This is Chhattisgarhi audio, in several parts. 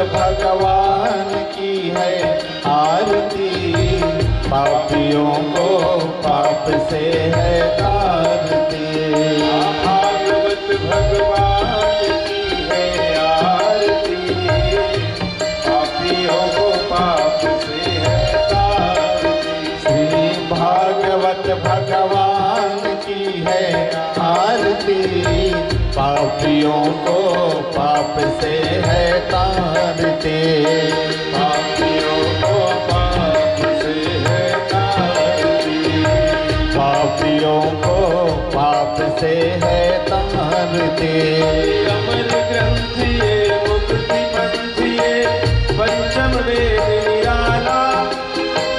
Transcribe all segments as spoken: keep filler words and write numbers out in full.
भगवान की है आरती, पापियों को पाप से है तारती। भागवत भगवान की है आरती, पापियों को पाप से है तारती। श्री भागवत भगवान की है आरती, पापियों को पाप से है तारती। पापियों को पाप से है तारती। पापियों को पाप से है तारती। अमर ग्रंथ ये, मुक्ति पंथ ये, पंचम वेद निराला,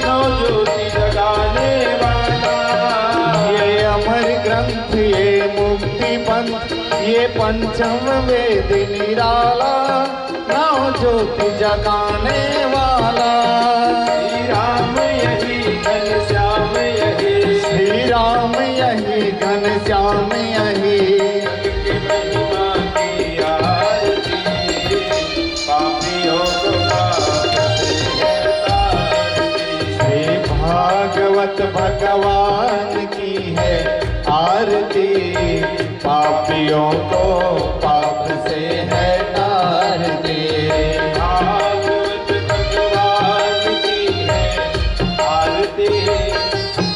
नौ ज्योति जगाने वाला। ये अमर ग्रंथ, ये मुक्ति पंथ, ये पंचम वेद निराला, नौ ज्योति जगाने वाला। श्री राम यही, घनश्याम यही। श्री राम यही, घनश्याम यही। जग की महिमा की आरती, पापियों को पाप से है तारती। श्री भागवत भगवान की है आरती, पापियों को पाप से है तारती। भागवत भगवान की है आरती,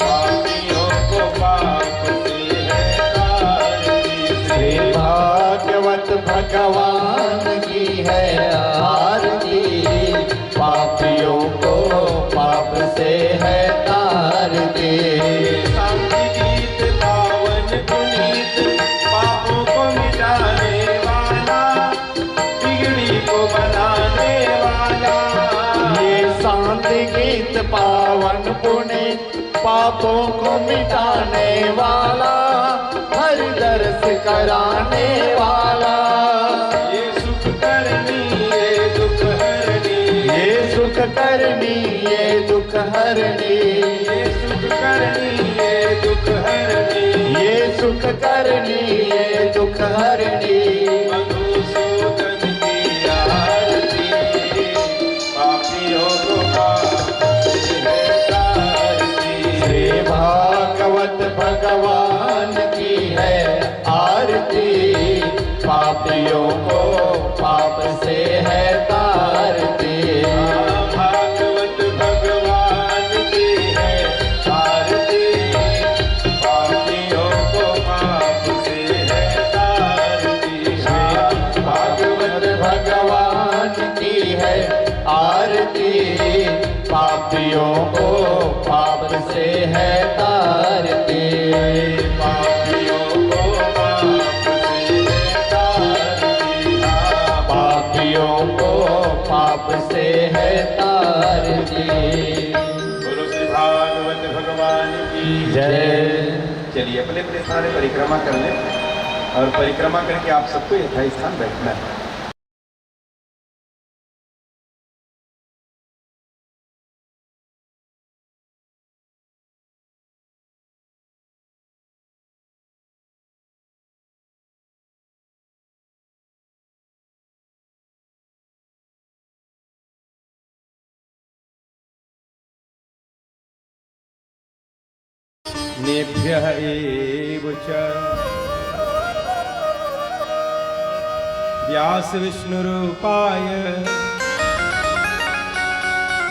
पापियों को पाप से है तारती। श्री भागवत भगवान की है आरती, पापियों को पाप से है तारती। शांति गीत पावन पुनीत, पापों को मिटाने वाला, बिगड़ी को बनाने वाला। ये शांति गीत पावन पुनीत, पापों को मिटाने वाला, हर दर्श कराने वाला। ये सुख करनी, ये दुख हरनी। ये सुख करनी, ये दुख हरनी। ये सुख करनी, ये दुख हरनी। ये सुख करनी, ये दुख हरनी। मधुसूदन की आरती, पापियों को पाप से है तारती। श्री भागवत भगवान की है आरती, पापियों को पाप से है तारती। भागवत भगवान की है आरती, पापियों को पाप से है तारती। भागवत भगवान की है आरती, पापियों को पाप से है तारती। पापियों को पाप से है तारती। पापियों को पाप से है तारती। बोलो श्री भागवत भगवान की जय। चलिए, अपने अपने स्थान पे परिक्रमा कर लें और परिक्रमा करके आप सबको यथास्थान बैठना है। नेभ्यः एव च व्यास विष्णुरूपाय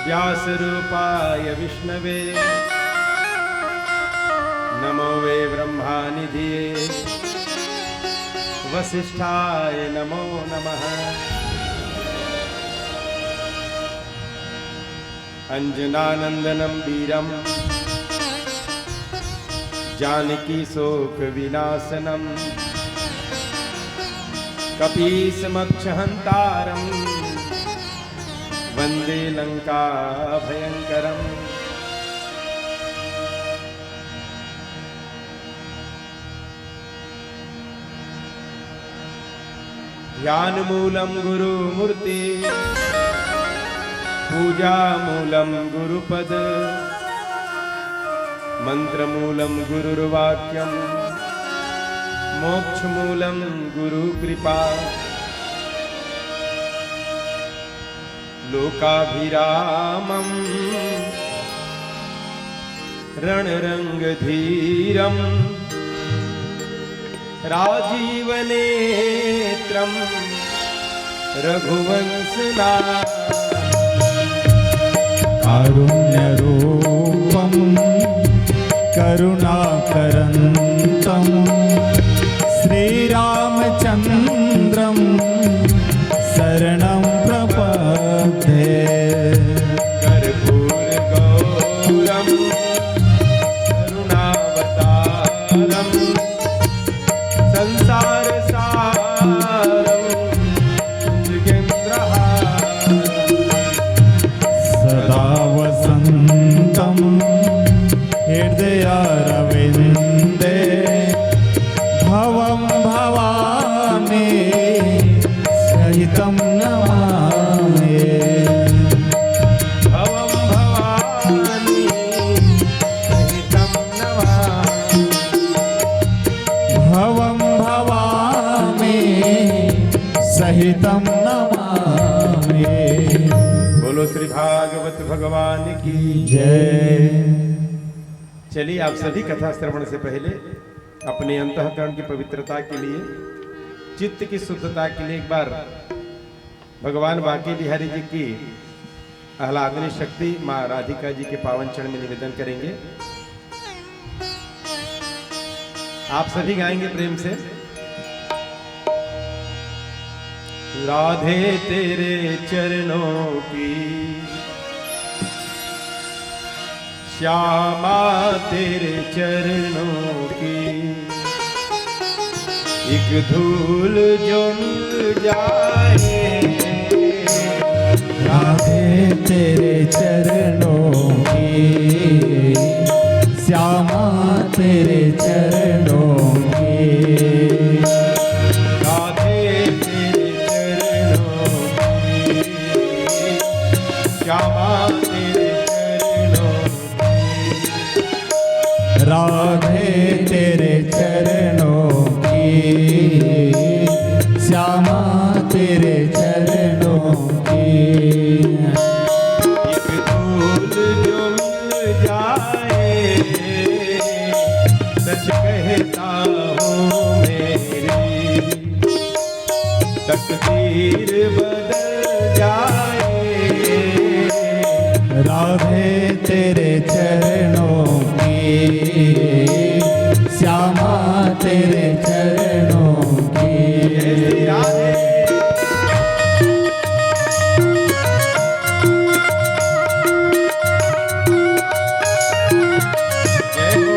व्यासरूपाय विष्णवे नमो वे ब्रह्मानिधिये वसिष्ठाय नमो नमः। अञ्जनानन्दनं वीरं जानकी शोकविनाशनम्। कपीशमक्षहन्तारं वन्दे लङ्काभयङ्करम्। ध्यानमूलं गुरुमूर्ति, पूजामूलं गुरुपद, मन्त्रमूलं गुरुर्वाक्यं, मोक्षमूलं गुरुकृपा। लोकाभिरामं रणरंगधीरं राजीवनेत्रं रघुवंशनाथं। कारुण्यरूपं करुणाकरन्तं श्रीरामचन्द्रं शरणं प्रपद्ये। कर्पूरगौरं करुणावतारं संसारसारं भुजगेन्द्रहारं। सदा वसन्तं हृदयारविन्दे भवं भवानी सहितं नमामि। भवं भवानी सहितं नमामि। भवं भवानी सहितं नमामि। बोलो श्री भागवत भगवान की जय। चलिए, आप सभी कथा श्रवण से पहले अपने अंतःकरण की पवित्रता के लिए, चित्त की शुद्धता के लिए एक बार भगवान बांके बिहारी जी की आह्लादनीय शक्ति माँ राधिका जी के पावन चरण में निवेदन करेंगे। आप सभी गाएंगे प्रेम से। राधे तेरे चरणों की, श्यामा तेरे चरणों की, एक धूल जो मिल जाए। राधे तेरे चरणों की, श्यामा तेरे चरणों की। राधे तेरे चरणों की, श्यामा तेरे चरणों राधे तेरे चरणों की, श्यामा तेरे चरणों की। एक धूल जो मिल जाए, सच कहता हूँ मेरी तकदीर बदल जाए। राधे तेरे चरणों की, श्यामा तेरे चरणों की। जय श्री राधे। जय हो।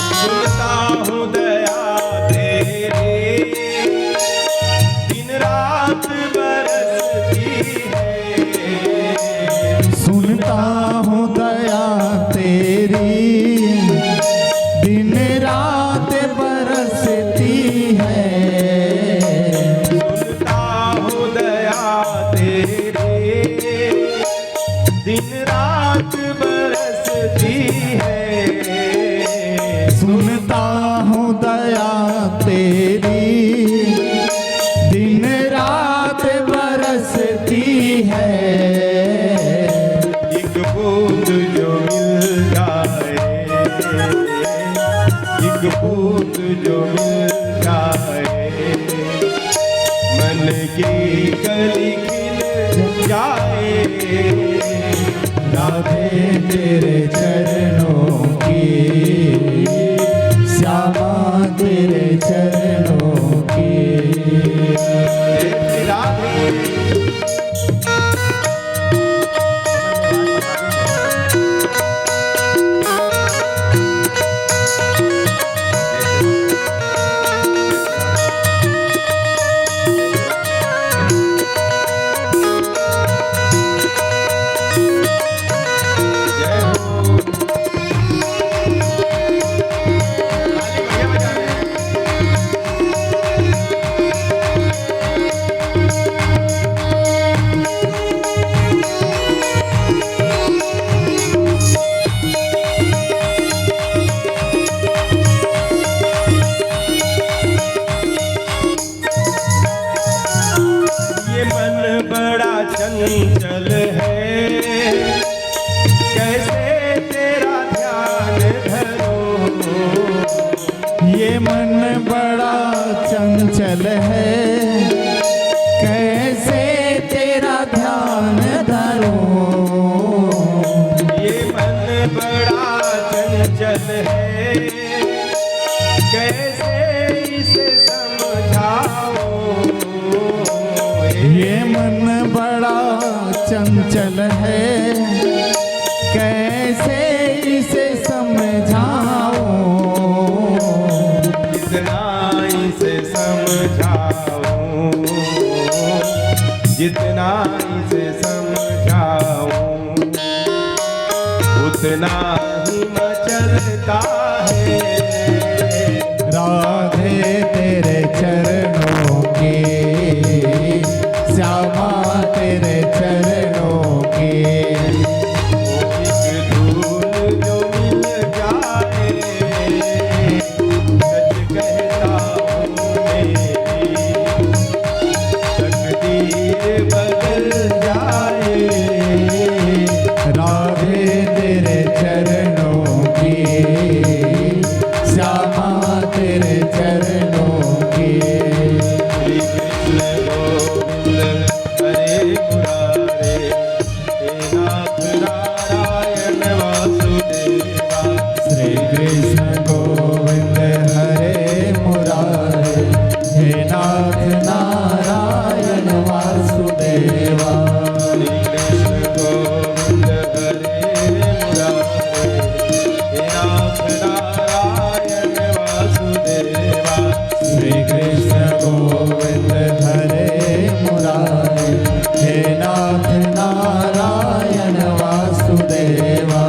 सुनता हूँ दया तेरी दिन रात बरसती है। सुनता हूँ दया तेरी दिन रात बरसती है। सुनता हूँ दया तेरी दिन रात बरसती है। सुनता हूँ दया तेरी दिन रात बरसती है। एक बूंद जो मिल जाए, एक बूंद जो मिल जाए, मन की कली खिल जाए। राधे तेरे चरणों की, श्यामा तेरे चरणों की। राधे। चंचल है, कैसे तेरा ध्यान धरूं। ये मन बड़ा चंचल है, कैसे तेरा ध्यान धरूं। ये मन बड़ा चंचल है, कैसे इसे समझाऊं। ये मन बड़ा चंचल है, कैसे इसे समझाऊं। जितना इसे समझाऊं, जितना इसे समझाऊं, उतना ही मचलता है। राधे तेरे चरणों की, श्यामा तेरे चरणों की। एक धूल जो मिल जाए, सच कहता हूँ मेरी तकदीर बदल जाए। राधे तेरे चरणों की, श्यामा तेरे चरणों की। श्री कृष्ण गोविंद हरे मुरारे, हे नाथ नारायण वासुदेवा। श्री कृष्ण गोविंद हरे मुरारे, हे नाथ नारायण वासुदेवा। श्री कृष्ण गोविंद हरे मुरारे, हे नाथ नारायण वासुदेवा। श्री कृष्ण गोविंद हरे मुरारे, हे नाथ नारायण वासुदेवा।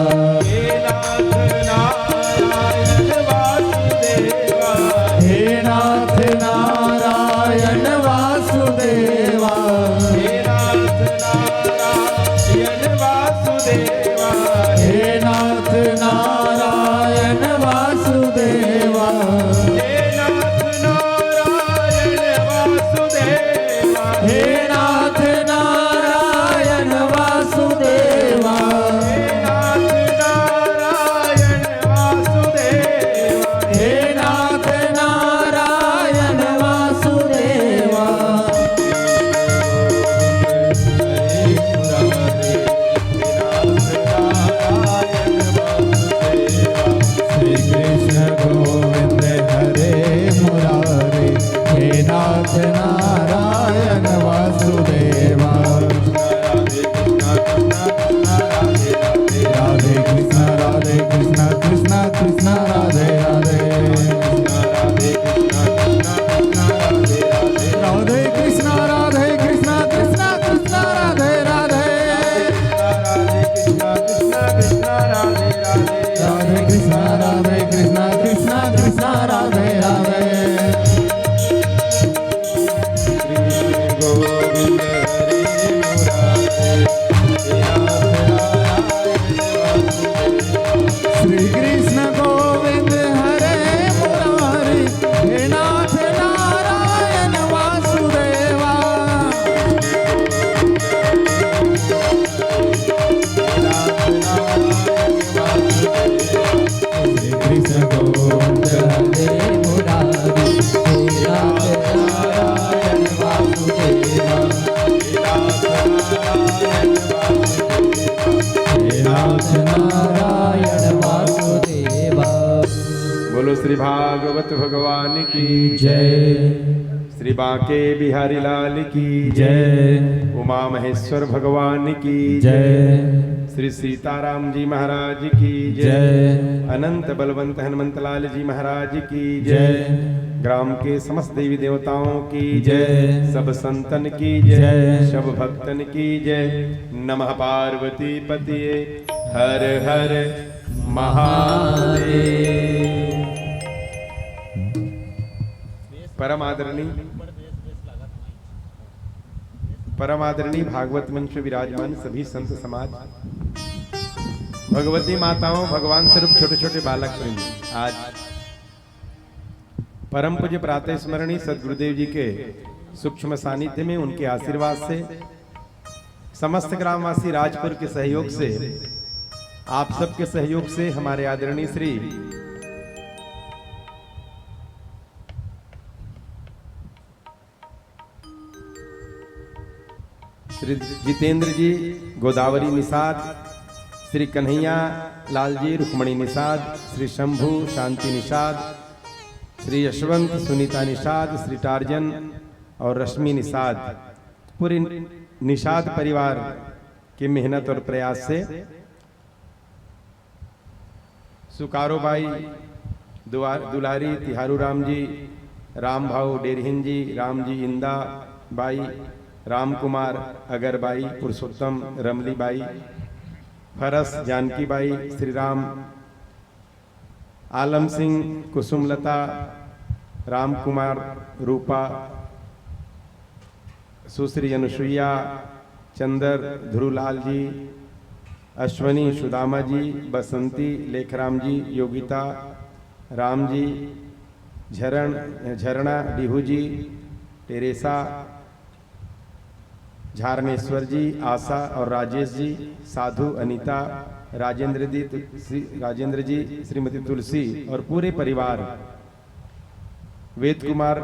हे नाथ नारायण वासुदेवा। हे नाथ नारायण वासुदेवा। हे नाथ नारायण वासुदेवा। हे नाथ नारायण वासुदेवा। हे नाथ नारायण वासुदेवा। हे नाथ नारायण वासुदेवा। हे नाथ नारायण वासुदेवा। हे नाथ नारायण वासुदेवा। श्री कृष्ण गोविंद हरे मुरारे, हे नाथ नारायण वासुदेवा। राधे कृष्णा, राधे कृष्णा, कृष्णा कृष्णा, कृष्णा कृष्णा, राधे राधे। राधे कृष्णा, राधे कृष्णा, कृष्णा कृष्णा, राधे राधे। राधे कृष्णा, कृष्णा कृष्णा, राधे राधे। राधे कृष्णा, राधे कृष्णा, कृष्णा कृष्णा, राधे राधे। श्री कृष्ण गोविंद हरे मुरारे, हे नाथ नारायण वासुदेवा। श्री कृष्ण गोविंद हरे मुरारे, हे नाथ नारायण वासुदेवा। श्री कृष्ण गोविंद हरे मुरारी, हे नाथ नारायण वासुदेवा। हे नाथ नारायण वासुदेवा। बोलो श्री भागवत भगवान की जय। श्री बांके बिहारी लाल की जय। उमा महेश्वर भगवान की जय। श्री सीताराम जी महाराज की जय। अनंत बलवंत हनुमंत लाल जी महाराज की जय। जय। ग्राम के समस्त देवी देवताओं की जय। सब संतन की जय। जय। सब भक्तन की जय। नमः पार्वती पतिये हर हर महादेव। परम आदरणीय, परम आदरणीय भागवत मंच विराजमान सभी संत समाज, भगवती माताओं, भगवान स्वरूप छोटे छोटे बालक प्रेमी, आज परम पूज्य प्रातः स्मरणी सदगुरुदेव जी के सूक्ष्म सानिध्य में उनके आशीर्वाद से समस्त ग्रामवासी राजपुर के सहयोग से, आप सबके सहयोग से हमारे आदरणीय श्री श्री जितेंद्र जी, गोदावरी निषाद, श्री कन्हैया लाल जी, रुक्मणी निषाद, श्री शंभू, शांति निषाद, श्री यशवंत, सुनीता निषाद, श्री टार्जन और रश्मि निषाद, पूरे निषाद परिवार की मेहनत और प्रयास से सुकारो बाई, दुआ-, दुलारी, तिहारू राम जी, राम भाऊ डेरहिन जी, राम जी इंदा बाई, राम कुमार अगर बाई, पुरुषोत्तम रमली बाई, फरस जानकी बाई, श्री राम आलम सिंह, कुसुमलता, राम कुमार, रूपा, सुश्री अनुसुईया, चंदर, ध्रुवलाल जी, अश्वनी, सुदामा जी, बसंती, लेखराम जी, योगिता, राम जी, झरण, झरणा, डीहू जी, टेरेसा, झारनेश्वर जी, आशा और राजेश जी, साधु, अनिता, राजेंद्र जी, श्री राजेंद्र जी, श्रीमती तुलसी और पूरे परिवार, वेद कुमार,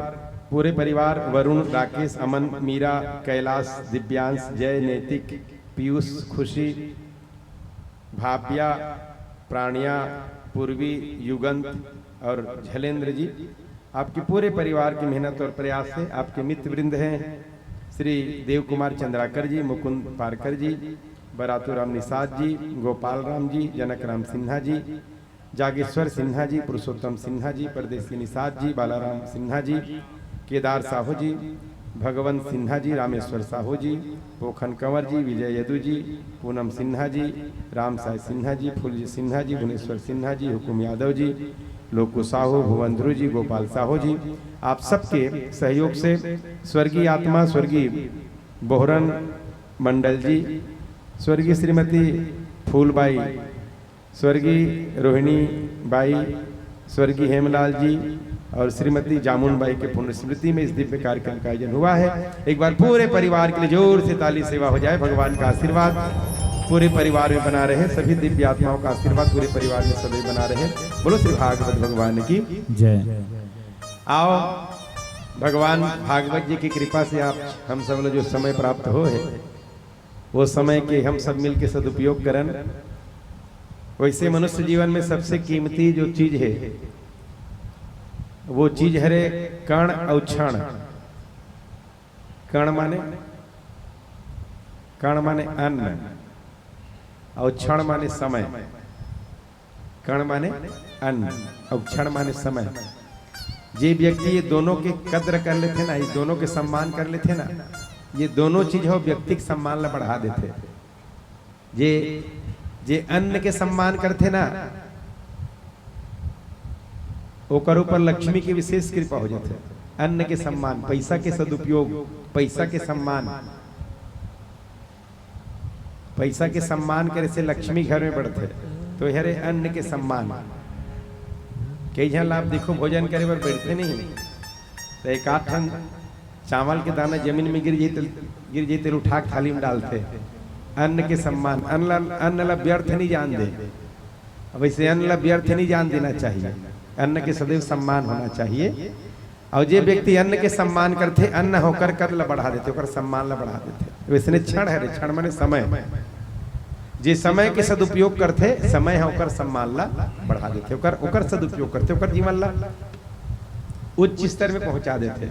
पूरे परिवार, वरुण, राकेश, अमन, मीरा, कैलाश, दिव्यांश, जय, नैतिक, पीयूष, खुशी, भाव्या, प्राणिया, पूर्वी, युगंत और झलेंद्र जी, आपके पूरे परिवार की मेहनत और प्रयास से आपके मित्र वृंद हैं श्री देव कुमार चंद्राकर जी, मुकुंद पारकर जी, बरातू राम निषाद जी, गोपाल राम जी, जनक राम सिन्हा जी, जागेश्वर सिन्हा जी, पुरुषोत्तम सिन्हा जी, परदेसी निषाद जी, बालाराम सिन्हा जी, केदार साहू जी, भगवंत सिन्हा जी, रामेश्वर साहू जी, पोखन कंवर जी, विजय यदु जी, पूनम सिन्हा जी, राम साय सिन्हा जी, फूलजी सिन्हा जी, भुवनेश्वर सिन्हा जी, हुकुम यादव जी, लोकू साहू, भुवन ध्रुव जी, गोपाल साहू जी, आप सबके सहयोग से स्वर्गीय आत्मा स्वर्गीय बोहरन मंडल जी, स्वर्गीय श्रीमती फूलबाई, स्वर्गीय रोहिणी बाई, स्वर्गीय हेमलाल जी और श्रीमती जामुन बाई के पुण्य स्मृति में इस दिव्य कार्यक्रम का आयोजन हुआ है। एक बार पूरे परिवार के लिए जोर से ताली सेवा हो जाए। भगवान का आशीर्वाद पूरे परिवार में बना रहे, सभी दिव्य आत्माओं का आशीर्वाद पूरे परिवार में सदैव बना रहे। बोलो श्री भागवत भगवान की जय। आओ, भगवान भागवत जी की कृपा से आप हम सब लोग जो समय प्राप्त हो है, वो समय के हम सब मिलके सदुपयोग करन। वैसे मनुष्य जीवन में सबसे कीमती जो चीज है, वो चीज हरे कण अउ क्षण। कण माने, कण माने अन्न, अउ क्षण माने समय। कण माने अन्न, अउ क्षण माने समय। जे व्यक्ति ये दोनों के कद्र कर लेथे ना, ये दोनों के सम्मान कर लेथे ना, ये दोनों चीज हो व्यक्ति के सम्मान ला बढ़ा देथे। जे, जे अन्न के सम्मान करथे ना, ओकर ऊपर लक्ष्मी के विशेष कृपा हो जाथे। अन्न के सम्मान, पैसा के सदुपयोग, पैसा के सम्मान, पैसा के सम्मान करे से लक्ष्मी घर में बढ़थे। तो हरे अन्न के सम्मान। कई झन ला आप देखो, भोजन करे बर बैठथे नहीं, तो एक आध ठन चावल के दाना जमीन में गिर जाए तो, गिर जाए तो उठा के थाली में डालथे। अन्न के सम्मान, अन्न ला, अन्न ला व्यर्थ नहीं जान दे। अब वैसे अन्न ला व्यर्थ नहीं जान देना चाहिए, अन्न के सदैव सम्मान होना चाहिए। और जे व्यक्ति अन्न के सम्मान करथे, अन्न ह ओकर कद ला बढ़ा देथे, ओकर सम्मान ला बढ़ा देथे। वैसने क्षण हरे, क्षण माने समय। जे समय के सदुपयोग करथे, समय ह ओकर सम्मान ला बढ़ा देथे, ओकर, ओकर सदुपयोग करथे, ओकर जीवन ला उच्च स्तर में पहुंचा देथे।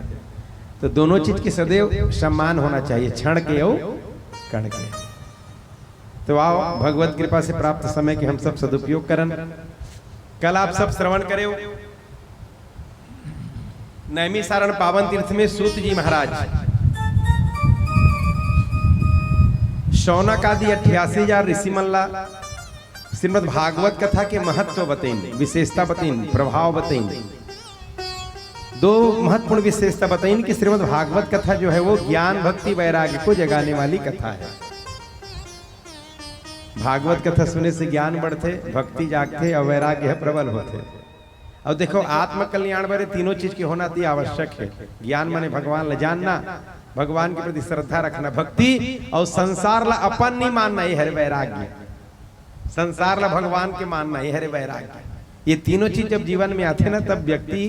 तो दोनों चीज के सदैव सम्मान होना चाहिए, क्षण के अउ कण के। तो आओ, भगवत कृपा से प्राप्त समय के हम सब सदुपयोग करन। कल आप सब श्रवण करे हो, नैमिषारण्य पावन तीर्थ में सूत जी महाराज शौनक आदि अट्ठासी हजार ऋषि मन ला श्रीमद् भागवत कथा के महत्व बतइन, विशेषता बतइन, प्रभाव बतइन। दो महत्वपूर्ण विशेषता बतइन कि श्रीमद् भागवत कथा जो है, वो ज्ञान, भक्ति, वैराग्य को जगाने वाली कथा है। भागवत कथा सुने से ज्ञान बढ़थे, भक्ति जागथे और वैराग्य ह प्रबल होथे। अउ देखो, आत्म कल्याण बर ये तीनों चीज के होना अति आवश्यक हे। ज्ञान माने भगवान ला जानना, भगवान के प्रति श्रद्धा रखना, भक्ति, अउ संसार ला अपन नहीं मानना, ये हरे वैराग्य। संसार ला भगवान के मानना, ये हरे वैराग्य। ये तीनों चीज जब जीवन में आथे ना, तब व्यक्ति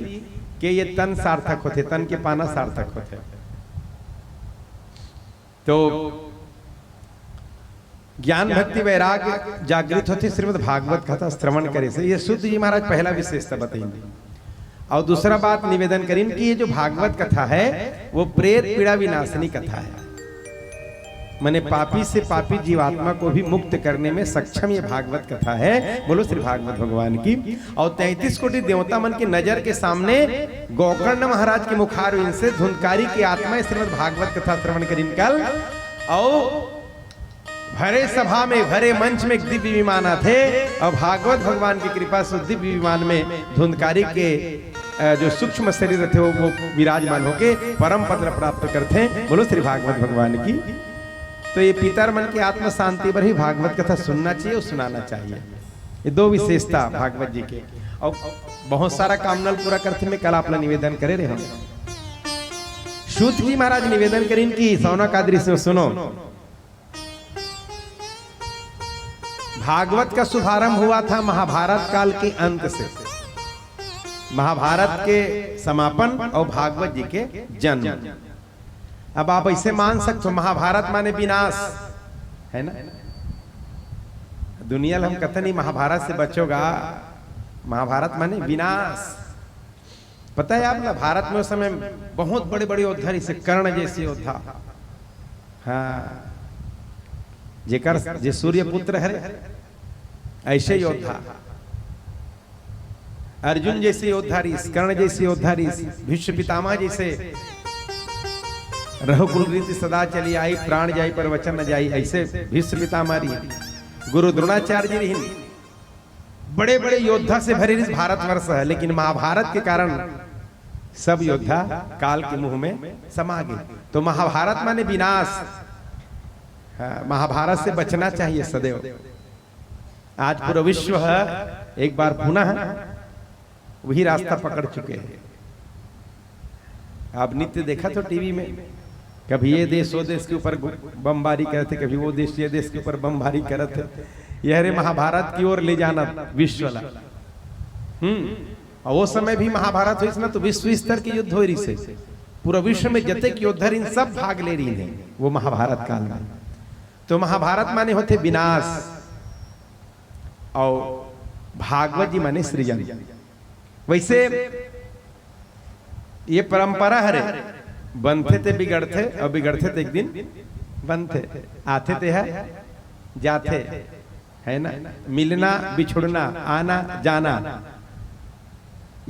के ये तन सार्थक होथे, तन के पाना सार्थक होथे। तो ज्ञान, भक्ति, वैराग्य जागृत होथे श्रीमद् भागवत कथा श्रवण करे से। ये सूत जी महाराज पहला विशेषता बताइन। अउ दूसरा बात निवेदन करिन कि ये जो भागवत कथा हे, वो प्रेत पीड़ा विनाशिनी कथा हे, माने पापी से पापी जीवात्मा को भी मुक्त करने में सक्षम ये भागवत कथा हे। बोलो श्री भागवत भगवान की। अउ तैंतीस कोटि देवता मन के नजर के सामने गोकर्ण महाराज के मुखारविंद से धुंधकारी की आत्मा श्रीमद् भागवत कथा श्रवण करिन कल। अउ भरे सभा में, भरे मंच में एक दिव्य विमान आथे, अउ भागवत भगवान की कृपा से दिव्य विमान में धुंधकारी के, अ, जो सूक्ष्म शरीर रथे, वो, वो विराजमान होके परम पद ला प्राप्त करथे। बोलो श्री भागवत भगवान की। तो ये पितर मन के आत्म शांति बर ही भागवत कथा सुनना चाहिए अउ सुनाना चाहिए। ये दो विशेषता भागवत जी के। अउ बहुत सारा कामना ल पूरा करथे, मैं कल आप ला निवेदन करे रहे हूँ। सूत जी महाराज निवेदन करिन कि शौनक आदि ऋषि सुनो, भागवत का शुभारंभ हुआ था महाभारत काल के अंत से, महाभारत के समापन अउ भागवत जी के जन्म। अब आप ऐसे मान सकते हो, महाभारत माने विनाश, है ना? दुनिया ला हम कथन ही महाभारत से बचोगा, महाभारत माने विनाश। पता है आप ना, भारत में उस समय बहुत बड़े-बड़े योद्धा रहिस हे, कर्ण जैसे योद्धा, हाँ, जेकर, जे सूर्यपुत्र हरे, ऐसे योद्धा, अर्जुन जैसे योद्धा रहिस, कर्ण जैसे योद्धा रहिस, भीष्म पितामह जैसे, रघुकुल रीति सदा चली आई, प्राण जाई पर वचन न जाई, ऐसे भीष्म पितामह रहिन, गुरु द्रोणाचार्य जी रहिन, बड़े-बड़े योद्धा से भरे रहिस भारतवर्ष हे, लेकिन महाभारत के कारण सब योद्धा काल के मुंह में समा गे। तो महाभारत माने विनाश। हाँ, महाभारत से बचना चाहिए सदैव। आज पूरा विश्व हे, एक बार पुनः वही रास्ता पकड़ चुके हैं। आप नित्य देखत हो टीवी में, कभी ये देश वो देश के ऊपर गु-, बमबारी करत हे, कभी वो देश ये देश के ऊपर बमबारी करत हे। ये हरे महाभारत की ओर ले जाना विश्व ला। हम्म, अउ वो समय भी महाभारत होइस ना, तो विश्व स्तर के युद्ध होय रहिस हे। पूरा विश्व में जतेक योद्धा रहिन, सब भाग ले रहिन हे वो महाभारत काल में। तो महाभारत माने होथे विनाश, अउ भागवत जी माने सृजन। वैसे ये परंपरा हरे, बनथे ते बिगड़थे, अउ बिगड़थे ते एक दिन बनथे, आथे ते ह जाथे, है ना? मिलना, बिछुड़ना, आना, जाना,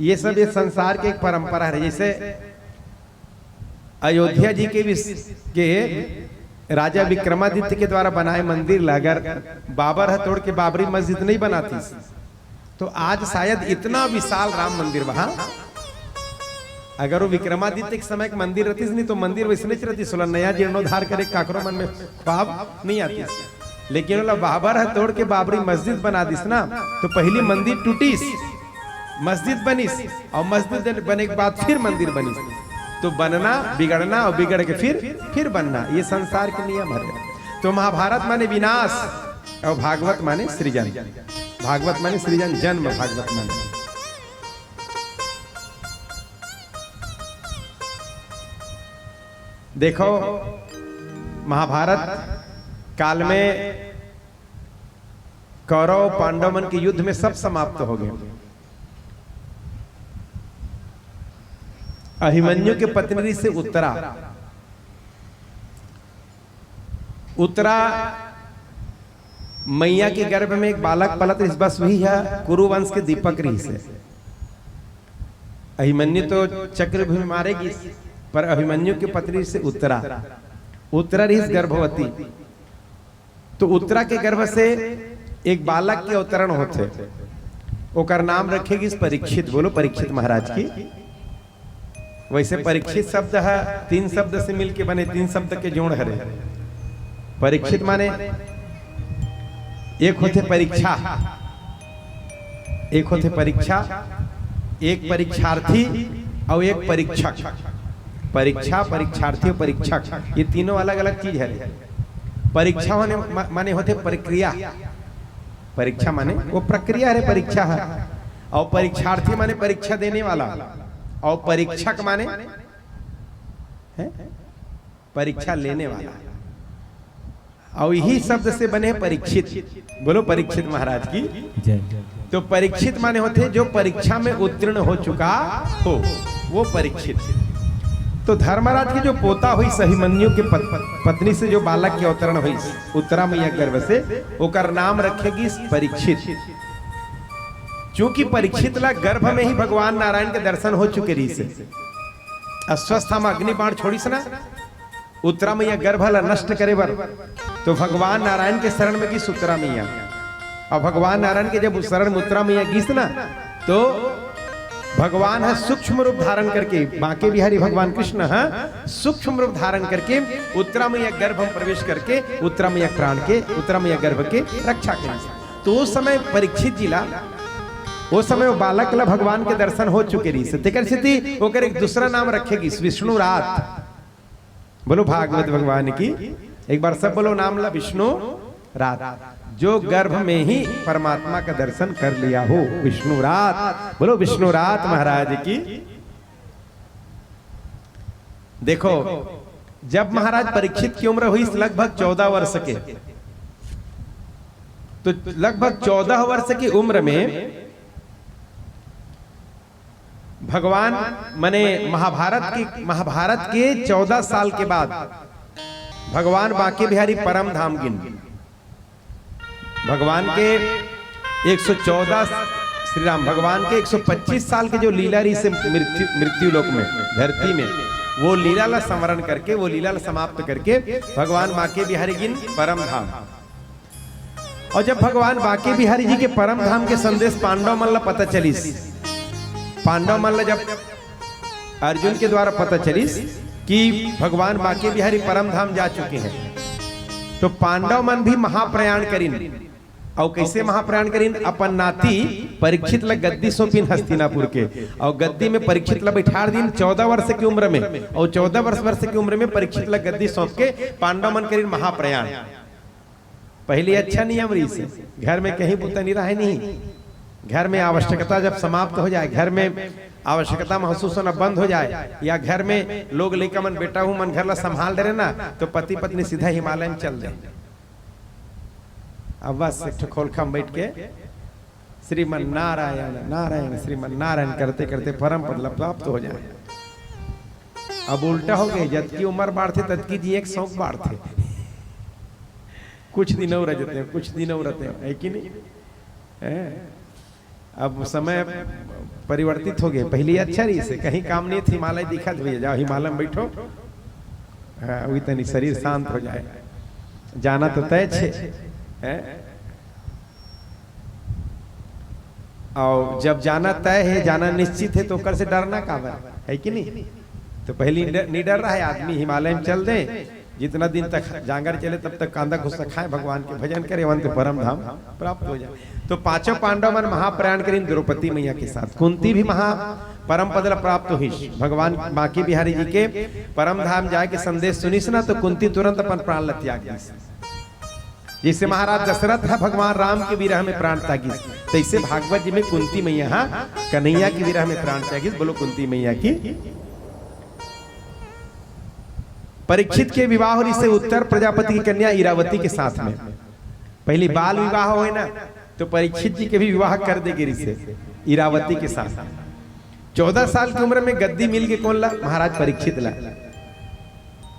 ये सब ये संसार के एक परंपरा हरे। जैसे अयोध्या जी के विस-, के राजा विक्रमादित्य के द्वारा बनाए मंदिर ला अगर बाबर ह तोड़ के बाबरी मस्जिद नहीं बनातीस, तो आज शायद इतना विशाल राम मंदिर वहां, अगर वो विक्रमादित्य के समय के मंदिर रहतीस नहीं, तो मंदिर वैसने च रहतीस, ओला नया जीर्णोद्धार करे काकरो मन में ख्वाब नहीं आतीस। लेकिन ओला बाबर ह तोड़ के बाबरी मस्जिद बना दिस ना, तो पहली मंदिर टूटीस, मस्जिद बनिस, अउ मस्जिद बने के बाद फिर मंदिर बनिस। तो बनना, बिगड़ना, अउ बिगड़ के फिर, फिर बनना, ये संसार के नियम हरे। तो महाभारत माने विनाश, अउ भागवत माने सृजन। भागवत माने सृजन, जन्म भागवत माने। देखो, महाभारत काल में कौरव पांडव मन के युद्ध में सब समाप्त हो गे। अभिमन्यु के पत्नी रहिस हे उत्तरा। उत्तरा मैया के गर्भ में एक बालक पलत रहिस, बस वही ह कुरुवंश के दीपक रहिस हे। अभिमन्यु तो चक्रव्यूह में मारे गिस, पर अभिमन्यु के पत्नी रहिस हे उत्तरा। उत्तरा रहिस गर्भवती। तो उत्तरा के गर्भ से एक बालक के अवतरण होथे, ओकर नाम रखे गिस परीक्षित। बोलो परीक्षित महाराज की। वैसे परीक्षित शब्द ह तीन शब्द से मिलके बने, तीन शब्द के जोड़ हरे। परीक्षित माने एक होथे परीक्षा, एक होथे परीक्षा, एक परीक्षार्थी अउ एक परीक्षक। परीक्षा, परीक्षार्थी अउ परीक्षक, ये तीनों अलग-अलग चीज हरे। परीक्षा माने, मा-, माने होथे प्रक्रिया। परीक्षा माने वो प्रक्रिया हरे, परीक्षा ह। अउ परीक्षार्थी माने परीक्षा देने वाला, अउ परीक्षक माने, हैं? परीक्षा लेने वाला। अउ इही शब्द से बने हे परीक्षित। बोलो परीक्षित महाराज की। जय। तो परीक्षित माने होथे जो परीक्षा में उत्तीर्ण हो चुका हो, वो परीक्षित। तो धर्मराज के जो पोता होइस अभिमन्यु के पत-, पत्नी से जो बालक के अवतरण होइस उत्तरा मैया गर्भ से, ओकर नाम रखे गिस परीक्षित। चूंकि परीक्षित ला गर्भ में ही भगवान नारायण के दर्शन हो चुके रहिस हे। अश्वत्थामा अग्नि बाण छोड़िस ना उत्तरा मैया गर्भ ला नष्ट करे बर, तो भगवान नारायण के शरण में गिस उत्तरा मैया। अउ भगवान नारायण के जब शरण में उत्तरा मैया गिस ना, तो भगवान ह सूक्ष्म रूप धारण करके, बांके बिहारी भगवान कृष्ण ह सूक्ष्म रूप धारण करके उत्तरा मैया गर्भ में प्रवेश करके उत्तरा मैया प्राण के, उत्तरा मैया गर्भ के रक्षा करिस। तो उस समय परीक्षित जी ला, उस समय वो बालक ला भगवान के दर्शन हो चुके रहिस हे, तेकर सेती ओकर एक दूसरा नाम रखे गिस, विष्णु रात। बोलो भागवत भगवान की। एक बार सब बोलो नाम ला, विष्णु रात। जो गर्भ में ही परमात्मा का दर्शन कर लिया हो, विष्णु रात। बोलो विष्णु रात महाराज की। देखो, जब महाराज परीक्षित की उम्र होइस लगभग चौदह वर्ष के, तो लगभग चौदह वर्ष की उम्र में भगवान, माने महाभारत के, महाभारत के चौदह साल के बाद भगवान बांके बिहारी परम धाम गिन। भगवान के एक सौ चौदह, श्री राम भगवान के एक सौ पच्चीस साल के जो लीला रहिस हे मृत्यु, मृत्यु लोक में, धरती में, वो लीला ला स्मरण करके, वो लीला ला समाप्त करके भगवान बांके बिहारी गिन परम धाम। अउ जब भगवान बांके बिहारी जी के परम धाम के संदेश पांडव मन ला पता चलिस, पांडव मन ला जब अर्जुन के द्वारा पता चलिस कि भगवान बांके बिहारी परम धाम जा चुके हैं, तो पांडव मन भी महाप्रयाण करिन। अउ कइसे महाप्रयाण करिन? अपन नाती परीक्षित ला गद्दी सौंपिन हस्तिनापुर के, अउ गद्दी में परीक्षित ला बैठार दिन चौदह वर्ष की उम्र में, अउ चौदह वर्ष, वर्ष की उम्र में परीक्षित ला गद्दी सौंप के पांडव मन करिन महाप्रयाण। पहली अच्छा नियम रहिस हे, घर में कहीं बुता नहीं रहे नहीं। घर में आवश्यकता जब समाप्त हो जाए, घर में आवश्यकता महसूस होना बंद हो जाए, या घर में लोग लइका मन, बेटा हूँ मन घर ला संभाल डरे ना, तो पति पत्नी सीधा हिमालय में चल दे। अब बस एक ठो खोलखा में बैठ के श्रीमन नारायण, नारायण, श्रीमन नारायण करते करते परम पद ला प्राप्त हो जाए। अब उल्टा हो गए, जतकी उम्र बाढ़थे ततकी जिए के शौक बाढ़थे। कुछ दिन और रहते हैं, कुछ दिन और रहते हैं, है कि नहीं? हैं? अब समय परिवर्तित हो गए। पहले अच्छा रहिस हे, कहीं काम नहीं थी, हिमालय दिखा दे भैया, जाओ हिमालय में बैठो। हाँ, वही तनी शरीर शांत हो जाए। जाना तो तय छे, हैं? अउ जब जाना तय हे, जाना निश्चित हे, तो ओकर से डरना काबर, है कि नहीं? तो पहली निडर, निडर रहे आदमी, हिमालय में चल दे, जितना दिन तक जांगर चले, तब तक कांदा घुसा खाए, भगवान के भजन करे, अंत परम धाम प्राप्त हो जाए। तो पांचों पांडव मन महाप्रयाण करिन द्रौपदी मैया के साथ। कुंती भी महा परम पद ला प्राप्त होइस। भगवान बांके बिहारी जी के परम धाम जाए के संदेश सुनिस ना, तो कुंती तुरंत अपन प्राण ला त्याग दिस। जैसे महाराज दशरथ ह भगवान राम के विरह में प्राण त्यागिस, तैसे भागवत जी में कुंती मैया ह कन्हैया के विरह में प्राण त्यागिस। बोलो कुंती मैया की। परीक्षित के विवाह होइस उत्तर प्रजापति की कन्या इरावती के साथ में। पहली बाल विवाह होए ना, तो परीक्षित जी के भी विवाह कर दे गिस हे इरावती के साथ। चौदह साल की उम्र में गद्दी मिल गे कोन ला? महाराज परीक्षित ला।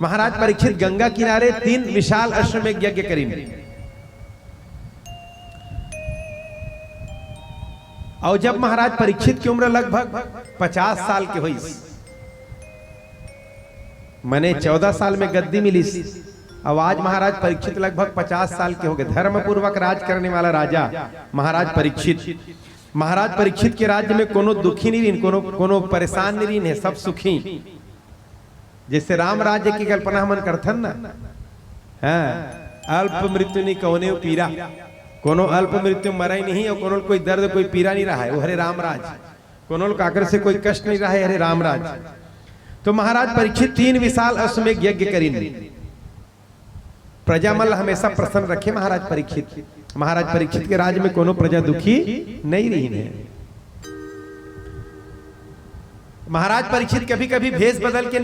महाराज परीक्षित गंगा किनारे तीन विशाल अश्वमेघ यज्ञ करिन। अउ जब महाराज परीक्षित की उम्र लगभग पचास साल के होइस, मने चौदह साल में गद्दी मिलिस, अउ आज महाराज परीक्षित लगभग पचास साल के हो गए, धर्मपूर्वक राज करने वाला राजा महाराज परीक्षित। महाराज परीक्षित के राज्य में कोनो दुखी नहीं रहिन, कोनो, कोनो परेशान नहीं रहिन हे, सब सुखी। जैसे राम राज्य की कल्पना हमन करथन ना, हाँ, अल्प मृत्यु नहीं कौने पीरा, कोनो अल्प मृत्यु मरय नहीं, अउ कोनो कोई दर्द, कोई पीरा नहीं रहा है, वो हरे राम राज। कोनो ल काकर से कोई कष्ट नहीं रहे, हरे रामराज। तो महाराज परीक्षित तीन विशाल अश्वमेघ यज्ञ करिन। प्रजा मन ल हमेशा प्रसन्न रखे महाराज परीक्षित। महाराज परीक्षित के राज में कोनो प्रजा दुखी नहीं रहिन हे। महाराज परीक्षित कभी-कभी भेष बदल के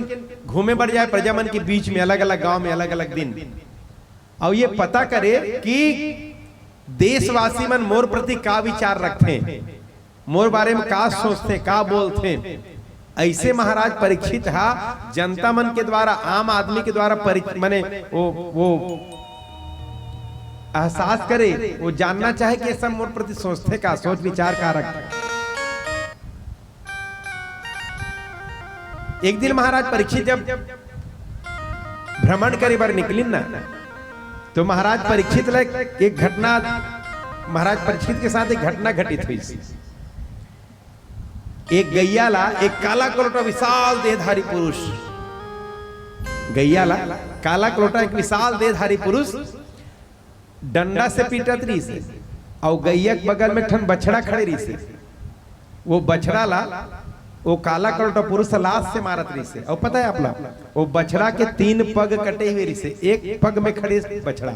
घूमे बर जाय प्रजा मन के बीच में, अलग-अलग गांव में, अलग-अलग दिन, अउ ये पता करे कि देशवासी मन मोर प्रति का विचार रखथे, मोर बारे में का सोचथे, का बोलथे। अइसे महाराज परीक्षित हा जनता मन के द्वारा, आम आदमी के द्वारा परि-, मने वो, वो एहसास करे, वो जानना चाहे कि ये सब मोर प्रति सोचथे का, सोच विचार का रखथे। एक दिन महाराज परीक्षित जब भ्रमण करे बर निकलिन ना, तो महाराज परीक्षित ल एक घटना, महाराज परीक्षित के साथ एक घटना घटित होइस। एक गैया ला एक काला कलोटा विशाल देहधारी पुरुष, गैया ला काला कलोटा एक विशाल देहधारी पुरुष डंडा से पीटत रहिस हे, अउ गैया के बगल में ठन बछड़ा खड़े रहिस हे। वो बछड़ा ला, वो काला कलोटा पुरुष लात से मारत रहिस हे। अउ पता है आप ला, वो बछड़ा के तीन पग कटे हुए रहिस हे, एक पग में खड़े बछड़ा,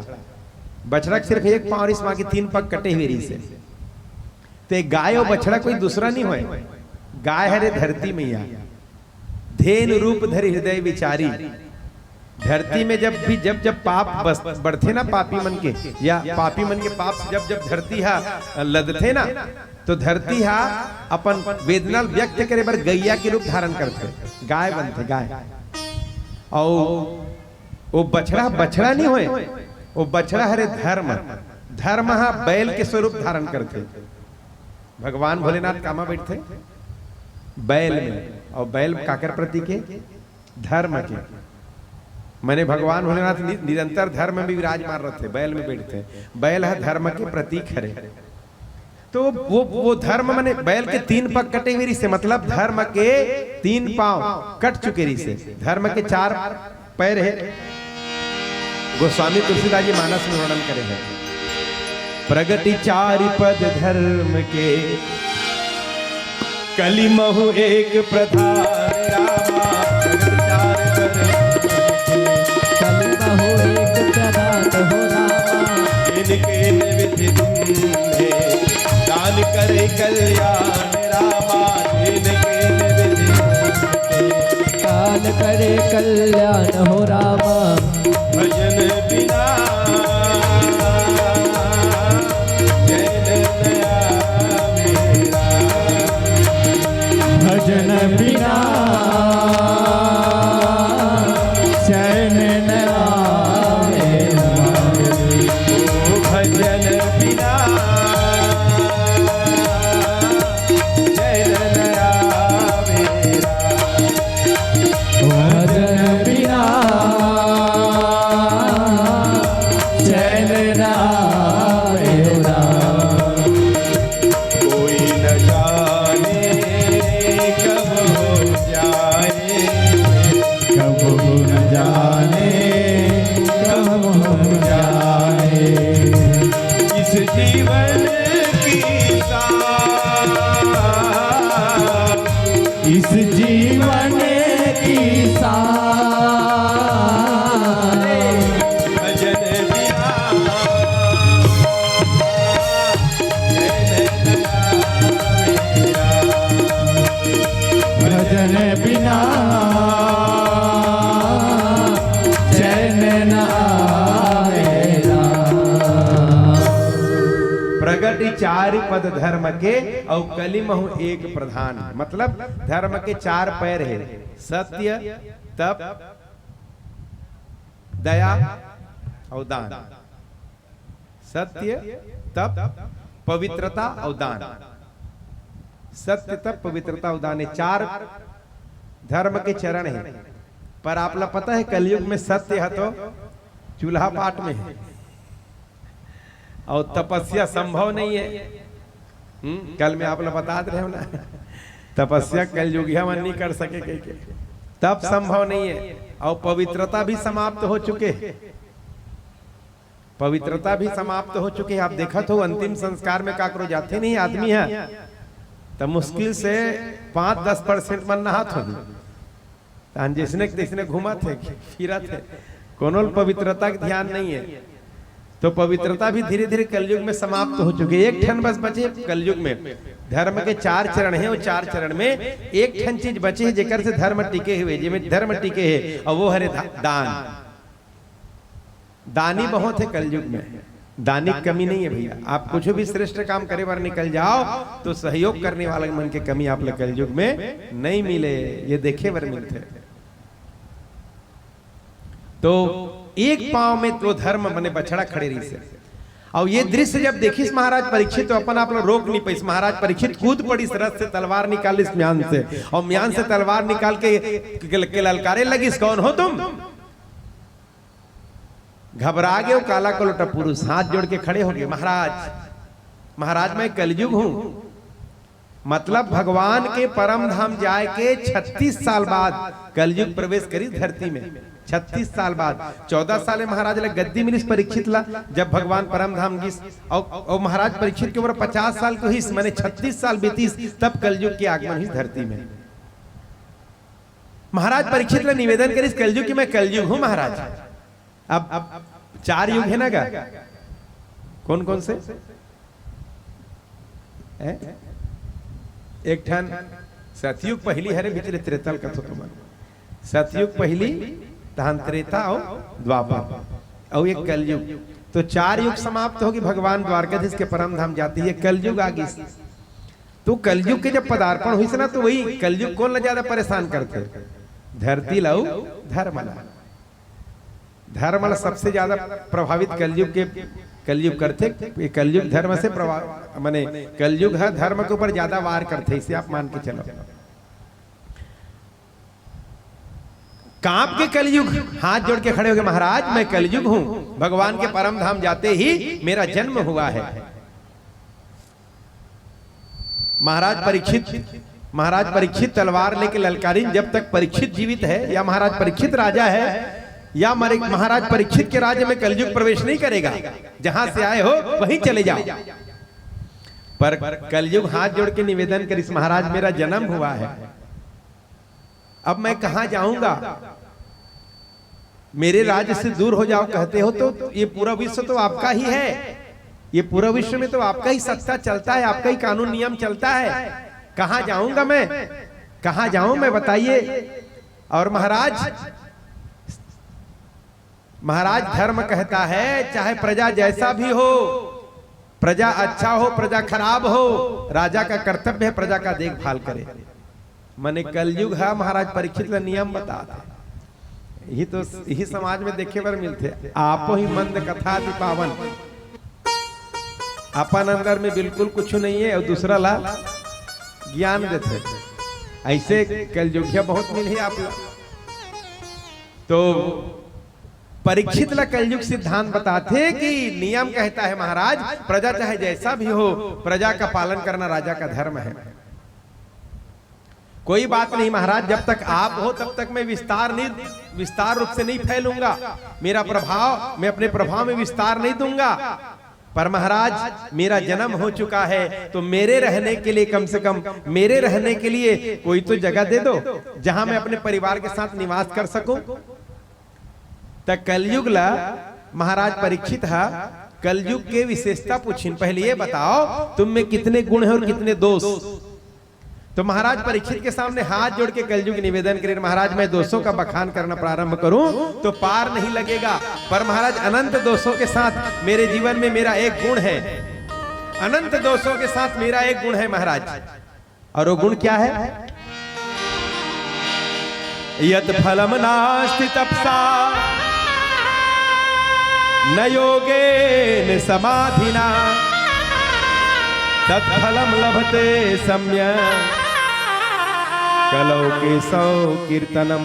बछड़ा के सिर्फ एक पाँव रहिस, बाकी तीन पग कटे हुए रहिस हे। ते गाय अउ बछड़ा कोई दूसरा नहीं होय, गाय हरे धरती मैया। धेनु रूप धरि हृदय विचारी। धरती में जब भी, जब जब पाप बस बढ़थे ना पापी मन के, या पापी मन के पाप से जब जब धरती हा लदथे ना, तो धरती हा अपन वेदना ल व्यक्त करे बर गैया के रूप धारण करथे, गाय बनथे, गाय। अउ वो बछड़ा, बछड़ा नहीं होय, वो बछड़ा हरे धर्म। धर्म हा बैल के स्वरूप धारण करथे। भगवान भोलेनाथ कामा बैठथे? बैल में। अउ बैल काकर प्रतीक हे? धर्म के। माने भगवान भोलेनाथ नि-, निरंतर धर्म में विराजमान रहथे, बैल में बैठथे। बैल ह धर्म के प्रतीक हरे। तो वो, वो धर्म माने बैल के तीन पग कटे हुए रहिसे, मतलब धर्म के तीन पांव कट चुके रहिसे, धर्म के चार पैर हे। गोस्वामी तुलसीदास जी मानस में वर्णन करे हैं, प्रगटि चारि पद धर्म के, कलि महु एक प्रधान रामा। प्रगटि चारि पद धर्म के, कलि महु एक प्रधान हो रामा। इनके विधि तुम्हें दान करे कल्याण रामा। इनके विधि तुम्हें दान करे कल्याण हो रामा। भजन बिना चैन न आवे राम। भजन बिना चैन न आवे राम। ओ भजन बिना चैन न आवे राम। भजन बिना चैन न आवे राम। कोई न जाने कब हो जाए, कब हो न जाने कब हो जाए। इस जीवन की सांस, इस जीवन की सांस। भजन बिना, भजन बिना चैन न आवे राम। प्रगटि चारि पद धर्म के, अउ कलि महु एक प्रधान, मतलब धर्म के चार पैर हे, सत्य, तप, दया अउ दान। सत्य, तप, पवित्रता अउ दान। सत्य, तप, पवित्रता अउ दान, ये चार धर्म के चरण हे। पर आप ला पता हे, कलयुग में सत्य ह तो चूल्हा पाट में हे, अउ तपस्या संभव नहीं हे। हम्म, कल मैं आप ला बतात रहे हंव ना, तपस्या कलयुगिया मन नहीं कर सके कहिके। तप संभव नहीं हे, अउ पवित्रता भी समाप्त हो चुके हे। पवित्रता भी समाप्त हो चुके हे। आप देखत हो, अंतिम संस्कार में काकरो जाथे नहीं आदमी ह, त मुश्किल से पाँच दस परसेंट मन नहात होही। तहन जइसने के तइसने घूमत हे, फिरत हे, कोनो ल पवित्रता के ध्यान नहीं है। तो पवित्रता भी धीरे धीरे कलयुग में समाप्त हो चुकी है। एक ठन बस बचे कलयुग में। धर्म के चार चरण हे, वो चार चरण में एक ठन चीज बचे हे, जेकर से धर्म टिके हुए, जेमे धर्म टिके हे, और वो हरे धा-, दान। दानी बहुत है कलयुग में, दानी की कमी नहीं है भैया। आप कुछ भी श्रेष्ठ काम करे बर निकल जाओ तो सहयोग करने वाले मन के कमी आप ल कलयुग में नहीं मिले, ये देखे बर मिलथे। तो एक पांव में दो धर्म बने बछड़ा खड़े रहिस हे। और ये दृश्य जब देखिस महाराज परीक्षित तो अपन आप ला रोक नहीं पाइस। महाराज परीक्षित कूद पड़िस रथ से, तलवार निकालिस म्यान से, और म्यान से तलवार निकाल के, के, के ललकारे लगिस, "कौन हो तुम?" घबरा गए वो काला कलोटा पुरुष, हाथ जोड़ के खड़े हो गए, "महाराज, महाराज, मैं कलयुग हूं।" मतलब भगवान के परम धाम जाए के छत्तीस साल बाद कलयुग प्रवेश करिस धरती में। छत्तीस साल बाद, चौदह साल में महाराज ला गद्दी मिलिस परीक्षित ला, जब भगवान परम धाम गिस, और, और महाराज परीक्षित के उम्र पचास साल के होइस, माने छत्तीस साल बीतिस, तब कलयुग के आगमन होइस धरती में। महाराज परीक्षित ला निवेदन करिस कलयुग कि मैं कलयुग हूं महाराज। अब, अब चार युग है ना का? कौन कौन से हैं? एक ठन सतयुग पहली हरे, भीतरे त्रेता ल कथो तुमन। सतयुग पहली, तहन त्रेता और द्वापर, और एक कलयुग। तो चार युग समाप्त होगी, भगवान द्वारकाधीश के परम धाम जाती है, कलयुग आ गिस। तो कलयुग के जब पदार्पण होइस ना, तो वही कलयुग कौन ला ज्यादा परेशान करथे? धरती ला अउ धर्म ला। धर्म ला सबसे ज्यादा प्रभावित कलयुग के, कलयुग करथे। ये कलयुग धर्म से प्रभाव, माने कलयुग ह धर्म के ऊपर ज्यादा वार करथे, इसे आप मान के चलो। कांप के कलयुग, हाथ जोड़ के खड़े हो गए, "महाराज, मैं कलयुग हूं।" भगवान के परम धाम जाते ही मेरा जन्म हुआ है। महाराज परीक्षित, महाराज परीक्षित तलवार लेके ललकारिन, "जब तक परीक्षित जीवित है या महाराज परीक्षित राजा है या मरे-, महाराज परीक्षित के राज्य में कलयुग प्रवेश नहीं करेगा, जहां से आए हो वहीं चले जाओ।" पर कलयुग हाथ जोड़ के निवेदन करिस, "महाराज, मेरा जन्म हुआ है, अब मैं कहां जाऊंगा? मेरे राज्य से दूर हो जाओ कहते हो, तो ये पूरा विश्व तो आपका ही है, ये पूरा विश्व में तो आपका ही सत्ता चलता है, आपका ही कानून नियम चलता है। कहां जाऊंगा मैं, कहां जाऊं मैं, बताइए?" और महाराज, महाराज, धर्म कहता है, चाहे प्रजा जैसा भी हो, प्रजा अच्छा हो, प्रजा खराब हो, राजा का कर्तव्य है प्रजा का देखभाल करे। मने कलयुग है महाराज, परीक्षित ला नियम बता दे। यही तो, यही समाज में देखे बर मिलथे। आपो ही मंद कथा अति पावन, अपन अंदर में बिल्कुल कुछ नहीं है और दूसरा ला ज्ञान देथे। ऐसे कलयुगिया बहुत मिलही आप ला। तो परीक्षित ला कलयुग सिद्धांत बताथे कि नियम कहता है महाराज, प्रजा चाहे जैसा भी हो, प्रजा का पालन करना राजा का धर्म है। कोई बात नहीं महाराज, जब तक आप हो तब तक मैं विस्तार नहीं, विस्तार रूप से नहीं फैलूंगा। मेरा प्रभाव, मैं अपने प्रभाव में विस्तार नहीं दूंगा। पर महाराज, मेरा जन्म हो चुका है, तो मेरे रहने के लिए, कम से कम मेरे रहने के लिए कोई तो जगह दे दो, जहां मैं अपने परिवार के साथ निवास कर सकूं। त कलयुग ला महाराज परीक्षित हा कलयुग के विशेषता पूछिन, "पहले ये बताओ, तुम में कितने गुण हैं और कितने दोष?" तो महाराज परीक्षित के सामने हाथ जोड़ के कलयुग निवेदन करिन, "महाराज, मैं दोषों का बखान करना प्रारंभ करूं तो पार नहीं लगेगा, पर महाराज, अनंत दोषों के साथ मेरे जीवन में मेरा एक गुण है, अनंत दोषों के साथ मेरा एक गुण है महाराज।" और वो गुण क्या है? "यत फलम नास्ति तपसा न योगेन समाधिना, तत्फलम लभते सम्यक कलौ केशव कीर्तनम।"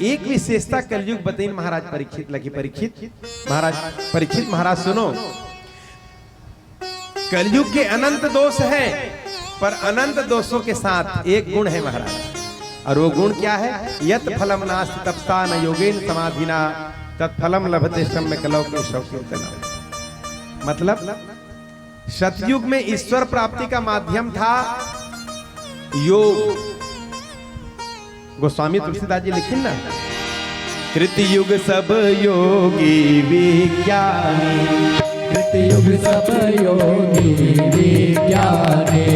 एक विशेषता कलयुग बताइन महाराज परीक्षित लगी। परीक्षित महाराज, परीक्षित महाराज सुनो, कलयुग के अनंत दोष हैं, पर अनंत दोषों के साथ एक गुण है महाराज। और वो गुण क्या है? "यत फलम नास्ति तपसा न योगेन समाधिना, तत्फलम लभते सम्यक लौकिक सौ कीर्तन। मतलब, सतयुग में ईश्वर प्राप्ति का माध्यम था योग। गोस्वामी तुलसीदास जी लिखिन ना, कृतयुग सब योगी विज्ञानी। कृतयुग सब योगी विज्ञानी।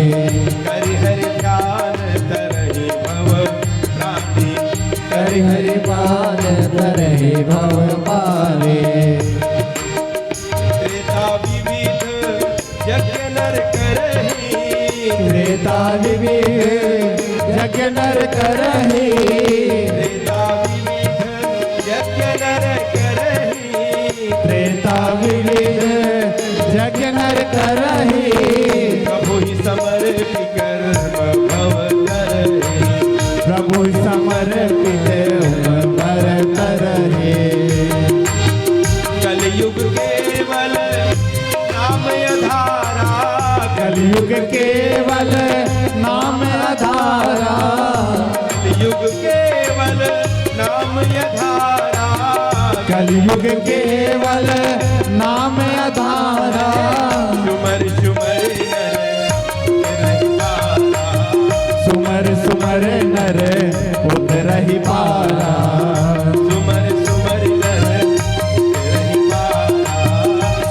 करि हरि ध्यान तरहि भव प्राणी। करि हरि ध्यान तरहि भव पानी। त्रेता विविध यज्ञ नर करहि। त्रेता विविध यज्ञ नर करहि। त्रेता विविध यज्ञ नर करहि। त्रेता विविध यज्ञ नर करहि। प्रभु ही समर्पि कर्म भव करहि। प्रभु ही समर्पित भव करहि। कलयुग केवल नाम आधारा। कलयुग केवल नाम आधारा। कलयुग केवल नाम आधारा। कलयुग केवल नाम आधारा। सुमर सुमर नर उतरहि पारा। सुमर सुमर नर उतरहि पारा। सुमर सुमर नर उतरहि पारा।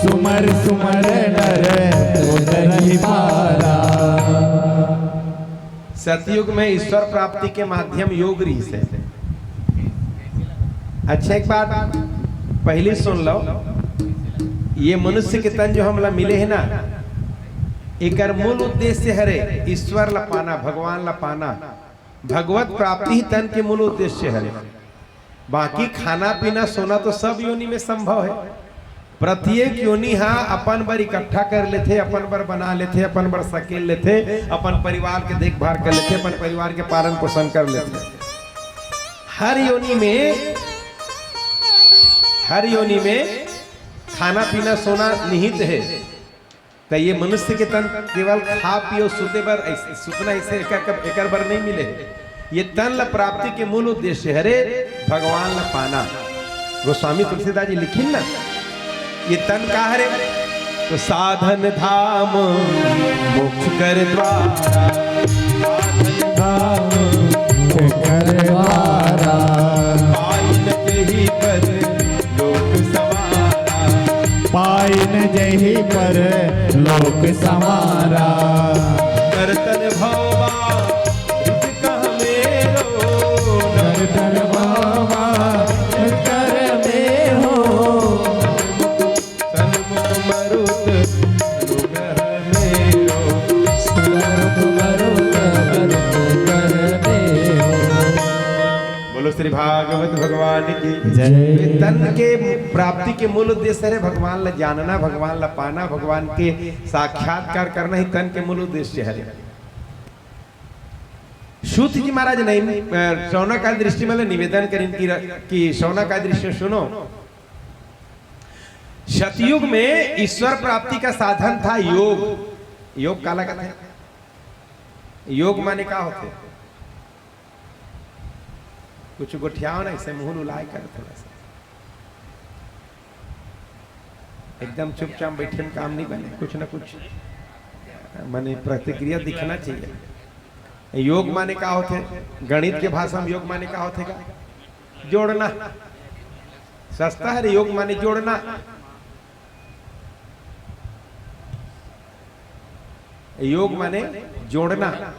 सुमर सुमर नर उतरहि पारा। सतयुग में ईश्वर प्राप्ति के माध्यम योग रिहिस हे। अच्छा, एक बात पहली सुन लो, ये मनुष्य के तन जो हमला मिले हे ना, एकर मूल उद्देश्य हरे ईश्वर ला पाना, भगवान ला पाना। भगवत प्राप्ति ही तन के मूल उद्देश्य हरे। बाकी खाना पीना सोना तो सब योनि में संभव हे। प्रत्येक योनि हा अपन बर इकट्ठा कर लेथे, अपन बर बना लेथे, अपन बर सकेल लेथे, अपन परिवार के देखभाल कर लेथे, अपन परिवार के पालन पोषण कर लेथे। हर योनि में, हर योनि में खाना पीना सोना निहित हे। त ये मनुष्य के तन केवल खा पी अउ सुते बर, ऐस-, सुतना ऐसे एकर, एकर बर नहीं मिले हे। ये तन ला प्राप्ति के मूल उद्देश्य हरे भगवान ला पाना। गोस्वामी तुलसीदास जी लिखिन ना, ये तन का हरे? तो साधन धाम मोक्ष कर द्वारा। साधन धाम मोक्ष कर द्वारा। पाइन जही पर लोक संवारा। पाइन जही पर लोक संवारा। नर तन भव बारित कह मेरो। नर तन भव बारित कह मेरो। सनमुख मरुत अनुग्रह मेरो। सनमुख मरुत अनुग्रह मेरो। बोलो श्री भागवत भगवान की जय। तन के प्राप्ति के मूल उद्देश्य हरे भगवान ला जानना, भगवान ला पाना, भगवान के साक्षात्कार करना ही तन के मूल उद्देश्य हरे। सूत जी महाराज नहीं, अ, शौनकादि ऋषि मन ला निवेदन करिन कि र-, कि शौनकादि ऋषि सुनो, सतयुग में ईश्वर प्राप्ति का साधन था योग। योग काला कथे? योग माने का होथे? कुछ गोठियाव ना, ऐसे मुंह उलाय कर थोड़ा सा। एकदम चुपचाप बैठे में काम नहीं बने, कुछ ना कुछ माने प्रतिक्रिया दिखना चाहिए। योग माने का होथे? गणित के भाषा में योग माने का होथे का? जोड़ना। सस्ता हरे, योग माने जोड़ना। योग माने जोड़ना।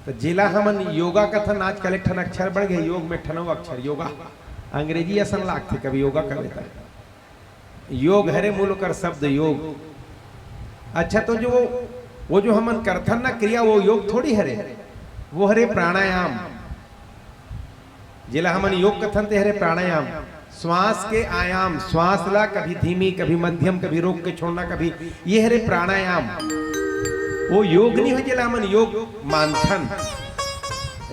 त जेला हमन योगा कथन, आजकल एक ठन अक्षर बढ़ गे, योग में ठनव अक्षर, योगा। अंग्रेजी असन लागथे कभी योगा कबे त। योग हरे मूल ओकर शब्द योग। अच्छा, तो जो वो, वो जो हमन करथन ना क्रिया, वो योग थोड़ी हरे, वो हरे प्राणायाम। जेला हमन योग कथन ते हरे प्राणायाम। श्वास के आयाम, श्वास ला कभी धीमी, कभी मध्यम, कभी रोक के छोड़ना, कभी, ये हरे प्राणायाम। वो योग नहीं हो जेला हमन योग मानथन।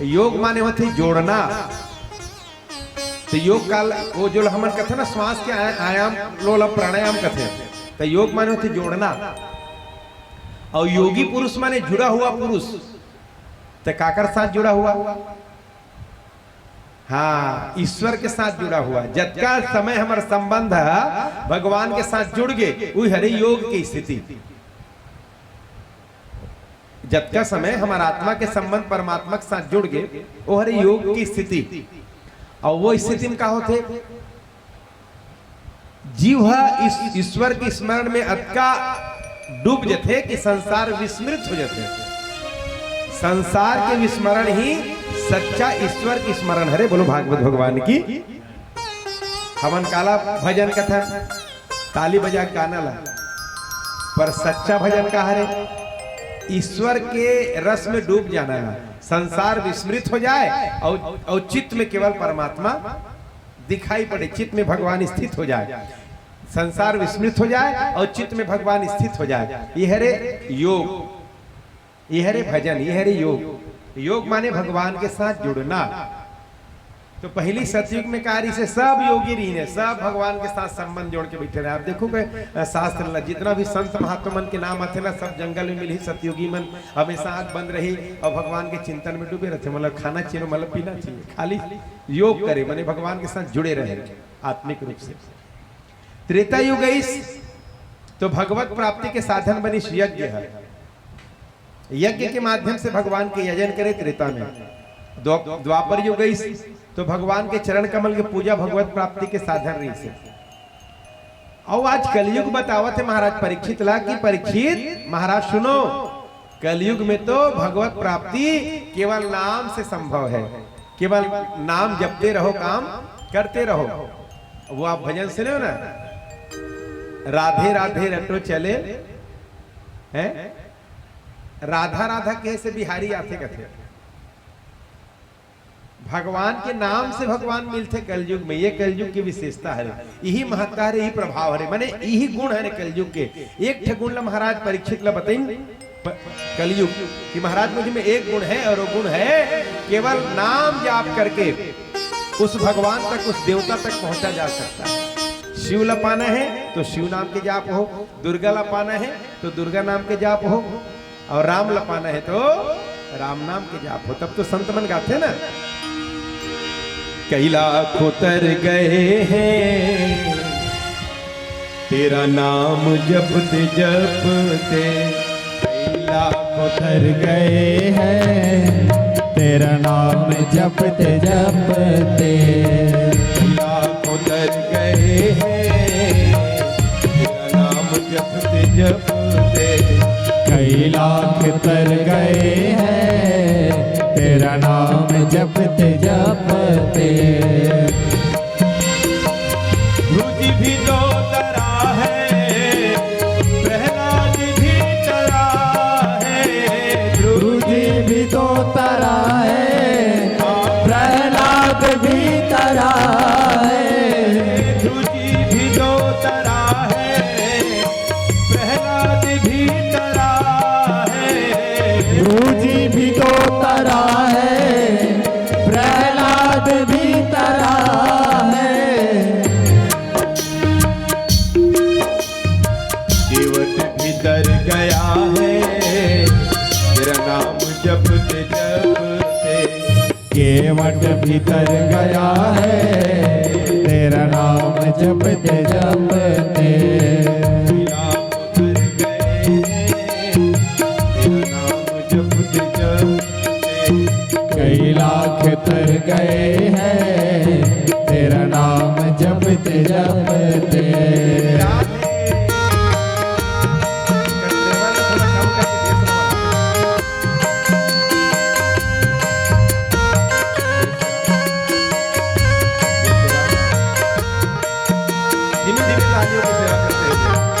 योग माने होथे जोड़ना। तो योग काल, वो जो हमन कथे ना, श्वास के आय-, आयाम लो ला प्राणायाम कथे। तो योग माने होथे जोड़ना। और योगी पुरुष माने जुड़ा हुआ पुरुष। तो काकर साथ जुड़ा हुआ? हाँ, ईश्वर के साथ जुड़ा हुआ। जतका समय हमर संबंध ह भगवान के साथ जुड़ गे, उही हरे योग के स्थिति। जतका समय हमर आत्मा के संबंध परमात्मा के साथ जुड़ गे, वो हरे योग की स्थिति। अउ वो स्थिति में का होथे? जीव ह इस ईश्वर के स्मरण में अतका डूब जथे कि संसार विस्मृत हो जथे। संसार के विस्मरण ही सच्चा ईश्वर के स्मरण हरे। बोलो भागवत भगवान की। हमन काला भजन कथन, ताली बजा के गाना ला, पर सच्चा भजन का हरे? ईश्वर के रस में डूब जाना ला। संसार विस्मृत हो जाए और, और चित्त में केवल परमात्मा दिखाई पड़े, चित्त में भगवान स्थित हो जाए, संसार विस्मृत हो जाए और चित्त में भगवान स्थित हो जाए। ये हरे योग, ये हरे भजन, ये हरे योग। योग माने भगवान के साथ जुड़ना। तो पहली सतयुग में का रहिसे, सब योगी रहिन हे, सब भगवान के साथ संबंध जोड़ के बैठे रहे। आप देखो कि, अ, शास्त्र ला, जितना भी संत महात्मा मन के नाम आथे ना, सब जंगल में मिलही सतयुगी मन, हमेशा आंख बंद रही और भगवान के चिंतन में डूबे रहते। मतलब खाना चाहिए, मतलब पीना चाहिए, खाली योग करे, माने भगवान के साथ जुड़े रहे आत्मिक रूप से। त्रेता युग आइस तो भगवत प्राप्ति के साधन बनिस यज्ञ ह। यज्ञ के माध्यम से भगवान के यजन करे त्रेता में। द्वा-, द्वापर युग आइस तो भगवान के चरण कमल के पूजा भगवत प्राप्ति के साधन रहिसे। अउ आज कलयुग बतावत हे महाराज परीक्षित ला कि परीक्षित महाराज सुनो, कलयुग में तो भगवत प्राप्ति केवल नाम से संभव है। केवल नाम जपते रहो, काम करते रहो। वो आप भजन सुने हो ना, राधे राधे रटो चले, हैं? राधा राधा कहे से बिहारी आथे कथे। भगवान के नाम से भगवान मिलथे कलयुग में, ये कलयुग की विशेषता हरे, यही महत्ता हरे, यही प्रभाव हरे, माने यही गुण हरे कलयुग के। एक ठे गुण ला महाराज परीक्षित ला बताइन, प-, कलयुग कि महाराज मुझ में एक गुण है और वो गुण है केवल नाम जाप करके उस भगवान तक, उस देवता तक पहुंचा जा सकता है। शिव ला पाना है तो शिव नाम के जाप हो, दुर्गा ला पाना है तो दुर्गा नाम के जाप हो, और राम ला पाना है तो राम नाम के जाप हो। तब तो संत मन गाथे ना, कई लाख उतर गए हैं तेरा नाम जपते जपते, कई लाख उतर गए हैं तेरा नाम जपते जपते, कई लाख उतर गए हैं तेरा नाम जपते जपते, कई लाख तर गए हैं तेरा नाम जपते जपते। ध्रुव जी भी तो तरा है, प्रहलाद भी तरा है, ध्रुव जी भी तो तरा है, प्रहलाद भी तरा है। ध्रुव जी भी तो तरा है, प्रहलाद भी तरा है। ध्रुव जी भी तो तरा है, प्रहलाद भी तरा है। केवट भी तर गया है तेरा नाम जपते जपते, केवट भी तर गया है तेरा नाम जपते जपते। कई लाख तर गए हैं तेरा नाम जपते जपते। धीमे धीमे तालियों की सेवा करते हुए।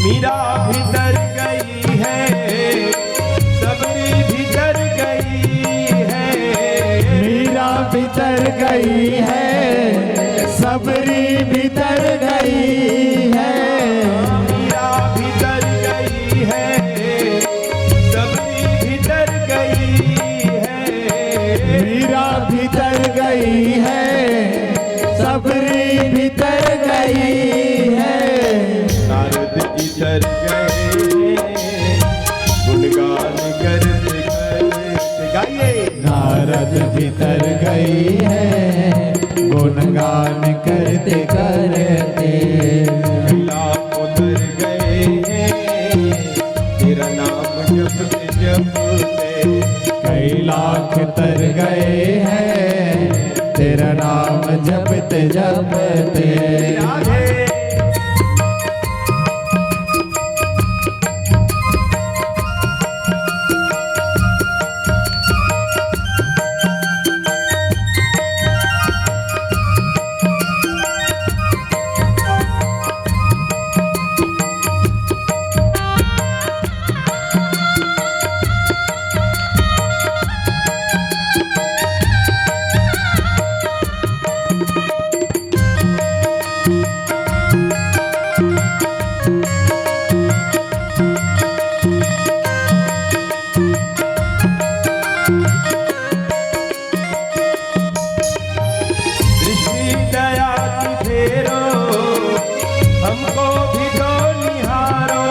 मीरा भी तर गई है, सबरी भी तर गई है। मीरा भी तर गई है, सबरी भी तर गई भीतर गई है। नारद भीतर गए हैं, गुणगान करते करते गाइए। नारद भीतर गई है, गुणगान करते करते। कैलाश उतर गए हैं, तेरा नाम जपते जपते। कैलाश उतर गए हैं, तेरा नाम जपते जपते। राधे। दृष्टि दया की फेरो, हमको भी तो निहारो।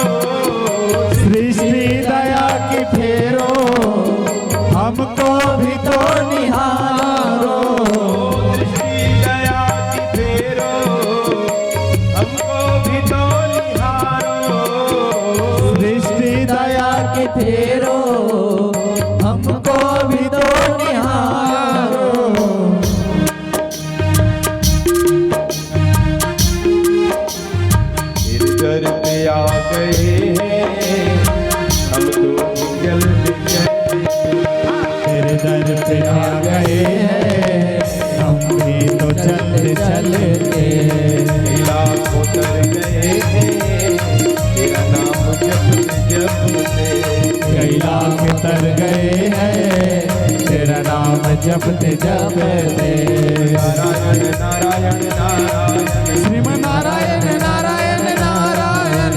सृष्टि दया की फेरो, हमको भी तो निहारो। दृष्टि दया की फेरो, हमको भी तो निहारो। सृष्टि दया की फेरो, हमको भी तो निहारो। तेरे दर पे आ गए हैं हम तो जल्द जल्द। तेरे दर पे आ गए हैं हम भी तो जल्द चलते। कैलाश उतर गए हैं तेरा नाम जपते जपते। कैलाश उतर गए हैं तेरा नाम जपते जपते। नारायण नारायण नारायण। श्रीमन नारायण नारायण नारायण।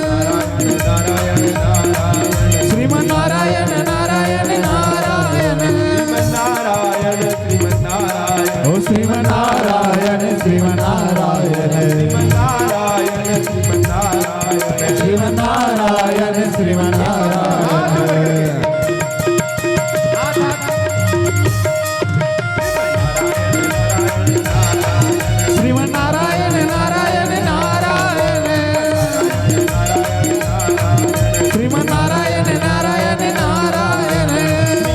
नारायण नारायण नारायण। श्रीमन नारायण नारायण नारायण। श्रीमन नारायण श्रीमन नारायण। ओ श्रीमन नारायण श्रीमन नारायण। श्रीमन नारायण श्रीमन नारायण। श्रीमन नारायण श्रीमन नारायण। श्रीमन नारायण नारायण नारायण। श्रीमन नारायण नारायण नारायण।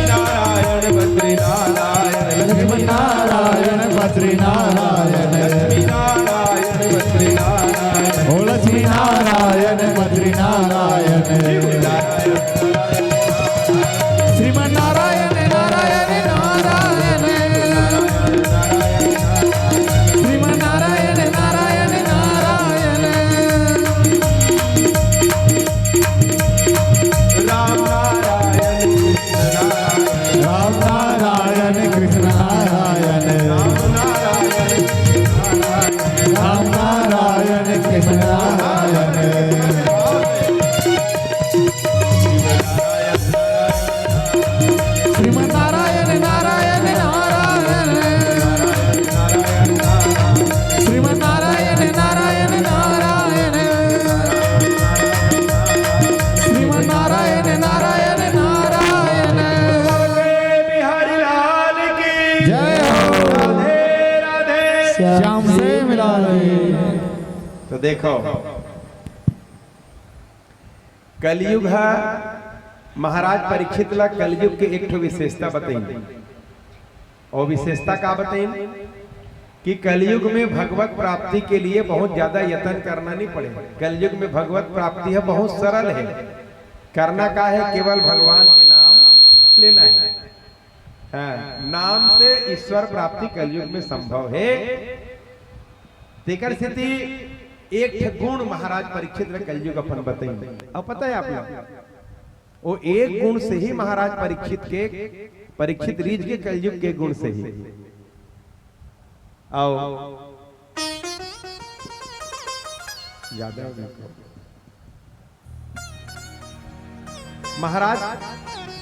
नारायण बद्री नारायण। लक्ष्मी नारायण बद्री नारायण। लक्ष्मी नारायण बद्री नारायण। ओ लक्ष्मी नारायण बद्री नारायण। श्रीमन नारायण नारायण नारायण। श्रीमन नारायण नारायण नारायण। राम नारायण कृष्ण नारायण। राम नारायण कृष्ण नारायण। राम नारायण कृष्ण नारायण। राम नारायण कृष्ण नारायण। श्रीमन नारायण नारायण नारायण। श्रीमन नारायण नारायण नारायण। श्रीमन नारायण नारायण नारायण। बिहारी लाल की जय हो। राधे राधे। श्याम से मिला दे। तो देखो, कलयुग ह महाराज परीक्षित ला कलयुग के एक ठो विशेषता बताइन। और विशेषता का बताइन कि कलयुग में भगवत प्राप्ति के लिए बहुत ज्यादा यत्न करना नहीं पड़े। कलयुग में भगवत प्राप्ति ह बहुत सरल है। करना का है, केवल भगवान के नाम लेना है। हाँ, नाम से ईश्वर प्राप्ति कलयुग में संभव है। तेकर सेती एक ठे गुण महाराज परीक्षित ला कलयुग अपन बताइन। अब पता है आप लोग, वो एक गुण से ही महाराज परीक्षित के, परीक्षित रीझ के कलयुग के गुण से ही। आओ, ज्यादा हो गया। महाराज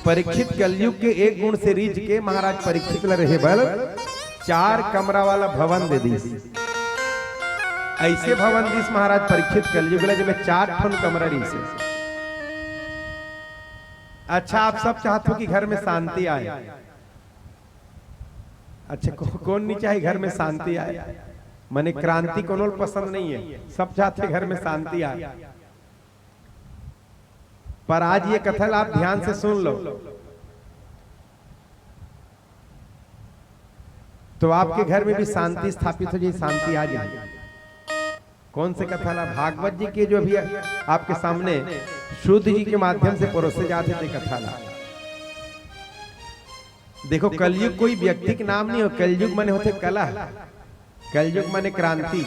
परीक्षित कलयुग के एक गुण से रीझ के महाराज परीक्षित ला रहे बर चार कमरा वाला भवन दे दीस। अइसे भवन दिस महाराज परीक्षित, कलयुग ला, जेमे चार ठन कमरा रहिसे। अच्छा, आप सब चाहत हो कि घर में शांति आए। अच्छा, को-, कौन नहीं चाहे घर में शांति आए? माने क्रांति कोनो ल पसंद नहीं है, सब चाहते घर में शांति आए। पर आज ये कथा ला आप ध्यान से सुन लो, तो आपके घर में भी शांति स्थापित हो जाए, शांति आ जाए। कौन से कथा ला? भागवत जी के, जो अभी आपके सामने शुद्ध जी के माध्यम से परोसे जाते थे कथा ला। देखो, कलयुग कोई व्यक्ति के नाम नहीं हो। कलयुग माने होथे कलह, कलयुग माने क्रांति,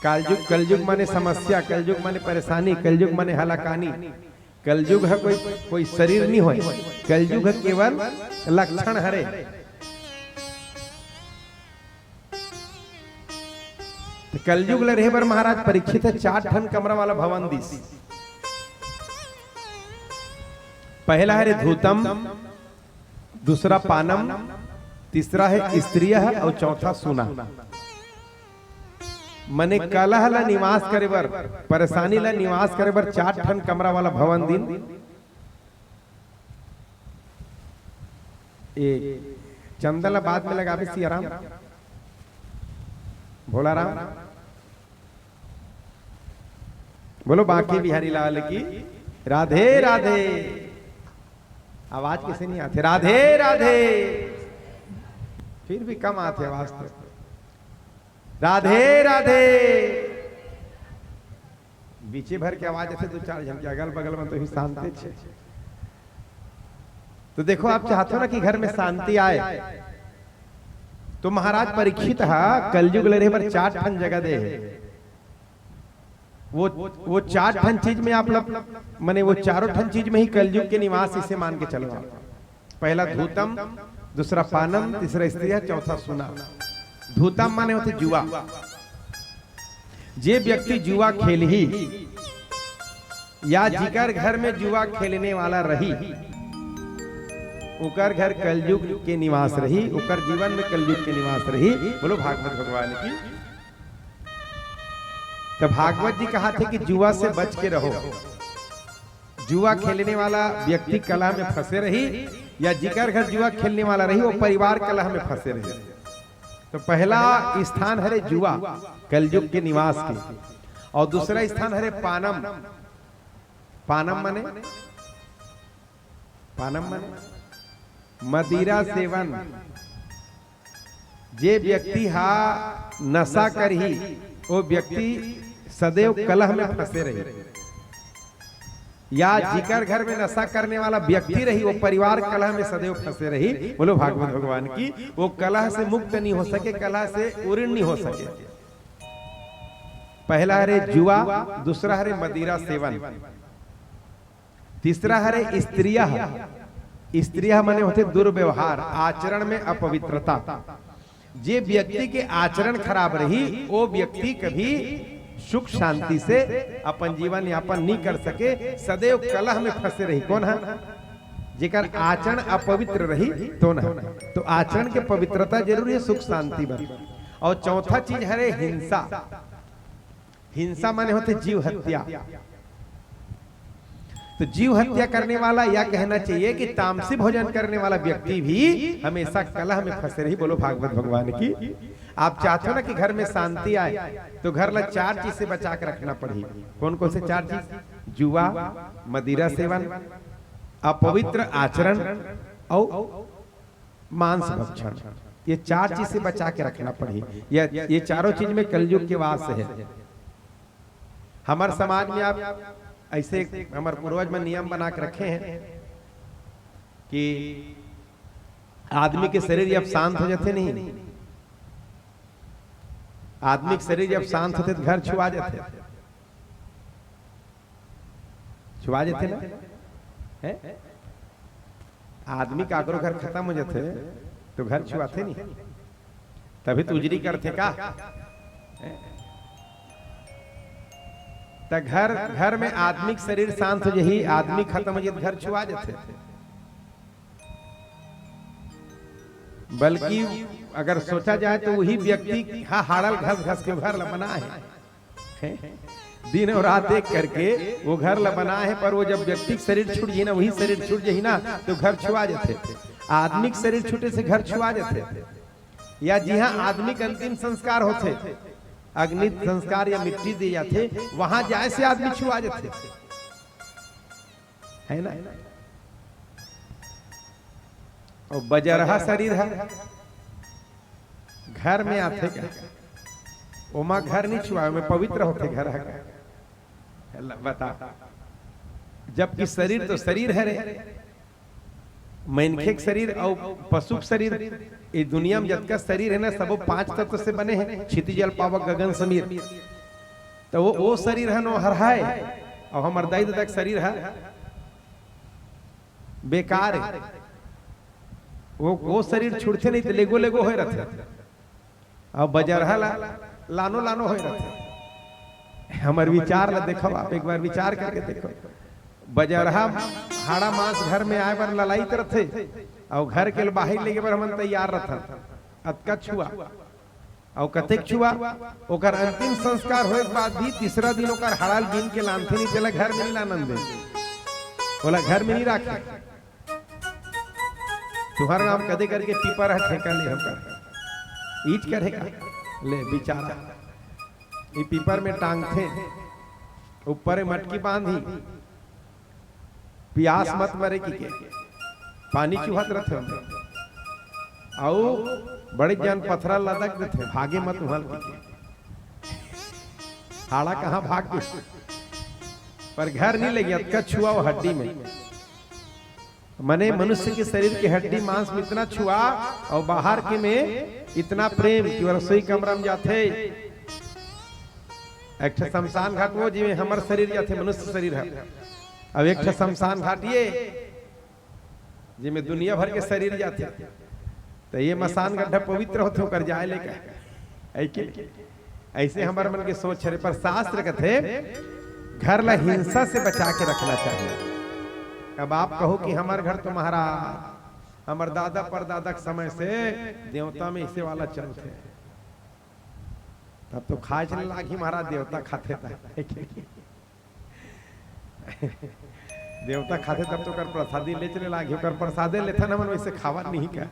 कलयुग, कलयुग माने समस्या, कलयुग माने परेशानी, कलयुग माने हलाकानी। कलयुग ह कोई, कोई शरीर नहीं होय, कलयुग ह केवल लक्षण हरे। त कलयुग ल रहे बर महाराज परीक्षित ह चार ठन कमरा वाला भवन दिस। पहला हरे धूतम, दूसरा पानम, तीसरा है स्त्रियः अउ चौथा सुना। मने कलह ला निवास करे बर, परेशानी ला निवास करे बर चार ठन कमरा वाला भवन दिन। ए चंदा ला बाद में लगाबे सियाराम, भोलाराम। बोलो बांके बिहारी लाल की राधे राधे। आवाज कैसे नहीं आते? राधे राधे। फिर भी कम आते आवाज तो। राधे राधे। बीचे भर के आवाज ऐसे दो चार झन के, अगल बगल में तो ही शांति छे। तो देखो, आप चाहते हो ना कि घर में शांति आए, तो महाराज परीक्षित हा कलयुग ल रहे बर चार ठन जगह दे हे। वो, वो चार ठन चीज में आप लोग, माने वो चारों ठन चीज में ही कलयुग के निवास, इसे मान के चलो आप। पहला धूतम, दूसरा पानम, तीसरा स्त्रियः, चौथा सुना। धूतम माने होथे जुआ। जे व्यक्ति जुआ खेलही या जिकर घर में जुआ खेलने वाला रही, ओकर घर कलयुग के निवास रही, ओकर जीवन में कलयुग के निवास रही। बोलो भागवत भगवान की। तो भागवत जी कहा थे कि जुआ से बच के रहो। जुआ खेलने वाला व्यक्ति कलह में फंसे रही, या जिकर घर जुआ खेलने वाला रही, वो परिवार कलह में फंसे रही। तो पहला स्थान हरे जुआ, कलयुग के निवास के, और दूसरा स्थान हरे पानम। पानम माने, पानम माने मदिरा सेवन। जे व्यक्ति हा नशा करही, वो व्यक्ति सदैव कलह में फंसे रही, या जिकर घर में नशा करने वाला व्यक्ति रही, वो परिवार कलह में सदैव फंसे रही। बोलो भागवत भगवान की। वो कलह से मुक्त नहीं हो सके, कलह से उऋण नहीं हो सके। पहला हरे जुआ, दूसरा हरे मदिरा सेवन, तीसरा हरे स्त्रियः। स्त्रियः माने होथे दुर्व्यवहार, आचरण में अपवित्रता। जे व्यक्ति के आचरण खराब रही, वो व्यक्ति कभी सुख शांति से अपन जीवन यापन नहीं कर सके, सदैव कलह में फंसे रही। कौन है? जेकर आचरण अपवित्र रही, तो ना। तो आचरण के पवित्रता जरूरी है सुख शांति बर। और चौथा चीज हरे हिंसा। हिंसा माने होथे जीव हत्या। तो जीव हत्या करने वाला, या कहना चाहिए कि तामसी भोजन करने वाला व्यक्ति भी हमेशा कलह में फंसे रही। बोलो भागवत भगवान की। आप चाहते हो ना कि घर में शांति आए, तो घर ला चार चीज से बचा के रखना पड़ही। कौन कौन से चार चीज? जुआ, मदिरा सेवन, अपवित्र आचरण और मांस भक्षण। ये चार चीज से बचा के रखना पड़ही। ये, ये चारों चीज में कलयुग के वास है। हमार समाज में आप ऐसे, हमार पूर्वज में नियम बना के रखे हैं कि आदमी के शरीर जब शांत हो जाते नहीं, आदमी के शरीर जब शांत होते तो घर छुआ जाते, छुआ जाते ना, हैं? आदमी काकरो घर खत्म हो जाथे, तो घर छुआथे नहीं, तभी तो उजरी करथे का? त घर, घर में आदमी के शरीर शांत हो जाही, आदमी खत्म हो जाही, घर छुआ जाथे। बल्कि अगर सोचा जाए, तो वही व्यक्ति हा हाड़ल घस घस के घर ला बनाए हे। दिन अउ रात एक करके वो घर ला बनाए हे, पर वो जब व्यक्ति के शरीर छूट जाही ना, वही शरीर छूट जाही ना, तो घर छुआ जाथे। आदमी के शरीर छूटे से घर छुआ जाथे। या जिहाँ आदमी के अंतिम संस्कार होथे, अग्नि संस्कार या मिट्टी दे जाथे, वहां जाए से आदमी छुआ जाथे, है ना? अउ बजरहा शरीर ह घर में आथे का? ओमा घर नहीं छुआ, ओमे पवित्र होथे घर ह का? ल-, बता, जबकि शरीर तो शरीर हरे, मनखे के शरीर अउ पशु के शरीर, ये दुनिया में जतका शरीर है ना, सबो पांच तत्व से बने हैं, क्षिति जल पावक गगन समीर। तो वो, वो शरीर है नो हरहाय, अउ हमर दाई ददा के शरीर है बेकार है। वो, वो शरीर छुड़थे नहीं तो लेगो लेगो होए रहथे। अब बजरहा ला लानो लानो होए रहथे। हमर विचार ला देखो, आप एक बार विचार करके देखो। बजरहा हाड़ा मांस घर में आए बर ललाइत रहथे, अउ घर के बाहर लेगे बर हमन तैयार रहथन। अतका छुआ, अउ कतेक छुआ, ओकर अंतिम संस्कार होए के बाद भी तीसरा दिन ओकर हाड़ा ल बीन के लानथे, नहीं तेला घर में नहीं लानन दे, ओला घर में नहीं राखे। तुहर गांव कदे करके पीपर ह ठेका ले होकर ईच करे का? ले बिचारा, ये पीपर में टांगथे, ऊपर में मटकी बांधी, पियास मत मरे की के, पानी चुहत रहथे ओमे। अउ बड़े जन पथरा लदक देथे, भागे मत उहल की के। हाड़ा कहाँ भाग गे? पर घर नहीं लगे, अतका छुआ वो हड्डी में। मने मनुष्य के शरीर के हड्डी मांस में इतना छुआ, अउ बाहर के में इतना प्रेम कि वो रसोई कमरा में जाथे। एक ठे शमशान घाट वो, जिमे हमर शरीर जाथे, मनुष्य शरीर है, अउ एक ठे शमशान घाट ये, जिमे दुनिया भर के शरीर जाथे। तो ये मसान गड्ढा पवित्र होथे, ओकर जाए ले का? ऐ के? ऐसे हमर मन के सोच हरे, पर शास्त्र कथे, घर ला हिंसा से बचा के रखना चाहिए। अब आप कहो कि हमर घर तो महाराज, हमर दादा परदादा के समय से देवता में ऐसे वाला चलथे, तब तो खाए चले लागी महाराज, देवता खाथे ता। देवता खाथे तब तो ओकर प्रसादी ले चले लागी, ओकर प्रसादे लेथन हमन, वैसे खावन नहीं का?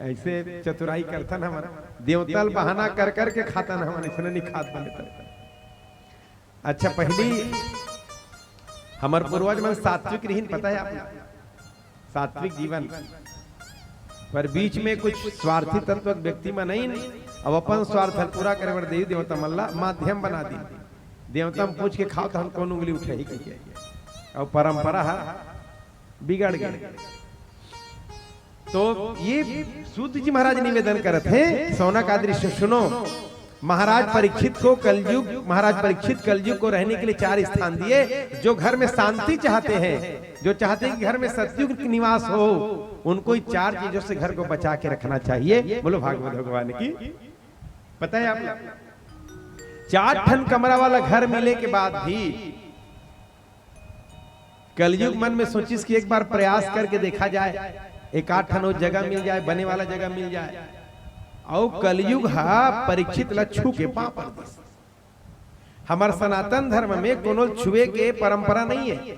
ऐसे चतुराई करथन हमन, देवता ल बहाना कर कर के खातन हमन, इसने नहीं खात बने तब। अच्छा, पहली हमर पूर्वज मन सात्विक रहिन, पता है आपको? सात्विक जीवन, पर बीच में कुछ स्वार्थी तत्व के व्यक्ति मन आइन, अब अपन स्वार्थ ल पूरा करे बर देवी देवता मन ला माध्यम बना दी। देवता मन पूछ के खाओ तो हम कौन उंगली उठाही कहिके, अउ परंपरा ह बिगड़ गए। तो ये सूत जी महाराज निवेदन करत हैं, शौनक आदि ऋषि सुनो, महाराज परीक्षित को कलयुग, महाराज परीक्षित कलयुग को रहने के लिए चार स्थान दिए। जो घर में शांति चाहते हैं, जो चाहते हैं कि घर में सतयुग की निवास हो, उनको इन चार चीजों से घर को बचा के रखना चाहिए। बोलो भागवत भगवान की। पता है आप, चार ठन कमरा वाला घर मिले के बाद भी कलयुग मन में सोचिस कि एक बार प्रयास करके देखा जाए, एक आध ठन जगह मिल जाए, बने वाला जगह मिल जाए। अउ कलयुग हा परीक्षित ला छू के पांव पर दिस। हमर सनातन धर्म में कोनो छुए के परंपरा नहीं है।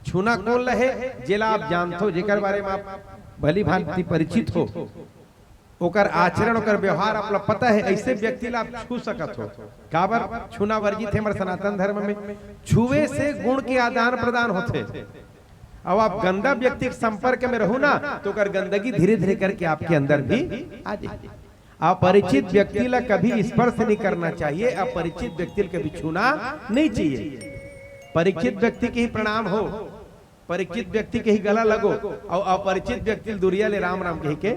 छूना कौन ला हे, जेला आप जानथो, जेकर बारे में आप भली भांति परिचित हो, ओकर आचरण, ओकर व्यवहार आप ला पता है, ऐसे व्यक्ति ला आप छू सकत हो। काबर छूना वर्जित है हमर सनातन धर्म में? छुए से गुण के आदान प्रदान होथे। अब आप गंदा व्यक्ति के संपर्क में रहू ना, तो ओकर गंदगी धीरे धीरे करके आपके अंदर भी आ जाए। अपरिचित व्यक्ति ला कभी स्पर्श नहीं करना चाहिए, अपरिचित व्यक्ति ला कभी छूना नहीं चाहिए। परिचित व्यक्ति के ही प्रणाम हो, परिचित व्यक्ति के ही गला लगो, अउ अपरिचित व्यक्ति ल दुरिया ले राम राम कहि के,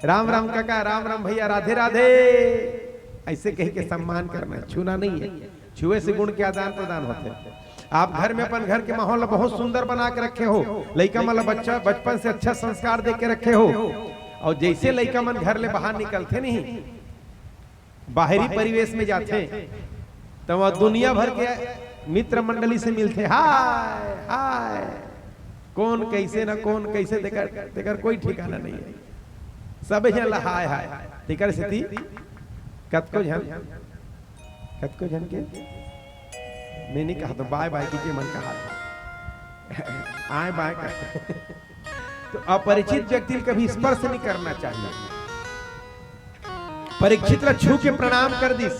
"राम राम काका, राम राम भैया, राधे राधे," ऐसे कहि के सम्मान करना, छूना नहीं है। छुए से गुण के आदान प्रदान होथे। आप घर में अपन घर के माहौल ला बहुत सुंदर बना के रखे हो, लइका मन ला बच्चा बचपन से अच्छा संस्कार दे के रखे हो, अउ जैसे लइका मन घर ले बाहर निकलथे नहीं, बाहरी परिवेश में जाथे, त वहाँ दुनिया भर के मित्र मंडली से मिलथे। हाय हाय, कौन कैसे ना कौन कैसे, तेकर तेकर कोई ठिकाना नहीं है। सबे झन ला हाय हाय। तेकर सेती कतको झन कतको झन के मैं नहीं कहत हूँ, बाय बाय कीजिए, मन कहा था। आए बाय कर। तो अपरिचित व्यक्ति ल कभी स्पर्श नहीं करना चाहिए। परीक्षित ला छू के प्रणाम कर दिस।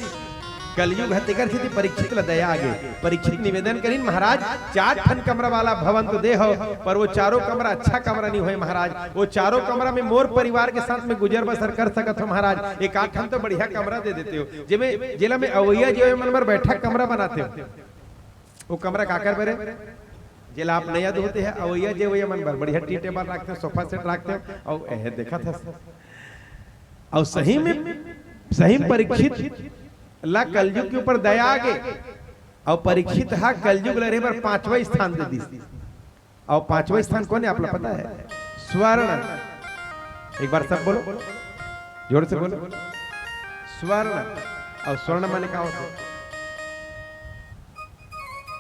कलयुग हे, तेकर सेती परीक्षित ला दया आगे। परीक्षित निवेदन करिन, महाराज, चार ठन कमरा वाला भवन तो दे हो, पर वो चारों कमरा अच्छा कमरा नहीं होय महाराज। वो चारों कमरा में मोर परिवार के साथ में गुजर बसर कर सकत हो महाराज, एक आध ठन तो बढ़िया कमरा दे देते हो, जेमे, जेला मैं अवैया जेवैया मन बर बैठक कमरा बनाते हो। वो कमरा काकर बरे? जेला आप नया धोते हैं, अवैया जेवैया मन बर बढ़िया टी टेबल रखते हो, सोफा सेट रखते हो, और एह देखत हस। और सही में, सही में परीक्षित ला कलयुग के ऊपर दया आगे, और परीक्षित हा कलयुग लड़े बर पांचवा स्थान दे दिस। और पांचवा स्थान कौन है, आप लोग पता है? स्वर्ण। एक बार सब बोलो, जोर से बोलो, स्वर्ण। और स्वर्ण माने का होता है?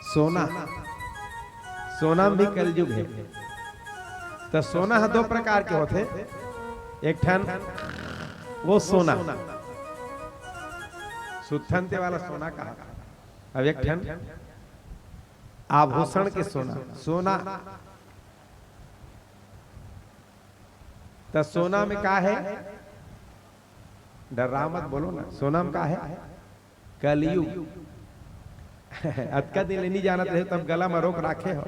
सोना। सोना में भी कलयुग है। तो सोना ह दो प्रकार के होथे। एक ठन वो सोना, सुत्थन ते वाला सोना कहा, अब एक ठन आभूषण के सोना। सोना, त सोना में का है? डर्रा मत, बोलो ना, सोना में का है? कलयुग। अतका दिन ले नहीं जानत रहे, तब गला में रोक राखे हो।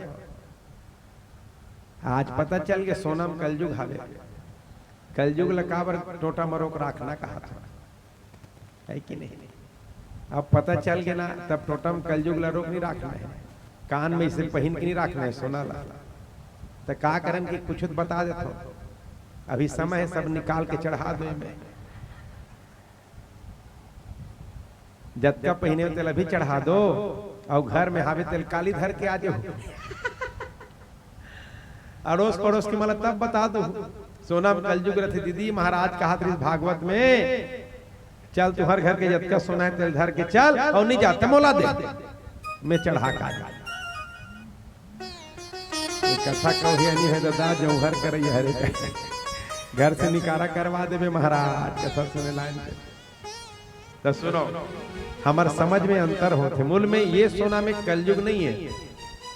आज पता चल के सोना में कलयुग हावे। कलयुग ला काबर टोटा में रोक राखना कहा था, है कि नहीं? अब पता चल गया ना, तब टोटा में कलयुग ला रोक नहीं राखना है। कान में इसे पहिन के नहीं राखना है सोना ला। तो का करन कि कुछ तो बता देता हूँ, अभी समय है, सब निकाल के चढ़ा दो में। जतका पहिने हो तेला भी चढ़ा दो, और घर में हावे तेल काली धर के आ जाओ। अड़ोस पड़ोस के मला तब बता दो। सोना में कलयुग रथे दीदी, महाराज कहा रहिस भागवत में, चल तुहर घर के जतका सोना है तेल धर के चल, और नहीं जाते मोला दे, मैं चढ़ा का। ये कथा कहू ही नहीं है दादा, जौहर करई हरे। घर से निकारा करवा देबे महाराज, कथा सुने लाइन के। तो सुनो, हमर समझ में अंतर होथे। मूल में ये सोना में कलयुग नहीं है,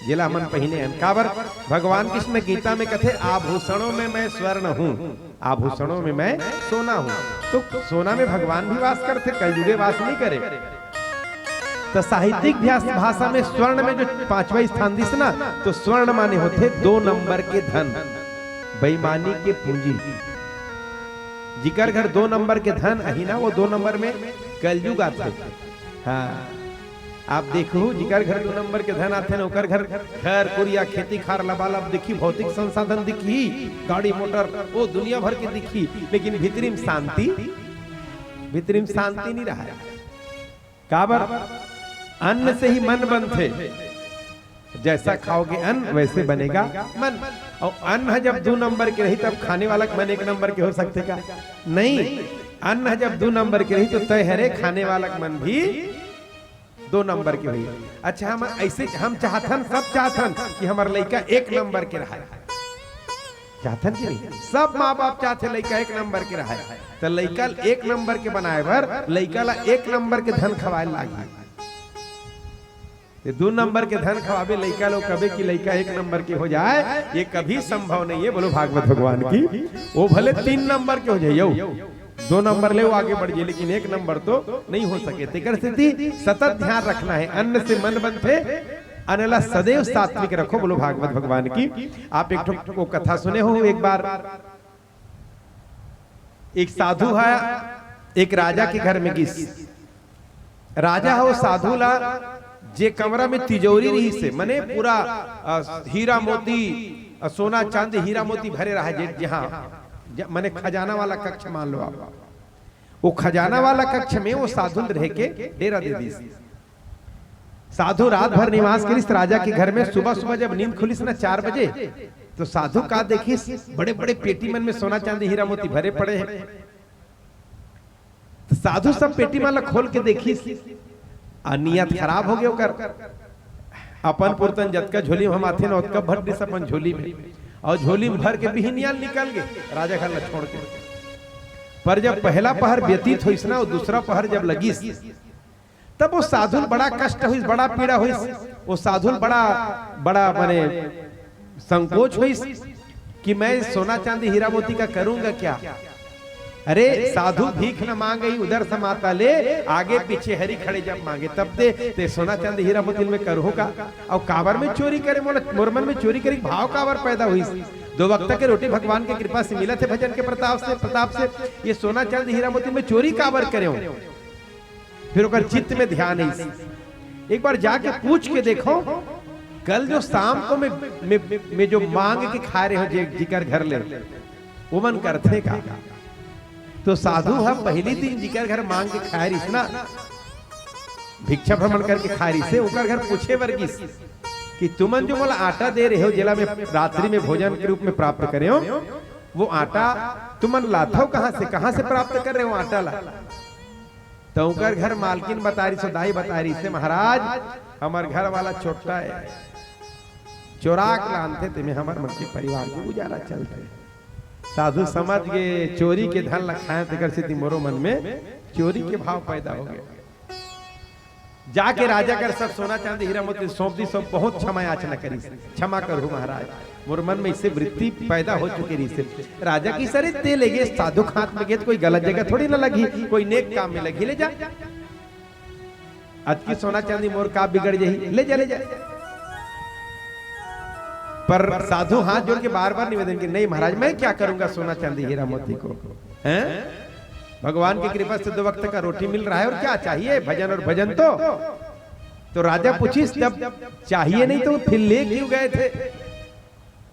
जेला हमन पहिने हन। काबर? भगवान कृष्ण गीता में कथे, "आभूषणों में मैं स्वर्ण हूँ, आभूषणों में मैं सोना हूँ।" तो सोना में भगवान भी वास करथे, कलयुगे वास नहीं करे। तो साहित्यिक भ्यास-, भाषा में स्वर्ण में जो पांचवा स्थान दिस ना, तो स्वर्ण माने होथे दो नंबर के धन, बेईमानी के पूंजी। जिकर घर दो नंबर के धन अही ना, वो दो नंबर में कलयुग आथे। हाँ, आप देखहू, जिकर घर दो नंबर के धन आथे ना, ओकर घर, घर, कुरिया, खेती खार, लबालब दिखही, भौतिक संसाधन दिखही, गाड़ी मोटर, वो दुनिया भर के दिखही, लेकिन भीतरी में शांति, भीतरी में शांति नहीं रहा। काबर? अन्न से ही मन बनथे। जैसा खाओगे अन्न, वैसे बनेगा मन। और अन्न ह जब दू नंबर के रही, तब खाने वाला के मन एक नंबर के हो सकथे का? नहीं। अन्न ह जब दू नंबर के रही, तो तय हरे खाने वाला के मन भी दो नंबर के होही। अच्छा, हम ऐसे, हम चाहथन, सब चाहथन कि हमर लइका एक नंबर के रहे। चाहथन कि नहीं? सब माँ बाप चाहथे लइका एक नंबर के रहे। त लइका एक नंबर के बनाए बर लइका ला एक नंबर के धन खवाए लागही। ये दू नंबर के धन खवाबे लइका लो, कबे कि लइका एक नंबर के हो जाए, ये कभी संभव नहीं है। बोलो भागवत भगवान की। वो भले तीन नंबर के हो जाए, यो दो नंबर ले वो आगे बढ़ जाए, लेकिन एक नंबर तो नहीं हो सके। तेकर सेती सतत ध्यान रखना है, अन्न से मन बनथे, अन्न ला सदैव सात्विक रखो। बोलो भागवत भगवान की। आप एक ठो वो कथा सुने हो एक बार, एक साधु है, एक राजा के घर में गिस। राजा हो साधु ला, जे कमरा में तिजोरी रहिसे, मने पूरा, अ, हीरा मोती, अ, सोना चांदी हीरा मोती भरे रहा, जे, जहाँ, ज-, मने खजाना वाला कक्ष मान लो आप। वो खजाना वाला कक्ष में वो साधु रह के डेरा दे दिस। साधु रात भर निवास करिस राजा के घर में। सुबह सुबह जब नींद खुलिस ना चार बजे, तो साधु का देखिस, बड़े बड़े पेटी मन में सोना चांदी हीरा मोती भरे पड़े हैं। तो साधु सब पेटी मन ला खोल के देखिस, आ नियत खराब हो गए ओकर। अपन पुरतन जतका झोली में हम आथे ना, ओतका भर दिस अपन झोली में, और झोली में भर के बिहनिया निकल गए राजा घर ला छोड़ के। पर जब पहला पहर व्यतीत होइस ना, और दूसरा पहर जब लगिस, तब वो साधु ल बड़ा कष्ट होइस, बड़ा पीड़ा होइस। वो साधु ल बड़ा, बड़ा माने संकोच होइस कि मैं सोना चांदी हीरा मोती का करूंगा क्या? अरे साधु भीख न मांगइ उदर सम आता ले, आगे पीछे हरि खड़े जब मांगे तब दे। ते सोना चांदी हीरा मोती ल मैं करहूं का? अउ काबर में चोरी करे? मोला, मोर मन में चोरी करे के भाव काबर पैदा होइस? दो वक्त के रोटी भगवान के कृपा से मिलत हे, भजन के प्रताप से, प्रताप से। ये सोना चांदी हीरा मोती ल मैं चोरी काबर करेंव? फिर ओकर चित्त में ध्यान आइस, एक बार जाके पूछ के देखो, कल जो शाम को मैं, मैं, मैं जो मांग के खाए रहेंव जे, जिकर घर ले, वो मन करथे का? तो साधु ह पहिली दिन जिकर घर मांग के खाए रहिस ना, भिक्षा भ्रमण करके खाए रहिसे, ओकर घर पूछे बर गिस कि तुमन जो मोला आटा दे रहेव, जेला मैं रात्रि में भोजन के रूप में प्राप्त करेंव, वो आटा तुमन लाथव कहां से, कहां से प्राप्त कर रहेव आटा ला? त ओकर घर मालकिन बता रहिसे, दाई बता रहिसे, महाराज, हमर घर वाला चोट्टा हे, चोरा के लानथे, तेमे हमर मन के परिवार के गुजारा चलथे। साधु समझ गे, चोरी के धन ल खाए, तेकर सेती मोरो मन में चोरी के भाव पैदा हो गे। जाके राजा कर सब सोना चांदी हीरा मोती सौंप दिस, सब बहुत क्षमा याचना करिस, क्षमा करहु महाराज, मोर मन में अइसे वृत्ति पैदा हो चुके रहिसे। राजा कहिस, अरे ते लेगे साधु के हाथ में गे त कोई गलत जगह थोड़ी ना लगही, कोई नेक काम में लगही, ले जा। अतकी सोना चांदी मोर का बिगड़ जाही, ले जा, ले जा। पर साधु हाथ जोड़ के बार बार निवेदन किए, नहीं महाराज, मैं क्या करूंगा सोना चांदी हीरा मोती को, हैं? भगवान की कृपा से दो वक्त का रोटी मिल रहा है, और क्या चाहिए? भजन और भजन तो। तो राजा पूछिस, जब चाहिए नहीं तो फिर ले क्यों गए थे?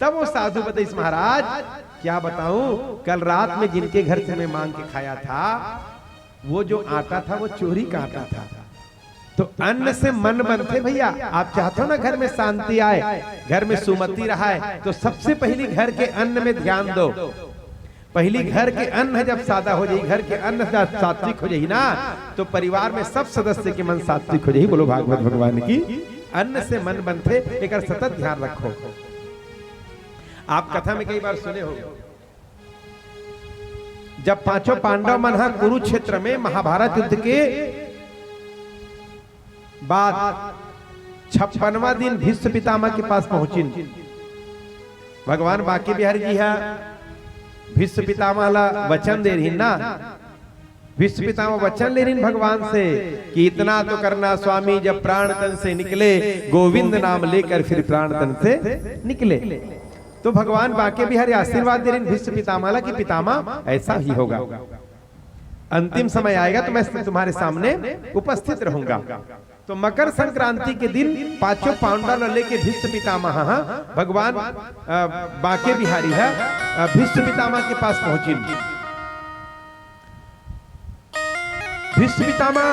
तब वो साधु बताइस, महाराज, क्या बताऊं, कल रात में जिनके घर से मैं मांग के खाया था, वो जो आटा था, वो चोरी का आटा था। तो अन्न से मन बनथे भैया। आप चाहत हो ना घर में शांति आए, घर में सुमति रहाय, तो सबसे पहली घर के अन्न में ध्यान दो। पहली घर के अन्न जब सादा हो जाही, घर के अन्न जब सात्विक हो जाही ना, तो परिवार में सब सदस्य के मन सात्विक हो जाही। बोलो भागवत भगवान की। अन्न से मन बनथे, एकर सतत ध्यान रखो। आप कथा में कई बार सुने हो, जब पांचों पांडव मन ह कुरुक्षेत्र में महाभारत युद्ध के बाद छप्पनवां दिन भीष्म पितामह के पास पहुंचिन, भगवान बांके बिहारी जी ह भीष्म पितामह ला वचन दे रहिन ना, भीष्म पितामह वचन ले रहिन भगवान से कि इतना तो करना स्वामी, जब प्राण तन से निकले, गोविंद नाम लेकर फिर प्राण तन से निकले। तो भगवान बांके बिहारी आशीर्वाद दे रहिन भीष्म पितामह ला कि पितामह, ऐसा ही होगा, अंतिम समय आएगा तो मैं तुम्हारे सामने उपस्थित रहूंगा। तो मकर संक्रांति के दिन पांचों पांडव ला लेके भीष्म पितामह ह भगवान, अ, बांके बिहारी ह, अ, भीष्म पितामह के पास पहुंचिन। भीष्म पितामह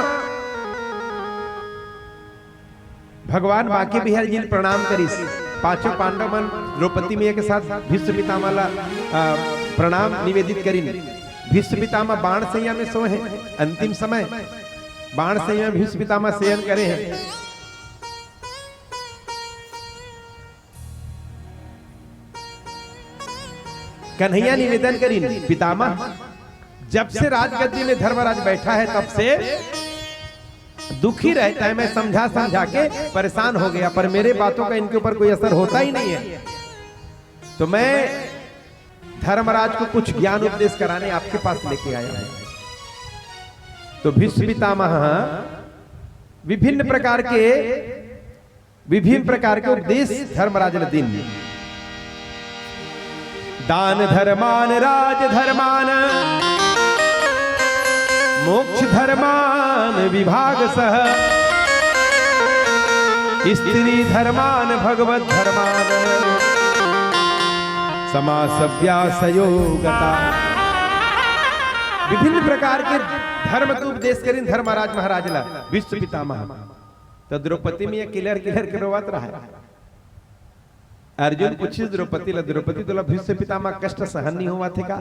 भगवान बांके बिहारी जी ल प्रणाम करिस। पांचों पांडव मन द्रौपदी मैया के साथ भीष्म पितामह ला, अ, प्रणाम निवेदित करिन। भीष्म पितामह बाण सैया में सोए हे, अंतिम समय बाण सैया में भीष्म पितामह शयन करे हे। कन्हैया निवेदन करिन, पितामह, जब से राजगद्दी में धर्मराज बैठा है, तब से दुखी रहता है। मैं समझा समझा के परेशान हो गया, पर मेरे बातों का इनके ऊपर कोई असर होता ही नहीं है। तो मैं धर्मराज को कुछ ज्ञान उपदेश कराने आपके पास लेके आया हूं। तो भीष्म पितामह विभिन्न प्रकार के, विभिन्न प्रकार के उपदेश धर्मराज ने दीन। दान धर्मान राज धर्मान, मोक्ष धर्मान विभाग सह, स्त्री धर्मान भगवत धर्मान, समासव्यासयोगता। विभिन्न प्रकार के धर्म के उपदेश करिन धर्मराज महाराज ला भीष्म पितामह। तो द्रौपदी मैया किलर किलर के रोवत रहा। अर्जुन पूछिस द्रौपदी ला, द्रौपदी, तोला भीष्म पितामह कष्ट सहन नहीं होवत हे का?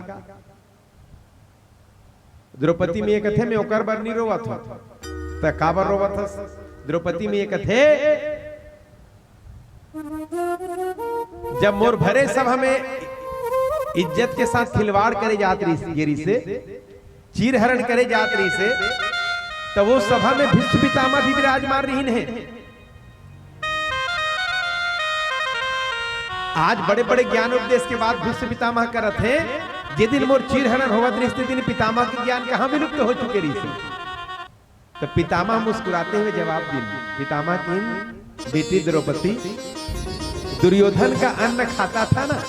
द्रौपदी मैया कथे, मैं ओकर बर नहीं रोवत हूं। त काबर रोवत हस? द्रौपदी मैया कथे, जब मोर भरे सभा में इज्जत के साथ खिलवाड़ करे जात रहिस, गे रहिसे, चीरहरण करे जात रहिसे, त वो सभा में भीष्म पितामह भी विराजमान रहिन हे। आज बड़े-बड़े ज्ञान उपदेश के बाद भीष्म पितामह करत हे, "जे दिन मोर चीर हरण होवत रहिस, ते दिन पितामह के ज्ञान कहाँ विलुप्त हो चुके रहिस?" त पितामह मुस्कुराते हुए जवाब दिन, पितामह किन, "बेटी द्रौपदी, दुर्योधन का अन्न खाता था ना,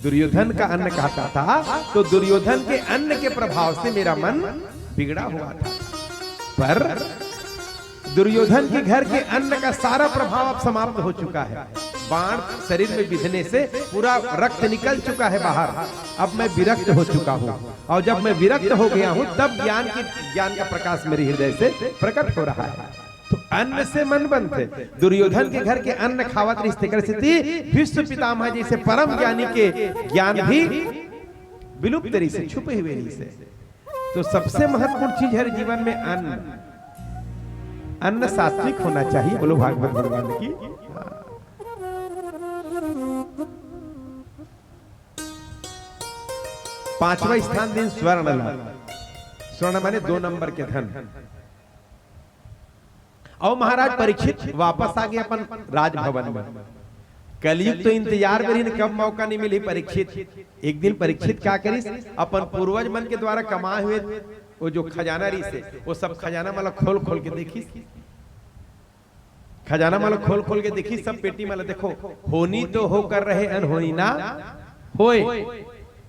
दुर्योधन का अन्न खाता था, तो दुर्योधन के अन्न के प्रभाव से मेरा मन बिगड़ा हुआ था, पर दुर्योधन के घर के अन्न का सारा प्रभाव अब समाप्त हो चुका है। बाण शरीर में बिधने से पूरा रक्त निकल चुका है बाहर। अब मैं विरक्त हो चुका हूँ, और जब मैं विरक्त हो गया हूँ, तब ज्ञान की, ज्ञान का प्रकाश मेरे हृदय से प्रकट हो रहा है।" तो अन्न से मन बनथे। दुर्योधन के घर के अन्न खावत रहिस, तेकर सेती भीष्म पितामह जैसे परम ज्ञानी के ज्ञान भी विलुप्त रहिस, छुपे हुए रहिस। तो सबसे महत्वपूर्ण चीज हर जीवन में अन्न, अन्न सात्विक होना चाहिए। बोलो भागवत भगवान की। पांचवा स्थान दिन स्वर्ण ला। स्वर्ण माने दो नंबर के धन। अउ महाराज परीक्षित वापस आ गे अपन राजभवन में। कलयुग तो इंतजार में रहिन, कब मौका नहीं मिली परीक्षित। एक दिन परीक्षित का करिस, अपन पूर्वज मन के द्वारा कमाए हुए वो जो खजाना रहिस हे, वो सब खजाना मन ला खोल खोल के देखिस। खजाना मन ला खोल खोल के देखिस, सब पेटी मन ला, देखो, होनी तो होकर रहे, अनहोनी ना होए।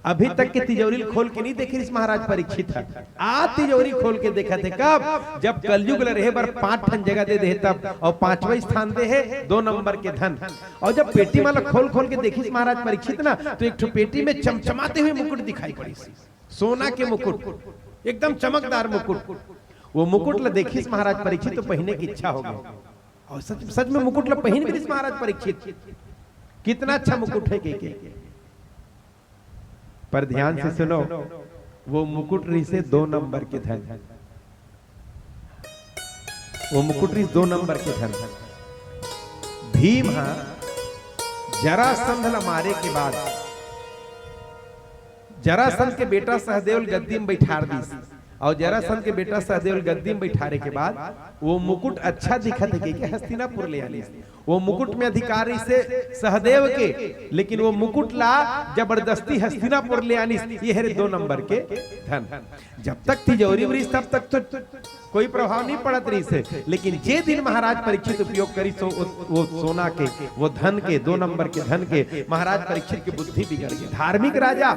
अभी तक के तिजोरी खोल के नहीं देखे रहिस महाराज परीक्षित ह। आ तिजोरी खोल के देखत हे कब? जब कलयुग ल रहे बर पांच ठन जगह दे दे हे तब, अउ पांचवा स्थान दे हे दो नंबर के धन। अउ जब पेटी मन ला खोल खोल के देखिस महाराज परीक्षित ना, तो एक ठो पेटी में चमचमाते हुए मुकुट दिखाई पड़िस, सोना के मुकुट, एकदम चमकदार मुकुट। वो मुकुट ला देखिस महाराज परीक्षित तो पहिने की इच्छा हो गई। अउ सच, सच में मुकुट ला पहिन भी रहिस महाराज परीक्षित, कितना अच्छा मुकुट हे कहिके। पर ध्यान से सुनो, वो मुकुट रहिस हे दो नंबर के धन, वो मुकुट रहिस दो नंबर के धन। भीम हा जरासंध ला मारे के बाद जरासंध के बेटा सहदेव ल गद्दी में बैठार दिस, अउ जरासंध के बेटा सहदेव ल गद्दी में बैठारे के बाद वो मुकुट अच्छा दिखत हे कहिके हस्तिनापुर ले आनिस। वो मुकुट में अधिकार रहिस हे सहदेव के, लेकिन वो मुकुट ला जबरदस्ती हस्तिनापुर ले आनिस। ये हरे दो नंबर के धन। जब तक तिजोरी में रहिस तब तक तो कोई प्रभाव नहीं पड़त रहिस हे, लेकिन जे दिन महाराज परीक्षित उपयोग करिस वो, वो सोना के, वो धन के, दो नंबर के धन के, महाराज परीक्षित की बुद्धि बिगड़ गई। धार्मिक राजा,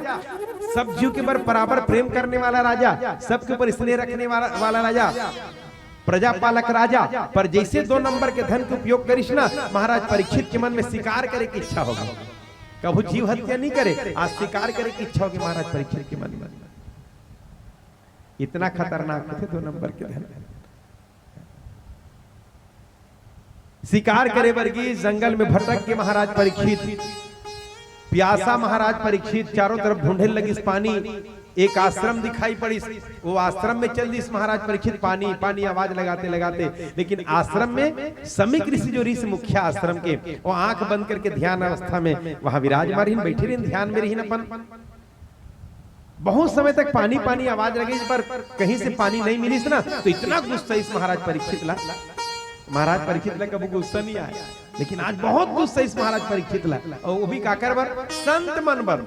सब जीव के बर बराबर प्रेम करने वाला राजा, सबके ऊपर स्नेह रखने वाला, वाला राजा, प्रजा पालक राजा, पर जैसे दो नंबर के धन के उपयोग करिस ना, महाराज परीक्षित के मन में शिकार करे की इच्छा हो गई। कभू जीव हत्या नहीं करे, आज शिकार करे की इच्छा हो गई महाराज परीक्षित के मन में। इतना खतरनाक होथे दो नंबर के धन। शिकार करे बर गिस, जंगल में भटक के महाराज परीक्षित, प्यासा महाराज परीक्षित, चारों तरफ ढूंढे लगिस पानी। एक आश्रम दिखाई पड़िस, वो आश्रम में चल दिस महाराज परीक्षित, पानी पानी आवाज लगाते लगाते। लेकिन आश्रम में समीक ऋषि जो रहिस मुख्य आश्रम के, वो आंख बंद करके ध्यान अवस्था में वहां विराजमान रहिन, बैठे रहिन, ध्यान में रहिन अपन। बहुत समय तक पानी पानी आवाज लगिस, पर कहीं से पानी नहीं मिलिस ना, तो इतना गुस्सा आइस महाराज परीक्षित ला। महाराज परीक्षित ला कभू गुस्सा नहीं आय, लेकिन आज बहुत गुस्सा आइस महाराज परीक्षित ला। अउ वो भी काकर बर? संत मन बर,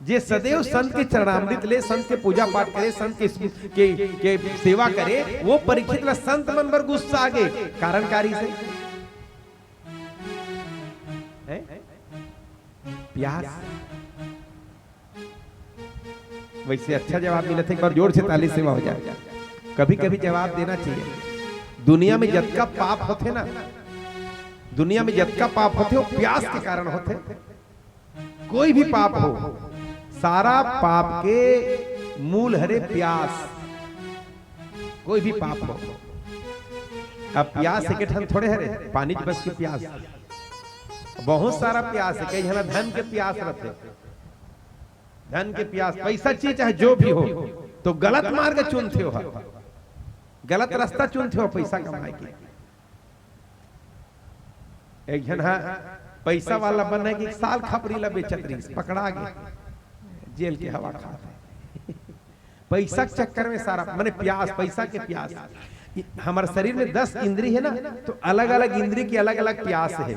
जे सदैव संत के चरणामृत ले, संत के पूजा पाठ करे, संत के, के, के सेवा करे, वो परीक्षित ला संत मन बर गुस्सा आ गे। कारण का रहिस हे? हैं? प्यास। वैसे अच्छा जवाब मिलत हे, एक बार जोर से ताली सेवा हो जाए। कभी कभी जवाब देना चाहिए। दुनिया में जतका पाप होथे ना, दुनिया में जतका पाप होथे, वो प्यास के कारण होथे। कोई भी पाप हो, सारा पाप के मूल हरे प्यास। कोई भी पाप हो, अब प्यास एक ठन थोड़े हरे, पानी के बस की प्यास, बहुत सारा प्यास हे। कई झन धन के प्यास रहिथे, धन के प्यास, पैसा चीज चाहे जो भी हो, तो गलत मार्ग चुनथे हो, गलत रास्ता चुनथे हो पैसा कमाए के। एक झन हा पैसा वाला बने के एक साल खपरी ला बेचत रहिस, पकड़ा गे, जेल के हवा खात हे। पैसा के चक्कर में सारा, माने प्यास, पैसा के प्यास। इ-, हमर शरीर में दस इंद्री हे ना, तो अलग-अलग इंद्री के अलग-अलग प्यास हे।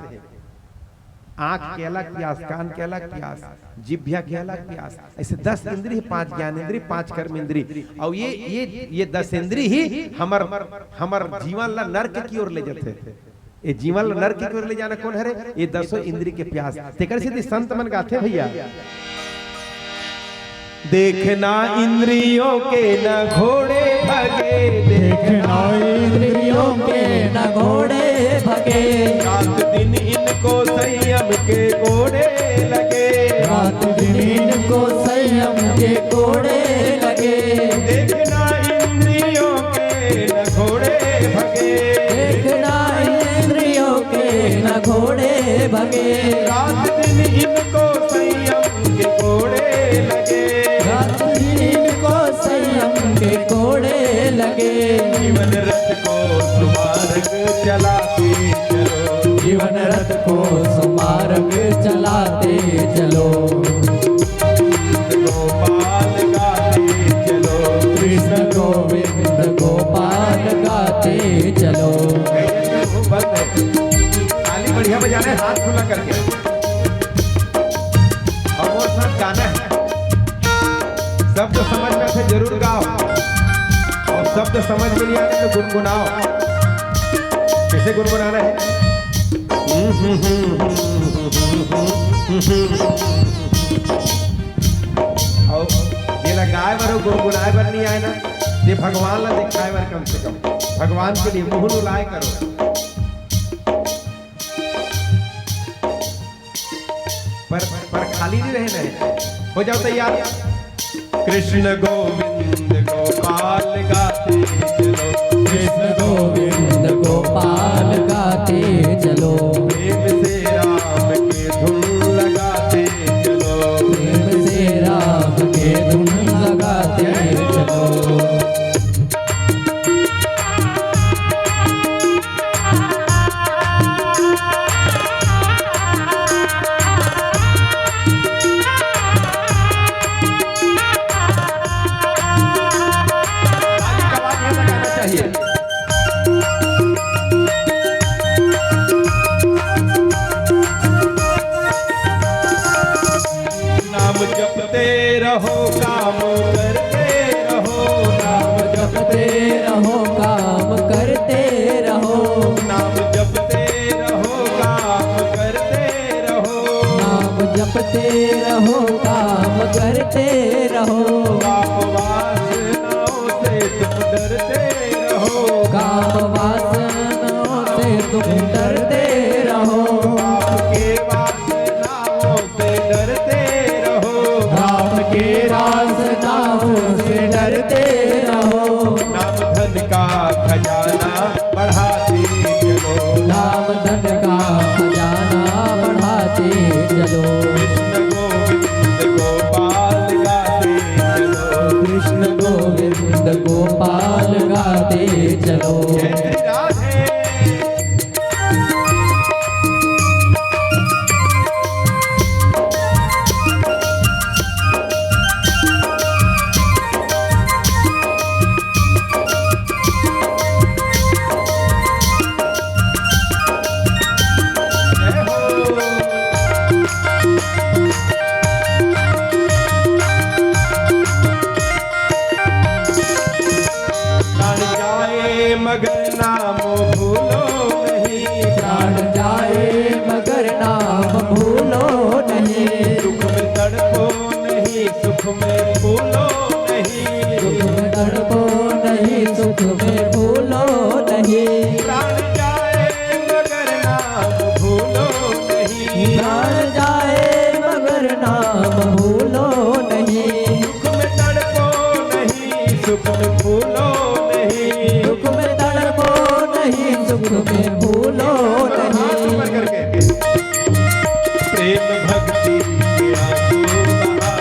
आँख के अलग प्यास, कान के अलग प्यास, जिभ्या के अलग प्यास, अइसे दस इंद्री हे, पाँच ज्ञान इंद्री, पाँच कर्म इंद्री। अउ ये, ये, ये दस इंद्री ही हमर, हमर जीवन ला नरक की ओर ले जाथे। ये जीवन ला नरक की ओर ले जाना कोन हरे? ये दसों इंद्री के प्यास। तेकर सेती संत मन गाथे भैया, देखना इंद्रियों के न घोड़े भगे, देखना इंद्रियों के न घोड़े भगे। रात दिन इनको संयम के कोड़े लगे। रात दिन इनको संयम के कोड़े लगे। देखना इंद्रियों के न घोड़े भगे। देखना इंद्रियों के न घोड़े भगे। रात दिन इनको संयम के कोड़े लगे। रात दिन इनको संयम के कोड़े लगे। जीवन रथ को सुमार्ग चलाते चलो। जीवन रथ को सुमार्ग चलाते चलो। गोपाल गाते चलो। कृष्ण गोविंद गोपाल गाते चलो। ताली बढ़िया बजाना है, हाथ खुला करके। और वो साथ गाना है। शब्द समझ में आथे जरूर गाओ, और शब्द समझ में नहीं आए तो गुनगुनाओ। कैसे गुनगुनाना है? अउ जेला गाय बर अउ गुनगुनाय बर नहीं आए ना, ये भगवान ला दिखाए बर, कम से कम भगवान के लिए मुंह नुलाए करो। पर, पर खाली नहीं रहना है। हो जाओ तैयार। कृष्ण गोविंद गोपाल गाते चलो। कृष्ण गोविंद गोपाल गाते चलो। प्रेम से राम के धुन लगाते चलो। प्रेम से राम के धुन लगाते चलो। नाम जपते रहो, काम करते रहो। नाम जपते रहो, काम करते रहो। नाम जपते रहो, काम करते रहो। नाम जपते रहो, काम करते रहो। पाप वासनाओं से तुम डरते रहो। काम वासनाओं से तुम डरते रहो। पाप के वासनाओं से डरते रहो। पाप के वासनाओं से डरते रहो। नाम धन का खजाना बढ़ाते चलो। नाम धन का खजाना बढ़ाते चलो। कृष्ण गोविंद गोपाल गाते चलो। कृष्ण गोविंद गोपाल गाते चलो। जय श्री राधे। प्राण जाए मगर नाम भूलो नहीं। प्राण जाए मगर नाम भूलो नहीं। दुख में तड़पो नहीं, सुख में भूलो नहीं। दुख में तड़पो नहीं, सुख में भूलो नहीं। प्राण जाए मगर नाम भूलो नहीं। प्राण जाए मगर नाम भूलो नहीं। दुख में तड़पो नहीं, सुख में भूलो नहीं। दुख में तड़पो नहीं, सुख में भूलो नहीं। हाथ ऊपर करके। प्रेम भक्ति के आंसू बहाते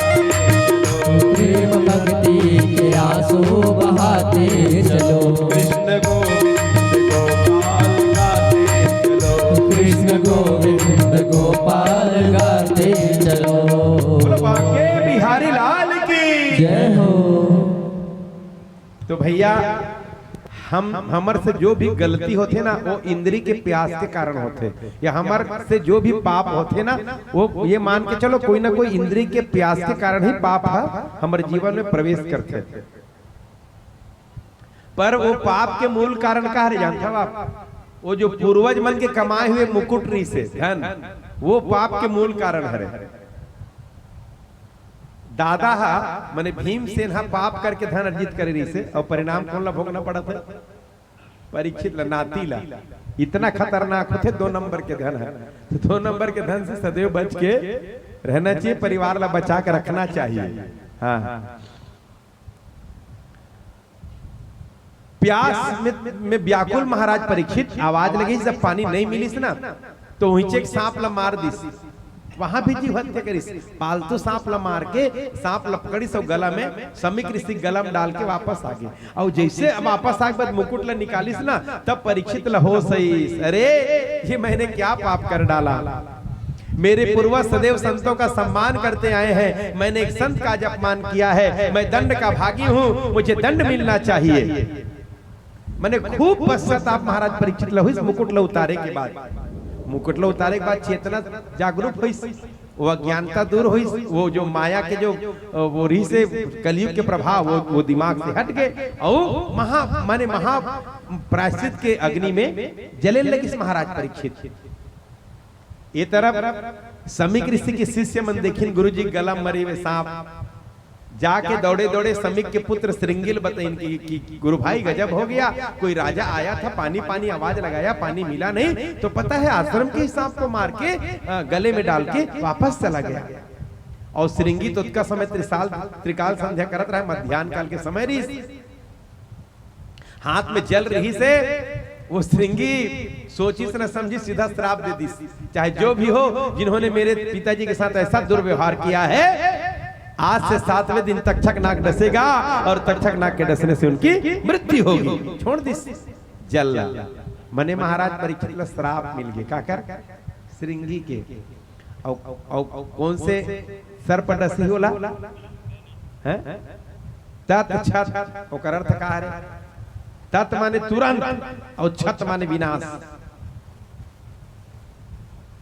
चलो। प्रेम भक्ति के आंसू बहाते चलो। कृष्ण गोविंद गोपाल गाते चलो। कृष्ण गोविंद गोपाल गाते चलो। बोलो बांके बिहारी लाल की जय हो। भैया, हम, हमर से जो भी गलती होथे ना, वो इंद्री के प्यास के कारण होथे, या हमर से जो भी पाप होथे ना, वो ये मान के चलो, कोई ना कोई इंद्री के प्यास के कारण ही पाप ह हमर जीवन में प्रवेश करथे। पर वो पाप के मूल कारण का हरे, जानथव आप? वो जो पूर्वज मन के कमाए हुए मुकुट रहिसे, धन, वो पाप के मूल कारण हरे। दादा हा, माने भीमसेन हा, पाप करके धन अर्जित करे रहिसे, अउ परिणाम कोन ला भोगना पड़त हे? परीक्षित ला, नाती ला। इतना खतरनाक होथे दो नंबर के धन ह। तो दो नंबर के धन से सदैव बच के रहना चाहिए, परिवार ला बचा के रखना चाहिए। हाँ, प्यास में, में व्याकुल महाराज परीक्षित, आवाज लगिस, जब पानी नहीं मिलिस ना, तो उहिंचे एक सांप ला मार दिस। वहां भी जीव हत्या करिस, पालतू सांप ला मार के, सांप ला पकड़िस अउ गला में, समीक ऋषि गला में डाल के वापस आ गे। अउ जैसे अब वापस आके बाद मुकुट ला निकालिस ना, तब परीक्षित ला होश आइस, "अरे, ये मैंने क्या पाप कर डाला? मेरे पूर्वज सदैव संतों का सम्मान करते आए हैं, मैंने एक संत का आज अपमान किया है, मैं दंड का भागी हूँ, मुझे दंड मिलना चाहिए।" माने खूब पश्चाताप महाराज परीक्षित ला होइस मुकुट ला उतारे के बाद। मुकुट ला उतारे के बाद चेतना जागरूक होइस, वो अज्ञानता दूर होइस, वो जो माया के जो, अ, वो रहिसे कलयुग के प्रभाव, वो, वो दिमाग से हट गे। अउ महा, माने महा प्रायश्चित के अग्नि में जले लगिस महाराज परीक्षित। ये तरफ समीक ऋषि के शिष्य मन देखिन गुरुजी गला मरे हुए सांप, जाके दौड़े दौड़े समीक के पुत्र श्रृंगी ल बताइन कि, कि गुरु भाई, गजब हो गया, कोई राजा आया था, पानी पानी आवाज लगाया, पानी मिला नहीं, तो पता है आश्रम के ही सांप को मार के, अ, गले में डाल के वापस चला गया। अउ श्रृंगी तो ओतका समय त्रिसाल, त्रिकाल संध्या करत रहा, मध्यान्ह काल के समय रहिस। हाथ में जल रहिसे, वो श्रृंगी सोचिस न समझिस, सीधा श्राप दे दिस, "चाहे जो भी हो, जिन्होंने मेरे पिताजी के साथ ऐसा दुर्व्यवहार किया है, आज से सातवें दिन तक्षक नाग डसेगा और तक्षक नाग के डसने से उनकी मृत्यु होगी।" छोड़ दिस जल ला। माने महाराज परीक्षित ला श्राप मिल गे, काकर? श्रृंगी के। अउ, अउ, अउ कोन से सर्प डसही ओला? हैं? तत छत, ओकर अर्थ का हरे? तत माने तुरंत, अउ छत माने विनाश।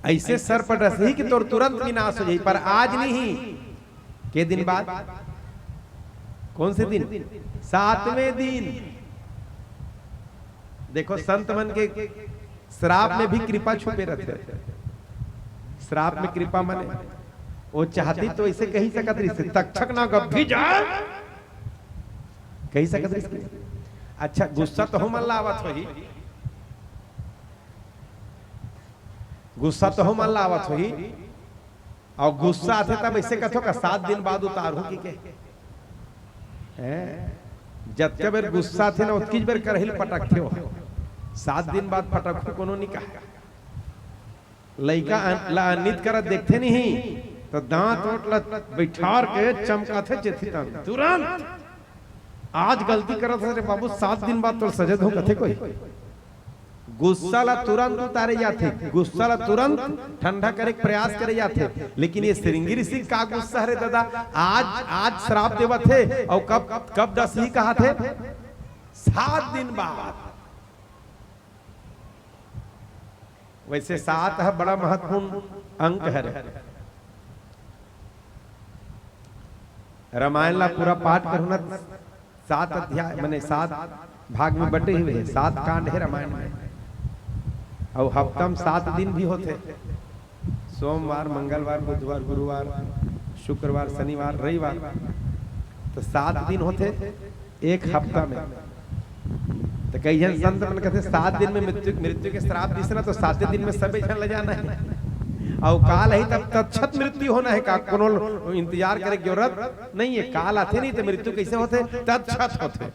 ऐसे सर्प डसही कि तोर तुरंत विनाश हो जाही, पर आज नहीं, के दिन बाद? कौन से दिन? सातवें दिन। देखो, संत मन के श्राप में भी कृपा छुपे रहथे। श्राप में कृपा माने, वो चाहती तो ऐसे कही सकत रहिस, "तक्षक ना गभी जाए," कही सकत रहिस। अच्छा, गुस्सा तो हमन ला आवत होही, गुस्सा तो हमन ला आवत होही, अउ गुस्सा आथे तब ऐसे कथो का, "सात दिन बाद उतारहूं," कि के? हैं? जतका बेर गुस्सा आथे ना, ओतकीच बेर करहिल पटकथे हो। सात दिन बाद पटकहूं कोनो नहीं कहा। लइका अन-, ला अन्नित करत देखथे नहीं, तो दांत ओट ला बैठार के चमकाथे चेथी तन। तुरंत आज गलती करत हस रे बाबू, सात दिन बाद तोर सजा दूं कथे कोई। गुस्सा ला तुरंत उतारे जाथे, गुस्सा ला तुरंत ठंडा करे के प्रयास करे जाथे, लेकिन ये श्रृंगी ऋषि का गुस्सा हरे दादा, आज, आज श्राप देवत हे, अउ कब, कब डसही कहाथे? सात दिन बाद। वैसे सात ह बड़ा महत्वपूर्ण अंक हरे। रामायण ला पूरा पाठ करहू ना, सात अध्याय, माने सात भाग में बटे हुए हे, सात कांड हे रामायण में। अउ हफ्ता में सात दिन भी होथे, सोमवार, मंगलवार, बुधवार, गुरुवार, शुक्रवार, शनिवार, रविवार, तो सात दिन होथे एक हफ्ता में। तो कई झन संत मन कहथे, "सात दिन में मृत्यु, मृत्यु के श्राप दिस ना, तो साते दिन में सबे झन ले जाना हे। अउ काल ही तब तत्क्षत मृत्यु होना हे, का कोनो इंतजार करे के जरूरत नहीं हे। काल आथे नहीं तो मृत्यु कैसे होथे? तत्क्षत होथे।"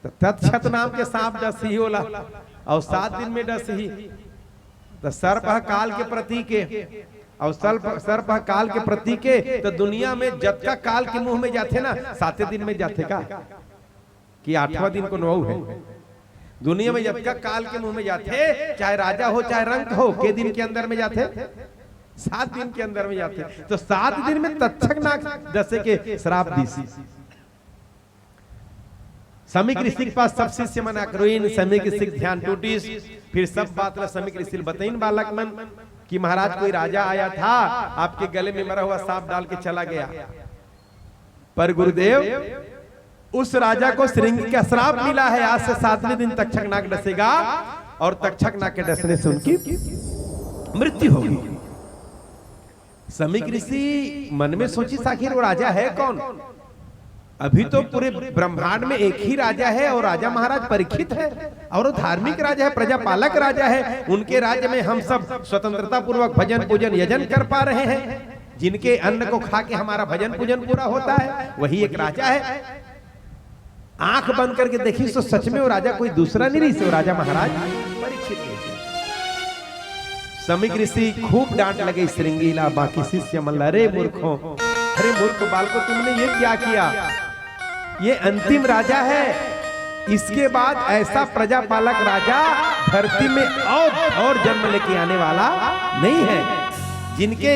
तो तत्क्षत नाम के सांप डसही ओला, अउ सात दिन में डसही। तो सर्प ह काल के प्रतीक हे, अउ सर्प, सर्प ह काल के प्रतीक हे, तो दुनिया में जतका काल के मुंह में जाथे ना, साते दिन में जाथे का? कि आठवां दिन कोनो अउ हे? दुनिया में जतका काल के मुंह में जाथे, चाहे राजा हो, चाहे रंक हो, के दिन के अंदर में जाथे? सात दिन के अंदर में जाथे। तो सात दिन में तक्षक नाग डसे के श्राप दिस। समीक ऋषि के पास सब शिष्य मन आकरुइन, समीक ऋषि के ध्यान टूटिस। फिर सब बात ला समीक ऋषि ल बतइन बालक मन कि महाराज, कोई राजा आया था, आपके गले में मरा हुआ सांप डाल के चला गया। पर गुरुदेव, उस राजा को श्रृंगी का श्राप मिला है, आज से सातवें दिन तक्षक नाग डसेगा और तक्षक नाग के डसने से उनकी मृत्यु होगी। समीक ऋषि मन में सोचिस, आखिर वो राजा है कौन? अभी तो पूरे ब्रह्मांड में एक ही राजा है और राजा महाराज परीक्षित है और वो धार्मिक राजा है, प्रजापालक राजा है। उनके राज्य में हम सब स्वतंत्रता पूर्वक भजन पूजन यजन कर पा रहे हैं। जिनके अन्न को खा के हमारा भजन पूजन पूरा होता है, वही एक राजा है। आंख बंद करके देखिस तो सच में वो राजा कोई दूसरा नहीं रहिस, वो राजा महाराज परीक्षित रहिस। समीक ऋषि खूब डांट लगे श्रृंगी ला, बाकी शिष्य मन ला, "अरे मूर्खों, अरे मूर्ख बालको, तुमने ये क्या किया? ये अंतिम राजा है, इसके बाद ऐसा प्रजापालक राजा धरती में और, और जन्म लेके आने वाला नहीं है।" जिनके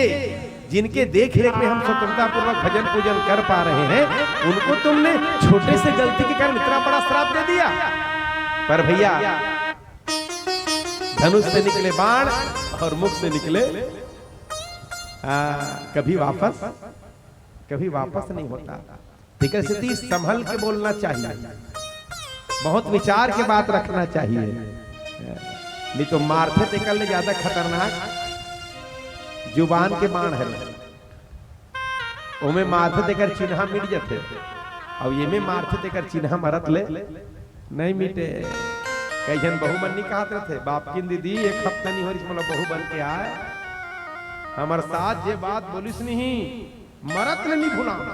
जिनके देख रेख में हम स्वतंत्रता पूर्वक भजन पूजन कर पा रहे हैं, उनको तुमने छोटे से गलती के कारण इतना बड़ा श्राप दे दिया। पर भैया, धनुष से निकले बाण और मुख से निकले, आ, कभी वापस, कभी वापस नहीं होता। तेकर सेती संभल के बोलना चाहिए, बहुत विचार के बात रखना चाहिए, नहीं तो मारथे तेकर ले ज्यादा खतरनाक जुबान के बाण है। ओमे मारथे तेकर चिन्हा मिट जथे, अउ एमे मारथे तेकर चिन्हा मरत ले नहीं मिटे। कई झन बहू मन नहीं कहत रहथे, "बाप किन दीदी, एक हफ्ता नहीं हो रहिस मोला बहू बन के आए, हमर सास जे बात बोलिस नहीं, मरत ले नहीं भुलाओं,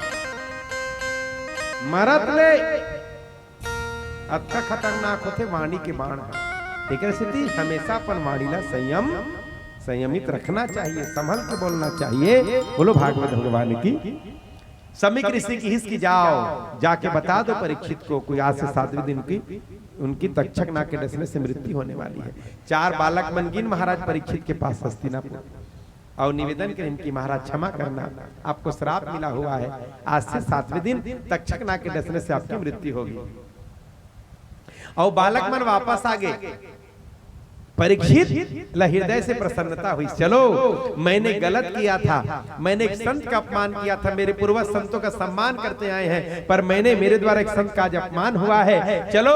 मरत ले।" अतका खतरनाक होथे वाणी के बाण ह। तेकर सेती हमेशा अपन वाणी ला संयम, संयमित रखना चाहिए, संभल के बोलना चाहिए। बोलो भागवत भगवान की। समीक ऋषि किहिस कि जाओ, जाके बता दो परीक्षित को, कोई आज से सातवें दिन की उनकी तक्षक नाग के डसने से मृत्यु होने वाली है। चार बालक मन गिन महाराज परीक्षित के पास हस्तिनापुर। अउ निवेदन करिन कि महाराज, क्षमा करना, आपको श्राप मिला हुआ है, आज से सातवें दिन तक्षक नाग के डसने से आपकी मृत्यु होगी। अउ बालक मन वापस आ गए। परीक्षित ला हृदय से प्रसन्नता हुई, "चलो, मैंने गलत किया था, मैंने एक संत का अपमान किया था, मेरे पूर्वज संतों का सम्मान करते आए हैं, पर मैंने, मेरे द्वारा एक संत का आज अपमान हुआ है। चलो,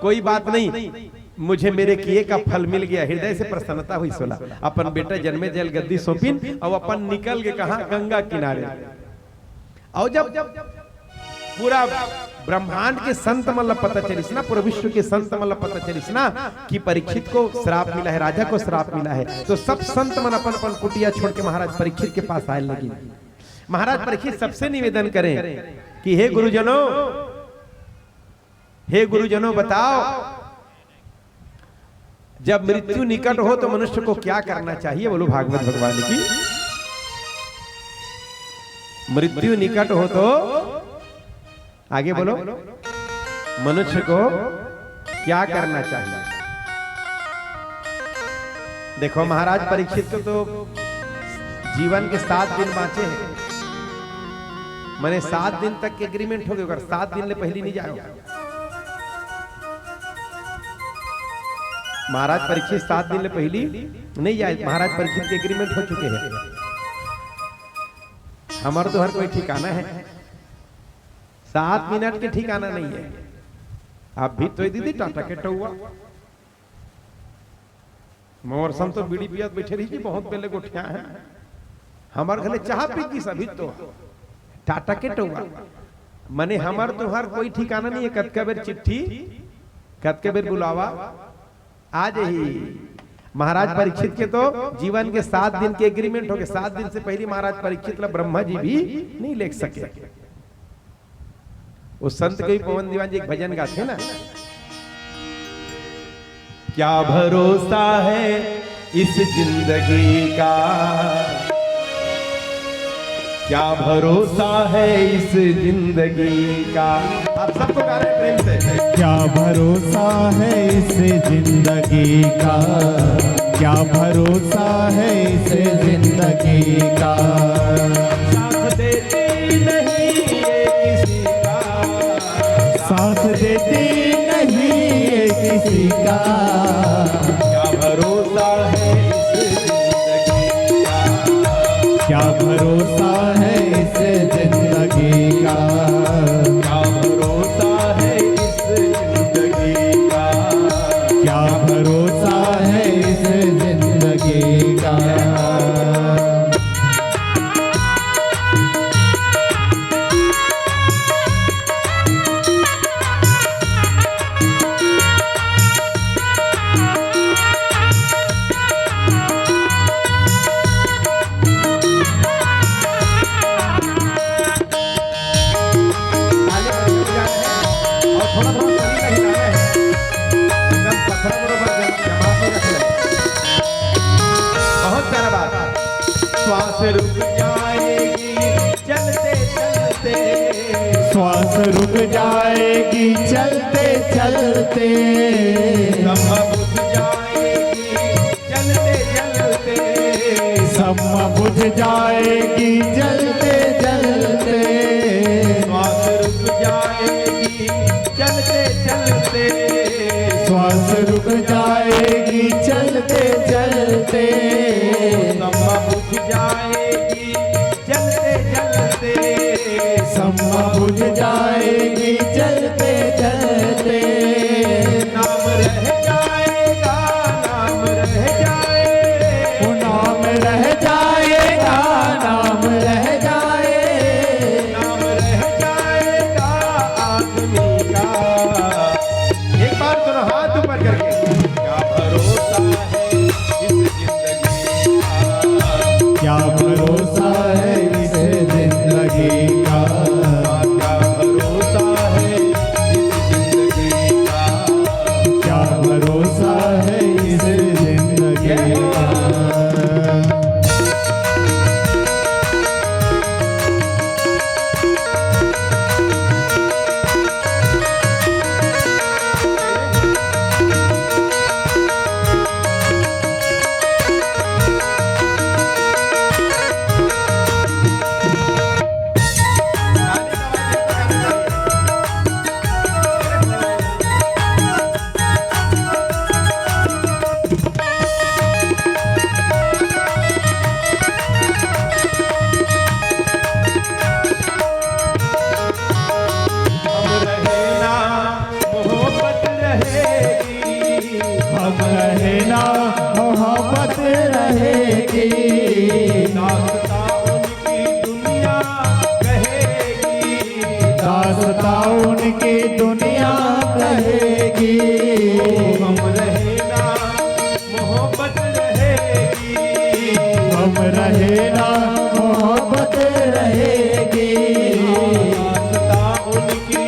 कोई बात नहीं, मुझे मेरे किए का फल मिल गया।" हृदय से प्रसन्नता हुई। सोला अपन बेटा जन्मे जल गद्दी सौंपिन अउ अपन निकल के कहा, गंगा किनारे। अउ जब पूरा ब्रह्मांड के संत मन ला पता चलिस ना, पूरा विश्व के संत मन ला पता चलिस ना कि परीक्षित को श्राप मिला है, राजा को श्राप मिला है, तो सब संत मन अपन अपन कुटिया छोड़ के महाराज परीक्षित के पास आए लगिन। महाराज परीक्षित सबसे निवेदन करें कि हे गुरुजनों, हे गुरुजनों, बताओ, जब मृत्यु निकट हो तो मनुष्य को क्या करना चाहिए? बोलो भागवत भगवान की। मृत्यु निकट हो तो, आगे बोलो, मनुष्य को क्या करना चाहिए? देखो महाराज परीक्षित को तो जीवन के सात दिन बांचे हैं, माने सात दिन तक के एग्रीमेंट हो गए, अगर सात दिन ले पहली नहीं जाए। महाराज परीक्षित सात दिन ले पहली नहीं जाए, महाराज परीक्षित के एग्रीमेंट हो चुके हैं। हमर तो हर कोई ठिकाना है, सात मिनट के ठिकाना नहीं है। आप भी तो दीदी टाटा के टौआ, मोर संग तो बीड़ी पियत बैठे रही जी, बहुत पहले गोठिया है। हमर घले चाह पी की सभी तो टाटा के टौआ। मने हमर तुहर कोई ठिकाना नहीं है, कतका बेर चिट्ठी, कतका बेर बुलावा, आ जाही। महाराज परीक्षित के तो जीवन के सात दिन के एग्रीमेंट हो गए, सात दिन से पहले महाराज परीक्षित ला ब्रह्मा जी भी नहीं लेख सके। वो संत कवि पवन दीवान जी एक भजन गाथे ना, क्या भरोसा है इस जिंदगी का, क्या भरोसा है इस जिंदगी का। आप सबको गा रहे हैं प्रेम से। क्या भरोसा है इस जिंदगी का, क्या भरोसा है इस जिंदगी का। साथ देती नहीं ये किसी का, साथ देती का। क्या भरोसा है इस जिंदगी का? क्या भरोसा है इस जिंदगी का? क्या भरोसा है इस जिंदगी का? क्या भरोसा है इस जिंदगी का? ताली बजाने हैं और थोड़ा थोड़ा शरीर का हिलाना है। एकदम पत्थर बरोबर जम-, जमा के रख ले। बहुत प्यारा बात। श्वास रुक जाएगी चलते चलते। श्वास रुक जाएगी चलते चलते। समा बुझ जाएगी चलते चलते। समा बुझ जाएगी जलते जलते। श्वास रुक जाएगी चलते चलते। श्वास रुक जाएगी चलते चलते। समा बुझ जाएगी चलते चलते। समा बुझ जाएगी चलते चलते। नाम रह जाएगा, नाम रह जाए। वो नाम रह जाएगा, नाम रह जाए। नाम रह जाएगा आदमी का। एक बार दोनों हाथ ऊपर करके, क्या भरोसा है इस जिंदगी का? क्या भरोसा है इस जिंदगी का? क्या भरोसा है इस जिंदगी का? क्या भरोसा है इस जिंदगी का? हम रहे ना, मोहब्बत रहेगी। हम रहे ना, मोहब्बत रहेगी। दास्तां उनकी दुनिया कहेगी। दास्तां उनकी दुनिया कहेगी। हम रहे ना, मोहब्बत रहेगी। हम रहे ना, मोहब्बत रहेगी। दास्तां उनकी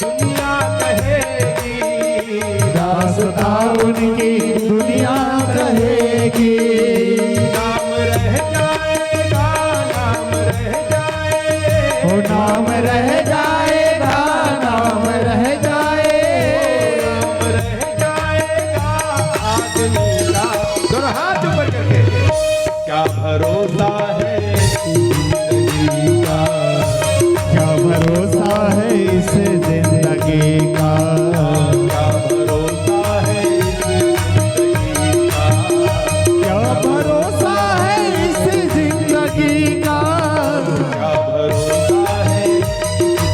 दुनिया कहेगी। दास्तां उनकी दुनिया कहेगी। नाम रह जाएगा, नाम रह जाए। ओ नाम रह जाएगा, नाम रह जाए। नाम रह जाएगा आदमी का। दोनों हाथ ऊपर करके, क्या भरोसा है जिंदगी का? क्या भरोसा है इस जिंदगी का? क्या भरोसा है इस जिंदगी का? क्या भरोसा है इस जिंदगी का? क्या भरोसा है इस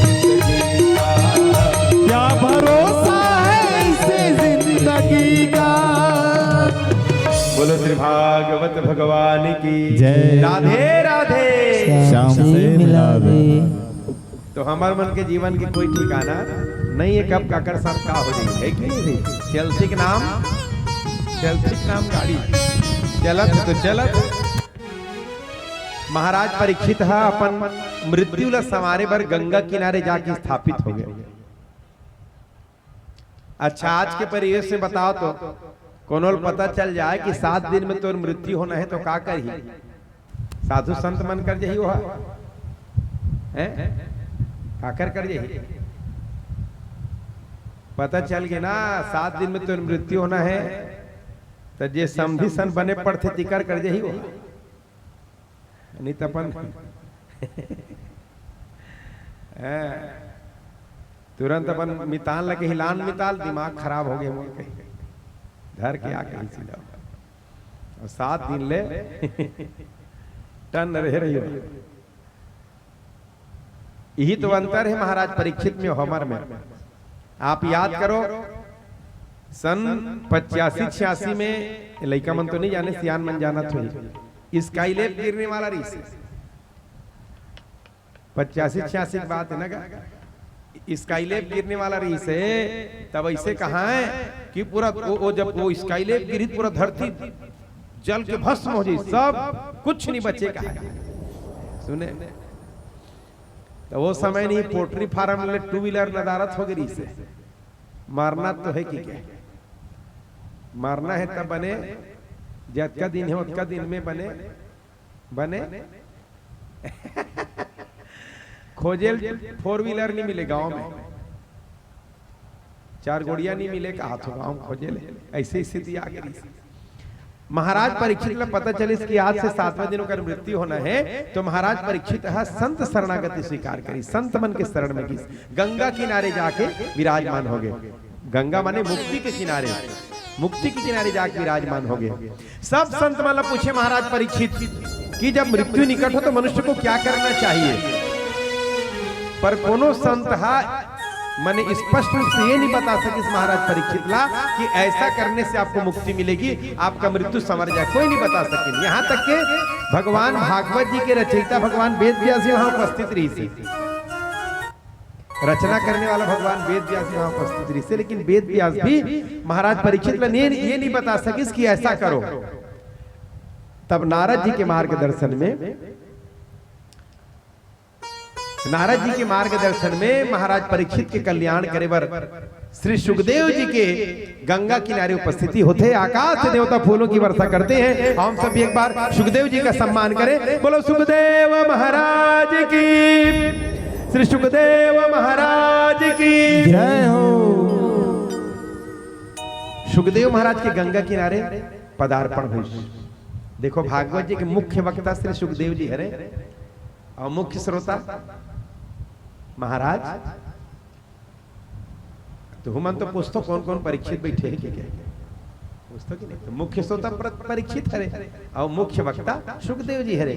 जिंदगी का? क्या भरोसा है इस जिंदगी का? बोलो श्री भागवत भगवान की जय। राधे राधे। श्याम से मिला दे। तो हमर मन के जीवन के कोई ठिकाना नहीं है, कब काकर साथ का हो जाही, है कि नहीं भाई? चलती के नाम, चलती के नाम गाड़ी, चलत तो चलत। महाराज परीक्षित ह अपन मृत्यु ला संवारे बर गंगा किनारे जाके स्थापित हो गए। अच्छा, आज के परिवेश में बताओ तो, कोनो ल पता चल जाए कि सात दिन में तोर मृत्यु होना है तो का करही? साधु संत मन कर जही ओहा? हैं? काकर कर जही? पता चल गे ना, सात दिन में तोर मृत्यु होना है, त जे समधी सन बने पड़थे, तिकर कर जही ओहा। नहीं त अपन हैं, तुरंत अपन मितान लगे हिलान मिताल, दिमाग खराब हो गए मोर के। धर के आ कहीं सीधा। अउ सात दिन ले टन रहे रही। यही तो अंतर है महाराज परीक्षित में, हमर में। आप याद करो, सन पचासी छियासी में, लइका मन तो नहीं जाने, सियान मन जानत होही, स्काईलेब गिरने वाला रहिस। पचासी छियासी की बात है ना का? स्काईलेब गिरने वाला रहिस, तब ऐसे कहा है कि पूरा वो, वो जब वो स्काईलेब गिरी, पूरा धरती जल के भस्म हो जाई, सब कुछ नहीं बचे कहा है। सुने, तो वो समय नहीं, पोल्ट्री फार्म ले टू व्हीलर नदारत हो गई से। मारना तो है कि क्या? मारना है तब बने, जतका दिन है उतका दिन में बने, बने। खोजेल फोर व्हीलर नहीं मिले गांव में, चार गोड़िया नहीं मिले, कहा तो गांव खोजे ले, ऐसी स्थिति आ गई। महाराज परीक्षित ला पता चलिस कि आज से सातवां दिन ओकर मृत्यु होना है, तो महाराज परीक्षित ह संत शरणागति स्वीकार करी, संत मन के शरण में गिस, गंगा किनारे जाके विराजमान हो गए। गंगा माने मुक्ति के किनारे, मुक्ति के किनारे जाके विराजमान हो गए। सब संत मन ला पूछे महाराज परीक्षित कि जब मृत्यु निकट हो तो मनुष्य को क्या करना चाहिए, पर कोनो संत हा माने स्पष्ट रूप से ये नहीं बता सकिस महाराज परीक्षित ला कि ऐसा करने से आपको मुक्ति मिलेगी, आपका मृत्यु संवर जाए, कोई नहीं बता सकिन। यहाँ तक के भगवान भागवत जी के रचयिता भगवान वेद व्यास जी वहां उपस्थित रहिस, रचना करने वाला भगवान वेद व्यास जी वहां उपस्थित रहिस, लेकिन वेद व्यास भी महाराज परीक्षित ला ये, ये नहीं बता सकिस कि ऐसा करो। तब नारद जी के मार्गदर्शन में, नारद जी के मार्गदर्शन में महाराज परीक्षित के कल्याण करे बर श्री सुखदेव जी के गंगा किनारे उपस्थिति होथे। आकाश से देवता फूलों की वर्षा करते हैं। हम सब एक बार सुखदेव जी का सम्मान करें। बोलो सुखदेव महाराज की, श्री सुखदेव महाराज की जय हो। सुखदेव महाराज के गंगा किनारे पदार्पण हुई। देखो, भागवत जी के मुख्य वक्ता श्री सुखदेव जी हरे, अउ मुख्य श्रोता महाराज। तो हमन तो पूछथो, कौन कौन परीक्षित बैठे हे कि क्या? पूछथो कि नहीं? तो मुख्य श्रोता प्र-, परीक्षित हरे, अउ मुख्य वक्ता सुखदेव जी हरे।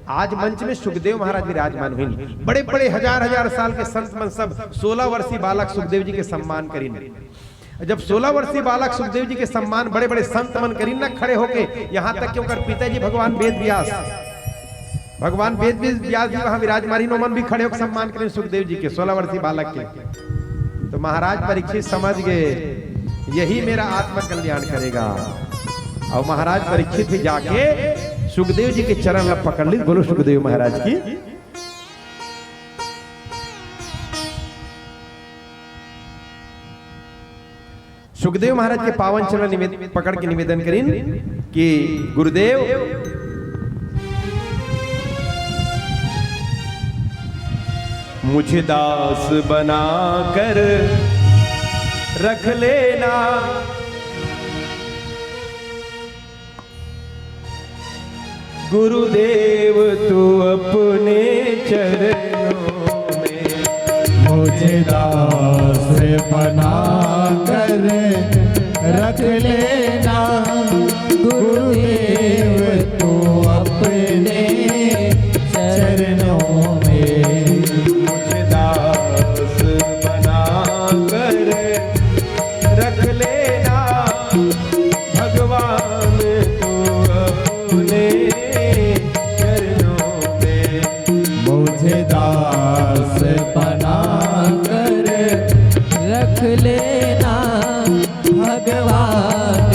आज मंच में सुखदेव महाराज विराजमान हुई। बड़े बड़े हजार हजार साल के संत मन सब सोलह वर्षीय बालक सुखदेव जी के सम्मान करिन। जब सोलह वर्षीय बालक सुखदेव जी के सम्मान बड़े बड़े संत मन करिन न खड़े होके, यहाँ तक कि ओकर पिताजी भगवान वेद व्यास, भगवान वेद व्यास जी वहां विराजमान, ओमन भी खड़े होकर सम्मान करिन सुखदेव जी के, सोलह वर्षीय बालक के। तो महाराज परीक्षित समझ गए, यही मेरा आत्म कल्याण करेगा। अउ महाराज परीक्षित भी जाके सुखदेव जी के चरण ला पकड़ लिस। बोलो सुखदेव महाराज की। सुखदेव महाराज के पावन चरण निवेद-, पकड़ के निवेदन करिन कि गुरुदेव, मुझे दास बनाकर रख लेना। गुरुदेव तू अपने चरणों में मुझे दास बना कर रख लेना। गुरुदेव तू अपने चरणों में मुझे दास बना कर रख लेना। भगवान तू अपने चरणों में मुझे दास बना कर रख लेना। भगवान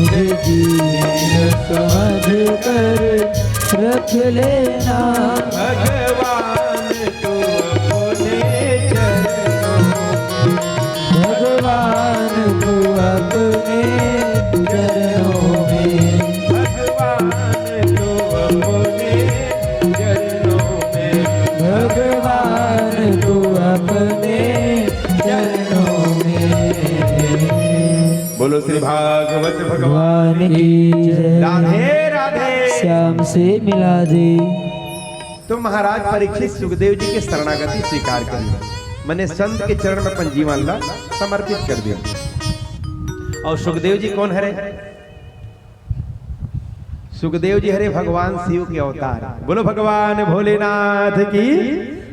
जी ने समझ कर रख लेना। भगवान तू अपने चरणों में, भगवान तू अपने चरणों में, भगवान तू अपने चरणों में, भगवान तू अपने चरणों में। बोलो श्री भागवत भगवान भगवान की जय। राधे राधे। श्याम से मिला दे। तो महाराज परीक्षित सुखदेव जी के शरणागति स्वीकार करी, मने संत के चरण में अपन जीवन ला समर्पित कर दिया। और सुखदेव जी कौन हरे? सुखदेव जी हरे भगवान शिव के अवतार। बोलो भगवान भोलेनाथ की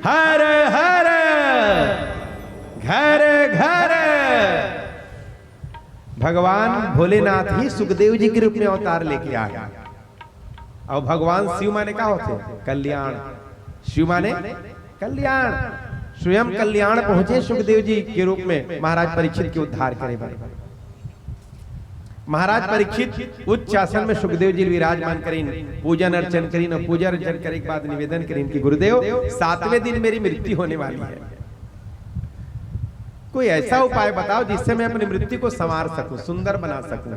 हर हर। घर घर भगवान भोलेनाथ ही सुखदेव जी के रूप में अवतार लेके आए। और भगवान शिव माने का होते? कल्याण। शिव माने कल्याण। स्वयं कल्याण पहुंचे सुखदेव जी के रूप में महाराज परीक्षित के उद्धार करे बर। महाराज परीक्षित उच्च आसन में सुखदेव जी विराजमान करीन, पूजन अर्चन करीन और पूजन अर्चन करे के बाद निवेदन करीन कि गुरुदेव, सातवें दिन मेरी मृत्यु होने वाली है, कोई ऐसा उपाय बताओ जिससे मैं अपनी मृत्यु को संवार सकूं, सुंदर बना सकूं,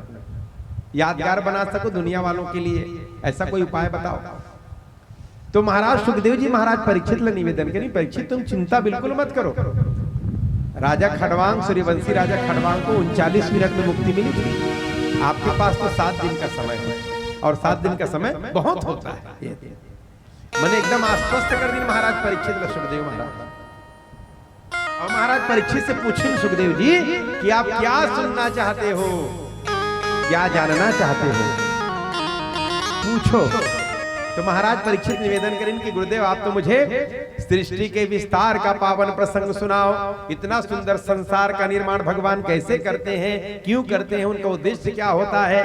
यादगार बना सकूं दुनिया वालों के लिए, ऐसा कोई उपाय बताओ। तो महाराज सुखदेव जी महाराज परीक्षित ला निवेदन करी, परीक्षित तुम चिंता बिल्कुल मत करो, राजा खडवांग, सूर्यवंशी राजा खडवांग को उनचालीस मिनट में मुक्ति मिली थी, आपके पास तो सात दिन का समय है और सात दिन का समय बहुत होता है। ये मने एकदम आश्वस्त कर दिन महाराज परीक्षित ला सुखदेव महाराज। और महाराज परीक्षित से पूछिन सुखदेव जी कि आप क्या सुनना चाहते हो, क्या जानना चाहते हो, पूछो। तो महाराज परीक्षित निवेदन करें कि गुरुदेव, आप तो मुझे सृष्टि के विस्तार का पावन प्रसंग सुनाओ। इतना सुंदर संसार का निर्माण भगवान कैसे करते हैं, क्यों करते हैं, उनका उद्देश्य क्या होता है?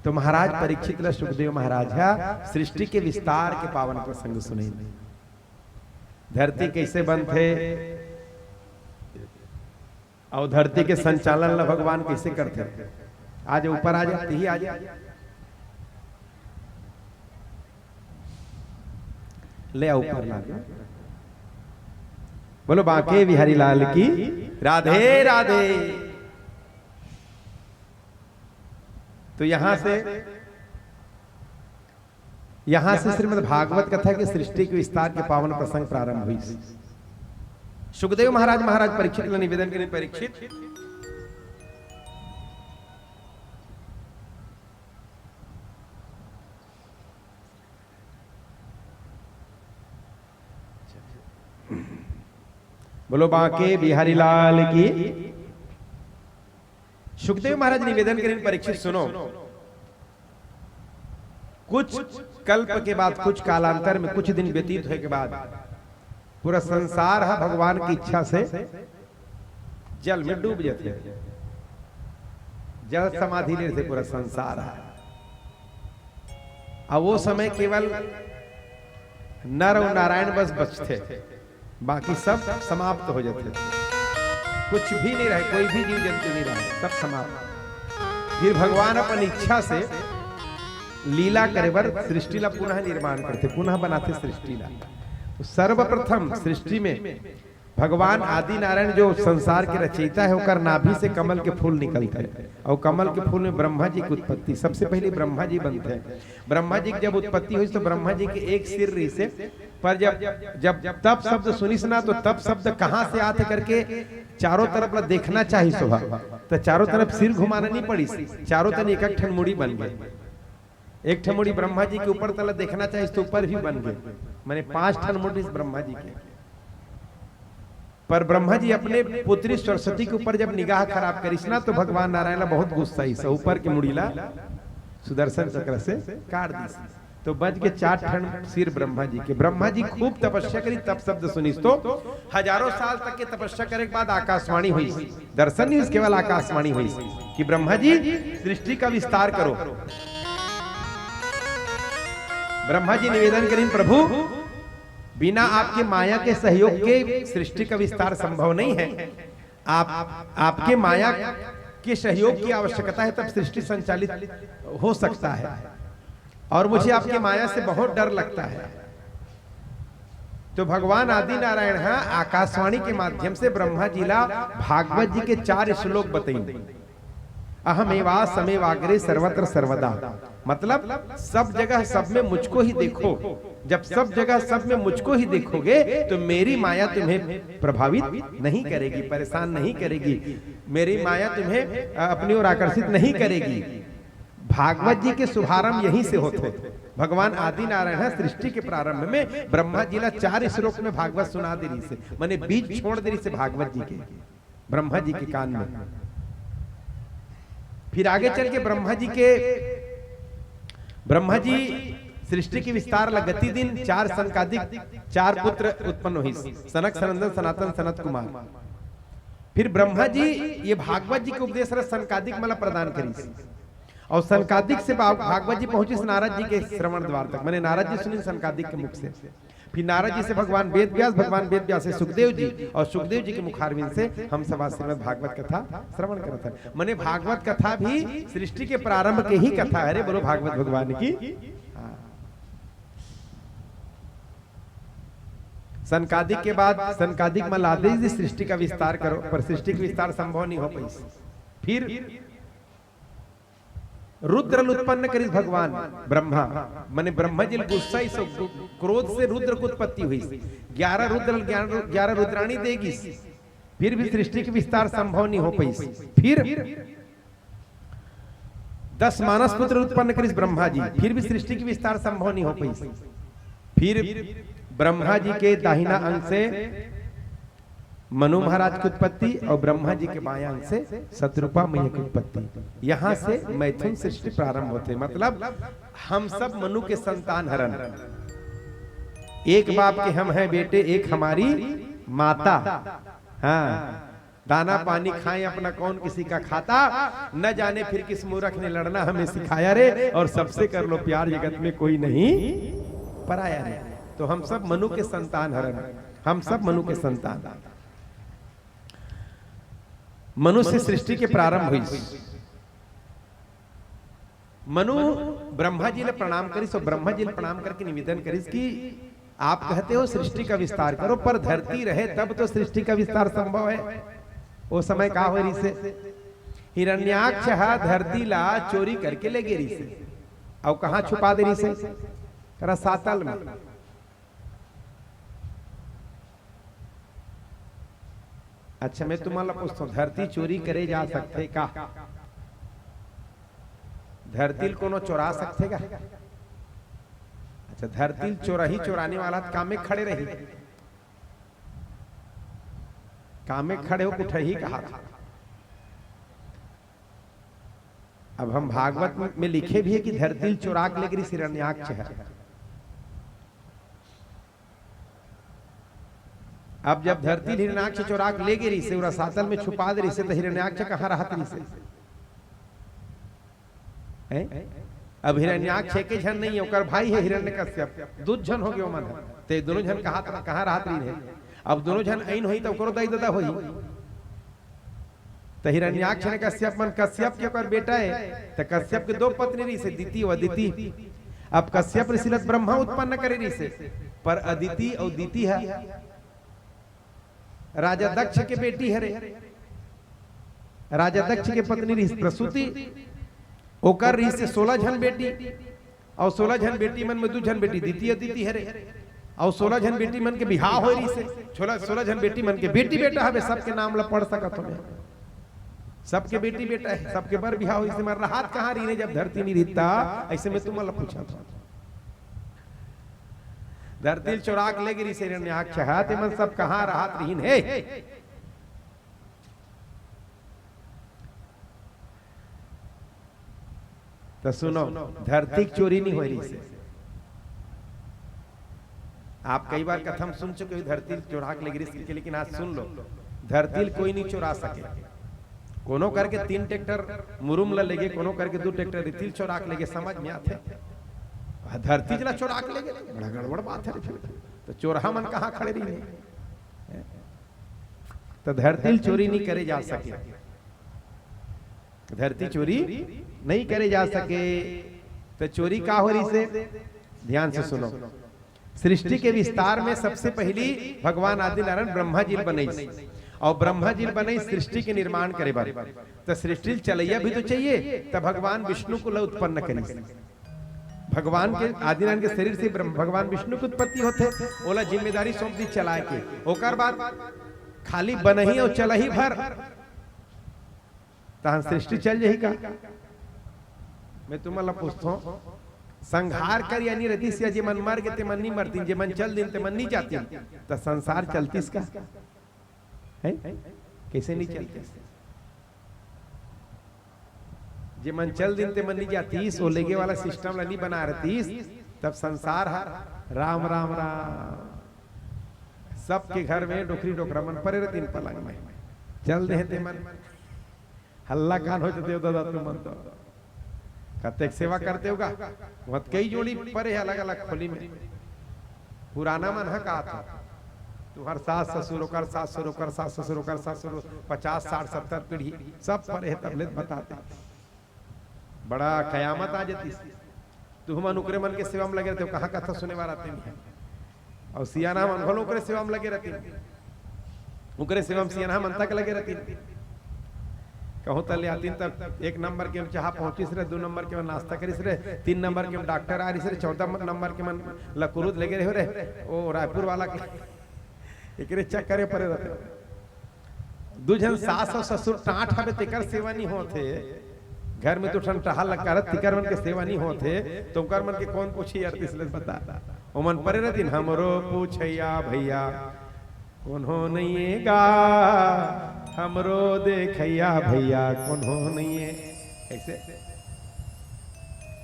तो महाराज परीक्षित ला सुखदेव महाराज हा सृष्टि के विस्तार के पावन प्रसंग सुने। धरती कैसे बनथे और धरती के संचालन ला भगवान कैसे करथे? आ जा, ऊपर आ जा, तिही आ जा, ले आ ऊपर ला। बोलो बांके बिहारी लाल की राधे राधे। तो यहां से यहां से श्रीमद् भागवत कथा के सृष्टि के विस्तार के पावन प्रसंग प्रारंभ हुई। सुखदेव महाराज महाराज परीक्षित ला निवेदन करें, परीक्षित, बोलो बांके बिहारी लाल की। सुखदेव महाराज निवेदन करें, परीक्षित सुनो, कुछ कल्प के बाद, कुछ कालांतर में, कुछ दिन व्यतीत होए के बाद पूरा संसार हा भगवान की इच्छा से जल में डूब जाते, जल समाधि लेते पूरा संसार हा। अब वो समय केवल नर और नारायण बस बचते, बाकी सब समाप्त हो जाते, कुछ भी नहीं रहे, कोई भी जीव जंतु नहीं रहे, सब समाप्त। फिर भगवान अपन इच्छा से लीला करे बर सृष्टि ला पुनः निर्माण करते, पुनः बनाते सृष्टि ला। तो सर्वप्रथम सृष्टि में भगवान आदि नारायण जो संसार के रचयिता है, ओकर नाभि से कमल के फूल निकलते हैं और कमल के फूल में ब्रह्मा जी की उत्पत्ति, सबसे पहले ब्रह्मा जी बनते हैं। ब्रह्मा जी की जब उत्पत्ति हुई तो ब्रह्मा जी के एक सिर रहिसे, पर जब जब तप शब्द सुनिस ना, तो तप शब्द कहाँ से आते करके चारों तरफ ला देखना चाहिए शोभा। तो चारों तरफ सिर घुमाना नहीं पड़ी, चारों तरफ एक एक ठन मुड़ी बन गए। एक ठन मुड़ी ब्रह्मा जी के ऊपर तला देखना चाहिए तो ऊपर भी बन गए, माने पांच ठन मुड़ी ब्रह्मा जी के। पर ब्रह्मा जी अपने पुत्री सरस्वती के ऊपर जब निगाह खराब करिस ना, तो भगवान नारायण ला बहुत गुस्सा आइस, ऊपर के मुड़ी ला सुदर्शन चक्र से काट दिस। तो बच के चार ठन सिर ब्रह्मा जी के। ब्रह्मा जी खूब तपस्या करी, तप शब्द सुनिस तो हजारों साल तक के तपस्या करे के बाद आकाशवाणी हुई, दर्शन नहीं हुई, केवल आकाशवाणी हुई कि ब्रह्मा जी सृष्टि का विस्तार करो। ब्रह्मा जी निवेदन करें, प्रभु, बिना आपके माया के सहयोग के सृष्टि का विस्तार संभव नहीं है। आप, आपके माया के सहयोग की आवश्यकता है, तब सृष्टि संचालित हो सकता है। और मुझे आपकी माया से बहुत डर लगता है। तो भगवान आदि नारायण ह आकाशवाणी के माध्यम से ब्रह्मा जी ला भागवत जी के चार श्लोक बताइन। अहमेवासमेवाग्रे सर्वत्र सर्वदा, मतलब सब जगह सब में मुझको ही देखो। जब सब जगह सब में मुझको ही देखोगे तो मेरी माया तुम्हें प्रभावित नहीं करेगी, परेशान नहीं करेगी, मेरी माया तुम्हें अ, अपनी ओर आकर्षित नहीं करेगी। भागवत जी के शुभारंभ यहीं से होथे। भगवान आदि नारायण ह सृष्टि के प्रारंभ में ब्रह्मा जी ला चार श्लोक में भागवत सुना दे रहिसे, माने बीज छोड़ दे रहिसे भागवत जी के, ब्रह्मा जी के कान में। फिर आगे चल के ब्रह्मा जी के, ब्रह्मा जी सृष्टि के विस्तार ला गति दिन, चार सनकादिक, चार पुत्र उत्पन्न होइस, सनक, सनंदन, सनातन, सनत कुमार। फिर ब्रह्मा जी ये भागवत जी के उपदेश रस सनकादिक मन ला प्रदान करिस। और सनकादिक से भाग-, भागवत जी पहुंचिस नारद जी के श्रवण द्वार तक, माने नारद जी सुनिन सनकादिक के मुख से। फिर नारद जी से भगवान वेद व्यास, भगवान वेद व्यास से सुखदेव जी, और सुखदेव जी के मुखारविंद से हम सब आज श्रीमद् भागवत कथा श्रवण करत हन। माने भागवत कथा भी सृष्टि के प्रारंभ के ही कथा हरे। बोलो भागवत भगवान की। हाँ। सनकादिक के बाद सनकादिक मन ला आदेश दिस सृष्टि का विस्तार करो, पर सृष्टि का विस्तार संभव नहीं हो पाइस। फिर रुद्र ल उत्पन्न करिस भगवान ब्रह्मा, माने ब्रह्मा जी ल गुस्सा आइस, क्रोध से रुद्र के उत्पत्ति होइस। ग्यारह रुद्र, ग्यारह, ग्यारह रुद्राणी दे गिस, फिर भी सृष्टि के विस्तार संभव नहीं हो पाइस। फिर दस मानस पुत्र उत्पन्न करिस ब्रह्मा जी, फिर भी सृष्टि के विस्तार संभव नहीं हो पाइस। फिर ब्रह्मा जी के दाहिना अंग से मनु महाराज की उत्पत्ति और ब्रह्मा जी के बायां अंग से शतरूपा मैया की उत्पत्ति। यहां से मैथुन सृष्टि प्रारंभ होथे, मतलब हम सब मनु के संतान हरन। एक बाप के हम हैं बेटे, एक हमारी माता। हाँ, दाना पानी खाएं अपना, कौन किसी का खाता, न जाने फिर किस मूर्ख ने लड़ना हमें सिखाया रे, और सबसे कर लो प्यार, जगत में कोई नहीं पराया रे। तो हम सब मनु के संतान हरन, हम सब मनु के संतान। मनुष्य सृष्टि के प्रारंभ हुई। मनु ब्रह्मा जी ला प्रणाम करिस और ब्रह्मा जी ला प्रणाम करके निवेदन करिस कि आप कहते हो सृष्टि का विस्तार करो, पर धरती रहे तब तो सृष्टि का विस्तार संभव है। वो समय का हो रहिसे? हिरण्याक्ष ह धरती ला चोरी करके ले गे रहिसे। अउ कहाँ छुपा दे रहिसे? रसातल में। अच्छा, मैं तुमन ला पूछथंव, धरती चोरी करे जा सकथे का? धरती ल कोनो चोरा सकथे का? अच्छा, धरती ल चोरही चोराने वाला त कामे खड़े रही, कामे खड़े हो उठही कहा था। अब हम भागवत में लिखे भी है कि धरती ल चोरा के ले गे रहिसे हिरण्याक्ष ह। अब जब धरती ल हिरण्याक्ष चोरा के ले गे रहिसे, ओला सातल में छुपा दे रहिसे, त हिरण्याक्ष कहाँ रहत रहिसे? हैं? अब हिरण्याक्ष एके झन नहीं है, ओकर भाई है हिरण्यकश्यप, दू झन हो गे ओमन ह। ते दोनों झन कहाँ, कहाँ रहत रहिन हे? अब दोनों झन अइन होही त ओकरो दाई ददा होही। त हिरण्याक्ष ने कश्यप मन, कश्यप के ओकर बेटा हे, त कश्यप के दो पत्नी रहिसे, दिति अउ अदिति। अब कश्यप ऋषि ल त ब्रह्मा उत्पन्न करे रहिसे, पर अदिति अउ दिति ह राजा दक्ष के बेटी हरे। राजा दक्ष के पत्नी रहिस प्रसूति, ओकर रहिसे सोलह झन बेटी, अउ सोलह झन बेटी मन में दू झन बेटी दिति अदिति हरे, अउ सोलह झन बेटी मन के बिहाव होय रहिसे। सोलह, सोलह झन बेटी मन के बेटी बेटा हवे, सबके नाम ला पढ़ सकत हो, सबके बेटी बेटा हे, सबके बर बिहाव होय रहिसे। मगर रहत कहाँ रहिन हे जब धरती नहीं रहिता? अइसे मैं तुमन ला पूछत हंव। धरती ल चोरा के ले गे रहिसे हिरण्याक्ष ह, ते मन सब कहाँ रहत रहिन हे? त सुनो, धरती के चोरी नहीं होय रहिसे। आप कई बार कथा म सुन चुके हो, धरती ल चोरा के ले गे रहिसे, लेकिन आज सुन लो, धरती ल कोई नहीं चोरा सके। कोनो करके तीन ट्रैक्टर मुरुम ल ले गे, कोनो करके दू ट्रैक्टर रेती ल चोरा के ले गे, समझ में आथे? धरती ल चोरा के ले गे, बड़ा गड़बड़ बात हे रे फिर। त चोरहा मन कहाँ खड़े रहिन हे? त धरती ल चोरी नहीं करे जा सके। धरती चोरी नहीं करे जा सके। तो चोरी का हो रहिसे? ध्यान से सुनो। सृष्टि के विस्तार में सबसे पहिली भगवान आदिनारायण ब्रह्मा जी ल बनइस, अउ ब्रह्मा जी ल बनइस सृष्टि के निर्माण करे बर। त सृष्टि ल चलइया भी तो चाहिए, त भगवान विष्णु ल उत्पन्न करिस। भगवान के, आदिनारायण के शरीर से ब्रह्म, भगवान विष्णु के उत्पत्ति होथे, ओला जिम्मेदारी सौंप दिस चलाए के। ओकर बाद खाली बनही अउ चलही भर, तहन सृष्टि चल जाही का? मैं तुमन ला पूछथों, संहार कर या नहीं रहितिस, या जेमन मर गे तेमन नहीं मरतिन, जेमन चल दिन तेमन नहीं जातिन, त संसार चलतिस का? हैं? कइसे नहीं चलतिस? जेमन चल दिन तेमन नहीं जातिस, ओ लेगे वाला system ला नहीं बना रहितिस, तब संसार ह राम राम राम, सबके घर में डोकरी डोकरा मन परे रहितिन पलंग में, चल देहे तेमन। हल्ला कान हो जाथे, "ओ दादा, तुमन तो कतेक सेवा करते हो गा?" वत कई जोड़ी परे हे अलग-अलग खोली में। पुराना मन ह का था, तुम्हर सास ससुर, ओकर सास ससुर, ओकर सास ससुर, ओकर सास ससुर, पचास, साठ, सत्तर पीढ़ी सब परे हे, तब ले बताते। बड़ा कयामत आ जातिस। तुहमन ओकरे मन के सेवा में लगे रहितेव, कहाँ कथा सुने वाला आते नहीं। अउ सियान मन घलो ओकरे सेवा में लगे रहितिन, ओकरे सेवा में सियान मन तक लगे रहितिन। कहूँ त ले आतिन तब एक नंबर के चाहा पहुँचिस रे, दू नंबर के नाश्ता करिस रे, तीन नंबर के डॉक्टर आ रहिस रे, चौदह नंबर के मन ल कुरुद लेगे रहे रे, ओ रायपुर वाला के, एकरे चक्कर में परे रहितिन। दू झन सास अउ ससुर टाँट हवे, तेकर सेवा नहीं होत हे। घर में दू ठन टहल लगा रहे, तिकर मन के सेवा नहीं होत हे, तो ओकर मन के कौन पूछी यार, तिसले बता। ओमन परे रहितिन, "हमरो पूछैया भैया कोनो नइये गा, हमरो देखैया भैया कोनो नइये।" ऐसे।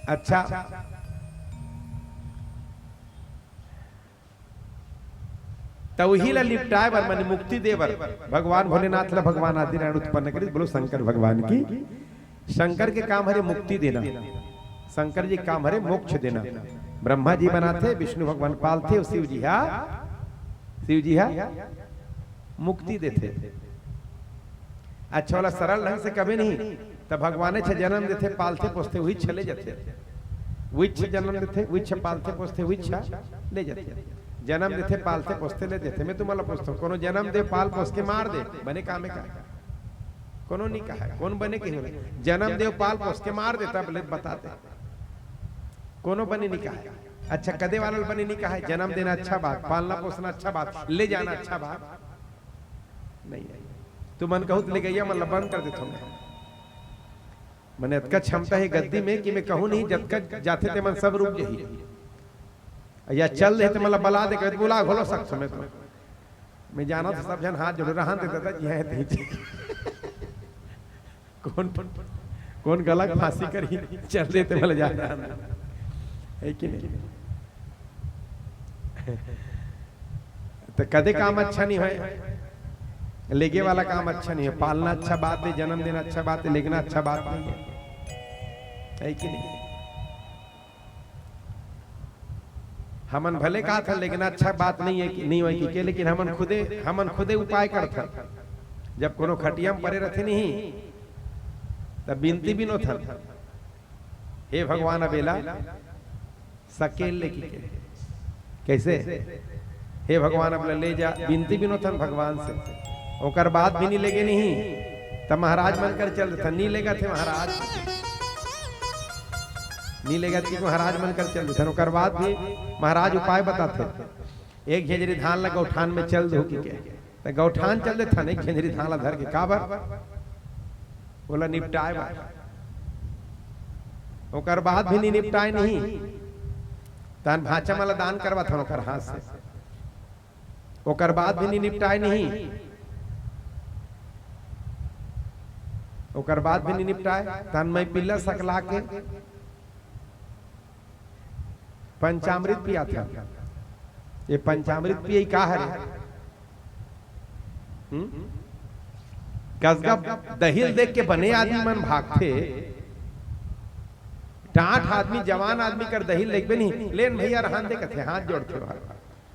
अच्छा, त उही ला निपटाए बर, माने मुक्ति दे बर, भगवान भोलेनाथ ला भगवान आदिनारायण उत्पन्न करिस। बोलो शंकर भगवान की। शंकर के काम हरे मुक्ति देना, शंकर जी के काम हरे मोक्ष देना। ब्रह्मा जी बनाथे, विष्णु भगवान पालथे, अउ शिव जी हा, शिव जी हा मुक्ति देथे। अच्छा वाला सरल ढंग से कबे नहीं, त भगवाने छ जन्म देथे, पालथे, पोसथे, उही छ ले जथे। उही छ जन्म देथे, उही छ पालथे, पोसथे, उही छ ले जथे। जन्म देथे, पालथे, पोसथे, ले जथे। मैं तुमन ला पूछथों, कोनो जन्म दे, पाल, पोस के मार दे, बने काम हे का? कोनो नहीं कहा, कौन बने के होला? जन्म दे, पाल, पोस के मार दे, तब ले बताते। कोनो बने नहीं कहा। अच्छा, कदे वाला बने नहीं कहा, जन्म देना अच्छा बात, पालना पोसना अच्छा बात, ले जाना अच्छा बात। नहीं, नहीं। तुमन कहू त लेगइया मन ला बंद कर देथों मैं। मने अतका क्षमता हे गद्दी में कि मैं कहूँ नहीं, जतका जाथे तेमन सब रुक जाही। या चल दे तेमन ला बला दे, कहे, "बुला घोलो सकथों मैं तो।" मैं जानथों सब झन हाथ जोड़े, "रहन दे दादा जी, हैं तेही।" कौन, कौन गला के फांसी करही, चल दे तेमन ला जान दे। हे कि नहीं? त कदे काम अच्छा नहीं होय, लेगे वाला काम अच्छा नहीं होय। पालना अच्छा बात हे, जन्म देना अच्छा बात हे, लेगना अच्छा बात नहीं हे, हे कि नहीं? हमन भले कहा था लेगना अच्छा बात नहीं हे कि, नहीं होय कि के, लेकिन हमन खुदे, हमन खुदे उपाय करथन। जब कोनो खटिया में परे रथे नहीं, तब बिनती बिनोथन, "हे भगवान, अब एला सकेल ले," कि के। कैसे? "हे भगवान, अब ले जा," बिनती बिनोथन भगवान से। ओकर बाद भी नहीं लेगे नहीं, त महाराज मन कर चल देथन, "नहीं लेगा थे महाराज, नहीं लेगा थे," महाराज मन कर चल देथन। ओकर बाद भी महाराज उपाय बताथे, "एक झेंझरी धान ला गौठान में चल दो," कि के। त गौठान चल देथन, एक झेंझरी धान ला धर के, काबर? ओला निपटाए बर। ओकर बाद भी नहीं निपटाए नहीं, तहन भांचा मन ला दान करवाथन ओकर हाथ से। ओकर बाद भी नहीं निपटाए नहीं, ओकर बाद भी नहीं निपटाए, तहन मैं पिल्ला सकला के पंचामृत पियाथन। ये पंचामृत पियई का हरे? हम्म? कसगा दही ल देख के बने आदमी मन भागथे। टांट आदमी, जवान आदमी कर दही ल देखबे नहीं, "लेन भैया, रहन दे," कथे, हाथ जोड़थे ओहर।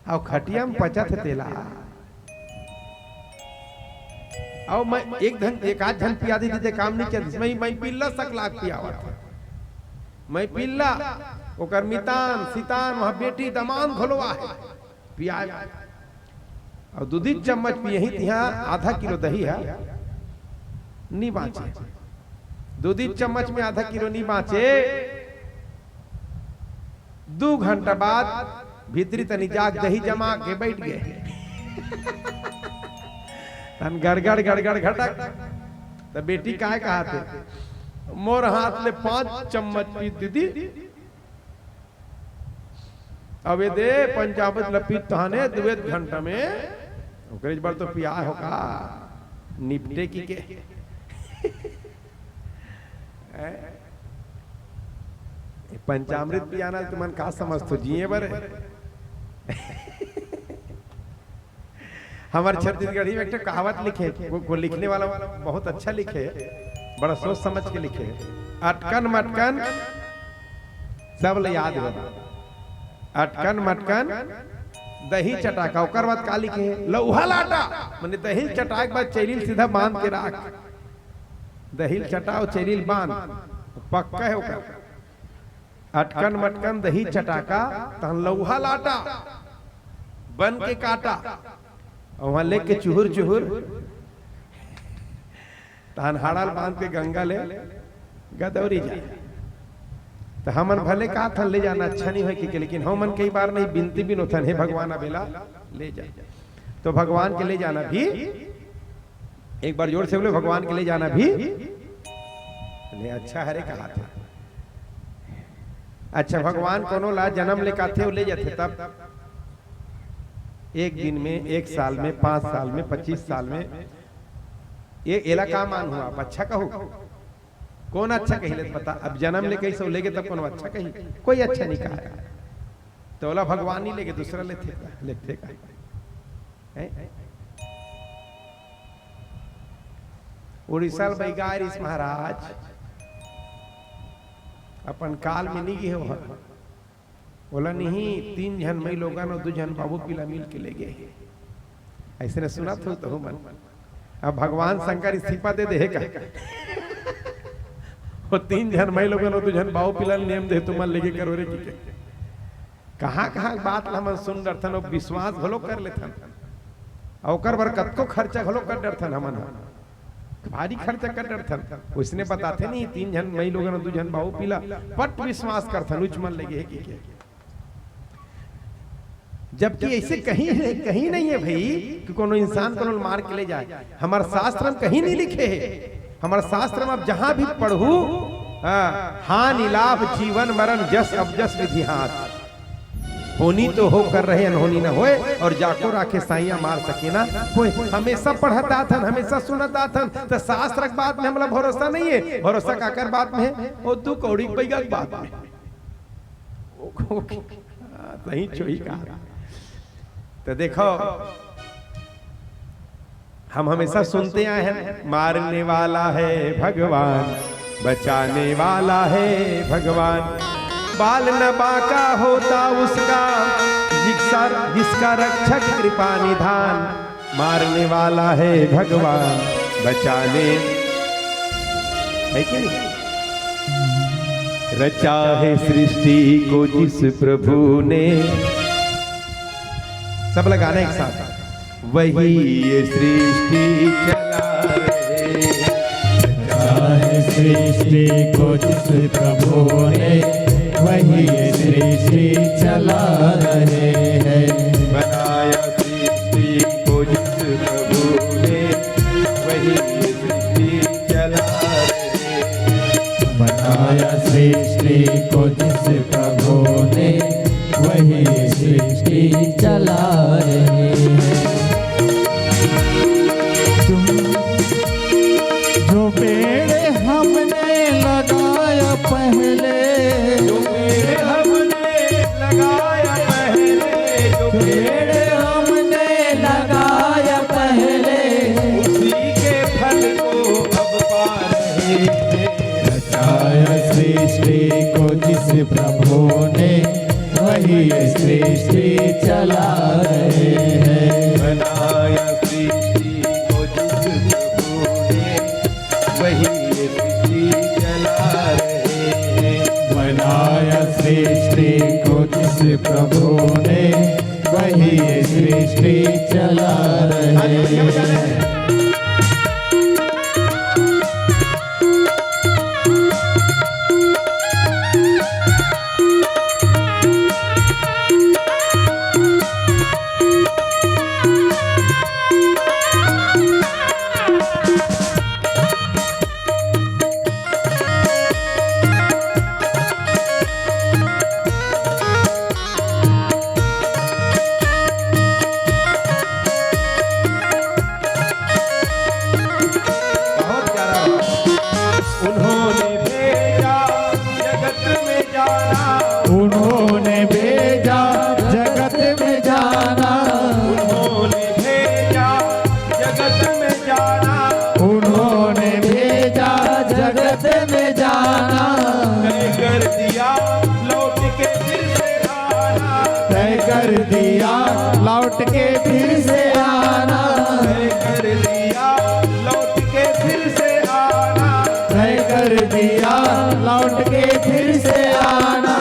अउ खटिया में पचत हे तेला। अउ मैं एक धन, एक आध झन पिया देती ते काम नहीं चलती। मैं, मैं पिल्ला सकलाक पियावत हंव। मैं पिल्ला, ओकर मितान, सितान, वहाँ बेटी, दमांद घलो आहे। पियाए। अउ दूधी चम्मच पियही तिहाँ आधा किलो दही ह नी बाँचे। दूधी चम्मच में आधा किलो नी बाँचे। दू घंटा बाद भीतरी तनी जाग दही जमा के बैठ गे। तन गड़गड़, गड़गड़, घटक। त बेटी काय कहाथे, मोर हाथ ले पाँच चम्मच पी दीदी। अब ए दे पंचामृत ल पीत तहाने दुए घंटा में, ओकरे बर तो पियाय हो का, निपटे की के। हैं? पंचामृत पियाना तुमन का समझथो, जिए बर? हमर छत्तीसगढ़ी में एक ठो कहावत लिखे, वो, वो लिखने वाला बहुत अच्छा लिखे, बड़ा सोच समझ के लिखे। अटकन मटकन सब ल याद हो। अटकन मटकन दही चटाका, ओकर बाद का लिखे? लौहा लाटा। माने दही चटाए के बाद चैली ल सीधा बांध के राख। दही ल चटा अउ चैली ल बांध, पक्का हे ओकर। अटकन मटकन दही चटाका, तहन लौहा लाटा, बन के काटा, अउ वहां लेके चुहुर चुहुर, तहन हाड़ा ल बांध के गंगा ले गदौरी जा। त हमन भले काथन ले जाना अच्छा नहीं होय के, लेकिन हमन कई बार नहीं बिनती बिनोथन, हे भगवान, अब एला ले जा। तो भगवान के ले जाना भी, एक बार जोर से बोले, भगवान के ले जाना भी ले अच्छा हरे कहाथे। अच्छा, भगवान कोनो ला जन्म ले काथे, वो ले जाथे, तब एक दिन में, एक साल में, पांच साल में, पच्चीस साल में, ये एला का मान हुआ? आप अच्छा कहू, कौन अच्छा कही ले पता? अब जन्म ले कैसे लेगे तब कोनो अच्छा कही? कोई अच्छा नहीं कहा। तो ओला भगवान नहीं लेगे, दूसरा लेथे का, लेथे का। हैं? उड़ीसा ल बइगाय रिस महाराज, अपन काल में नहीं गे हो। ओला नहीं, तीन झन मई लोगन अउ दू झन बाबू पिला मिल के ले गे हे। ऐसे ने सुनत हो तो मन। अब भगवान शंकर इस्तीफा दे दे हे का? वो तीन झन मई लोगन अउ दू झन बाबू पिला ल नेम दे, तुमन लेगे करो रे की के। कहाँ-कहाँ बात ल हमन सुन डरथन अउ विश्वास घलो कर लेथन। अउ ओकर बर कतको खर्चा घलो कर डरथन हमन ह। भारी खर्चा कर डरथन। ओइसने बताथे नहीं, तीन झन मई लोगन अउ दू झन बाबू पिला पट विश्वास करथन, उच मन लेगे हे कि के। जबकि ऐसे कहीं, कहीं नहीं है भाई कि कोनो इंसान कोनो ल मार के ले जाए। हमर शास्त्र में कहीं नहीं लिखे हे। हमर शास्त्र में आप जहां भी पढ़ू, हाँ, हानि लाभ जीवन मरण जस अब जस विधि हाथ। होनी तो हो कर रहे, अनहोनी न होए, और जाको राखे साइया मार सके ना कोई। हमेशा पढ़त आथन, हमेशा सुनत आथन, त शास्त्र के बात में हमला भरोसा नहीं है। भरोसा काकर बात में है? वो दू कौड़ी के बैगा के बात में। ओ, ओ, हाँ, सही चोही का। तो देखो, हम हमेशा सुनते आए हैं, मारने वाला है भगवान, बचाने वाला है भगवान। बाल न बांका होता उसका, जिसका, जिसका रक्षक कृपा निधान। मारने वाला है भगवान, बचाने, है कि नहीं? रचा है सृष्टि को जिस प्रभु ने, सब लगाना एक साथ। वही ये सृष्टि चला रहे हैं। रचा है सृष्टि को जिस प्रभु ने, वही ये सृष्टि चला रहे हैं। बनाया सृष्टि को जिस प्रभु ने, वही ये सृष्टि चला रहे हैं। बनाया सृष्टि को जिस प्रभु ने, वही सृष्टि चला रहे हैं। तुम, जो पेड़ हमने लगाया पहले, जो पेड़ हमने लगाया पहले, जो पेड़ हमने लगाया पहले, उसी के फल प्रभु ने, वही ये सृष्टि चला रहे हैं। बहुत प्यारा। उन्होंने भेजा जगत में जाना। उन्होंने भेजा जगत में जाना। उन्होंने भेजा जगत में जाना। उन्होंने भेजा जगत में जाना। तय कर दिया लौट के फिर से आना। तय कर दिया लौट के फिर से आना। तय कर दिया लौट के फिर से आना। तय कर दिया लौट के फिर से आना।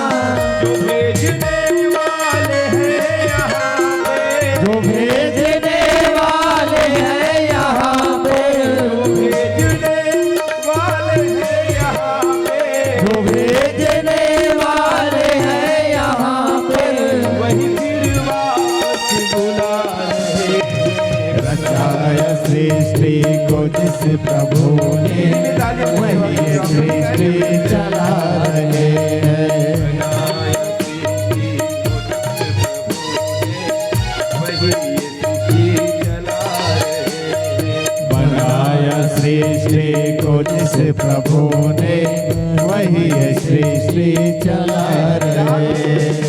जो भेजने वाले हैं यहाँ पे। जो भेजने वाले हैं यहाँ पे। जो भेजने वाले हैं यहाँ पे। जो भेजने वाले हैं यहाँ पे। वही फिर वापस बुला रहे हैं। रचाया सृष्टि को जिस प्रभु ने, वही ये सृष्टि चला रहे हैं। बनाया सृष्टि को जिस प्रभु ने, वही ये सृष्टि चला रहे हैं।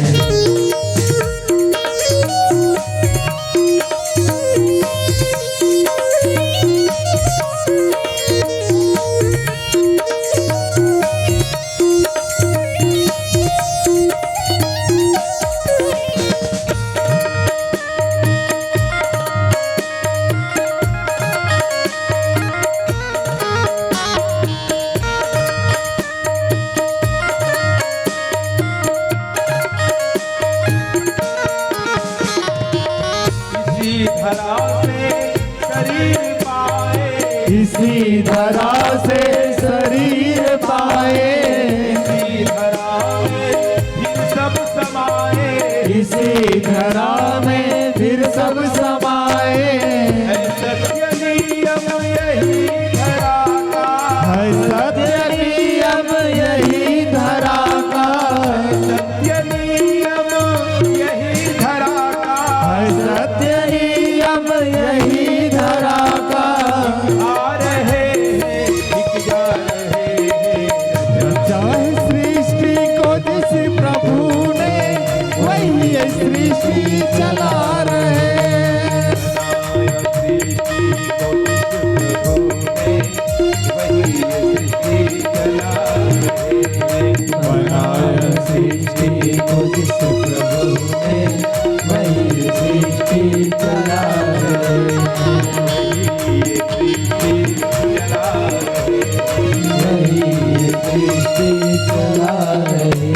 इसी धरा से शरीर पाए। इसी धरा से शरीर पाए। इसी धरा में फिर सब समाए। इसी धरा में फिर सब समाए। है सत्य नियम यही धरा का। है सत्य नियम यही धरा का। सत्य नियम यही धरा का। है सत्य नियम यही धरा का। आ रहे हैं, एक जा रहे हैं। चाहे सृष्टि को जिस प्रभु ने, वही ये सृष्टि चला रहे। बनाया सृष्टि को जिस प्रभु ने, वही सृष्टि चला रहे। वही सृष्टि चला रहे। वही सृष्टि चला रहे।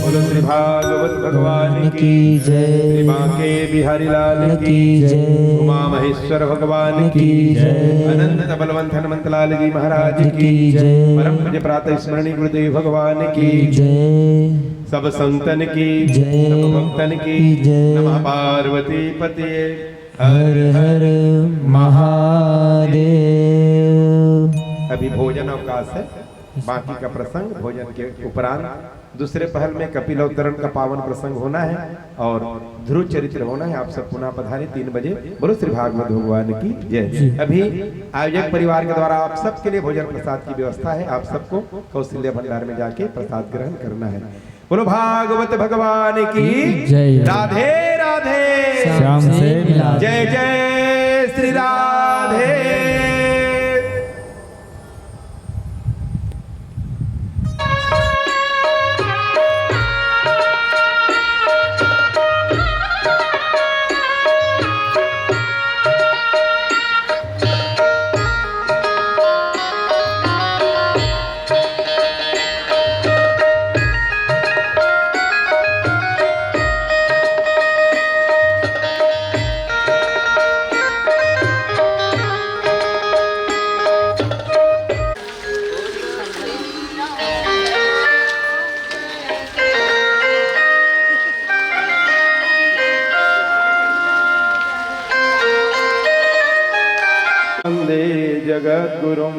बोलो श्री भागवत भगवान की जय। श्री बांके बिहारी लाल की जय। उमा महेश्वर भगवान की जय। अनंत बलवंत हनुमंत लाल जी महाराज की जय। परम पूज्य प्रातः स्मरणीय गुरुदेव भगवान की जय। सब संतन की जय। सब भक्तन की जय। नमः पार्वती पते। हर हर महादेव। अभी भोजन अवकाश है, बाकी का प्रसंग भोजन के उपरांत दूसरे पहल में कपिल अवतरण का पावन प्रसंग होना है और ध्रुव चरित्र होना है। आप सब पुनः पधारें तीन बजे। बोलो श्री भागवत भगवान की जय। जी। अभी आयोजक परिवार के द्वारा आप सबके लिए भोजन प्रसाद की व्यवस्था है। आप सबको कौशल्या भंडार में जाके प्रसाद ग्रहण करना है। बोलो भागवत भगवान की जय। राधे राधे। श्याम से मिला। जय जय श्री राधे। वंदे जगत गुरुम।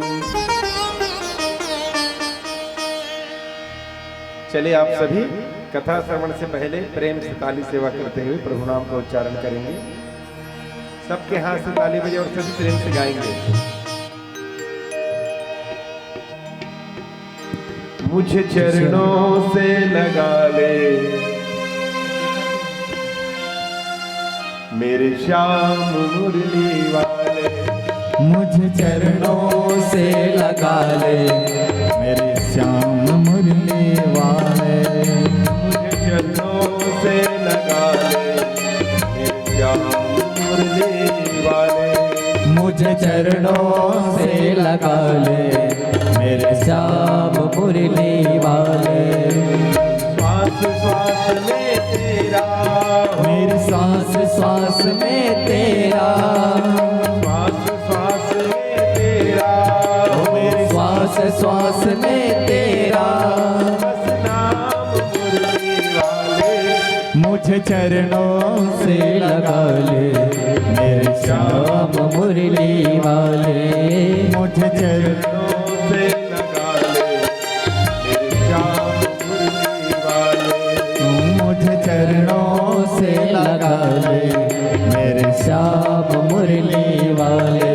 चलिए, आप सभी कथा श्रवण से पहले प्रेम से ताली सेवा करते हुए प्रभु नाम का उच्चारण करेंगे। सबके हाथ से ताली बजे और सभी प्रेम से गाएंगे। मुझे चरणों से लगा ले मेरे श्याम मुरली वाले। मुझे चरणों से लगा ले मेरे श्याम मुरली वाले। मुझे चरणों से लगा ले मेरे श्याम मुरली वाले। मुझे चरणों से लगा ले मेरे श्याम मुरली वाले। श्वास श्वास में तेरा, मेरी सांस सांस में तेरा। श्वास श्वास में तेरा, ओ मेरी सांस सांस में तेरा। बस नाम मुरली वाले। मुझे चरणों से लगा ले मेरे श्याम मुरली वाले। मुझे चरणों से लगा ले मेरे श्याम मुरली वाले। तू मुझे चरणों से लगा ले मेरे श्याम मुरली वाले।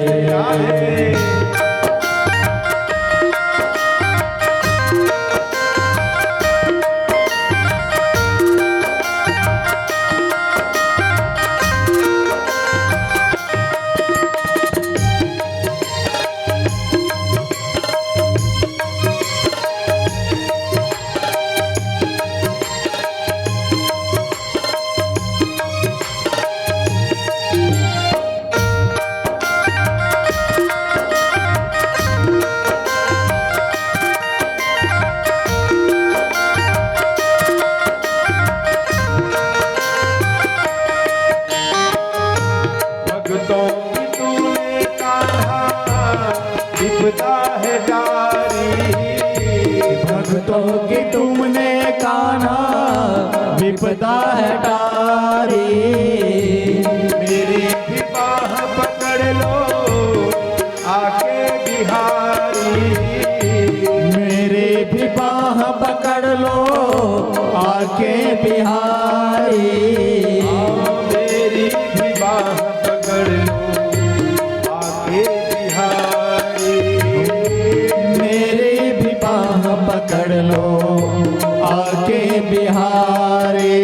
भक्तों की तूने कान्हा विपदा है टारी। भक्तों की तुमने कान्हा विपदा है टारी। मेरी भी बाह पकड़ लो आके बिहारी। मेरी भी बाह पकड़ लो आके बिहारी। आओ मेरी भी बाह पकड़ लो आके बिहारी। मेरी भी बाह पकड़ लो आके बिहारी।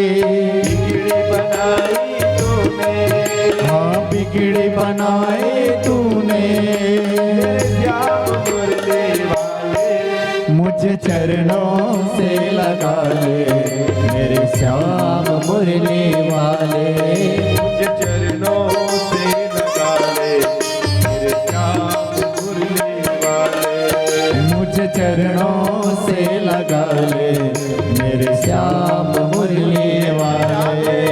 बिगड़ी बनाई तूने, हाँ, बिगड़ी बनाई तूने। मेरे श्याम मुरली वाले, मुझे चरणों से लगा ले मेरे श्याम मुरली वाले। मुझे चरणों से लगा ले मेरे श्याम मुरली वाले। मुझे चरणों से लगा ले मेरे श्याम मुरली वाले।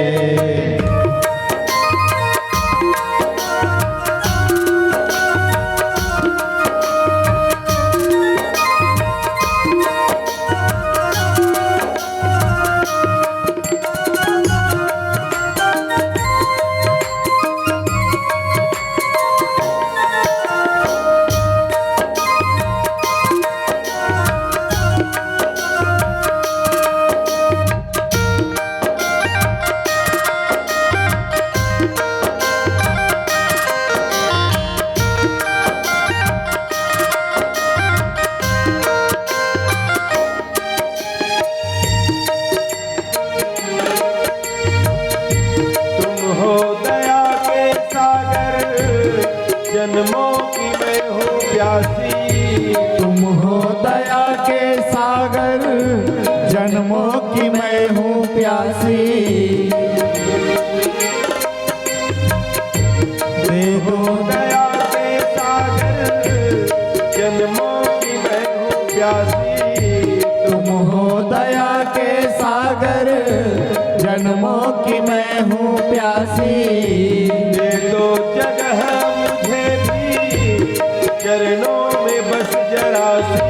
तुम हो दया के सागर, जन्मों की मैं हूँ प्यासी। तुम हो दया के सागर, जन्मों की मैं हूँ प्यासी। दे दो दया के सागर, जन्मों की मैं हूँ प्यासी। तुम हो दया के सागर, जन्मों की मैं हूँ प्यासी। दे दो जगह मुझे भी, चरणों में बस जरा सी।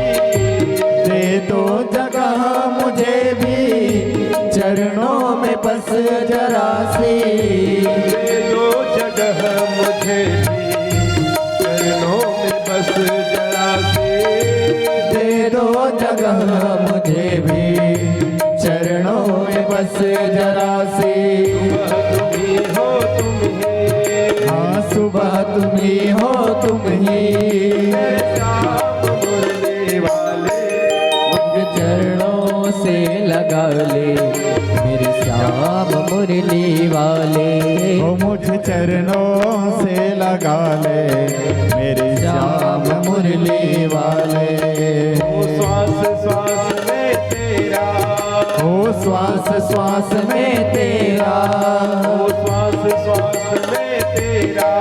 दे दो जगह मुझे भी, चरणों में बस जरा सी। दे दो जगह मुझे भी, मुझे भी चरणों में बस जरा सी। सुबह तुम ही हो, तुम ही। हाँ, सुबह तुम ही हो, तुम ही। मेरे श्याम मुरली वाले। मुझे चरणों से लगा ले, मेरे श्याम मुरली वाले। ओ, मुझे चरणों से लगा ले, मेरे श्याम मुरली वाले। ओ, श्वास श्वास में तेरा। ओ, श्वास श्वास में तेरा। ओ, श्वास श्वास में तेरा।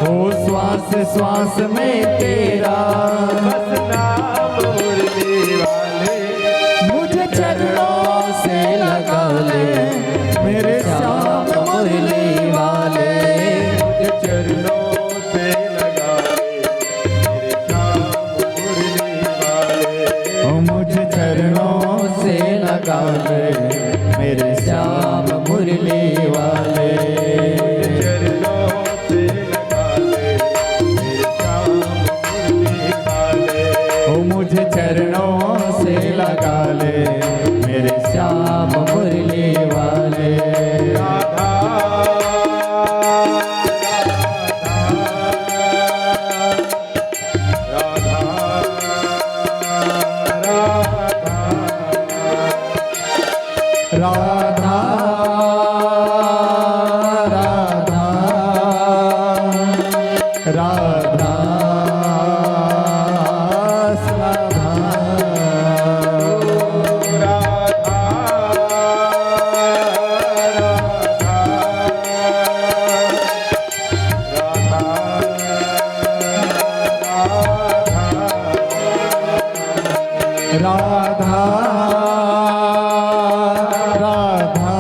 ओ, श्वास श्वास में तेरा। बस नाम मुरली वाले। मुझे चरणों से लगा ले, मेरे श्याम मुरली वाले। मुझे चरणों से लगा ले, मेरे श्याम मुरली वाले। ओ, मुझे चरणों से लगा ले, मेरे श्याम मुरली वाले। चरणों से लगा ले, मेरे श्याम मुरली वाले। ओ, मुझे चरणों से लगा ले, मेरे श्याम मुरली वाले। राधा, राधा, राधा, राधा। राधा, राधा, राधा, राधा। राधा, राधा,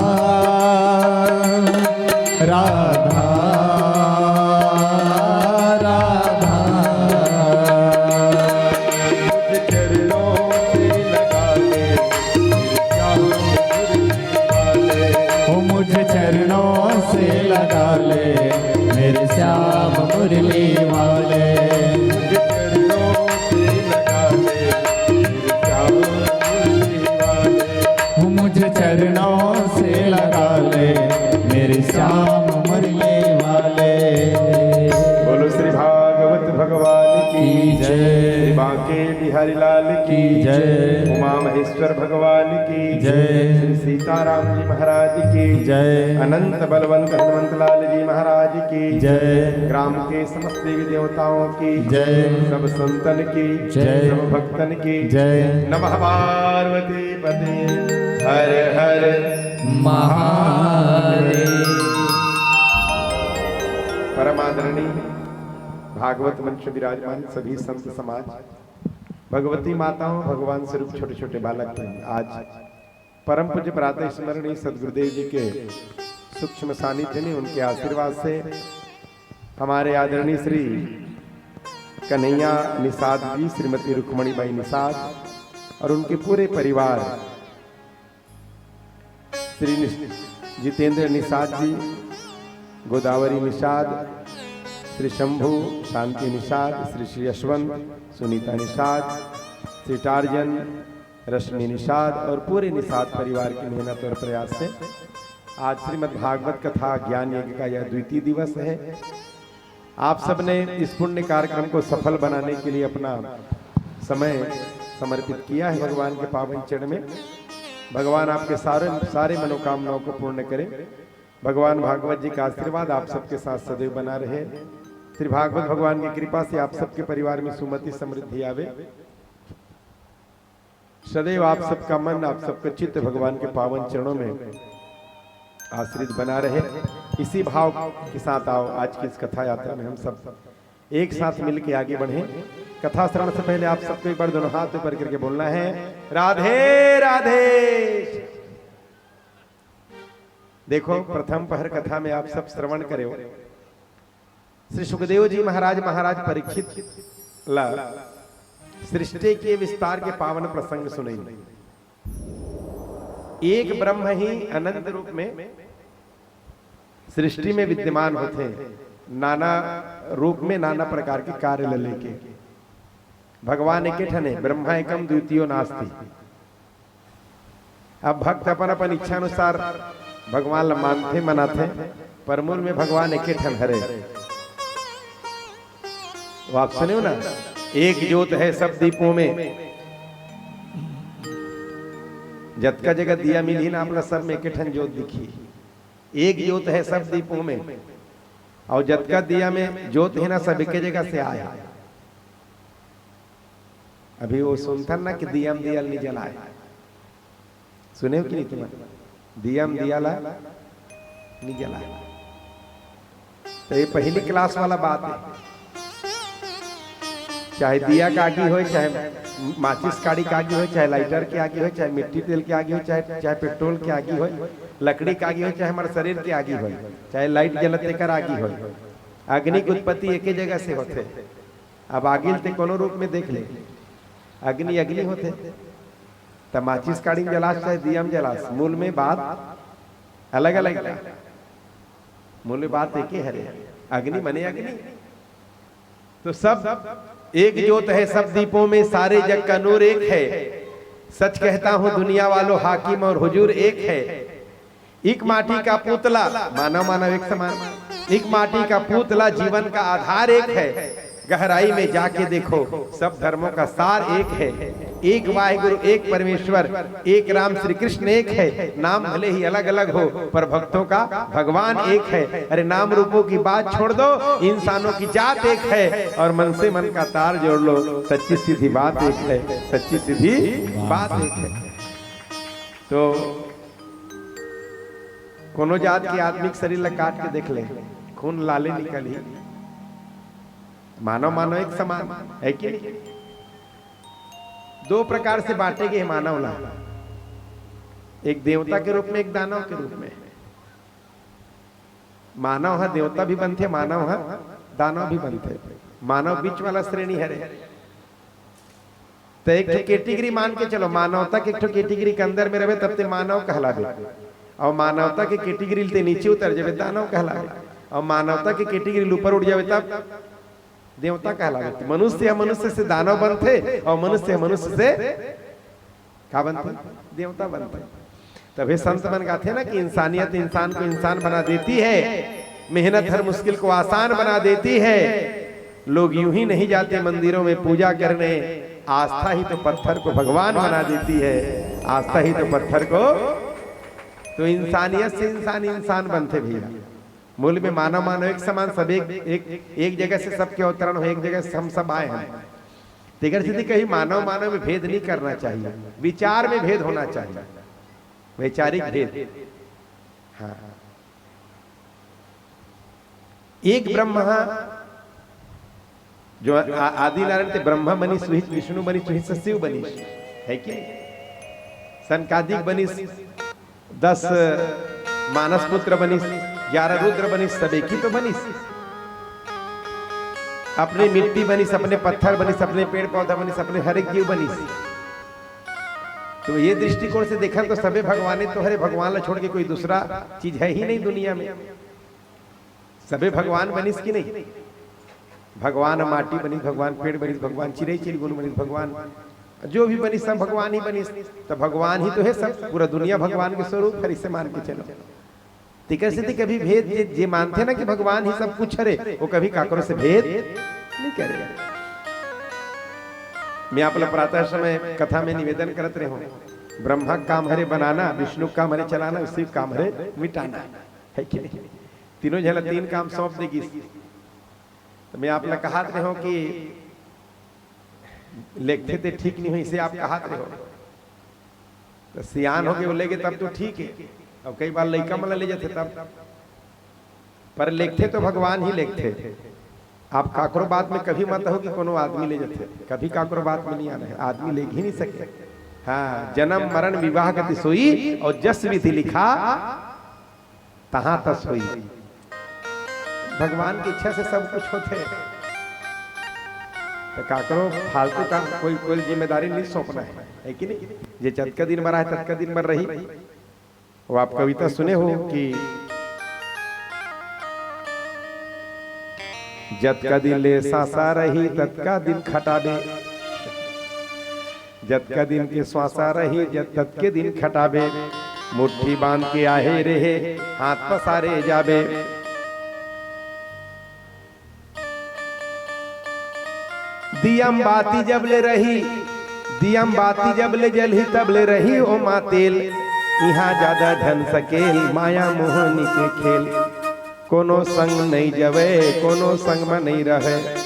राधा, राधा। चरणों से लगा ले, मेरे श्याम मुरली वाले। ओ, मुझे चरणों से लगा ले, मेरे श्याम मुरली वाले। मुझे चरणों से लगा ले, मेरे श्याम मुरली वाले। ओ, मुझे चरणों से लगा ले, मेरे श्याम मुरली वाले। बोलो श्री भागवत भगवान की की जय। श्री बांके बिहारी लाल की जय। उमा महेश्वर भगवान की जय। श्री सीताराम जी महाराज की जय। अनंत बलवंत हनुमंत लाल जी महाराज की जय। ग्राम के समस्त देवी देवताओं की जय। सब संतन की जय। सब भक्तन की जय। नमः पार्वती पते हर हर महादेव। परम आदरणीय भागवत मंच विराजमान सभी संत समाज, भगवती माताओं, भगवान स्वरूप छोटे छोटे बालक हैं। आज परम पूज्य प्रातः स्मरणीय सदगुरुदेव जी के सूक्ष्म सानिध्य में, उनके आशीर्वाद से हमारे आदरणीय श्री कन्हैया निषाद जी, श्रीमती रुक्मणी बाई निषाद और उनके पूरे परिवार, श्री निष-, जितेंद्र निषाद जी, गोदावरी निषाद, श्री शंभू, शांति निषाद, श्री श्री यशवंत, सुनीता निषाद, श्री टार्जन, रश्मि निषाद और पूरे निषाद परिवार की मेहनत और प्रयास से आज श्रीमद् भागवत कथा ज्ञान यज्ञ का यह द्वितीय दिवस है। आप सबने इस पुण्य कार्यक्रम को सफल बनाने के लिए अपना समय समर्पित किया है भगवान के पावन चरण में। भगवान आपके सारे, सारे मनोकामनाओं को पूर्ण करें। भगवान भागवत जी का आशीर्वाद आप सबके साथ सदैव बना रहे। श्री भागवत भगवान की कृपा से आप सबके परिवार में सुमति समृद्धि आवे। सदैव आप सबका मन, आप सबका चित्त भगवान के पावन चरणों में आश्रित बना रहे। इसी भाव के साथ आओ, आज की इस कथा यात्रा में हम सब एक साथ मिलके आगे बढ़ें। कथा श्रवण से पहले आप सबको एक बार दोनों हाथ ऊपर करके बोलना है, "राधे राधे।" देखो, प्रथम पहर कथा में आप सब श्रवण करे हो, श्री सुखदेव जी महाराज, महाराज परीक्षित ला सृष्टि के विस्तार के पावन प्रसंग सुने। एक ब्रह्म ही अनंत रूप में सृष्टि में विद्यमान होते हैं, नाना रूप में, नाना प्रकार के कार्य ल लेके। भगवान एके ठन हे, ब्रह्मा एकम द्वितीयो नास्ति। अब भक्त अपन अपन इच्छा अनुसार भगवान ला मानथे, मनाथे, पर मूल में भगवान एके ठन हरे। वो आप सुने हो ना, एक जोत है सब दीपों में। जतका जगह दिया मिलही ना, आप ला सब में एके ठन जोत दिखही। एक जोत है सब दीपों में, और जतका दिया में जोत है ना, सब एके जगह से आए। अभी वो सुनथन ना कि दिया में दिया ल नी जलाए, सुने हो कि नहीं तुमन? दिया में दिया ला नी जलाए। तो ये पहली क्लास वाला बात है। चाहे दिया का आगी होय, चाहे माचिस काड़ी का आगी होय, चाहे लाइटर के आगी होय, चाहे मिट्टी तेल के आगी होय, चाहे चाहे पेट्रोल के आगी होय, लकड़ी का आगी होय, चाहे हमारे शरीर के आगी होय, चाहे लाइट जलत तेकर आगी होय, अग्नि के उत्पत्ति एके जगह से होथे। अब आगी ल ते कोनो रूप में देख ले, अग्नि अग्नि होथे। त माचिस काड़ी में जलास चाहे दिया में जलास, मूल में बात अलग अलग हे। मूल में बात एके हरे, अग्नि मने अग्नि। तो सब एक जोत है, सब दीपों में सारे जग का नूर एक है। सच कहता हूँ दुनिया वालों, हाकिम और हुजूर एक है। एक माटी का पुतला, मानव मानव एक समान। एक माटी का पुतला, जीवन का आधार एक है। गहराई में जाके देखो, सब धर्मों का सार एक है। एक वाहेगुरु, एक परमेश्वर, एक राम श्री कृष्ण एक है। नाम भले ही अलग अलग हो, पर भक्तों का भगवान एक है। अरे, नाम रूपों की बात छोड़ दो, इंसानों की जात एक है। और मन से मन का तार जोड़ लो, सच्ची सीधी बात एक है, सच्ची सीधी बात एक है। तो कोनो जात के आदमी के शरीर ला काट के देख ले, खून लाले निकलही। मानव मानव एक समान है कि नहीं? दो प्रकार से बांटे गए मानव ला, एक देवता के रूप में, एक दानव के रूप में। मानव ह देवता भी बनथे, मानव ह दानव भी बनथे। मानव बीच वाला श्रेणी हरे। तो एक ठो कैटेगरी मान के चलो, मानवता के एक ठो कैटेगरी के अंदर में रहे तब ते मानव कहलावे, और मानवता के कैटेगरी ते नीचे उतर जावे, दानव कहलावे, और मानवता के कैटेगरी ऊपर उठ जावे तब देवता कहलावे। तो मनुष्य ह मनुष्य से दानव बनथे और मनुष्य ह मनुष्य से का बनथे? देवता बनथे। तभे संत मन गाथे ना कि इंसानियत इंसान को इंसान बना देती है, मेहनत हर मुश्किल को आसान बना देती है। लोग यूं ही नहीं जाते मंदिरों में पूजा करने, आस्था ही तो पत्थर को भगवान बना देती है, आस्था ही तो पत्थर को। तो इंसानियत से इंसान इंसान बनथे भैया। मूल में मानव मानव एक समान, सब एक, एक, एक जगह से सबके अवतरण हो, एक जगह से हम सब आए हैं। तेकर सेती कहीं मानव मानव में भेद नहीं करना चाहिए, विचार में भेद होना चाहिए, वैचारिक भेद। हाँ, एक ब्रह्म ह, जो आ-, आदि नारायण ते ब्रह्मा बनिस, उहिच विष्णु बनिस, उहिच शिव बनिस, है कि नहीं? सनकादिक बनिस, दस मानस पुत्र बनिस, ग्यारह रुद्र बनिस, सब एक ही तो बनिस। अपने मिट्टी बनिस, अपने पत्थर बनिस, अपने पेड़ पौधा बनिस, अपने हर एक जीव बनिस। तो ये दृष्टिकोण से देखा तो सबे भगवाने तो हरे, भगवान ला छोड़ के कोई दूसरा चीज है ही नहीं दुनिया में। सबे भगवान बनिस कि नहीं? भगवान माटी बनिस, भगवान पेड़ बनिस, भगवान चिरई चिरगुन बनिस, भगवान जो भी बनिस, सब भगवान ही बनिस। तो भगवान ही तो है सब, पूरा दुनिया भगवान के स्वरूप हरे, इसे मान के चलो। तेकर सेती कभी भेद जे, जे मानथे ना कि भगवान ही सब कुछ हरे, वो कभी काकरो से भेद नहीं करे। मैं आप ला प्रातः समय कथा में निवेदन करत रहे हूँ, ब्रह्मा का काम हरे बनाना, विष्णु का काम हरे चलाना, शिव का काम हरे मिटाना, है कि नहीं? तीनों झन ला तीन काम सौंप दे गिस। तो मैं आप ला कहत रहे हूँ कि लेखथे ते ठीक नहीं हो, इसे आप कहत रहे हो। तो सियान हो के वो लेगे तब तो ठीक है, और कई बार लइका मन ला ले जाथे तब। पर लेखथे तो भगवान ही लेखथे। आप काकरो बात में कभी मत हो कि कोनो आदमी ले जाथे, कभी काकरो बात में नहीं आना है, आदमी ले ही नहीं सके। हाँ, जन्म मरण विवाह गति सोई, और जस विधि लिखा तहाँ तस होई। भगवान की इच्छा से सब कुछ होथे। तो काकरो फालतू काम, कोई, कोई जिम्मेदारी नहीं सौंपना है, है कि नहीं? जे जतका दिन बर आए, ततका दिन बर रही। वो आप कविता सुने हो कि जतका दिन ले सांसा रही, ततका दिन खटाबे। जतका दिन के श्वासा रही, जत-, ततके दिन खटाबे। मुट्ठी बांध के आहे रहे, हाथ पसारे जाबे। दियम बाती जब ले रही, दियम बाती जब ले जलही, तब ले रही ओमा तेल। इहाँ जादा झन सकेल, माया मोहनी के खेल। कोनो संग नइ जवय, कोनो संग म नइ रहय।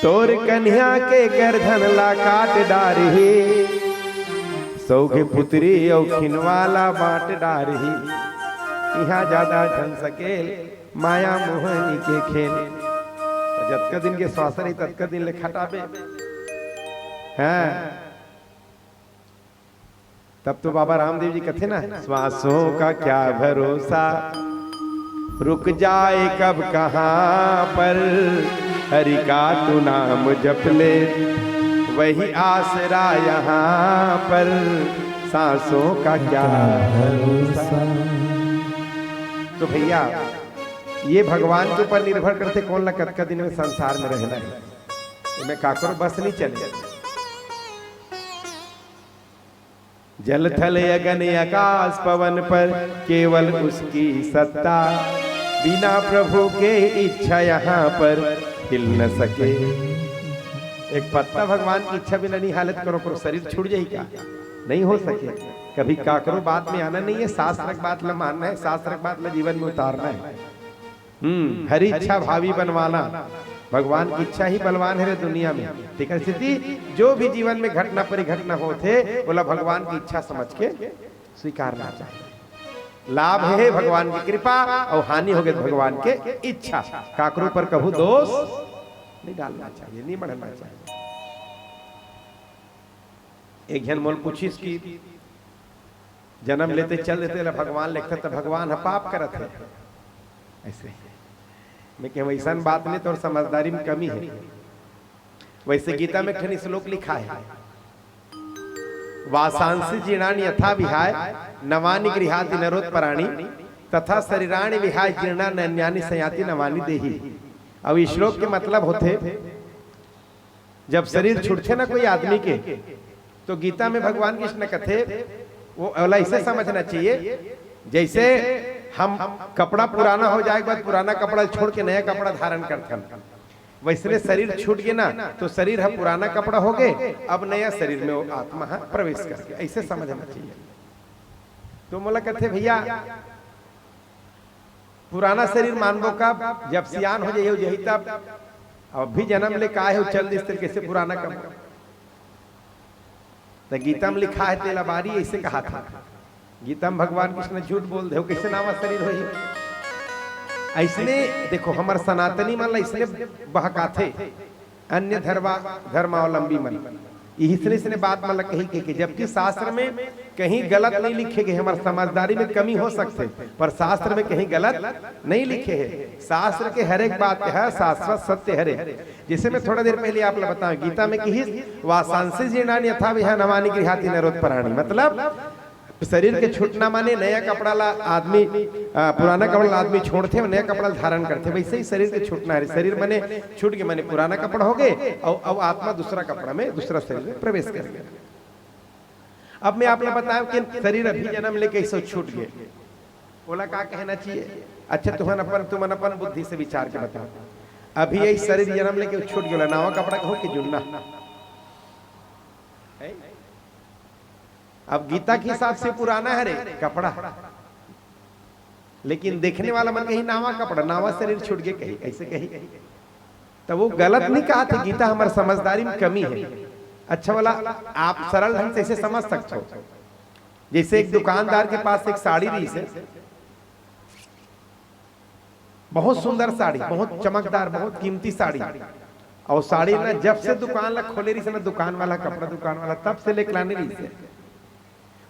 तोर कन्हैया के करधन ला काट डारही, सौघे पुतरी अउ खिनवा ला बांट डारही। इहाँ जादा झन सकेल, माया मोहनी के खेल। त जतका दिन के श्वास रही, ततका दिन ले खटाबे। हाँ, तब तो बाबा रामदेव जी कथे ना, "श्वासों का क्या भरोसा, रुक जाए कब कहाँ पर, हरि का तू नाम जप ले, वही आसरा यहाँ पर, सांसों का क्या भरोसा।" तो भैया, ये भगवान के ऊपर निर्भर करथे, कोन ला कतका दिन में संसार में रहना हे। एमे काकरो बस नइ चले। जल थल अगन आकाश पवन पर, केवल उसकी सत्ता, बिना प्रभु के इच्छा यहाँ पर हिल न सके। एक पत्ता भगवान की इच्छा बिना नइ हालत, कोनो, कोनो शरीर छूट जाही का? नइ हो सके। कभी काकरो बात में आना नइ हे, शास्त्र के बात ला मानना हे, शास्त्र के बात ला जीवन में उतारना हे। हम्म, हरि इच्छा भावी बनवाना। भगवान की इच्छा ही बलवान हे रे दुनिया में। तेकर सेती जो भी जीवन में घटना परिघटना होथे, ओला भगवान की इच्छा समझ के स्वीकारना चाहिए। लाभ हे भगवान की कृपा अउ हानि होगे भगवान के इच्छा। काकरो ऊपर कभू दोष नइ डालना चाहिए, नइ मढ़ना चाहिए। एक झन मोला पूछिस कि जनम लेते चल देथे, ला भगवान लिखथे, त भगवान ह पाप करत हे। अइसे मैं कहेंव, अइसन बात नइ, तोर समझदारी में कमी हे। वइसे गीता में एक ठन श्लोक लिखाय हे, "वासांसि जीर्णानि यथा विहाय, नवानि गृह्णाति नरोत्पराणि, तथा शरीराणि विहाय जीर्णान्यन्यानि संयाति नवानि देही।" अब इस श्लोक के मतलब होथे, जब शरीर छूटथे ना कोई आदमी के, तो गीता में भगवान कृष्ण कथे, वो, ओला अइसे समझना चाहिए, जइसे हम कपड़ा पुराना हो जाय के बाद पुराना कपड़ा छोड़ के नया कपड़ा धारण करथन, वइसने शरीर छूट गे ना, तो शरीर ह पुराना कपड़ा होगे, अब नया शरीर में वो आत्मा ह प्रवेश करगे, अइसे समझना चाहिए। तो मोला कथे, भैया, पुराना शरीर मानबो कब? जब सियान हो जाही, हो जाही तब। अब भी जनम ले काय हे, चल दिस, तेला कइसे पुराना कबो? त गीता में लिखाय हे, तेला बारी अइसे कहाथे। गीता में भगवान कृष्ण झूठ बोल दे, वो कइसे नवा शरीर होही? अइसने देखो, हमर सनातनी मन ला अइसने बहकाथे। अन्य धर्मा-, धर्मावलंबी मन इही सने सने बात मन ल कही के, के, जबकि शास्त्र में कहीं गलत नइ लिखे गे, हमर समझदारी में कमी हो सकथे, पर शास्त्र में कहीं गलत नइ लिखे हे। शास्त्र के हर एक बात ह शाश्वत सत्य हरे। जइसे मैं थोड़ा देर पहिली आप ल बतावंव, गीता में किहिस, "वासांसि जीर्णानि यथा विहाय नवानि गृह्णाति नरोत्पराणि।" मतलब, शरीर के छूटना माने नया कपड़ा ला आदमी, आ, पुराना कपड़ा ला आदमी छोड़थे अउ नया कपड़ा ला धारण करथे, वइसे ही शरीर के छूटना हे। शरीर माने छूट गे, माने पुराना कपड़ा होगे अउ, अउ आत्मा दूसरा कपड़ा में, दूसरा शरीर में प्रवेश करगे। अब मैं आप ला बतावंव कि शरीर अभी जनम ले कइसे छूट गे, ओला का कहना चाहिए? अच्छा, तुमन अपन, तुमन अपन बुद्धि से विचार के बताओ, अभी ये शरीर जनम ले के छूट गे, ओला नवा कपड़ा कहो कि जुन्ना? अब गीता के हिसाब से पुराना हरे कपड़ा, लेकिन देखने वाला मन कही, "नावा कपड़ा, नावा शरीर छूट गे," कही, अइसे कही। त वो गलत नइ कहाथे, गीता हमर समझदारी में कमी हे। अच्छा वाला, आप सरल ढंग से अइसे समझ सकथो, जइसे एक दुकानदार के पास एक साड़ी रहिस हे, बहुत सुंदर साड़ी, बहुत चमकदार, बहुत कीमती साड़ी। अउ साड़ी ना, जब से दुकान ला खोले रहिस ना दुकान वाला, कपड़ा दुकान वाला, तब से लेके लाने रहिस हे।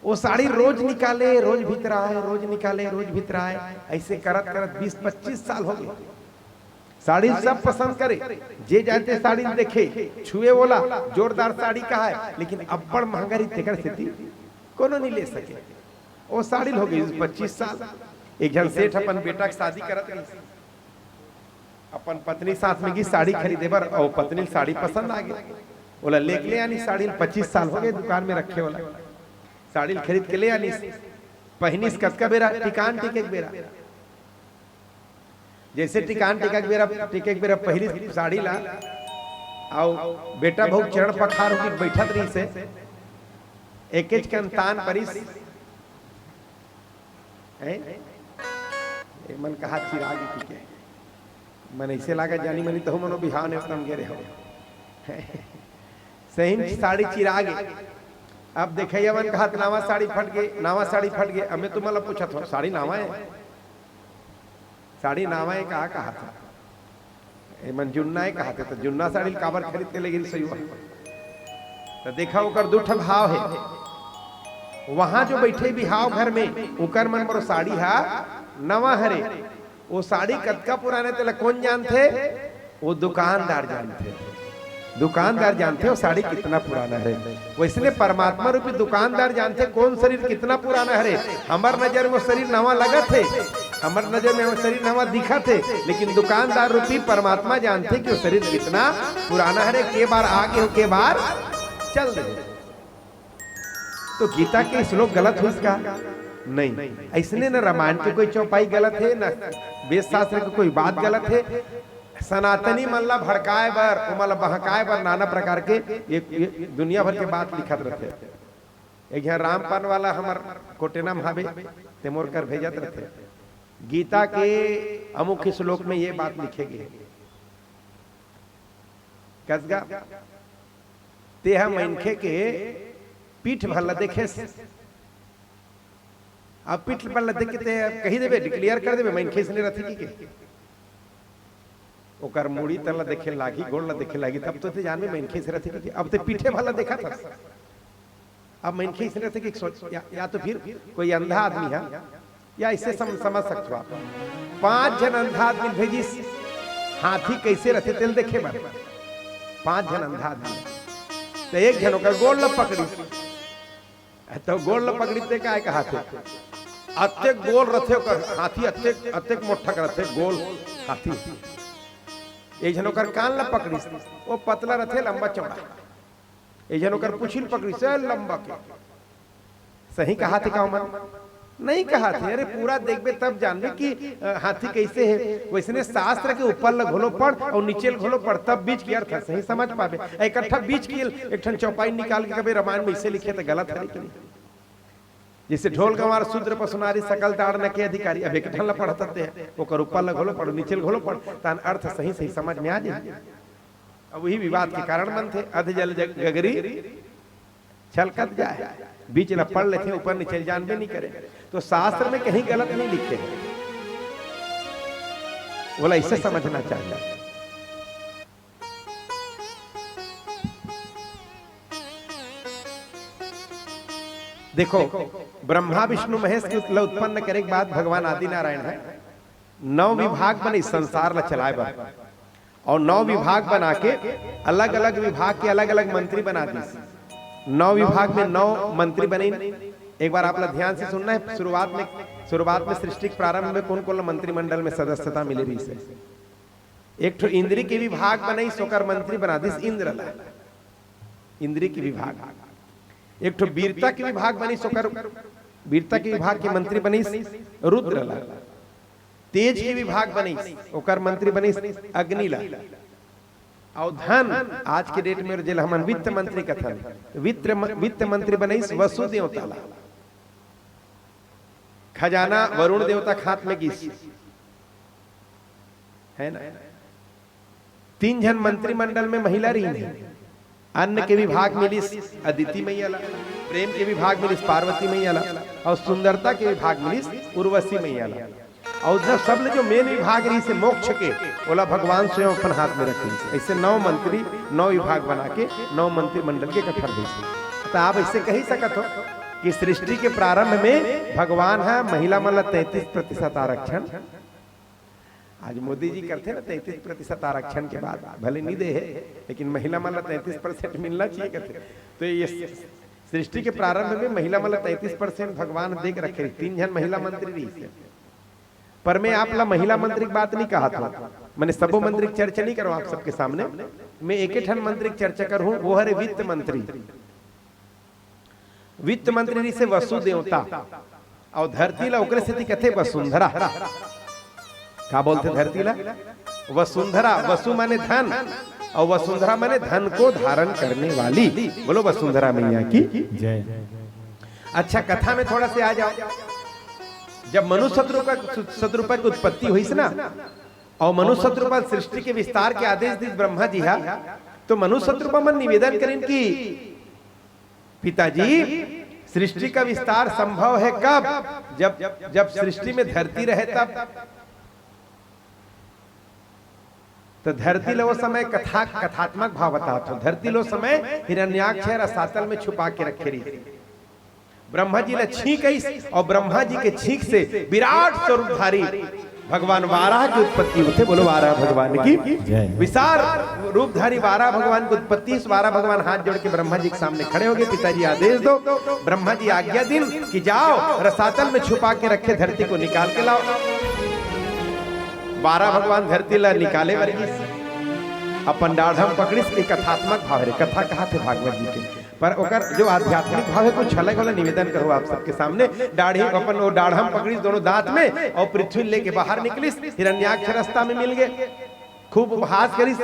वो साड़ी रोज निकाले, रोज भितराय, रोज निकाले, रोज भितराय, अइसे करत करत बीस पच्चीस साल होगे। साड़ी सब पसंद करे, जे जाय ते साड़ी देखे, छुए, ओला जोरदार साड़ी कहाय, लेकिन अब्बड़ महंगा रहिस, तेकर सेती कोनो नइ ले सके। वो साड़ी ल होगे पच्चीस साल। एक झन सेठ अपन बेटा के शादी करत रहिस, अपन पत्नी साथ में गिस साड़ी खरीदे बर, अउ पत्नी ल साड़ी पसंद आ गे। ओला लेके ले आनिस साड़ी ल, पच्चीस साल हो गए दुकान में रखे वाला। साड़ी ल खरीद के ले आनिस, पहिनिस कतका बेरा, टिकान टिके के बेरा। जैसे टिकान टिके के बेरा, टिके के बेरा पहिनिस साड़ी ला, अउ बेटा बहू चरण पखार होके बइठत रहिस हे, एकेच कन तान परिस। हैं? ए मन कहा चिरागे कि के। मन ऐसे लागा जानी मनी तहू मनो बिहाव ने उतम गे रहे हो। सही में साड़ी चिरागे। अब देखइया मन कहा नावा साड़ी फट गे, नावा साड़ी फट गे। अब मैं तुमन ला पूछत हो, साड़ी नावा है? साड़ी नावा है कहा, कहा था? ए मन जुन्ना है कहा थे, तो जुन्ना साड़ी काबर खरीद के ले गिरी सही हुआ? तो देखा ओकर दू ठन भाव है। वहां जो बैठे बिहाव घर में, उकर मन बर साड़ी हा नवा हरे। वो साड़ी कतका पुराना तेला कौन जानथे? वो दुकानदार जानथे। दुकानदार जानथे वो साड़ी कितना पुराना हरे। वैसने परमात्मा रूपी दुकानदार जानथे कौन शरीर कितना पुराना हरे। हमर नजर में वो शरीर नवा लगत हे, हमर नजर में वो शरीर नवा दिखत हे, लेकिन दुकानदार रूपी परमात्मा जानथे कि वो शरीर कितना पुराना हरे, के बार आगे हो, के बार चल दे। तो गीता के श्लोक गलत होइस का? नहीं। ऐसने न रामायण के कोई चौपाई गलत है, न वेद शास्त्र के कोई बात गलत है। सनातनी मन ला भड़काए बर, ओमन ला बहकाए बर नाना प्रकार के ये, ये दुनिया भर के बात लिखत रहथे। एक झन रामपान वाला हमर कोटेना में हावे, ते मोर कर भेजत रहथे। गीता के अमुक श्लोक में ये बात लिखे गे, कसगा, तेहा मनखे के पीठ भर ला देखेस। अब पीठ भर ला देख के ते कही देबे, डिक्लेयर कर देबे, मनखे इसने रथे कि के। ओकर मुड़ी तन ला देखे लागी, गोड़ ला देखे लागी, तब तो ते जानबे मनखे से रथे कि के। अब ते पीठे भर ला देखत हस। अब मनखे इसने रथे कि सोच, या, या तो फिर कोई अंधा आदमी है, या इससे सम-, समझ सकते हो आप। पांच झन अंधा आदमी भेजिस, हाथी कैसे रथे तेल देखे बर। पांच झन अंधा आदमी, तो एक झन ओकर गोड़ ला पकड़ी, तो गोड़ ला पकड़ी ते काय कहा थे? अतेक गोल रथे ओकर हाथी, अतेक, अतेक मोटा कर रथे गोल हाथी। एक झन ओकर कान ला पकड़ी, वो पतला रथे, लंबा चौड़ा। एक झन ओकर पुछिल पकड़ी से लंबा के। सही कहा थे का मन? नहीं कहा थे। अरे पूरा देखबे तब जानबे कि, अ, हाथी कैसे है। वैसने शास्त्र के ऊपर ल घोलो पढ़ और नीचे ल घोलो पढ़, तब बीच के अर्थ सही समझ पाबे। इकट्ठा बीच के एक ठन चौपाई निकाल के कभी रामायण में इसे लिखे तो गलत है कि नहीं? जैसे ढोल गंवार शूद्र पशु नारी सकल दाड़ न के अधिकारी, अब एक ठन ल पढ़त ते हैं, ओकर ऊपर ल घोलो पढ़, नीचे ल घोलो पढ़, तान अर्थ सही सही समझ में आ जाए। अब वही विवाद के कारण बनथे, अध जल जग-, गगरी छलकत जाए, बीच ला पढ़ लेथे, ऊपर नीचे जानबे नहीं करे। तो शास्त्र में कहीं गलत नहीं लिखे हैं, बोला इसे समझना चाहिए। देखो, ब्रह्मा विष्णु महेश के ला उत्पन्न करे के बाद भगवान आदिनारायण है, नौ विभाग बने संसार ला चलाए बर, और नौ विभाग बना के अलग-अलग विभाग के अलग-अलग मंत्री बना दिस। नौ विभाग में नौ मंत्री बने। एक बार आप ला ध्यान से सुनना है, शुरुआत में, शुरुआत में सृष्टि के प्रारंभ में कौन-कौन ला मंत्रिमंडल में सदस्यता मिले रहिस हे। एक ठो इंद्री के विभाग बनइस, ओकर मंत्री बना दिस इंद्र ला। इंद्री के विभाग। एक ठो वीरता के विभाग बनिस, ओकर वीरता के विभाग के मंत्री बनिस रुद्र ला। तेज के विभाग बनिस, ओकर मंत्री बनिस अग्नि ला। अउ धन, आज के डेट में जेला हमन वित्त मंत्री कथन, वित्त म-, वित्त मंत्री बनिस वसु देवता ला। खजाना वरुण देवता के हाथ में गिस, है ना? तीन झन मंत्रिमंडल में महिला रहिन हे। अन्न के विभाग मिलिस अदिति मैया ला, प्रेम के विभाग मिलिस पार्वती मैया ला, और सुंदरता के विभाग मिलिस उर्वशी मैया ला। और जब सब ले जो मेन विभाग रहिस हे मोक्ष के, ओला भगवान स्वयं अपन हाथ में रखिस। ऐसे नौ मंत्री, नौ विभाग बना के नौ मंत्रिमंडल के गठन होइस। तो आप ऐसे कही सकत हो कि सृष्टि के प्रारंभ में भगवान ह महिला मन ला तैंतीस प्रतिशत आरक्षण, आज मोदी जी करथे ना तैंतीस प्रतिशत आरक्षण के बाद, भले नहीं दे हे, लेकिन महिला मन ला तैंतीस परसेंट मिलना चाहिए करथे। तो ये सृष्टि के प्रारंभ में महिला मन ला तैंतीस परसेंट भगवान दे के रखे रहिस, तीन झन महिला मंत्री रहिस हे। पर मैं आप ला महिला मंत्री के बात नहीं कहा था, मैंने सबो मंत्री की चर्चा नहीं करो आप सबके सामने। मैं एके ठन मंत्री के चर्चा करहूं, वो हरे वित्त मंत्री। वित्त मंत्री से वसु देवता, अउ धरती ला ओकरे सेती कथे वसुंधरा। का बोलथे धरती ला? वसुंधरा। वसु माने धन, अउ वसुंधरा माने धन को धारण करने वाली। बोलो वसुंधरा मैया की। जय। अच्छा, कथा में थोड़ा से आ जाओ। जब मनु शतरूपा, शतरूपा की उत्पत्ति होइस ना, अउ मनु शतरूपा सृष्टि के विस्तार के आदेश दिस ब्रह्मा जी हा, तो मनु शतरूपा मन निवेदन करिन कि पिताजी, सृष्टि का विस्तार संभव है कब? जब, जब सृष्टि में धरती रहे तब। तो धरती ला वो समय कथा, कथात्मक भाव बतावत हों। धरती ला वो समय हिरण्याक्ष रसातल में छुपा के रखे रहिस। ब्रह्मा जी ला छींक आइस, अउ ब्रह्मा जी के छींक से विराट स्वरूपधारी भगवान वाराह की उत्पत्ति होथे। बोलो वाराह भगवान की। जय। विशाल रूपधारी वाराह भगवान की उत्पत्ति। इस वाराह भगवान हाथ जोड़ के ब्रह्मा जी के सामने खड़े हो गए, पिताजी आदेश दो। ब्रह्मा जी आज्ञा दिन कि जाओ, रसातल में छुपा के रखे धरती को निकाल के लाओ। वाराह भगवान धरती ला निकाले बर गिस, अपन डाढ़म पकड़िस। एक कथात्मक भाव रे, कथा कहाथे भागवत जी के, पर ओकर जो आध्यात्मिक भाव है, कुछ अलग वाला निवेदन करूँ आप सबके सामने। डाढ़ी अपन वो डाढ़म पकड़िस दोनों दांत में, अउ पृथ्वी लेके बाहर निकलिस। हिरण्याक्ष रास्ता में मिल गए, खूब उपहास करिस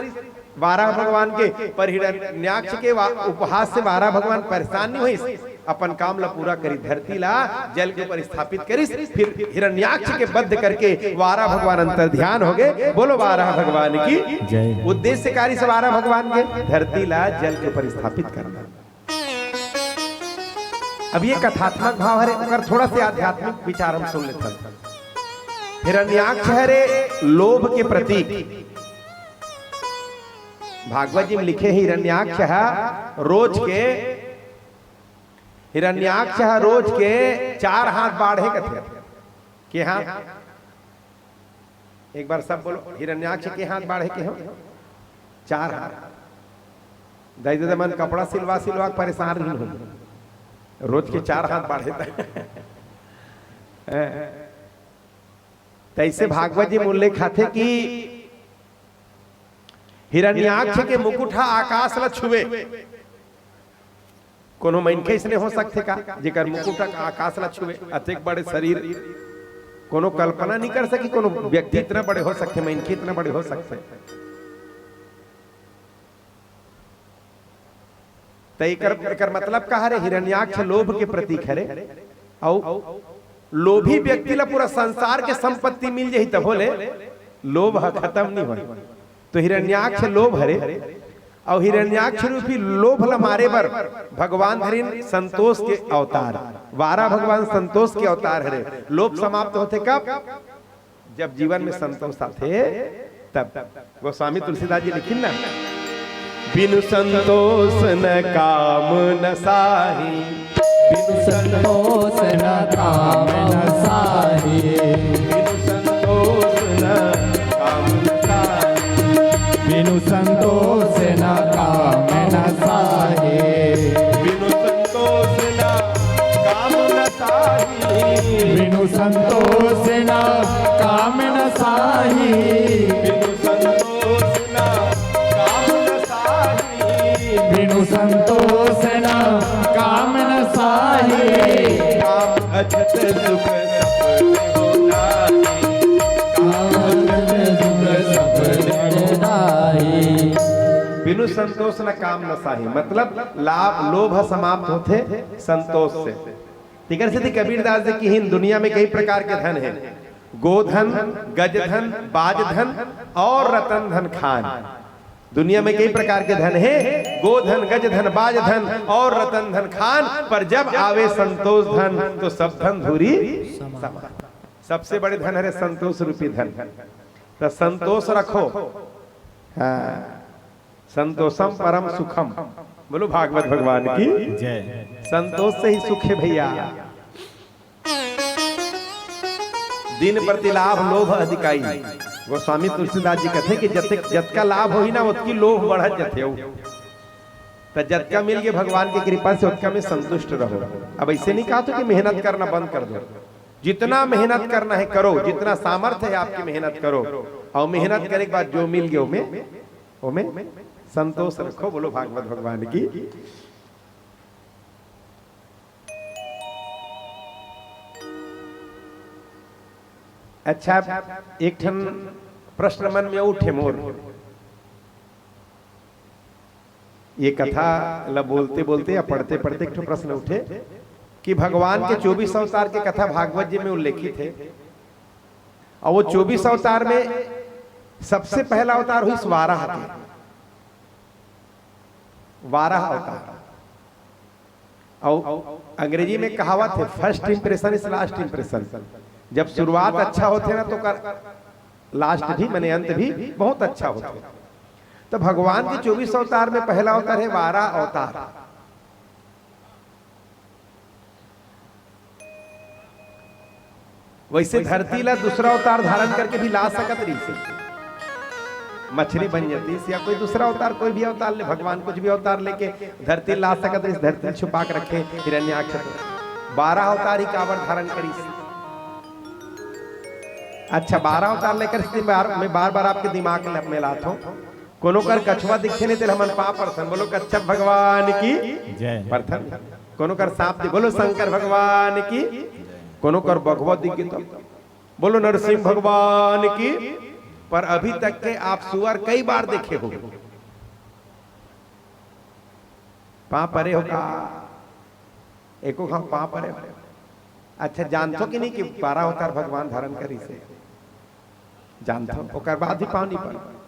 वाराह भगवान के, पर हिरण्याक्ष के वा-, उपहास से वाराह भगवान परेशान नहीं होइस, अपन काम ला पूरा करिस, धरती ला जल के ऊपर स्थापित करिस, फिर हिरण्याक्ष के बद्ध करके वाराह भगवान अंतर ध्यान हो गए। बोलो वाराह भगवान की। जय। उद्देश्य कार्य से वाराह भगवान के धरती ला जल के ऊपर स्थापित करना। अब ये कथात्मक भाव हरे, ओकर थोड़ा से आध्यात्मिक विचार हम सुन लेथन। हिरण्याक्ष हरे लोभ के प्रतीक। भागवत जी में लिखे हे, हिरण्याक्ष ह रोज के, हिरण्याक्ष ह रोज के चार हाथ बाढ़े कथे। के हाथ? एक बार सब बोलो, हिरण्याक्ष के हाथ बाढ़े के हो? चार हाथ। दाई ददा मन कपड़ा सिलवा सिलवा के परेशान रहिन हो, रोज के चार हाथ बाढ़े त। तैसे भागवत जी में उल्लेख आथे कि हिरण्याक्ष के मुकुट ह आकाश ला छुए। कोनो मनखे इसने हो सकथे का, जेकर मुकुट ह आकाश ला छुए? अतेक बड़े शरीर, कोनो कल्पना नहीं कर सकी, कोनो व्यक्ति इतना बड़े हो सकथे, मनखे इतना बड़े हो सकथे। त एकर, एकर मतलब का हरे? हिरण्याक्ष लोभ के प्रतीक हरे, अउ लोभी व्यक्ति ला पूरा संसार के संपत्ति मिल जाही, तभो ले लोभ ह खत्म नहीं होय। तो हिरण्याक्ष लोभ हरे, अउ हिरण्याक्ष रूपी लोभ ला मारे बर भगवान धरिन संतोष के अवतार। वारा भगवान संतोष के अवतार हरे। लोभ समाप्त होथे कब? जब जीवन में संतोष आथे तब। गोस्वामी तुलसीदास जी लिखिन ना, बिनु संतोष न काम न साही। बिनु संतोष न काम न साही। बिनु संतोष न काम न साही। बिनु संतोष न काम न साही। बिनु संतोष न काम न साही। बिनु संतोष न काम न साही। बिनु संतोष न काम न साही। बिनु संतोष न काम न साही। काम अछत सुख सब में हो नाही। काम अछत सुख सब में हो नाही। बिनु संतोष न काम न साही, मतलब लाभ, लोभ समाप्त होथे संतोष से। तेकर सेती कबीरदास जी किहिन, दुनिया में कई प्रकार के धन हे, गोधन, गजधन, बाजधन और रतन धन खान। दुनिया में कई प्रकार के धन हे, गोधन, गजधन, बाजधन और रतन धन खान, पर जब आवे संतोष धन तो सब धन धूरी समान। सबसे बड़े धन हरे संतोष रूपी धन। तो संतोष रखो। हाँ, संतोषम परम सुखम। बोलो भागवत भगवान की। जय। संतोष से ही सुख है भैया। दिन प्रति लाभ लोभ अधिकाई। गोस्वामी तुलसीदास जी कथे कि जते, जतका लाभ होही ना, ओतकी लोभ बढ़त जथे। त जतका मिल गे भगवान की कृपा से, ओतका में संतुष्ट रहो। अब ऐसे नहीं कहा तो कि मेहनत करना बंद कर दो। जितना मेहनत करना है करो, जितना सामर्थ्य है आपकी मेहनत करो, और मेहनत करे के बाद जो मिल गे ओमे, ओमे संतोष रखो, बोलो भागवत भगवान की। अच्छा, एक ठन प्रश्न मन में उठे मोर, ये कथा ला बोलते बोलते या पढ़ते पढ़ते एक ठो प्रश्न उठे कि भगवान के चौबीस अवतार के कथा भागवत जी में उल्लेखित है, और वो चौबीस अवतार में सबसे पहला अवतार हुई वाराह के, वाराह अवतार। और अंग्रेजी में कहावत है, "First impression is last impression।" जब शुरुआत अच्छा होथे ना, तो कर लास्ट भी, माने अंत भी बहुत अच्छा होथे। तो भगवान के चौबीस अवतार में पहला अवतार है वाराह अवतार। वैसे धरती ला दूसरा अवतार धारण करके भी ला सकत रहिस, मछली बन जातीस या कोई दूसरा अवतार, कोई भी अवतार ले, भगवान कुछ भी अवतार लेके धरती ला सकत रहिस, धरती छुपा के रखे हिरण्याक्ष। बारह अवतार ही काबर धारण करिस? अच्छा, बारह अवतार लेकर इस दिन बार, मैं बार बार आपके दिमाग में, में लात हूँ। कोनो कर कछुआ दिखे नहीं, तेला हमन पाँव परथन, बोलो कच्छप भगवान की जय। परथन। कोनो कर सांप दि-, बोलो शंकर भगवान की। कोनो कर बघवा दिखे तो बोलो नरसिंह भगवान की। पर अभी तक के आप सुअर कई बार देखे हो? पाँव परे हो का? एको घाव पाँव परे हो? अच्छा, जानथो कि नहीं कि बारह अवतार भगवान धारण करिस हे? जानथो, ओकर बाद ही पाँव नहीं पर।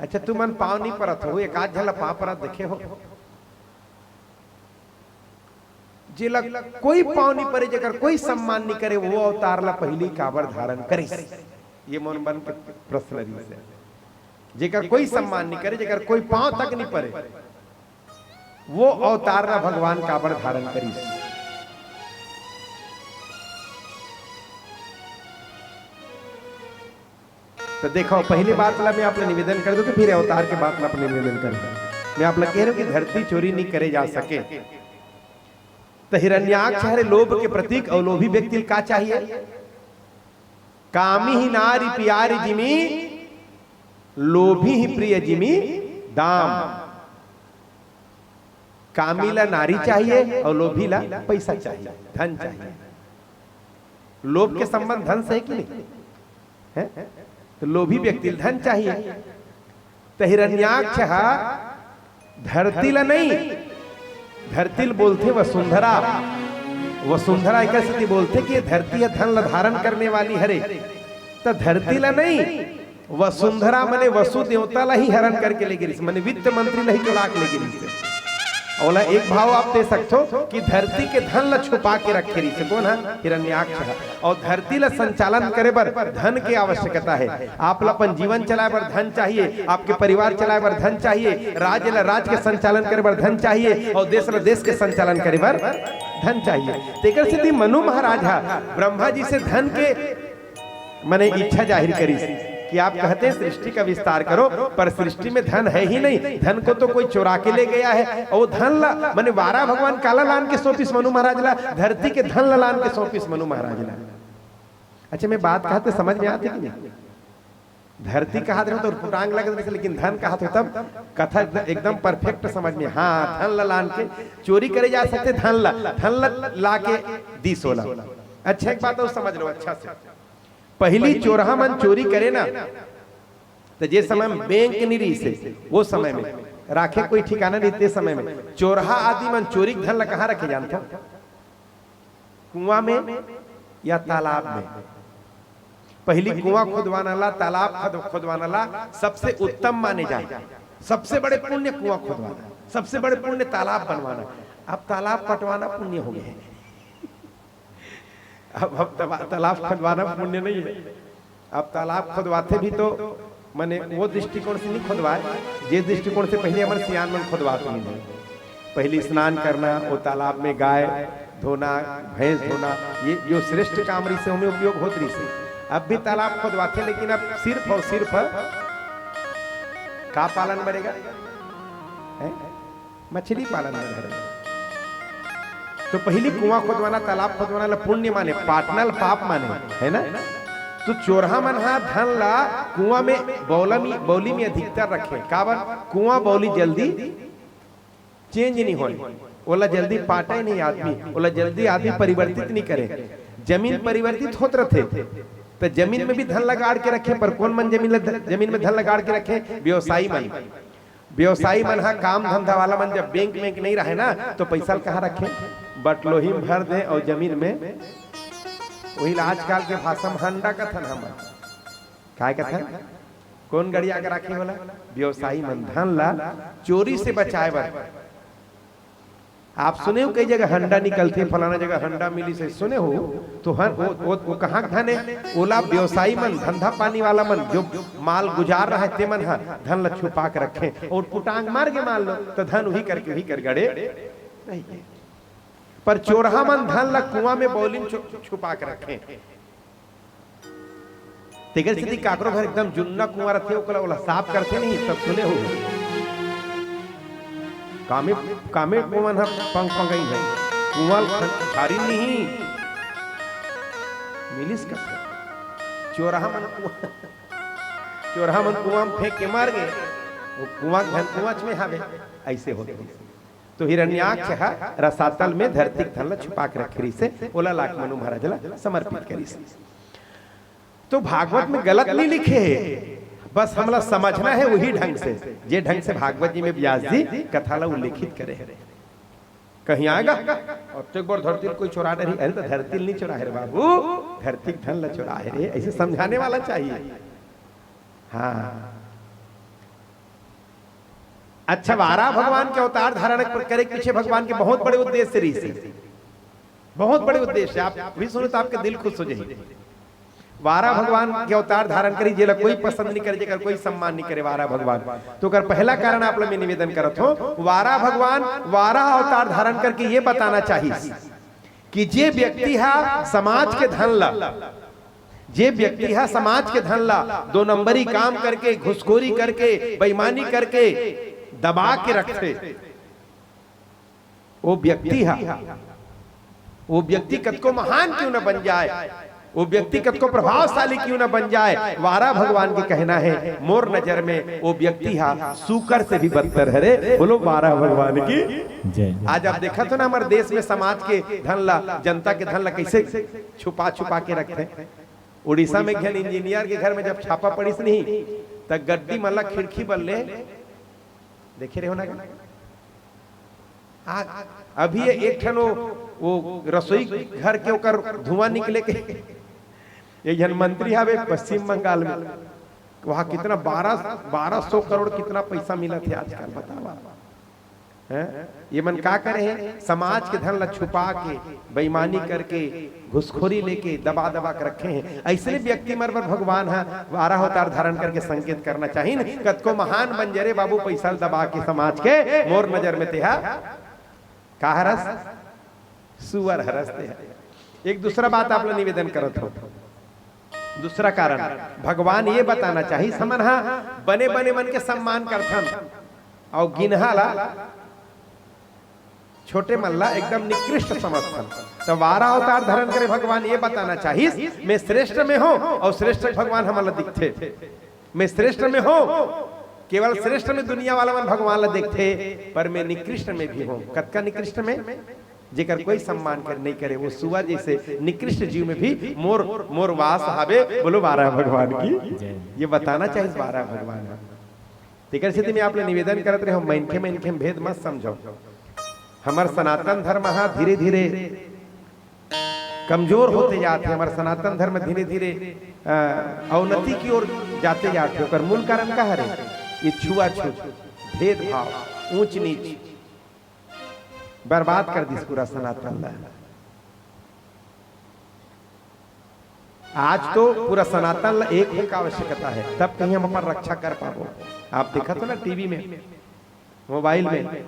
अच्छा, तुमन पाँव नहीं परत हो, एक आध झन ला पाँव परत देखे हो? जेला कोई पाँव नहीं परे, जेकर कोई सम्मान नहीं करे, वो अवतार ला पहिली काबर धारण करिस? ये मन बन के प्रश्न रहिस हे। जेकर कोई सम्मान नहीं करे, जेकर कोई पाँव तक नहीं परे, वो अवतार ला भगवान काबर धारण करिस? तो देखो, पहली बात ला मैं आप ला निवेदन कर दूं, तो फिर अवतार के बात ला आप ला निवेदन कर दूं। मैं आप ला कह रहा हूं कि धरती चोरी नहीं करे जा सके। तो हिरण्याक्ष हरे लोभ के प्रतीक, और लोभी व्यक्ति का चाहिए? कामी ही नारी प्यारी जिमी, लोभी ही प्रिय जिमी दाम। कामी ला नारी चाहिए और लोभी ला पैसा चाहिए, धन चाहिए। लोभ के संबंध धन से है कि नहीं? है? तो लोभी व्यक्ति ला धन चाहिए। तो हिरण्याक्ष हा धरती ला नहीं, धरती ला बोलथे वसुंधरा। वसुंधरा एकर सेती बोलथे कि ये धरती ह धन ला धारण करने वाली हरे। त धरती ला नहीं, वसुंधरा मने वसु देवता ला ही हरण करके ले गे रिहिस, मने वित्त मंत्री ला ही चुरा के ले गे रिहिस। ओला एक भाव आप दे सकथो कि धरती के धन ला छुपा के रखे रिहिस। कोन ह? हिरण्याक्ष ह। और धरती ला संचालन करे बर धन के आवश्यकता है। आप ला अपन जीवन चलाए बर धन चाहिए, आपके परिवार चलाए बर धन चाहिए, राज्य ला राज्य के संचालन करे बर धन चाहिए, और देश ला देश के संचालन करे बर धन चाहिए। तेकर सेती मनु महाराज हा ब्रह्मा जी से धन के, मने, इच्छा जाहिर करिस कि आप कहते हैं सृष्टि का विस्तार करो, पर सृष्टि में धन है ही नहीं, धन को तो कोई चुरा के ले गया है। और वो धन ला, मने, वारा भगवान काला लान के सौंपिस मनु महाराज ला, धरती के धन ला लान के सौंपिस मनु महाराज ला। अच्छा, मैं बात कहत हे समझ में आथे कि नहीं? धरती कहत रहे तो उटपुटांग लगत रहे, लेकिन धन कहत हो तब कथा एकदम, एकदम परफेक्ट समझ में। हाँ, धन ला लान के चोरी करे जा सकथे, धन ला, धन ला ला के दिस ओला। अच्छा, एक बात और समझ लो अच्छा से। पहिली चोरहा मन चोरी करे ना, तो जे समय में बैंक नहीं रहिस हे, वो समय में राखे कोई ठिकाना नहीं, ते समय में चोरहा आदि मन चोरी के धन ला कहाँ रखे जानथो? कुआं में या तालाब में। पहिली कुआं खुदवाना ला, तालाब खुद-, खुदवाना ला सबसे उत्तम माने जाए। सबसे बड़े पुण्य कुआं खुदवाना, सबसे बड़े पुण्य तालाब बनवाना। अब तालाब पटवाना पुण्य हो गए। अब, अब तबा-, तालाब खुदवाना पुण्य नहीं है। अब तालाब खुदवाथे भी तो, मने, वो दृष्टिकोण से नहीं खुदवाए, जे दृष्टिकोण से पहले हमर सियान मन खुदवात नहीं है। पहले स्नान करना, वो तालाब में गाय धोना, भैंस धोना, ये जो श्रेष्ठ काम रहिस हे, ओमे उपयोग होत रहिस हे। अब भी तालाब खुदवाथे, लेकिन अब सिर्फ और सिर्फ का पालन बढ़ेगा? हैं? मछली पालन में धरे। तो पहिली कुआं खुदवाना, तालाब खुदवाना ला पुण्य माने, पाटना ला पाप माने, है ना? तो चोरहा मन हा धन ला कुआं में, बौला में, बौली में अधिकतर रखे। काबर? कुआं बौली जल्दी चेंज नहीं होय, ओला जल्दी पाटे नहीं आदमी, ओला जल्दी आदमी परिवर्तित नहीं करे। जमीन परिवर्तित होत रथे, तो जमीन में भी धन लगाड़ के रखे। पर कौन मन जमीन ल-, जमीन में धन लगाड़ के रखे? व्यवसायी मन। व्यवसायी मन हा, काम धंधा वाला मन, जब बैंक में नहीं रहे ना, तो पैसा ल कहाँ रखे? बटलोही में भर दे और जमीन में, वही ला आजकल के भाषा में हंडा कथन हमन। काय कथन? कौन गड़िया के राखे वाला? व्यवसायी मन धन ला चोरी से बचाए बर। आप सुने हो कई जगह हंडा निकलथे, फलाना जगह हंडा मिली से सुने हो? तो हन, वो, वो, वो कहाँ के धन है? ओला व्यवसायी मन, धंधा पानी वाला मन, जो माल गुजार रहा है, ते मन हा धन ला छुपा के रखे और पुटांग मार के मार लो, तो धन वही करके वही कर गड़े रही है। पर चोरहा मन धन ला कुआं में बौली में छु-, छुपा के रखे। तेकर सेती काकरो घर एकदम जुन्ना कुआं रथे, ओकला, ओला साफ करथे नहीं, तब सुने हो। कामे, कामे कुआं ह पंग पंगई है। कुआं ल खन-, झारी नहीं। मिलिस कथे। चोरहा मन कुआं, चोरहा मन कुआं में फेंक के मार गए। वो कुआं के धन कुआंच में हावे। ऐसे होथे। तो हिरण्याक्ष ह रसातल में धरती के धन ला छुपा के रखे रहिसे, ओला लाख मनु महाराज ला समर्पित करिस। तो भागवत में गलत नहीं लिखे हे, बस हमला समझना है वही ढंग से, जे ढंग से भागवत जी में व्यास जी कथा ला उल्लेखित करे हैं। कहीं आएगा, "अब तो एक बार धरती ल कोई चुरा नहीं, अरे तो धरती ल नहीं चुरा है रे बाबू, धरती के धन ला चुरा है रे", ऐसे समझाने वाला चाहिए। हाँ, अच्छा, वाराह भगवान के अवतार धारण करे के पीछे भगवान के बहुत बड़े उद्देश्य रहिसे, बहुत बड़े उद्देश्य। आप भी सुनो तो आपके दिल खुश हो जाए। वाराह भगवान के अवतार धारण करी, जेला कोई पसंद नहीं करे, जेकर कोई सम्मान नहीं करे वाराह भगवान। तो ओकर पहला कारण आप लोग में निवेदन करत हो, वाराह भगवान वाराह अवतार धारण करके ये बताना चाहिए कि जे व्यक्ति हा समाज के धन ला, जे व्यक्ति हा समाज के धन ला दो नंबरी काम करके, घुसखोरी करके, बेईमानी करके दबा के रखथे, वो व्यक्ति हा, वो व्यक्ति कतको महान क्यों न बन जाए, वो व्यक्ति कतको प्रभावशाली क्यों न बन जाए, वाराह भगवान के कहना है, "मोर नजर में वो व्यक्ति हा सूकर से भी बदतर हरे।" बोलो वाराह भगवान की। जय। आज आप देखत हो ना, हमारे देश में समाज के धन ला, जनता के धन ला कैसे छुपा छुपा के रखथे। उड़ीसा में एक झन इंजीनियर के घर में जब छापा पड़िस नहीं, त गड्डी मन ला खिड़की बल्ले देखे रहे हो ना? आ, अभी ये एक ठन वो, वो रसोई घर के ओकर धुआं निकले के एक झन मंत्री हवे पश्चिम बंगाल में, वहाँ कितना बारह, बारह सौ करोड़ कितना पैसा मिलत हे आजकल, बतावा। हैं? ये मन का करे हैं? समाज के धन ला छुपा के, बेईमानी करके, घुसखोरी लेके दबा दबा के रखे हैं। ऐसने व्यक्ति मन बर भगवान हा वाराह अवतार धारण करके संकेत करना चाहिए न। कतको महान बन जरे बाबू, पैसा ल दबा के समाज के, मोर नजर में तेहा का हरस? सुअर हरस तेहा। एक दूसरा बात आप ला निवेदन करत हो, दूसरा कारण भगवान ये बताना चाहिए, हमन हा बने बने मन के सम्मान करथन और गिनहा ला, छोटे मन ला एकदम निकृष्ट समझथन। तो वाराह अवतार धारण करे भगवान ये बताना चाहिए, मैं श्रेष्ठ में हूँ और श्रेष्ठ भगवान हमन ला दिखथे। मैं श्रेष्ठ में हूँ, केवल श्रेष्ठ में दुनिया वाला मन भगवान ला देखथे, पर मैं निकृष्ट में भी हूँ। कतका निकृष्ट में? जेकर कोई सम्मान कर नहीं करे, वो सुअर जैसे निकृष्ट जीव में भी मोर, मोर वास हावे। बोलो वाराह भगवान की। जय। ये बताना चाहिए वाराह भगवान हा। तेकर सेती मैं आप ले निवेदन करत रहे हूँ, मनखे मनखे में भेद मत समझो। हमर सनातन धर्म हा धीरे धीरे कमजोर होते जात हे, हमर सनातन धर्म धीरे धीरे, अ, अवनति की ओर जाते जात हे। ओकर मूल कारण का हरे? ये छुआछूत, भेदभाव, ऊंच नीच, बर्बाद कर दिस पूरा सनातन ला। आज तो पूरा सनातन ला एक होए का आवश्यकता है, तब कहीं हम अपन रक्षा कर पाबो। आप देखत हो ना टीवी में, मोबाइल में,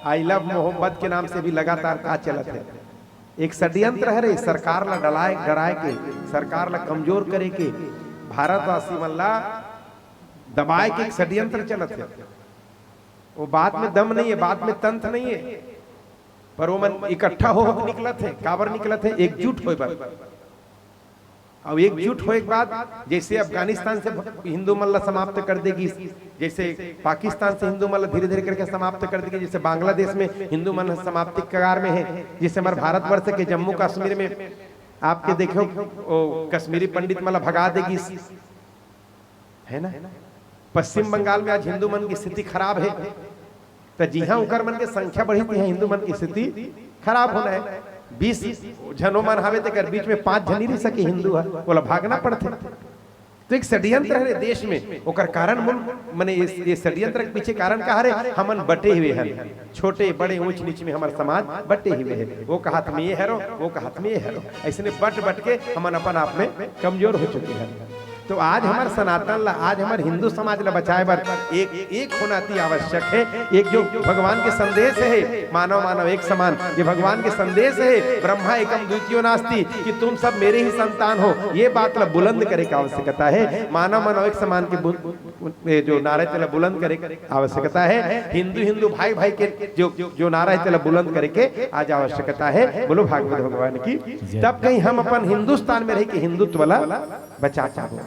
"I love मोहम्मद" के नाम से भी लगातार का चलत है? एक षड्यंत्र हरे, सरकार ला डराए, डराए के, सरकार ला कमजोर करे के, भारतवासी मन ला दबाए के एक षड्यंत्र चलत है। वो बात में दम नहीं है, बात में तंत नहीं है। पर वो मन इकट्ठा हो निकलत हे। काबर निकलत हे? एकजुट होए बर। अब एकजुट होए के बाद जैसे अफगानिस्तान से हिंदू मन ला समाप्त कर दे गिस, जैसे पाकिस्तान से हिंदू मन ला धीरे धीरे करके समाप्त कर दे गिस, जैसे बांग्लादेश में हिंदू मन समाप्ति के कगार में हे, जैसे हमारे भारतवर्ष के जम्मू कश्मीर में आपके देखो, ओ कश्मीरी पंडित मन ला भगा दे गिस, है ना? पश्चिम बंगाल में आज हिंदू मन की स्थिति खराब हे, तो जिहां उकर मन के संख्या बढ़ी, तिहां हिंदू मन की स्थिति खराब होना है। बीस झनो मन हावे, तेकर बीच में पांच झन ही रह सके हिंदू ह, ओला भागना पड़थे। तो एक षड्यंत्र है देश में, ओकर कारण मूल, माने ये, ये षड्यंत्र के पीछे कारण का हरे? हमन बटे हुए हन, छोटे बड़े ऊंच नीच में हमर समाज बटे हुए है। वो का हाथ में ये हरो, वो का हाथ में ये हरो, ऐसने बट बट के हमन अपन आप में कमजोर हो चुके हैं। तो आज हमर सनातन ला, आज हमर हिंदू समाज ला बचाए बर एक, एक होना अति आवश्यक है। एक जो भगवान के संदेश है, मानव मानव एक समान, ये भगवान के संदेश है, ब्रह्मा एकम द्वितीयो नास्ति, कि तुम सब मेरे ही संतान हो, ये बात ला बुलंद करे का आवश्यकता है। मानव मानव एक समान के बु-, ये जो नारा है, तेला बुलंद करे आवश्यकता है। हिंदू हिंदू, भाई भाई के जो, जो नारा है, तेला बुलंद करे के आज आवश्यकता है। बोलो भागवत भगवान की। तब कहीं हम अपन हिंदुस्तान में रह के हिंदुत्व ला बचा पाबो।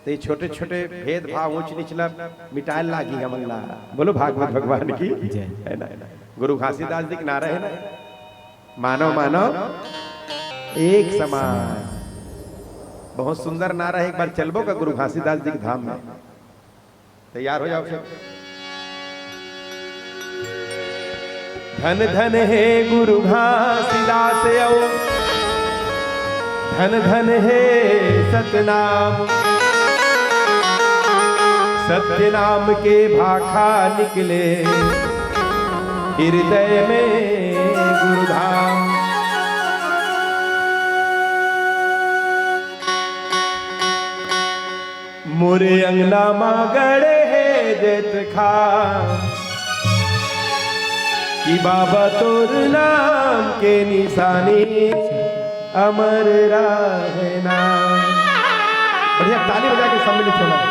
तो ये छोटे छोटे भेदभाव, ऊंच नीच ला मिटाए लागी हमन ला। बोलो भागवत भगवान की। जय। है ना? गुरु घासीदास जी के नारा है ना, मानव मानव एक समान। बहुत सुंदर नारा है। एक बार चलबो का गुरु घासीदास जी के धाम में? तैयार हो जाओ फिर। धन धन हे गुरु घासीदास अउ धन धन हे सतनाम। सत्य नाम के भाखा निकले हृदय में गुरुधाम। मोरे अंगना मा गड़े हे जैतखाम कि बाबा तोर नाम के निशानी अमर रहना। बढ़िया ताली बजा के सम्मिलित होना।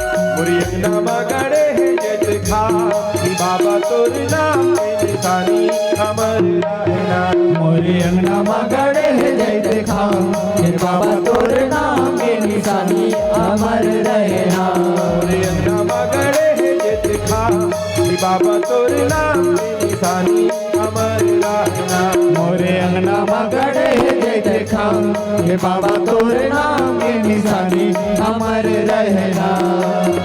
मोरे अंगना मा गड़े हे जैतखाम कि बाबा तोर नाम के निशानी अमर रहना। मोरे अंगना मा गड़े हे जैतखाम कि बाबा तोर नाम के निशानी अमर रहना। मोरे अंगना मा गड़े हे जैतखाम कि बाबा तोर नाम के निशानी अमर रहना। मोरे अंगना मा गड़े हे जैतखाम हे बाबा तोर नाम के निशानी अमर रहना।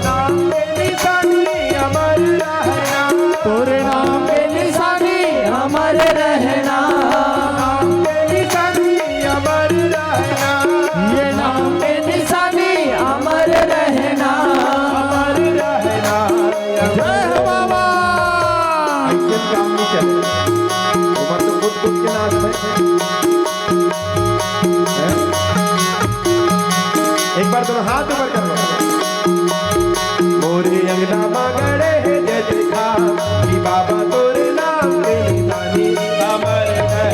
नाम के निशानी अमर रहना। तोर नाम के निशानी अमर रहना। नाम के निशानी अमर रहना। ये नाम के निशानी अमर रहना। अमर रहना। जय हो बाबा। ऐसे काम नहीं चले। उमर तो कूद कूद के नाच है। हैं? एक बार दोनों हाथ ऊपर कर लो। मोरे अंगना मा गड़े हे जैतखाम कि बाबा तोरे नाम के निशानी अमर है।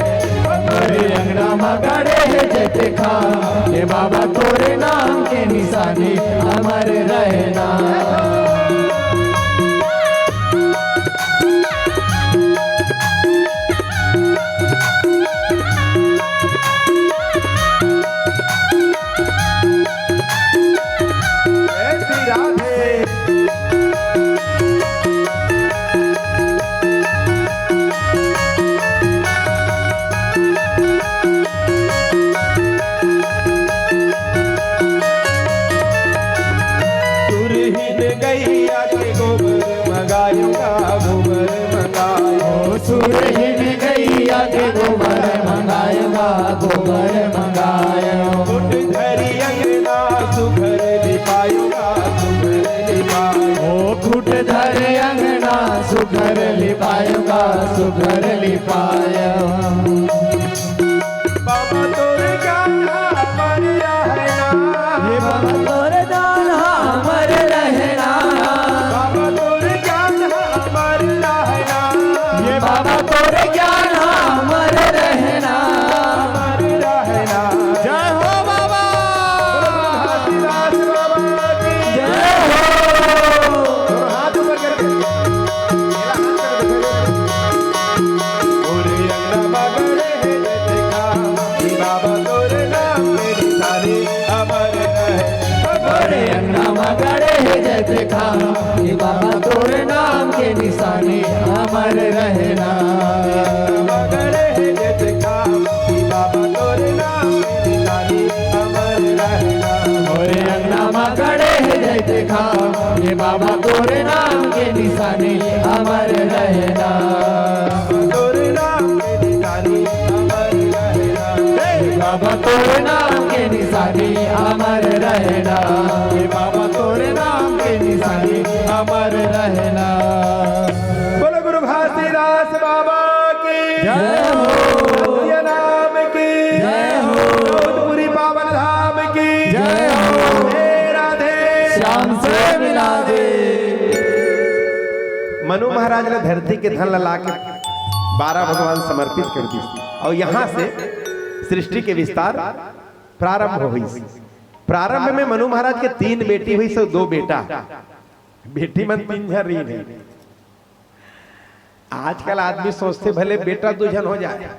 मोरे अंगना मा गड़े हे जैतखाम हे बाबा तोरे नाम के निशानी अमर रहना। जय श्री राधे। दुरहिन गैया के गोबर मंगायो गा, गोबर मंगायो। ओ सुरहिन गैया के गोबर मंगायो गा, गोबर मंगायो। खुट धरी अंगना सुघर लिपायो गा, सुघर लिपायो। ओ खुट धरी अंगना सुघर लिपायो गा, सुघर लिपायो। हे बाबा तोर नाम के निशानी अमर रहना। मोरे अंगना मा गड़े हे जैतखाम, हे बाबा तोर नाम के निशानी अमर रहना। हे बाबा तोर नाम के निशानी अमर रहना। हे बाबा तोर नाम के निशानी अमर रहना। बोलो गुरु घासीदास बाबा की जय हो। सत्य नाम की जय हो। जौनपुरी पावन धाम की जय हो। हे राधे। श्याम से मिला दे। मनु महाराज ने धरती के धन ला लाके बारह भगवान समर्पित कर दी और यहाँ से सृष्टि के विस्तार प्रारंभ होइस। प्रारंभ में मनु महाराज के तीन बेटी होइस अउ दो बेटा। बेटी मन तीन झन रहिन हे। आजकल आदमी सोचथे भले बेटा दू झन हो जाए,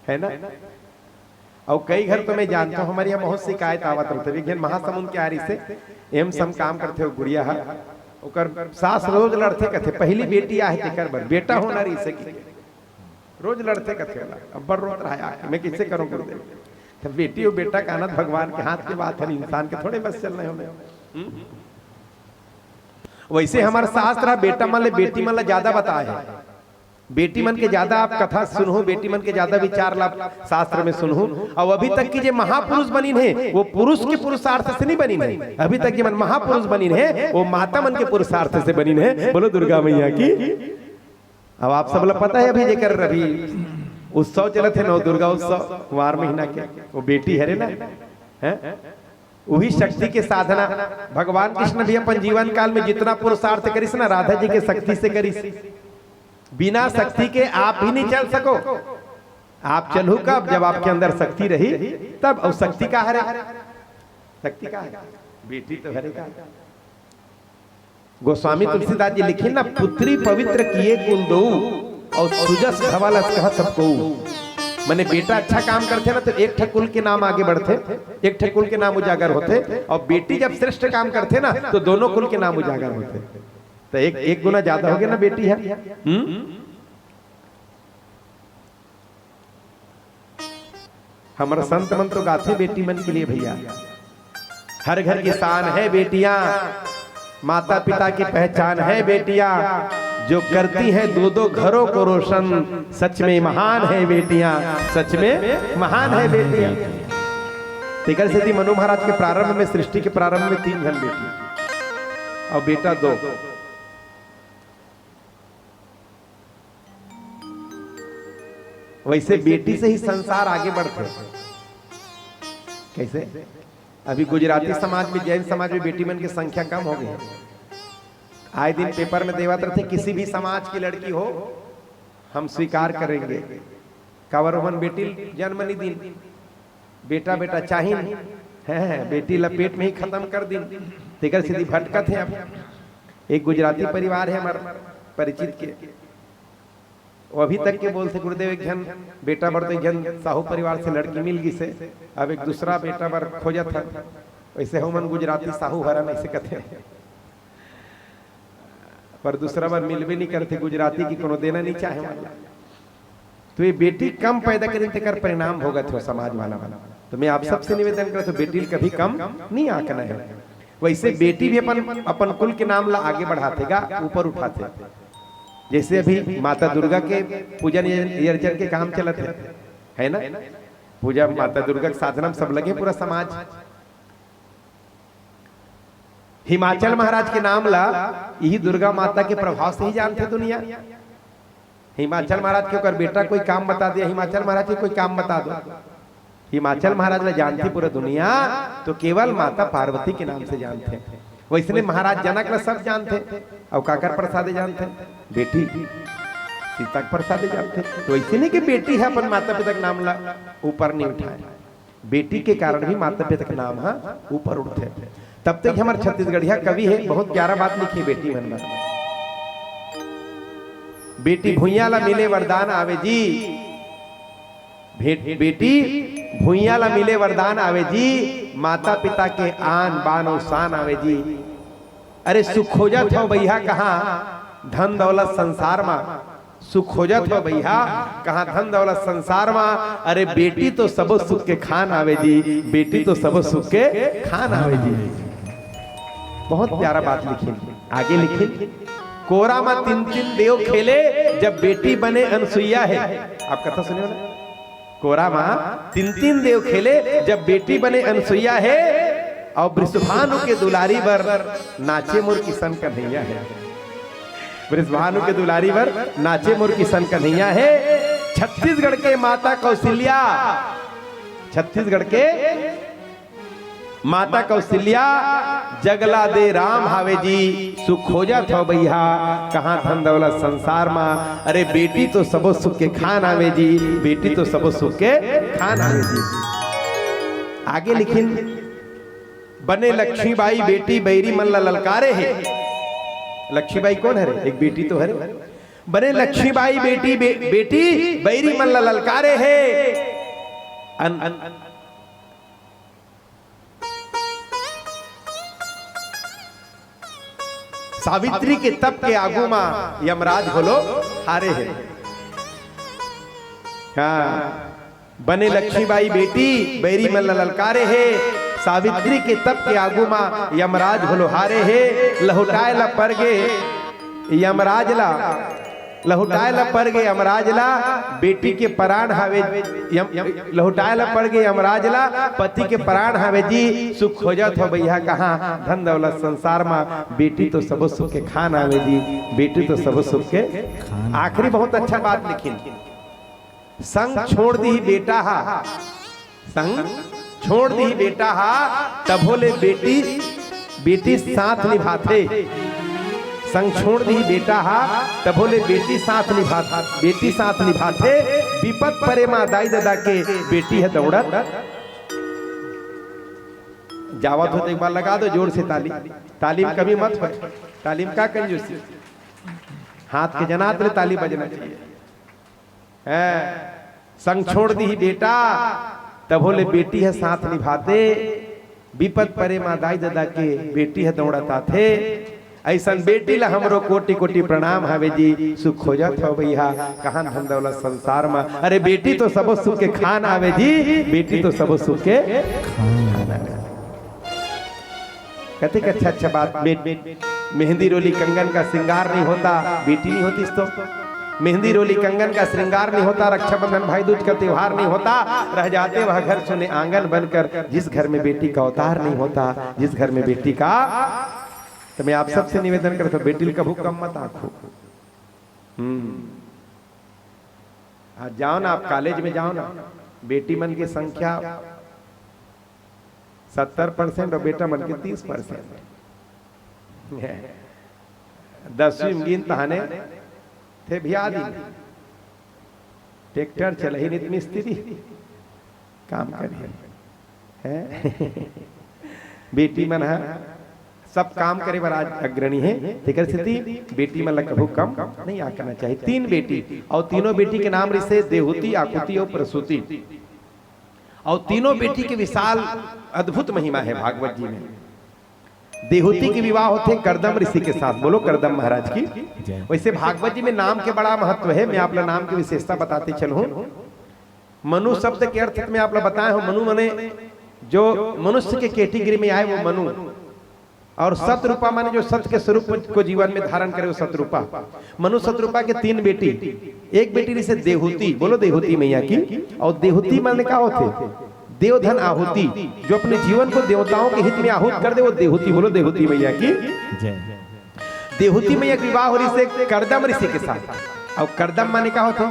है ना? अउ कई घर तो मैं जानता हूँ, हमारे यहाँ बहुत शिकायत आवत रहथे। एक झन महासमुंद के आ रहिसे, एम्स म काम करथे वो गुड़िया ह, ओकर सास रोज लड़थे, कथे पहली बेटी आहे तेकर बर, बेटा होना रहिसे कि रोज लड़थे कथे ओला, अब्बड़ रोत रहा आके, मैं कैसे करूं गुरुदेव? तो बेटी अउ बेटा कानत भगवान के हाथ के बात है, इंसान के थोड़े बस चलना है हमें। हम्म? वैसे हमर शास्त्र ह बेटा मन ले बेटी मन ला ज्यादा बताए हे। बेटी मन के ज्यादा आप कथा सुनहू, बेटी मन के ज्यादा विचार ला शास्त्र में सुनहू। अउ अभी तक की जे महापुरुष बनिन हे, वो पुरुष के पुरुषार्थ से नहीं बनिन हे। अभी तक जे मन महापुरुष बनिन हे, वो माता मन के पुरुषार्थ से बनिन हे। बोलो दुर्गा मैया की। अब आप सब ला पता है, अभी जेकर अभी उत्सव चलत हे, नव दुर्गा उत्सव, कुंवार महीना के, वो बेटी हरे ना, हैं? वही शक्ति के साधना। भगवान कृष्ण भी अपन जीवन काल में जितना पुरुषार्थ करिस ना, राधा जी के शक्ति से करिस। बिना शक्ति के आप भी नहीं चल सको। आप चलहू कब? जब आपके अंदर शक्ति रही तब। अउ शक्ति का हरे? शक्ति का हरे? बेटी तो हरे का। गोस्वामी तुलसीदास जी लिखे ना, पुत्री पवित्र किए कुल दो, अउ सुजस धवल अस कह सब को। माने बेटा अच्छा काम करथे ना, तो एक ठे कुल के नाम आगे बढ़थे, एक ठे कुल के नाम उजागर होथे, अउ बेटी जब श्रेष्ठ काम करथे ना, तो दोनों कुल के नाम उजागर होथे। तो एक, एक गुना ज्यादा हो गया ना बेटी है। हम्म? हमर संत मन तो गाथे बेटी मन के लिए भैया, हर घर की शान है बेटियां, माता पिता की पहचान है बेटियां, जो करती हैं दो दो घरों को रोशन, सच में महान है बेटियां, सच में महान है बेटियां। तेकर सेती मनु महाराज के प्रारंभ में, सृष्टि के प्रारंभ में तीन झन बेटी अउ बेटा दो। वैसे बेटी से ही संसार आगे बढ़थे। कैसे? अभी गुजराती समाज में, जैन समाज में बेटी मन के संख्या कम हो गई है। आए दिन पेपर में देवत रहथे, किसी भी समाज की लड़की हो, हम स्वीकार करेंगे। काबर ओमन बेटी जन्म नहीं दिन, बेटा बेटा चाहिन, हैं, बेटी ला पेट में ही खत्म कर दिन, तेकर सेती भटकत हे। अब एक गुजराती परिवार है हमार परिचित के, वो अभी तक के बोलथे, गुरुदेव, एक झन बेटा बर तो एक झन साहू परिवार से लड़की मिल गिसे, अब एक दूसरा बेटा बर खोजत हन। वैसे हमन गुजराती साहू हरन, ऐसे कथे, पर दूसरा बर मिलबे नहीं करथे गुजराती, की कोनो देना नहीं चाहे वाला। तो ये बेटी कम पैदा करिन, तेकर परिणाम भोगत हो समाज वाला मन। तो मैं आप सबसे निवेदन करत हूँ, बेटी ल कभी कम नहीं आंकना है। वैसे बेटी भी अपन, अपन कुल के नाम ला आगे बढ़ाथे गा, ऊपर उठाथे। जैसे अभी माता दुर्गा के पूजन अर्चन के काम चलत है, है ना? पूजा माता दुर्गा के साधना में सब लगे पूरा समाज। हिमाचल महाराज के नाम ला इही दुर्गा माता के प्रभाव से ही जानथे दुनिया। हिमाचल महाराज के ओकर बेटा कोई काम बता दे, हिमाचल महाराज के कोई काम बता दो, हिमाचल महाराज ला जानथे पूरा दुनिया, तो केवल माता पार्वती के नाम से जानथे। वैसने महाराज जनक ला सब जानथे, अउ काकर प्रसादे जानथे? बेटी सीता के प्रसादे जानथे। तो ऐसे नहीं कि बेटी है अपन माता पिता के नाम ला ऊपर नहीं उठाए, बेटी के कारण भी माता पिता के नाम हा ऊपर उठथे। तब तक हमर छत्तीसगढ़िया कवि है, बहुत प्यारा बात लिखे बेटी मन बर। बेटी भुइयां ला मिले वरदान आवे जी, भेट बेटी भुइयां ला मिले वरदान आवे जी, माता पिता के आन बान अउ शान आवे जी। अरे सुख खोजत हो भैया कहाँ धन दौलत संसार मा, सुख खोजत हो भैया कहाँ धन दौलत संसार मा। अरे बेटी तो सबो सुख के खान आवे जी, बेटी तो सबो सुख के खान आवे जी। बहुत प्यारा बात लिखिन। आगे लिखिन, कोरा मा तीन तीन देव खेले, जब बेटी बने अनसुईया हे। आप कथा सुने हो ना? कोरा मा तीन तीन देव खेले, जब बेटी बने अनसुईया हे। अउ वृषभानु के दुलारी बर नाचे मोर किशन कन्हैया हे। वृषभानु के दुलारी बर नाचे मोर किशन कन्हैया हे। छत्तीसगढ़ के माता कौशल्या, छत्तीसगढ़ के माता कौशल्या जग ला दे राम हावे जी। सुख खोजत हो भैया कहाँ धन दौलत संसार मा। अरे बेटी तो सबो सुख के खान आवे जी, बेटी तो सबो सुख के खान आवे जी। आगे लिखिन, बने लक्ष्मीबाई बेटी बैरी मन ला ललकारे हे। लक्ष्मीबाई कोन हरे? एक बेटी तो हरे। बने लक्ष्मीबाई बेटी बे, बेटी बैरी मन ला ललकारे हे। अन, अन, सावित्री के तप के आगू मा यमराज घलो हारे हे। हाँ, बने लक्ष्मीबाई बेटी बैरी मन ला ललकारे हे। सावित्री के तप के आगू मा यमराज घलो हारे हे। लहुटाए ला परगे यमराज ला, लहुटाए ला परगे यमराज ला, बेटी के परान हावे। यम, लहुटाए ला परगे यमराज ला, पति के परान हावे जी। सुख खोजत हो भैया कहाँ धन दौलत संसार मा, बेटी तो सबो सुख के खान आवे जी, बेटी तो सबो सुख के। आखिरी बहुत अच्छा बात लिखिन, संग छोड़ दी बेटा हा, संग छोड़ दी बेटा हा, तभो ले बेटी, बेटी साथ निभाथे। संग छोड़ दी बेटा हा, तभो ले बेटी साथ निभा, बेटी साथ निभाथे। विपत परे मा दाई ददा के, बेटी ह दौड़त। जावत हो तो एक बार लगा दो जोर से ताली। ताली म कमी मत हो, ताली म का कंजूसी। हाथ के जनात ले ताली बजना चाहिए। हैं, संग छोड़ दी बेटा, तभो ले बेटी ह साथ निभाथे। विपत परे मा दाई ददा के, बेटी ह दौड़त आथे। अइसन बेटी ला हमरो कोटि कोटि प्रणाम हवे जी। सुख खोजत हो भैया कहाँ धन दौलत संसार मा। अरे बेटी तो सबो सुख के खान आवे जी, बेटी तो सबो सुख के खान आवे। कतेक अच्छा अच्छा बात। बे-, मेहंदी रोली कंगन का श्रृंगार नहीं होता, बेटी नहीं होती तो। मेहंदी रोली कंगन का श्रृंगार नहीं होता, रक्षाबंधन भाई दूज का त्योहार नहीं होता, रह जाते वह घर सुने आंगन बनकर, जिस घर में बेटी का अवतार नहीं होता, जिस घर में बेटी का। तो मैं आप सबसे निवेदन करता हूँ, बेटी ल कभू कम मत आंखो। हम्म। आज जाओ ना, आप कॉलेज में जाओ ना, बेटी मन की संख्या सत्तर परसेंट और बेटा मन के तीस परसेंट। दसवीं में गिन तहाने थे भी आदि। ट्रैक्टर चलही नित मिस्त्री काम करिए। हैं? बेटी मन ह सब काम करे बर आज अग्रणी हे, तेकर सेती बेटी मन ला कभू कम नहीं आंकना चाहिए। तीन बेटी, और तीनों बेटी के नाम रिसे देहुती, आकुति और प्रसूति। और तीनों बेटी के विशाल अद्भुत महिमा है भागवत जी में। देहुती के विवाह होथे करदम ऋषि के साथ। बोलो करदम महाराज की। जय। वैसे भागवत जी में नाम के बड़ा महत्व है, मैं आप ला नाम की विशेषता बताते चलूं। मनु शब्द के अर्थ में आप ला बताए हो, मनु माने जो मनुष्य के कैटेगरी में आए वो मनु, और सतरूपा माने जो सत के स्वरूप को जीवन में धारण करे वो सतरूपा। मनु सतरूपा के तीन बेटी, एक बेटी रिसे देहुती, बोलो देहुती मैया की। और देहुती माने का होथे? देवधन आहुति, जो अपने जीवन को देवताओं के हित में आहूत कर दे, वो देहुती। बोलो देहुती मैया की। जय। देहुती मैया के विवाह हो रिसे करदम ऋषि के साथ। और करदम माने का होथे?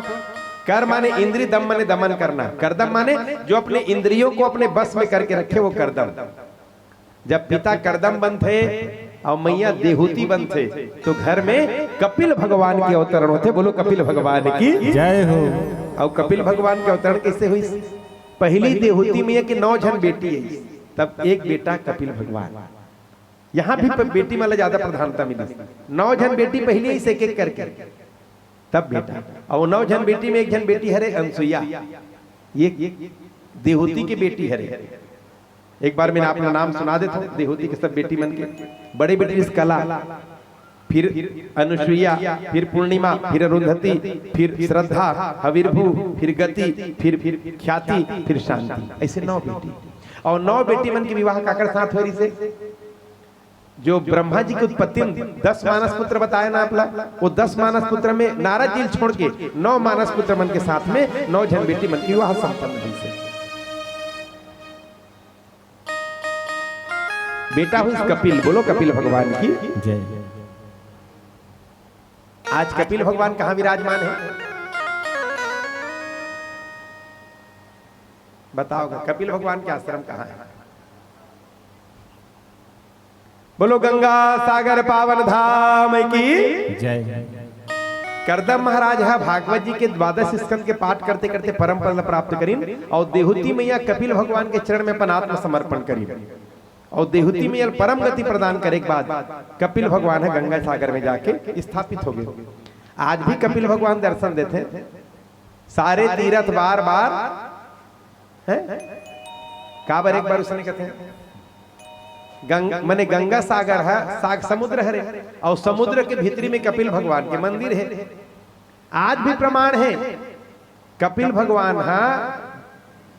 कर माने इंद्री, दम माने दमन करना। करदम माने जो अपने इंद्रियों को अपने बस में करके रखे, वो करदम। जब पिता करदम बनथे और मैया देहुती बनथे, तो घर में कपिल भगवान के अवतरण होथे। बोलो कपिल भगवान की। जय हो। और कपिल भगवान के अवतरण कैसे हुई? पहली देहुती मैया के नौ झन बेटी है, तब एक बेटा कपिल भगवान। यहाँ भी प-, बेटी मन ला ज्यादा प्रधानता मिली। नौ झन बेटी पहली, इसे एक एक करके, तब बेटा। और नौ झन बेटी में एक झन बेटी हरे अनसुईया, ये देहुती के बेटी हरे। एक बार मैं आप ला नाम सुना देथंव देहूती के सब बेटी मन के। बड़े बेटी रिहिस कला, फिर अनुसुईया, फिर पूर्णिमा, फिर अरुंधति, फिर श्रद्धा, हविर्भू, फिर गति, फिर ख्याति, फिर शांति। अइसे नौ बेटी। अउ नौ बेटी मन के विवाह काकर साथ होय रिहिसे? जो ब्रह्मा जी के उत्पत्ति म दस मानस पुत्र बताय ना आप ला, वो दस मानस पुत्र में नारद जी ल छोड़ के नौ मानस पुत्र मन के साथ में नौ झन बेटी मन के विवाह संपन्न होइसे। बेटा होइस कपिल, बोलो कपिल भगवान की। जय। आज कपिल भगवान कहाँ विराजमान हे? बताओ, कपिल भगवान के आश्रम कहाँ हे? बोलो गंगा सागर पावन धाम की। जय। करदम महाराज ह भागवत जी के द्वादश स्कंद के पाठ करते करते परम पद ल प्राप्त करिन अउ देहूती मैया कपिल भगवान के चरण में अपन आत्मसमर्पण करिन अउ देहूती मैया ल परम गति प्रदान करे के बाद कपिल भगवान ह गंगा सागर में जाके स्थापित हो गे। आज भी कपिल भगवान दर्शन देथे, सारे तीरथ बार बार, हैं? काबर एक बार उसने कहते हैं, गंग-, मने गंगा सागर ह, साग समुद्र हरे, अउ समुद्र के भीतरी में कपिल भगवान के मंदिर हे। आज भी प्रमाण हे, कपिल भगवान ह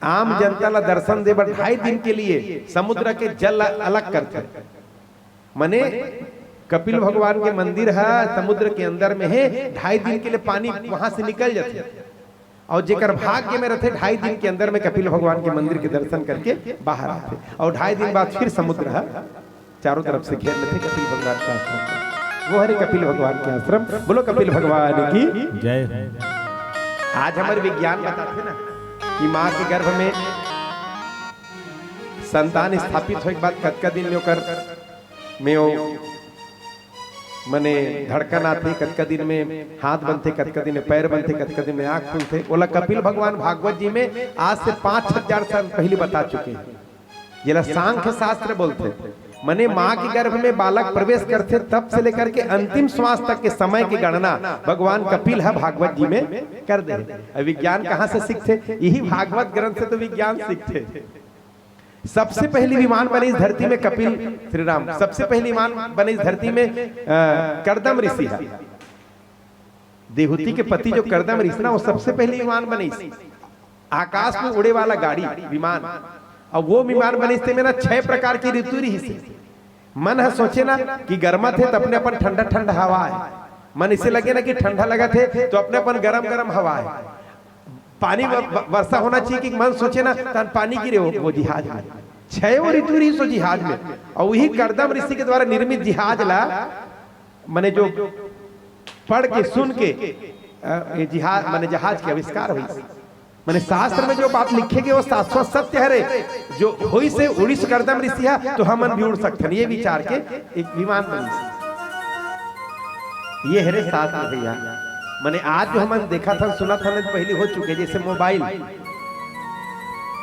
आम जनता ला दर्शन दे बर ढाई दिन के लिए समुद्र के जल ला अलग करथे। मने कपिल भगवान के मंदिर ह समुद्र के अंदर में हे, ढाई दिन के लिए पानी वहां से निकल जाथे। अउ जेकर भाग्य में रथे, ढाई दिन के अंदर में कपिल भगवान के मंदिर के दर्शन करके बाहर आथे, अउ ढाई दिन बाद फिर समुद्र ह चारों तरफ से घेर लेथे कपिल भगवान के आश्रम को। वो हरे कपिल भगवान के आश्रम। बोलो कपिल भगवान की। जय। आज हमर विज्ञान बताथे ना कि माँ के गर्भ में संतान स्थापित होय के बाद कतका दिन में ओकर, में ओ, मने धड़कन आथे, कतका दिन में हाथ बनथे, कतका दिन में पैर बनथे, कतका दिन में आँख खुलथे, ओला कपिल भगवान भागवत जी में आज से पाँच हजार साल पहिली बता चुके हे। जेला सांख्य शास्त्र बोलथे, मने माँ के गर्भ में बालक प्रवेश करथे, तब से लेकर के अंतिम श्वास तक के समय की गणना भगवान कपिल ह भागवत जी में कर दे हे। अब विज्ञान कहाँ से सीखथे? यही भागवत ग्रंथ से तो विज्ञान सीखथे। सबसे पहिली विमान बनिस धरती में कपिल, श्री राम, सबसे पहिली विमान बनिस धरती में, अ, करदम ऋषि ह। देहूती के पति जो करदम ऋषि ना, वो सबसे पहिली विमान बनिस। आकाश में उड़े वाला गाड़ी, विमान। अउ वो विमान बनिस ते में ना छह प्रकार की ऋतु रहिस हे। मन ह सोचे ना कि गरमत हे त अपने अपन ठंडा ठंडा हवा आए, मन इसे लगे ना कि ठंडा लगत हे तो अपने अपन गरम गरम हवा आए। पानी व-, व-, वर्षा होना चाहिए कि मन सोचे ना तहन पानी गिरे वो, वो जिहाज में। छयो ऋतु रहिस ओ जिहाज में। अउ वही करदम ऋषि के द्वारा निर्मित जिहाज ला, मने जो पढ़ के, सुन के, अ, ये जिहाज, मने जहाज के आविष्कार होइस। मने शास्त्र में जो बात लिखे गे, वो शाश्वत सत्य हरे। जो होइस हे, उड़िस करदम ऋषि ह, तो हमन भी उड़ सकथन, ये विचार के एक विमान बनिस। ये हरे शास्त्र भैया। मने आज जो हमन देखत हन, सुनत हन, पहिली हो चुके, जैसे मोबाइल।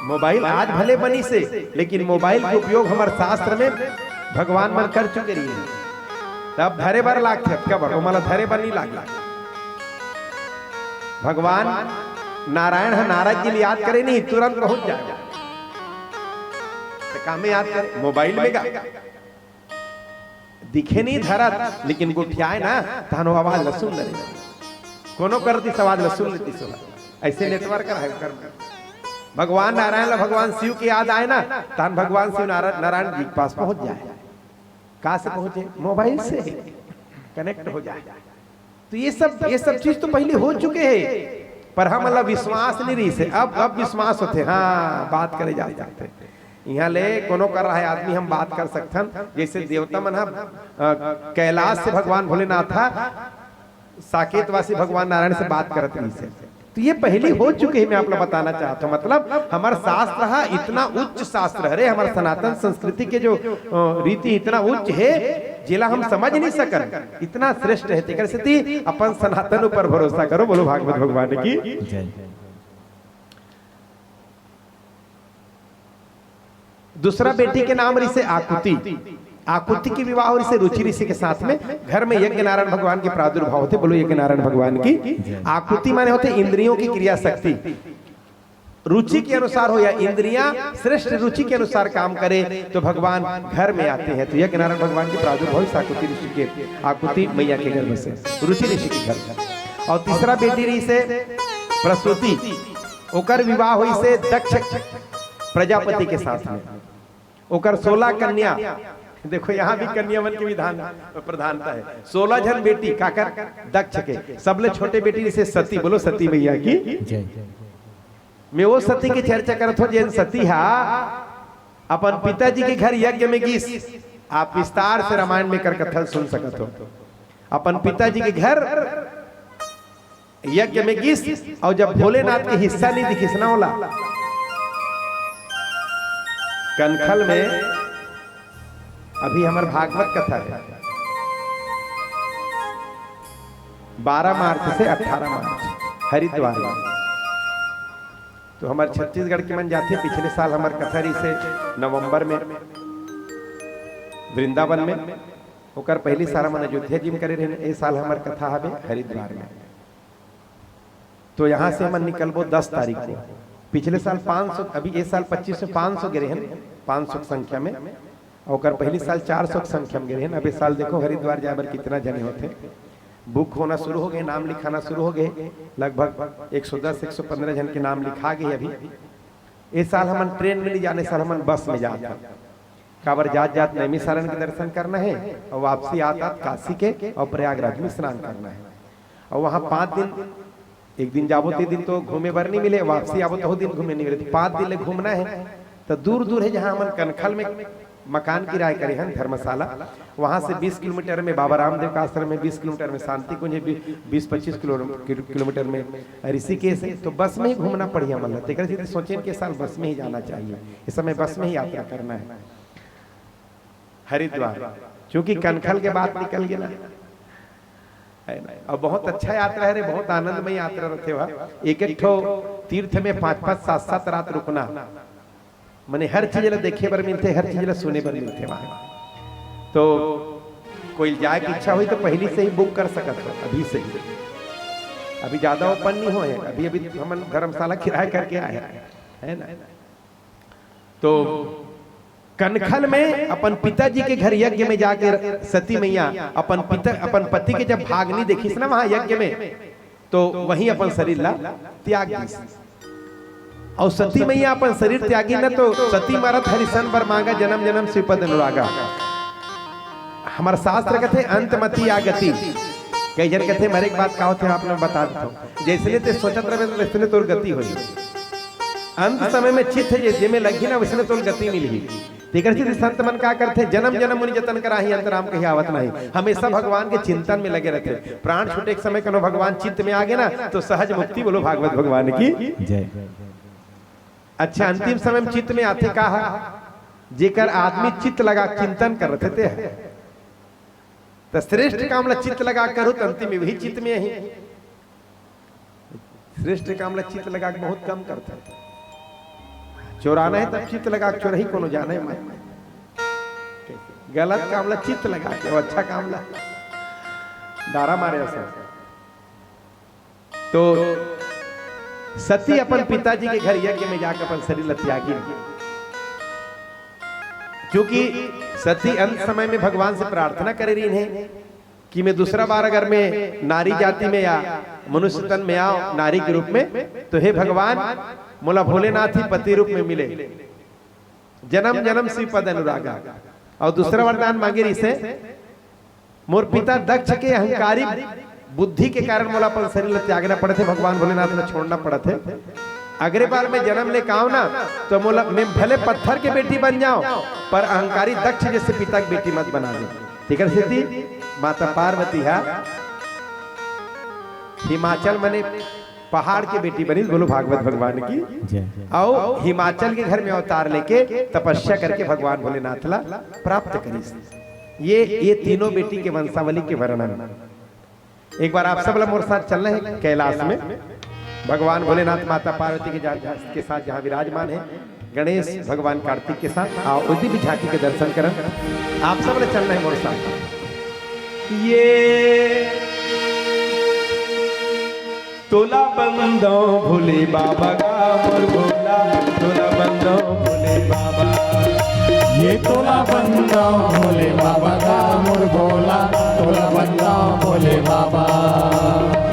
मोबाइल आज भले बनिस हे, लेकिन मोबाइल के उपयोग हमर शास्त्र में भगवान मन कर चुके रहिन। तब धरे बर लागथे, अतका बर, ओमन ला धरे बर नहीं लागे। भगवान नारायण ह नारद जी ल याद करे नहीं, तुरंत पहुंच जाए। त का में याद करे? मोबाइल में गा। दिखे नहीं धरत, लेकिन गोठियाए ना, तहन वो आवाज ल सुन ले। कोनो कर दिस आवाज ल सुन लेतिस ओला। ऐसे नेटवर्क रहे ओकर में। भगवान नारायण ला भगवान शिव के याद आए ना, तहन भगवान शिव नारा-, नारायण जी के पास पहुंच जाए। कहाँ से पहुंचे? मोबाइल से कनेक्ट हो जाए। तो ये सब, ये सब चीज तो पहले हो चुके हे, पर हमन ला विश्वास नहीं रहिस हे। अब, अब विश्वास होथे, हाँ, बात करे जा सकथे। इहाँ ले कोनो कर रहा है आदमी, हम बात कर सकथन। जैसे देवता मन ह, अ, कैलाश से भगवान भोलेनाथ ह साकेतवासी भगवान नारायण से बात करत रहिस हे। तो ये पहली हो चुके हे, मैं आप ला बताना चाहत हूँ। मतलब, हमर शास्त्र ह इतना उच्च शास्त्र हरे, हमर सनातन संस्कृति के जो, अ, रीति इतना उच्च हे, जेला हम समझ नहीं सकन, इतना श्रेष्ठ हे। तेकर सेती अपन सनातन ऊपर भरोसा करो। बोलो भागवत भगवान की। जय। दूसरा बेटी के नाम रहिसे आकुति। आकुति के विवाह रहिसे रुचि ऋषि के साथ में। घर में यज्ञ नारायण भगवान के प्रादुर्भाव होथे। बोलो यज्ञ नारायण भगवान की। आकुति माने होथे इंद्रियों की क्रिया शक्ति। रुचि के अनुसार हो या इंद्रियां श्रेष्ठ रुचि के अनुसार काम करे, तो भगवान घर में आते हैं। तो यज्ञ नारायण भगवान के प्रादुर्भाव इस आकुति ऋषि के, आकुति मैया के गर्भ से, रुचि ऋषि के घर। और तीसरा बेटी रहिसे प्रसूति, ओकर विवाह होइसे दक्ष प्रजापति के साथ में। ओकर सोलह कन्या, देखो, यहाँ भी कन्या मन के विधान प्रधानता है। सोलह झन बेटी काकर, दक्ष के। सबले छोटे बेटी रहिसे सती, बोलो सती मैया की। जय। मैं वो सती के चर्चा करत हों, जेन सती हा अपन पिताजी के घर यज्ञ में गिस। आप विस्तार से रामायण में कर कथा सुन सकत हो। अपन पिताजी के घर यज्ञ में गिस, और जब भोलेनाथ के हिस्सा नहीं दिखिस ना ओला, कनखल में, अभी हमर भागवत कथा है, बारह मार्च से अठारह मार्च, हरिद्वार में। तो हमर छत्तीसगढ़ के मन जाथे, पिछले साल हमर कथा रहिसे नवंबर में वृंदावन में, ओकर पहली साल हमन अयोध्या जी में करे रहेन, ए साल हमर कथा हवे हरिद्वार में। तो यहाँ से हमन निकलबो दस तारीख को। पिछले साल पाँच सौ, अभी ए साल पच्चीस में पाँच सौ गे रहेन, पाँच सौ की संख्या में। ओकर पहली साल चार सौ की संख्या में गे रहेन। अब ए साल देखो हरिद्वार जाए बर कितना झने होथे। बुक होना शुरू हो गए, नाम लिखाना शुरू हो गए। लगभग एक सौ दस, एक सौ पन्द्रह झन के नाम लिखा गए अभी। ए साल हमन ट्रेन में नहीं जाने, साल हमन बस में जात हन। काबर जात जात नैमिषारण्य के दर्शन करना है और वापसी आत आत काशी के और प्रयागराज में स्नान करना है। और वहाँ पाँच दिन, एक दिन जाबो ते दिन तो घूमे बर नहीं मिले, वापसी आबो तो दिन घूमे नहीं मिले, तो पाँच दिन ले घूमना है। तो दूर दूर है, जहाँ हमन कनखल में मकान किराया करे हन, धर्मशाला, वहाँ से बीस किलोमीटर में बाबा रामदेव का आश्रम है, बीस किलोमीटर में शांति कुंज है, बी-, बीस पच्चीस किलो-, किलो-, किलोमीटर में ऋषिकेश है। तो बस में ही घूमना पड़ी हमन ला। तेकर सेती सोचेन कि ए साल बस में ही जाना चाहिए, इस समय बस में ही यात्रा करना है हरिद्वार, क्योंकि कनखल के बात निकल गया ना, है ना? और बहुत अच्छा यात्रा है रे, बहुत आनंदमय यात्रा रथे वह। एक एक ठो तीर्थ में पाँच पाँच सात सात रात रुकना, मने हर चीज ला देखे बर मिलथे, हर चीज ला सुने बर मिलथे वहाँ। तो कोई जाए की इच्छा हुई तो पहली से ही बुक कर सकत हो, अभी से ही। अभी ज्यादा ओपन नहीं होए, अभी अभी हमन धर्मशाला किराया करके आए हैं, है ना? तो कनखल में अपन पिताजी के घर यज्ञ में जाके सती मैया अपन पिता, अपन पति के जब भाग नहीं देखिस ना वहां यज्ञ में, तो वहीं अपन शरीर ला त्याग दिस। और सती मैया अपन शरीर त्यागी न तो सती मरत हरिसन बर मांगा, जन्म जन्म श्रीपद अनुरागा। हमार शास्त्र कथे अंत मति या गति। कई जन कथे मरे के बाद का होथे, आप लोग बता देथव। जैसने ते सोचत रहे वैसने तोर गति होई। अंत समय में चित्त जे जेमे लगही ना वैसने तोर गति मिलही। तेकर सेती संत मन का करथे, जन्म जन्म मुनि जतन कराही, अंत राम कहीं आवत नहीं। हमेशा भगवान के चिंतन में लगे रहथे। प्राण छूटे के समय कनो भगवान चित्त में आगे ना, तो सहज मुक्ति। बोलो भागवत भगवान की जय। अच्छा, अंतिम समय में चित्त में आथे का हा? जेकर आदमी चित्त लगा चिंतन करथे ते ह। त श्रेष्ठ काम ला चित्त लगा करू, त अंतिम में वही चित्त में ही। श्रेष्ठ काम ला चित्त लगा के बहुत कम करथे। चोराना है तब चित्त लगा के चोरही, कोनो जाने मत। गलत काम ला चित्त लगा के, वो अच्छा काम ला डारा मारे असन। तो सती अपन पिताजी के घर यज्ञ में जाकर अपन शरीर ला त्यागी, क्योंकि सती अंत समय में भगवान से प्रार्थना करे रही है कि मैं दूसरा बार अगर मैं नारी जाति में या मनुष्य तन में आऊं नारी के रूप में, तो हे भगवान, मोला भोलेनाथ ही पति रूप में मिले, जन्म जन्म श्रीपद अनुरागा। और दूसरा वरदान मांगे रहिसे, मोर पिता दक्ष के अहंकारी बुद्धि के कारण मोला अपन शरीर ला त्यागना पड़थे, भगवान भोलेनाथ ला छोड़ना पड़थे। अगले बार मैं जन्म लेके आऊं ना, तो मोला, मैं भले पत्थर के बेटी बन जाऊं, पर अहंकारी दक्ष जैसे पिता की बेटी मत बना दे। तेकर सेती माता पार्वती हा हिमाचल मने पहाड़ के बेटी बनिस। बोलो भागवत भगवान की जय। अउ हिमाचल के घर में अवतार लेके तपस्या करके भगवान भोलेनाथ ला प्राप्त करिस। ये, ये तीनों बेटी के वंशावली के वर्णन। एक बार आप सब ला मोर साथ चलना है कैलाश में, भगवान भोलेनाथ माता पार्वती के जा-, के साथ जहाँ विराजमान है, गणेश भगवान कार्तिक के साथ। आओ, उस दिन भी झांकी के दर्शन करन। आप सब ला चलना है मोर साथ। ये तोला बंदो भोले बाबा का मोर भोले तोला बंदो भोले बाबा। ये तोला बंदो भोले बाबा का मोर भोला, तोला बंदो भोले बाबा।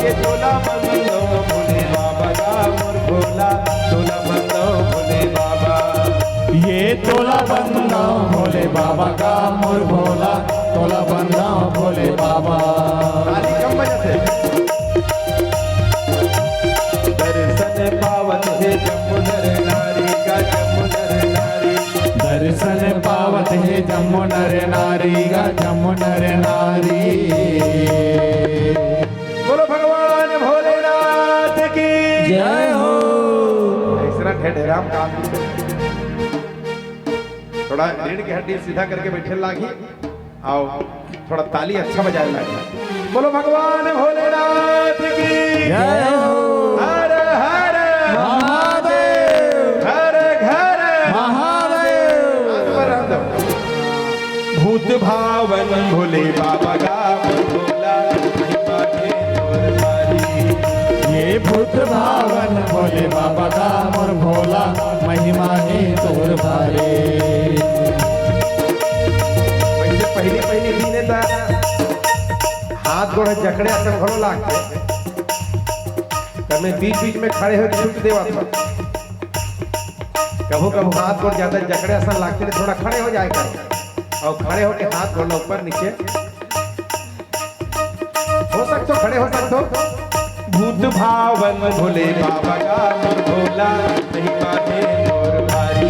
ये तोला बंदो भोले बाबा का मोर भोला, तोला बंदो भोले बाबा। ये तोला बंदो भोले बाबा का मोर भोला, तोला बंदो भोले बाबा। ताली कम बजाते। दर्शन पावत हे जम्मो नर नारी का, जम्मो नर नारी। दर्शन पावत हे जम्मो नर नारी का, जम्मो नर नारी। बोलो भगवान भोलेनाथ की जय हो। ऐसा ढेढेराम काम। थोड़ा रीढ़ की हड्डी सीधा करके बैठे लागी। आओ, थोड़ा ताली अच्छा बजाए लागी। बोलो भगवान भोलेनाथ की जय हो। हर हर महादेव। घर घर महादेव। हाथ ऊपर रहन दो। भूत भावन भोले बाबा का भोला, महिमा हे तोर भारी। ये भूत भावन भोले बाबा का मोर भोला, महिमा हे तोर भारी। वैसे पहली पहली दिन हे त हाथ गोड़ जकड़े असन घलो लागथे। त मैं बीच बीच में खड़े होके छूट देवत हंव। कभू कभू हाथ गोड़ ज्यादा जकड़े असन लागथे, थोड़ा खड़े हो जाए करो। अउ खड़े होके हाथ गोड़ ला ऊपर नीचे हो सकथो, खड़े हो सकथो। भूत भावन भोले बाबा का मोर भोला, महिमा हे मोर भारी।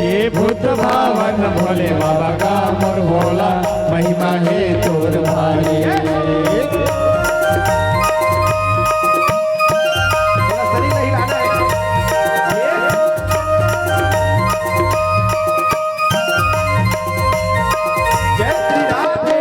ये भूत भावन भोले बाबा का मोर भोला, महिमा हे तोर भारी। थोड़ा शरीर हिलाना है। ये जय श्री राधे।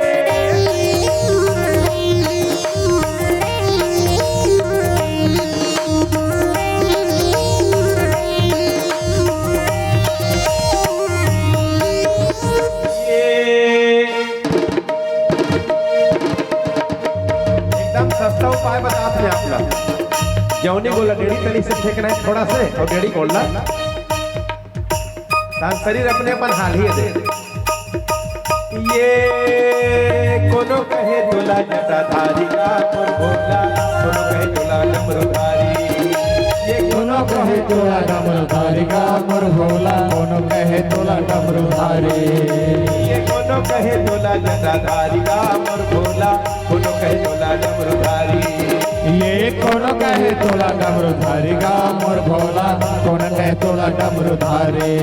ये एकदम सस्ता उपाय बतात हंव आप ला। जौनी गोड़ ला डेड़ी तनी से फेंकना है थोड़ा से, अउ डेड़ी गोड़ ला तान शरीर अपने अपन हालही दे। ये कोनो कहे तोला जटाधारी का मोर भोला, कोनो कहे तोला डमरूधारी। ये कोनो कहे तोला डमरूधारी का मोर भोला, कोनो कहे तोला डमरूधारी। ये कोनो कहे तोला जटाधारी का मोर भोला, कोनो कहे तोला डमरूधारी। ये कोनो कहे तोला डमरूधारी का मोर भोला, कोनो कहे तोला डमरूधारी।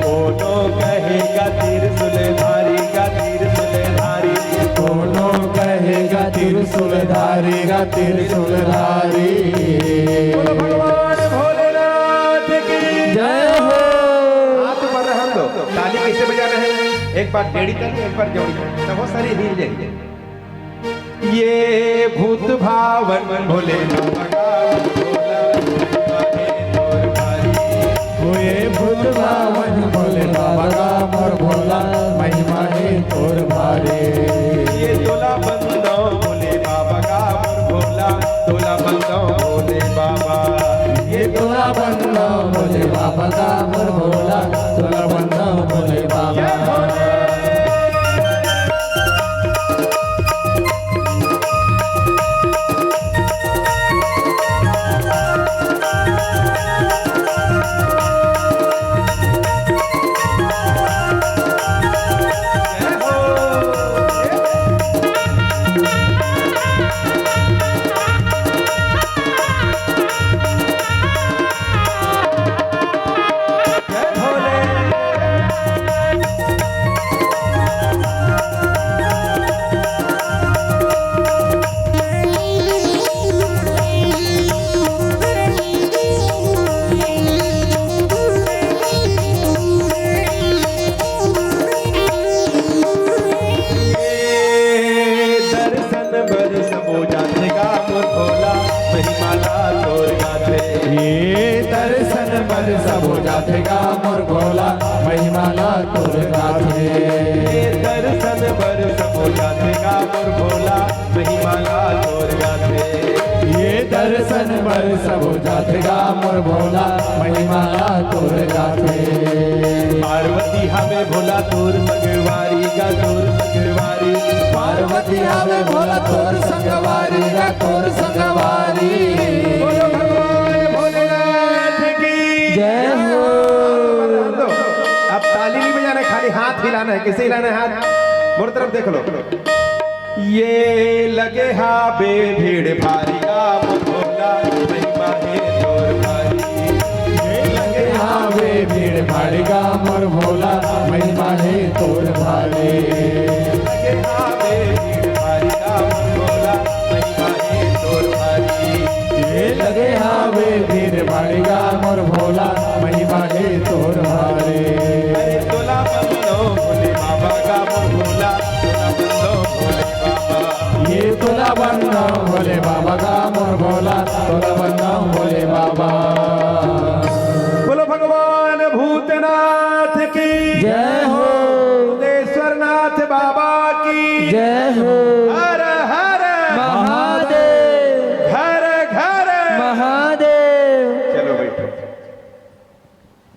कोनो कहेगा त्रिशूलधारी का त्रिशूलधारी। कोनो कहेगा त्रिशूलधारी का त्रिशूलधारी। बोलो भगवान भोलेनाथ की जय हो। हाथ ऊपर रहन दो। ताली कैसे बजाना है? एक बार डेड़ी ताली, एक बार जौड़ी ताली। तब वो शरीर हिल जाएंगे। ये भूत भावन भोले बाबा का मोर भोला, महिमा हे तोर भारी। ओ ये भूत भावन भोले बाबा का मोर भोला, महिमा हे तोर भारी। ये तोला बंदो भोले बाबा का मोर भोला, तोला बंदो भोले बाबा। ये तोला बंदो भोले बाबा का मोर भोला, तोला बंदो भोले बाबा। दर्शन बर सबो जाथे गा मोर भोला, महिमा ला तोर गाथे। ये दर्शन बर सबो जाथे गा मोर भोला, महिमा ला तोर गाथे। ये दर्शन बर सबो जाथे गा मोर भोला, महिमा ला तोर गाथे। ये दर्शन बर सबो जाथे गा मोर भोला, महिमा ला तोर गाथे। पार्वती हवे भोला तोर संगवारी गा, तोर संगवारी। पार्वती हवे भोला तोर संगवारी गा, तोर संगवारी। बोलो भगवान भोलेनाथ की जय हो। अब ताली नहीं बजाना है, खाली हाथ हिलाना है। कैसे हिलाना है हाथ? मोर तरफ देख लो। ये लगे हावे भीड़ भारी गा मोर भोला, महिमा हे तोर भारी। ये लगे हावे भीड़ भारी गा मोर भोला, महिमा हे तोर भारी। लगे हावे भीड़ भारी गा मोर भोला, महिमा हे तोर भारी। ये लगे हावे भीड़ भारी गा मोर भोला, महिमा हे तोर भारी। अरे तोला बंदो भोले बाबा गा मोर भोला, तोला बंदो भोले बाबा। ये तोला बंदो भोले बाबा गा मोर भोला, तोला बंदो भोले बाबा। बोलो भगवान भूतनाथ की जय हो। भूतेश्वरनाथ बाबा की जय हो। हर हर महादेव। घर घर महादेव। चलो बैठो।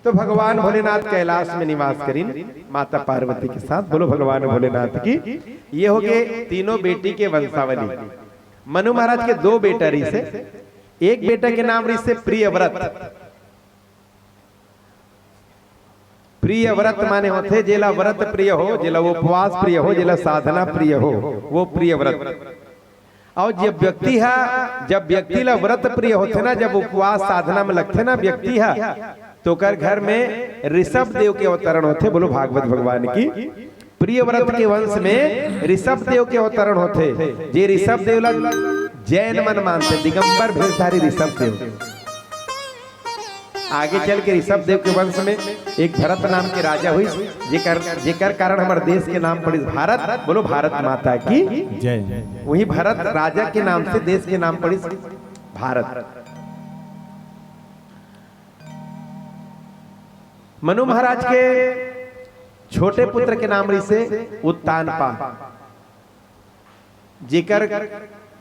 तो भगवान भोलेनाथ कैलाश में निवास करिन माता पार्वती के साथ। बोलो भगवान भोलेनाथ की। ये हो गए तीनों बेटी के वंशावली। मनु महाराज के दो बेटा रिसे। एक बेटा के नाम रिसे प्रियव्रत। प्रियव्रत माने होथे जेला व्रत प्रिय हो, जेला उपवास प्रिय हो, जेला साधना प्रिय हो, वो प्रियव्रत। और जब व्यक्ति हा, जब व्यक्ति ला व्रत प्रिय होथे ना, जब उपवास साधना में लगथे ना व्यक्ति हा, तो ओकर घर में ऋषभ देव के अवतरण होथे। बोलो भागवत भगवान की। प्रियव्रत के वंश में ऋषभ देव के अवतरण होथे, जे ऋषभ देव ला जैन मन मानथे, दिगंबर भेषधारी ऋषभ देव। आगे चल के ऋषभ देव के वंश में एक भरत नाम के राजा हुई, जेकर जेकर कारण हमर देश के नाम पड़िस भारत। बोलो भारत माता की जय। वही भरत राजा के नाम से देश के नाम पड़िस भारत। मनु महाराज के छोटे पुत्र के नाम रिसे उत्तानपाद, जेकर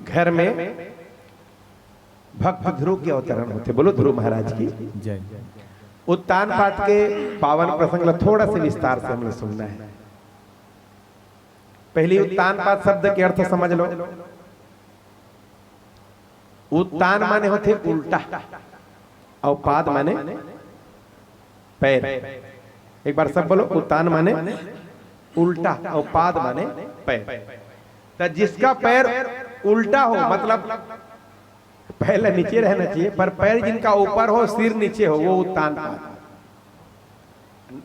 घर में भक्त ध्रुव के अवतरण होथे। बोलो ध्रुव महाराज की जय। उत्तानपाद के पावन प्रसंग ला थोड़ा से विस्तार से हमने सुनना है। पहली उत्तानपाद शब्द के अर्थ समझ लो। उत्तान माने होथे उल्टा, और पाद माने पैर। एक बार सब बोलो, उत्तान माने उल्टा और पाद माने पैर। तो जिसका पैर उल्टा हो, मतलब पैर नीचे रहना चाहिए, पर पैर जिनका ऊपर हो, सिर नीचे हो, वो उत्तानपाद।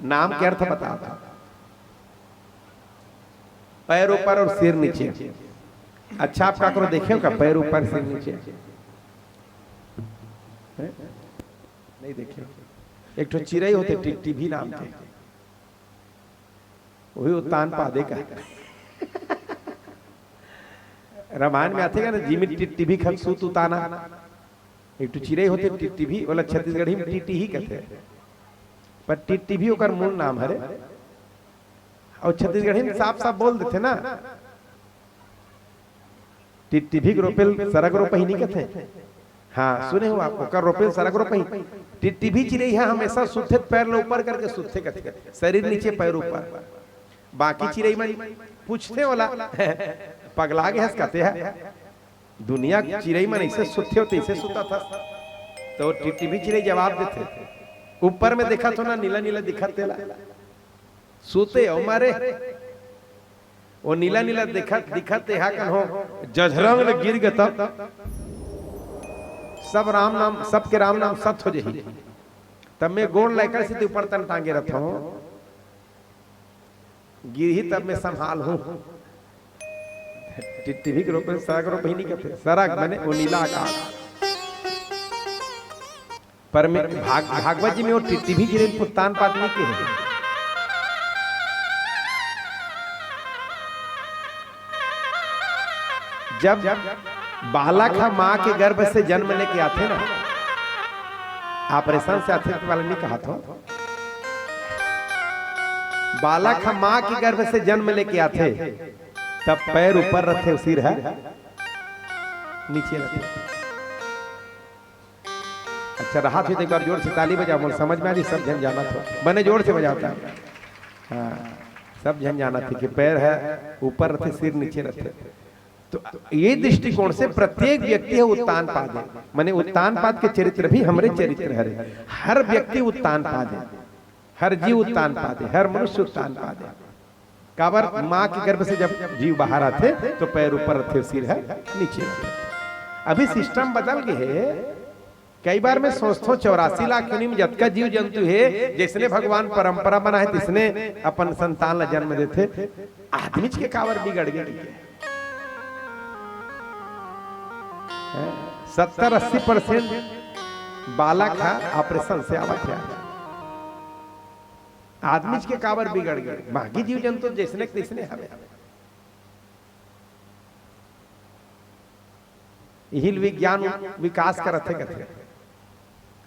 नाम के अर्थ बताओ। पैर ऊपर और सिर नीचे। अच्छा, आप काकरो देखे हो का, पैर ऊपर सिर नीचे? हैं? नहीं देखे हो। एक ठो चिरई होथे टिटटिभी नाम के, वही उत्तानपादे का। रामायण में आथे का ना, जिमि टिटटिभी खग सुत उताना। एक ठो चिरई होथे टिटटिभी, ओला छत्तीसगढ़ी में टिटटिही कथे, पर टिटटिभी ओकर मूल नाम हरे। और छत्तीसगढ़ी में साफ साफ बोल देथे ना, टिटटिभी के रोपे ल सरग रोपही नहीं कथे। हाँ, सुने हो आप, ओकर रोपे ल सरग रोपही। टिटटिभी चिरई ह हमेशा सुतथे त पैर ल ऊपर करके सुतथे कथे, शरीर नीचे पैर ऊपर। बाकी चिरई मन पूछथे ओला, पगला गे हस कथे ह। दुनिया के चिरई मन ऐसे सुतथे हो, तैसे सुतत हस। तो टिटटिभी चिरई जवाब देथे, ऊपर में देखत हो ना, नीला नीला दिखत तेला, सुते हो मारे। वो नीला नीला दिखत दिखत तेहा कन हो, जझरंग ले गिर गे तब सब राम नाम, सबके राम नाम सत हो जही। तब मैं गोड़ लइका से ऊपर तन टांगे रहता हूँ, गिरही तब मैं संभाल हूँ। टिटटिभी के रोपे सरग रोपही नहीं कथे, सरग माने वो नीला आकाश। पर मैं भाग, भागवत जी में वो टिटटिभी चिरई ल उत्तानपाद नहीं कहे। जब बालक ह माँ के गर्भ से जन्म लेके आथे ना, ऑपरेशन से आथे वाला नहीं कहा था, बालक ह माँ के गर्भ से जन्म लेके आथे, तब पैर ऊपर रथे, सिर ह नीचे रथे। अच्छा, रहा थे तो एक बार जोर से ताली बजा, मोर समझ में आ रही, सब झन जानत हो, बने जोर से बजावता। हाँ, सब झन जानत हे कि पैर ह ऊपर रथे, सिर नीचे रथे। तो ये दृष्टिकोण से प्रत्येक व्यक्ति ह उत्तान पाद हे, माने उत्तान पाद के चरित्र भी हमरे चरित्र हरे। हर व्यक्ति उत्तान पाद हे, हर जीव उत्तान पाद हे, हर मनुष्य उत्तान पाद हे। काबर, माँ के गर्भ से जब जीव बाहर आथे तो पैर ऊपर रथे, सिर ह नीचे रथे। अभी सिस्टम बदल गे हे। कई बार मैं सोचथों, चौरासी लाख योनि में जतका जीव जंतु हे, जइसने भगवान परंपरा बनाए हे, तइसने अपन संतान ला जन्म देथे। आदमीच के काबर बिगड़ गे? सत्तर अस्सी परसेंट बालक ह ऑपरेशन से आवत हे। आदमीच के काबर बिगड़ गे? बाकी जीव जंतु जइसने के तइसने हवे। इही ल विज्ञान विकास करत हे, कथे।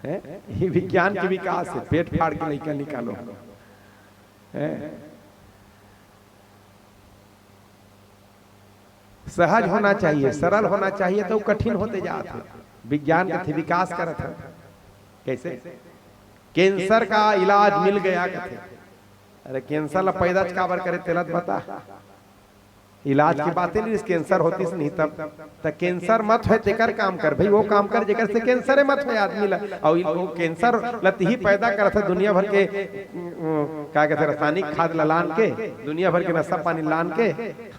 हैं? ये विज्ञान के विकास हे, पेट फाड़ के लइका निकालो। हैं? सहज होना चाहिए, सरल होना चाहिए, तो कठिन होते जात हे। विज्ञान कथे विकास करत हे। कैसे? कैंसर का इलाज मिल गया, कथे। अरे, कैंसर ला पैदा काबर करे, तेला तो बता। इलाज के बातें नहीं, कैंसर होतिस नहीं तब। त कैंसर मत होय तेकर काम कर भाई, वो काम कर जेकर से कैंसर मत होय आदमी ला। अउ इ-, वो कैंसर ला तिही पैदा करत हे दुनिया भर के, उम, का कहते, रासायनिक खाद ला लान के, दुनिया भर के नशा पानी लान के,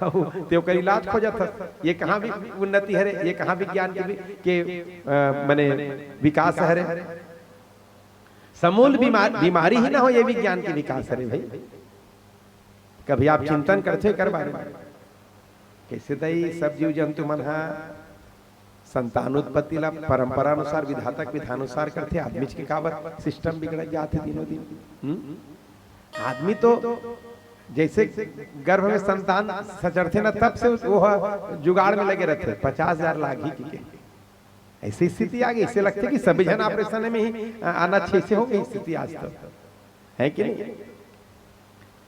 अउ ते ओकर इलाज खोजत हे। ये कहाँ भी उन्नति हरे, ये कहाँ विज्ञान के, भी, के अ, माने विकास हरे? समूल बीमार-, बीमारी ही ना हो, ये विज्ञान के विकास हरे भाई। कभी आप चिंतन करथे एकर बारे में? कैसे दई सब जीव जंतु मन ह संतान उत्पत्ति ला परंपरा अनुसार, विधाता के विधान अनुसार करथे, आदमी के काबर सिस्टम बिगड़त जाथे दिनों दिन। हम्म? आदमी तो जैसे गर्भ में संतान सचरथे ना, तब से वो ह जुगाड़ में लगे रहथे, पचास हजार लागही कि के। ऐसी स्थिति आ गई, ऐसे लगथे कि सभी झन ऑपरेशन में ही आना चाहिए, ऐसे हो गई स्थिति आज तो, है कि नहीं?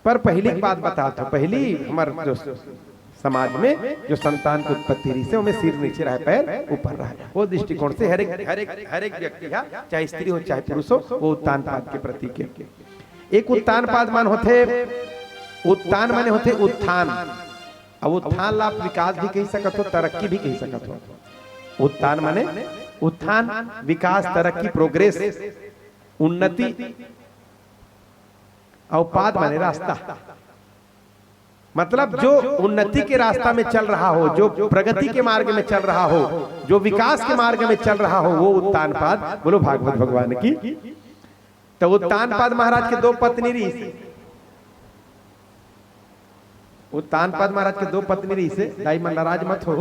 पर पहिली के बात बताथों, पहिली हमर जो समाज में जो संतान के उत्पत्ति रहिसे, ओमे सिर नीचे रहय, पैर ऊपर रहय। वो दृष्टिकोण से हर एक, हर एक, हर एक व्यक्ति ह, चाहे स्त्री हो, चाहे पुरुष हो, वो उत्तान पाद के प्रतीक हे। एक उत्तान पाद मान होथे, उत्तान माने होथे उत्थान। अब उत्थान ला आप विकास भी कहि सकत हो, तरक्की भी कहि सकत हो। उत्थान माने उत्थान, विकास, तरक्की, प्रोग्रेस, उन्नति। अउ पाद माने रास्ता। मतलब जो उन्नति के रास्ता में चल रहा हो, जो प्रगति के मार्ग में चल रहा हो, जो विकास के मार्ग में चल रहा हो, वो उत्तान पाद। बोलो भागवत भगवान की। तो उत्तान पाद महाराज के दो पत्नी रहिसे। उत्तान पाद महाराज के दो पत्नी रहिसे, दाई मन नाराज मत हो।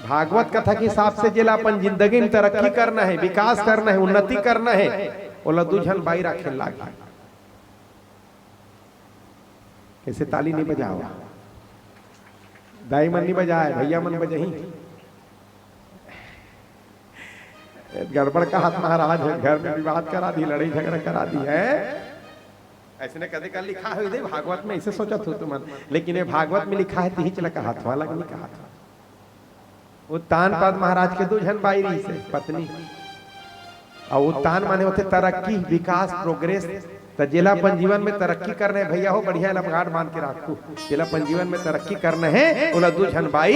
भागवत कथा के हिसाब से जेला अपन जिंदगी में तरक्की करना हे, विकास करना हे, उन्नति करना हे, ओला दू झन बाई राखे लागही। कैसे ताली नहीं बजाओ? दाई मन नहीं बजाए, भैया मन बजही। गड़बड़ कहत महाराज हे, घर में विवाद करा दी, लड़ाई झगड़ा करा दी हे। ऐसे ने कदे का लिखा हे दे भागवत में, ऐसे सोचत हो तुमन, लेकिन ये भागवत में लिखा हे, तिही चला कहत हो, अलग नहीं कहत हो। उत्तान पाद महाराज के दू झन बाई रहिसे, पत्नी। अउ उत्तान माने होथे तरक्की, विकास, प्रोग्रेस। त जेला अपन जीवन में तरक्की करना हे भैया हो, बढ़िया लमघाट बांध के राखू। जेला अपन जीवन में तरक्की करना हे, ओला दू झन बाई,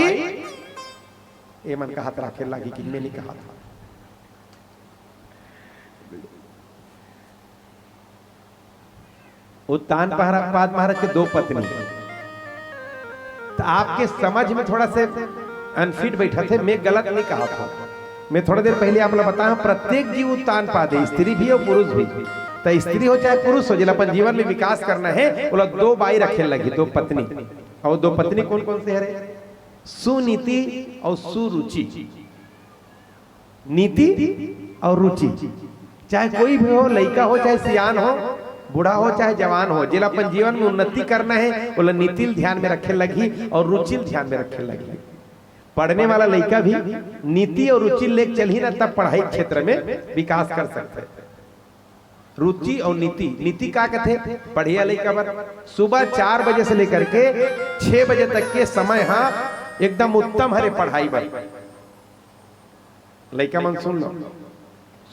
ए मन कहत राखे लागी कि मैं नहीं कहत। उत्तान पहरा-, पाद महाराज के दो पत्नी। तो आपके समझ में थोड़ा से अनफिट बैठा थे, मैं गलत नहीं कहा था। मैं थोड़ा देर पहले आप लोग बताया, प्रत्येक जीव उत्तान पाद हे, स्त्री भी और पुरुष भी। तो स्त्री हो चाहे पुरुष हो, जेला अपन जीवन में विकास करना हे, ओला दो बाई रखे लगी, दो पत्नी। और दो पत्नी कौन कौन से हरे? सुनीति और सुरुचि। नीति और रुचि, चाहे कोई भी हो, लइका हो चाहे सियान हो, बूढ़ा हो चाहे जवान हो, जेला अपन जीवन में उन्नति करना हे, ओला नीति ल ध्यान में रखे लगही और रुचि ल ध्यान में रखे लगही। पढ़ने वाला लइका भी नीति और रुचि लेके चलही ना, तब पढ़ाई क्षेत्र में विकास कर सकथे। रुचि और नीति। नीति का कथे? पढ़िया लइका बर सुबह चार बजे से लेकर के छह बजे तक के समय हा एकदम उत्तम हरे पढ़ाई बर। लइका मन सुन लो,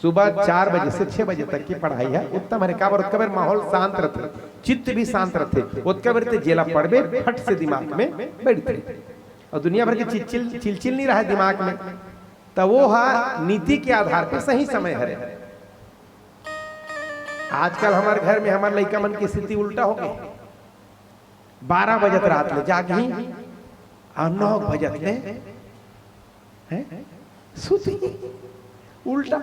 सुबह चार बजे से छह बजे तक की पढ़ाई है, उत्तम है। काबर? ओतका बेर माहौल शांत रथे, चित्त भी शांत रथे। ओतका बेर ते जेला पढ़बे, फट से दिमाग में बैठथे। और दुनिया भर के चिलचिल, चिलचिल नहीं रहा है दिमाग में, त वो हा नीति के आधार पे सही समय हरे। आजकल हमारे घर में हमारे लइका मन की स्थिति उल्टा हो गई। बारह बजत रात ले जागही और नौ बजत ले, हैं, सुतही। उल्टा।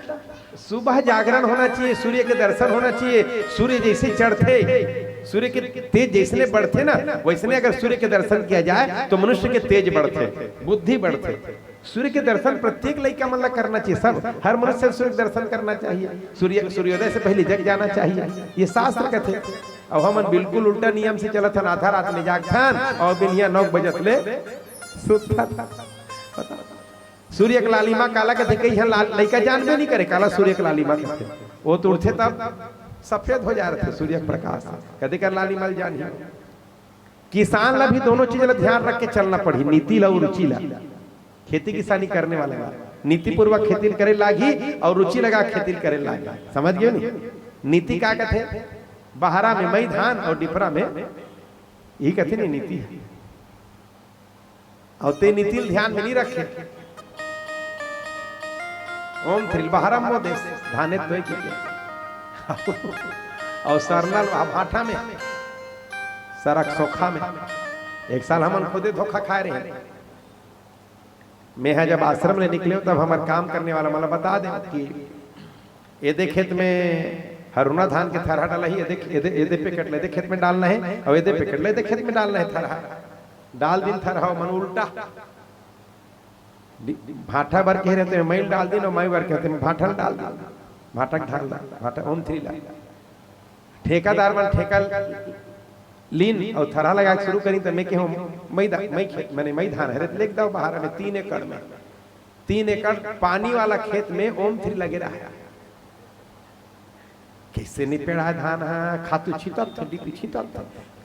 सुबह जागरण होना चाहिए, सूर्य के दर्शन होना चाहिए। सूर्य जैसे चढ़थे, सूर्य के तेज जैसने बढ़थे ना, वैसने अगर सूर्य के दर्शन किया जाए तो मनुष्य के तेज बढ़थे, बुद्धि बढ़थे। सूर्य के दर्शन प्रत्येक लइका मन ला करना चाहिए। सब, हर मनुष्य सूर्य के दर्शन करना चाहिए। सूर्य, सूर्योदय से पहले जग जाना चाहिए, ये शास्त्र कथे। अब हमन बिल्कुल उल्टा नियम से चलत हन, आधा रात में जागथन और बिहनिया नौ बजत ले सुतथन। सूर्य के लालिमा काला कथे? कई झन ला-, लइका जानबे नहीं करे काला सूर्य के लालिमा कथे। वो तो उठथे तब सफेद हो जा रथे सूर्य के प्रकाश से। कदे कर लालिमा ल जानही। किसान ला भी दोनों चीज ला ध्यान रख के चलना पड़ही, नीति ला और रुचि ला। खेती किसानी करने वाला ला नीतिपूर्वक खेती करे लागी और रुचि लगा खेती करे लागी। समझ गए नहीं? नीति का कथे? बहरा में मई धान और डिपरा में, यही कथे नहीं नीति है। और ते नीति ल ध्यान में नहीं रखे। ओम थ्रिल बहरा मोदेस धाने तोय के, के। और सरना ल भाठा में, सरक सोखा में। एक साल हमन खुदे धोखा खाए रहे। मैं ह जब आश्रम ले निकले तब हमर काम करने वाला मन ला बता दे कि एदे खेत में हरुना धान के थरहा डालही, एदे, एदे, एदे पैकेट ले एदे खेत में डालना है और एदे पैकेट ले एदे खेत में डालना है थरहा। डाल दिन थरहा मन उल्टा। डि-, भाठा बर कहे रहते हैं, मई ल डाल दिन और मई बर कहते हैं, भाठा ल डाल दिन। भाठा के ढाल ला, भाठा ओम थ्री ला। ठेकादार मन ठेका लीन और थरहा लगा के शुरू करी, त मैं कहूँ, मई दा-, मई खेत, मैंने मई धान हरे, त लेके दाव बहरा में तीन एकड़ में, तीन एकड़ पानी वाला खेत में ओम थ्री लगे रहा। कैसे नहीं पेड़ाए धान हा, खातू छींटत थे, डीपी छींटत थे,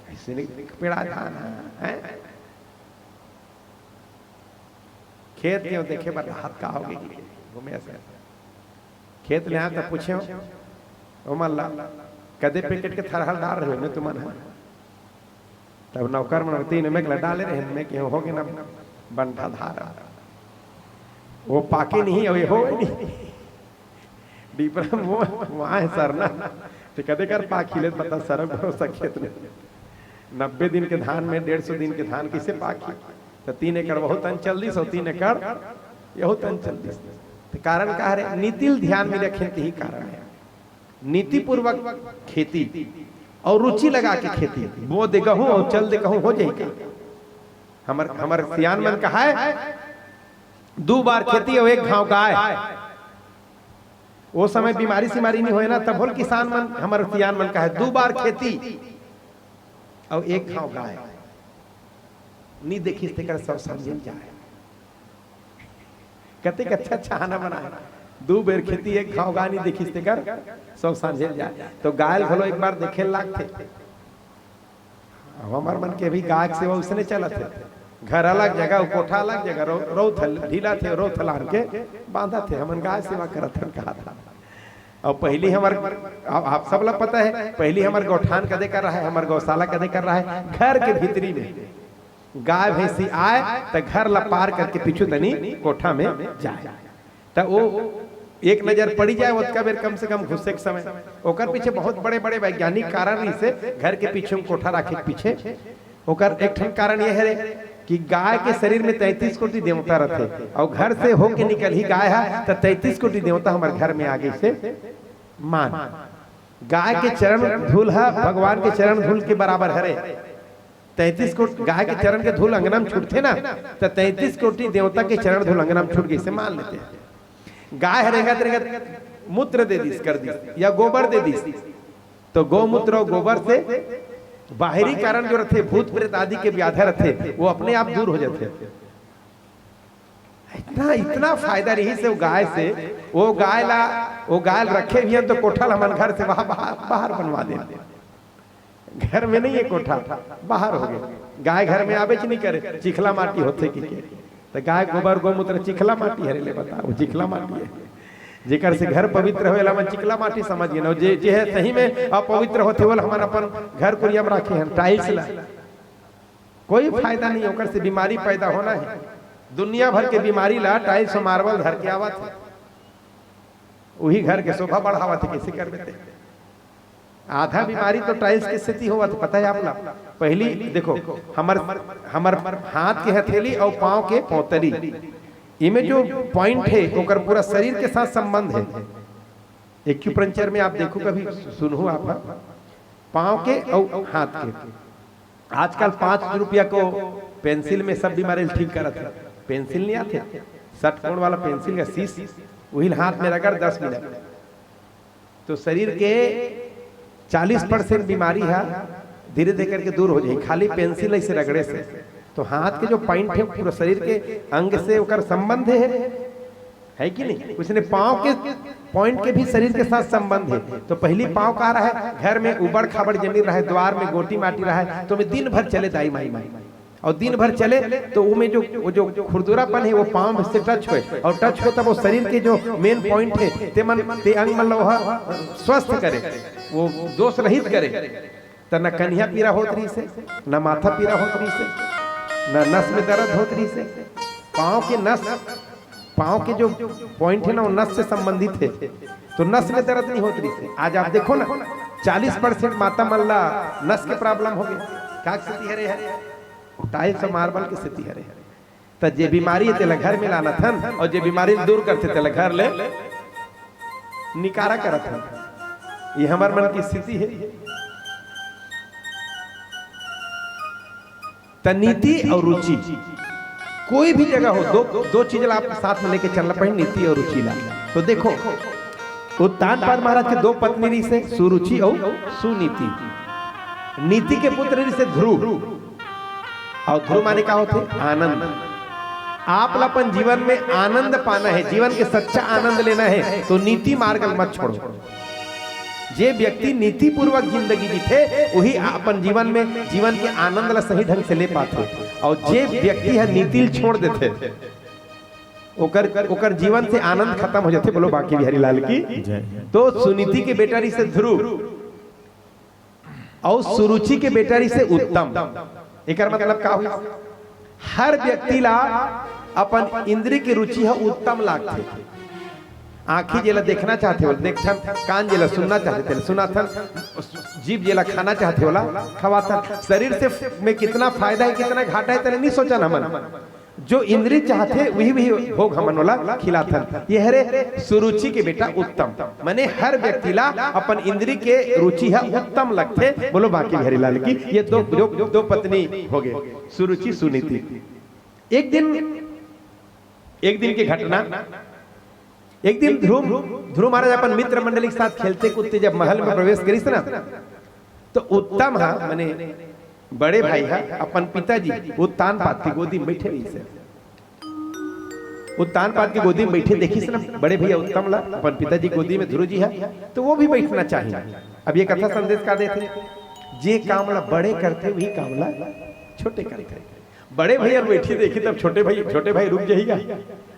कैसे नहीं पेड़ाए धान हा, हैं? खेत के देखे बर हाथ का होगे कि घूमे अस। खेत ले आए त पूछे, ओमन ला, "कदे पैकेट के थरहा ल डाल रहे हो ने तुमन ह?" तब नौकर मन तीन में ला डाले रहे, मैं के होगे ना बंटा धान। वो पाके नहीं, अउ ये हो नहीं। डिपरा म वो, वहाँ है सरना। ते कदे कर पाक खिले पता सरक भरोसा खेत में। नब्बे दिन के धान में डेढ़ सौ दिन के धान कैसे पाक खिले? त तीन एकड़ बहुत अंचल दिस और तीन एकड़ यहू तन चल दिस। त कारण का हरे? नीति ल ध्यान में रखें, त ही कारण है। नीतिपूर्वक खेती और रुचि लगा के खेती, बो दे गहूं और चल दे कहूं, हो जाही का? हमर, हमर सियान मन कहाय, दू बार खेती और एक घांव गाय। वो समय बीमारी सीमारी नहीं होय ना, तब होल किसान मन, हमर सियान मन कहाय, दू बार खेती और एक घांव गाय। नी देखिस तेकर सब समझिन जाय। कतेक अच्छा अच्छा खाना बनाए, दू बेर खेती एक घांव गाय नी देखिस तेकर सब समझिन जाय। तो गाय ल घलो एक बार देखे ल लागथे। अब हमर मन के भी गाय के सेवा उसने चलत हे, घर अलग जगह, कोठा अलग जगह, रौ-, रौथ ढीला थे, रौथ लान के बांधा थे, हमन गाय सेवा करत हन कहा था। और पहली हमर, आप, आप सब ला पता है, पहली हमर गौठान कदे कर रहा है, हमर गौशाला कदे कर रहा है, घर के भीतरी में। गाय भैंसी आय त घर ला पार करके पीछू तनी कोठा में जाय, त वो एक नजर पड़ी जाय, ओतका बेर कम से कम घुसे के समय। ओकर पीछे बहुत बड़े-बड़े वैज्ञानिक कारण रहिसे, घर के पीछू में कोठा राखे के पीछे। ओकर एक ठन कारण ये हरे कि गाय के शरीर में तैंतीस कोटि देवता रथे, और घर से होके निकलही गाय हा, त तैंतीस कोटि देवता हमर घर में आ गइसे मान। गाय के चरण धूल हा भगवान के चरण धूल के बराबर हरे। तैंतीस कोटि गाय के चरण के धूल अंगना में छूटथे ना, त तैंतीस कोटि देवता के चरण धूल अंगना में छूट गइसे मान लेते हैं। गाय ह रेंगत रेंगत मूत्र दे दिस, कर दिस, या गोबर दे दिस, तो गौमूत्र और गोबर से बाहरी कारण जो रथे, भूत प्रेत आदि के व्याधा रथे, वो अपने आप दूर हो जाथे। इतना, इतना फायदा रहिसे वो गाय से। वो गाय ला, वो गाय ला रखे भी हैं तो कोठा ला हमन घर से बाहर, बाहर, बाहर बनवा दे। घर में नहीं है कोठा, बाहर हो गए। गाय घर में आबेच नहीं करे, चिखला माटी होथे कि के। तो गाय गोबर गौमूत्र चिखला माटी हरे, ले बताओ, चिखला माटी है। जेकर से घर पवित्र होए ला मन चिकला माटी समझ गे न। जे, जे हे सही में अपवित्र होथे, ओला हमन अपन घर कुरिया में राखे हन, tiles ला। कोई फायदा नहीं, ओकर से बीमारी पैदा होना हे। दुनिया भर के बीमारी ला tiles अउ marble धर के आवत हे, उही घर के शोभा बढ़ावत हे। कइसे करबे ते? आधा बीमारी तो tiles के सेती होवत हे, पता हे आप ला? पहिली देखो, हमर, हमर हाथ के हथेली अउ पाँव के पौतरी, इमे जो point हे, ओकर पूरा शरीर के साथ संबंध हे। Acupuncture में आप देखो, कभी सुनहू आप, हाँ? पाँव के अउ हाथ के। आजकल पाँच रुपया को pencil में सब बीमारी ठीक करत हे। Pencil नहीं आथे, षटकोण वाला pencil का शीश, उही ल हाथ में रगड़ दस मिनट, तो शरीर के चालीस percent बीमारी हा धीरे धीरे करके दूर हो जाही, खाली pencil ऐसे रगड़े से। तो हाथ के जो point हे, पूरा शरीर के अंग से ओकर संबंध हे, हे कि नहीं? उसने पाँव के point के भी शरीर के साथ संबंध हे। तो पहिली पाँव का रहे, घर में उबड़ खाबड़ जमीन रहे, द्वार में गोटी माटी रहे, तो ओमे दिन भर चले दाई माई माई, अउ दिन भर चले तो ओमे जो, वो जो खुरदुरापन हे, वो पाँव से touch होए, अउ touch होए तब वो शरीर के जो main point हे, ते मन, ते अंग मन ला ओह स्वस्थ करे, वो दोष रहित करे। त न कनिहा पीरा होत रहिस हे, न माथा पीरा होत रहिस हे, न नस में दर्द होत रहिस हे। पाँव के नस, पाँव के जो point हे ना, वो नस से संबंधित हे, तो नस में दर्द नहीं होत रहिस हे। आज आप देखो ना, चालीस percent माता मन ला नस के problem हो गे। का सेती हरे हे? Tiles अउ marble के सेती हरे हे। त जे बीमारी हे, तेला घर में लानत हन, अउ जे बीमारी ल दूर करथे, तेला घर ले निकारा करत हन। ये हमर मन के स्थिति हे। त नीति अउ रुचि, कोई भी जगह हो, दो, दो चीज ला आप साथ में लेके चलना पड़ही, नीति अउ रुचि ला। तो देखो, उत्तानपाद महाराज के दो पत्नी रहिस हे, सुरुचि अउ सुनीति। नीति के पुत्र रहिस हे ध्रुव, अउ ध्रुव माने का होथे? आनंद। आप ला अपन जीवन में आनंद पाना हे, जीवन के सच्चा आनंद लेना हे, तो नीति मार्ग ल मत छोड़ो। जे व्यक्ति नीतिपूर्वक जिंदगी जीथे, वही अपन जीवन में, जीवन के आनंद ला सही ढंग से ले पाथे। अउ जे व्यक्ति ह नीति ल छोड़ देथे, ओकर, ओकर जीवन से आनंद खत्म हो जाथे। बोलो बांके बिहारी लाल की। जय। तो सुनीति के बेटा रहिस हे ध्रुव, अउ सुरुचि के बेटा रहिस हे उत्तम। एकर मतलब का होइस? हर व्यक्ति ला अपन इंद्री के रुचि ह उत्तम लागथे। आँखी जेला देखना चाहथे, ओला देखथन, कान जेला सुनना चाहथे, तेला सुनाथन, जीभ जेला खाना चाहथे, ओला खवाथन। शरीर से में कितना फायदा हे, कितना घाटा हे, तेला नहीं सोचन हमन। जो इंद्री चाहथे, वही, वही भोग हमन ओला खिलाथन। ये हरे सुरुचि के बेटा उत्तम, माने हर व्यक्ति ला अपन इंद्री के रुचि ह उत्तम लगथे। बोलो बांके बिहारी लाल की। ये दो, दो, दो पत्नी हो गे, सुरुचि, सुनीति। एक दिन, एक दिन के घटना, एक दिन ध्रुव, ध्रुव महाराज अपन मित्र मंडली के साथ खेलते कूदते जब महल में प्रवेश करिस ना, तो उत्तम हा, माने बड़े भाई हा, अपन पिताजी उत्तानपाद के गोदी में बैठे रहिस हे। उत्तानपाद के गोदी में बैठे देखिस ना बड़े भैया उत्तम ला, अपन पिताजी गोदी में ध्रुव जी हा, तो वो भी बैठना चाहिए। अब ये कथा संदेश का देथे, जे काम ला बड़े करथे, वही काम ला छोटे करथे। बड़े भैया बैठी देखी तब छोटे भाई, छोटे भाई रुक जाही गा।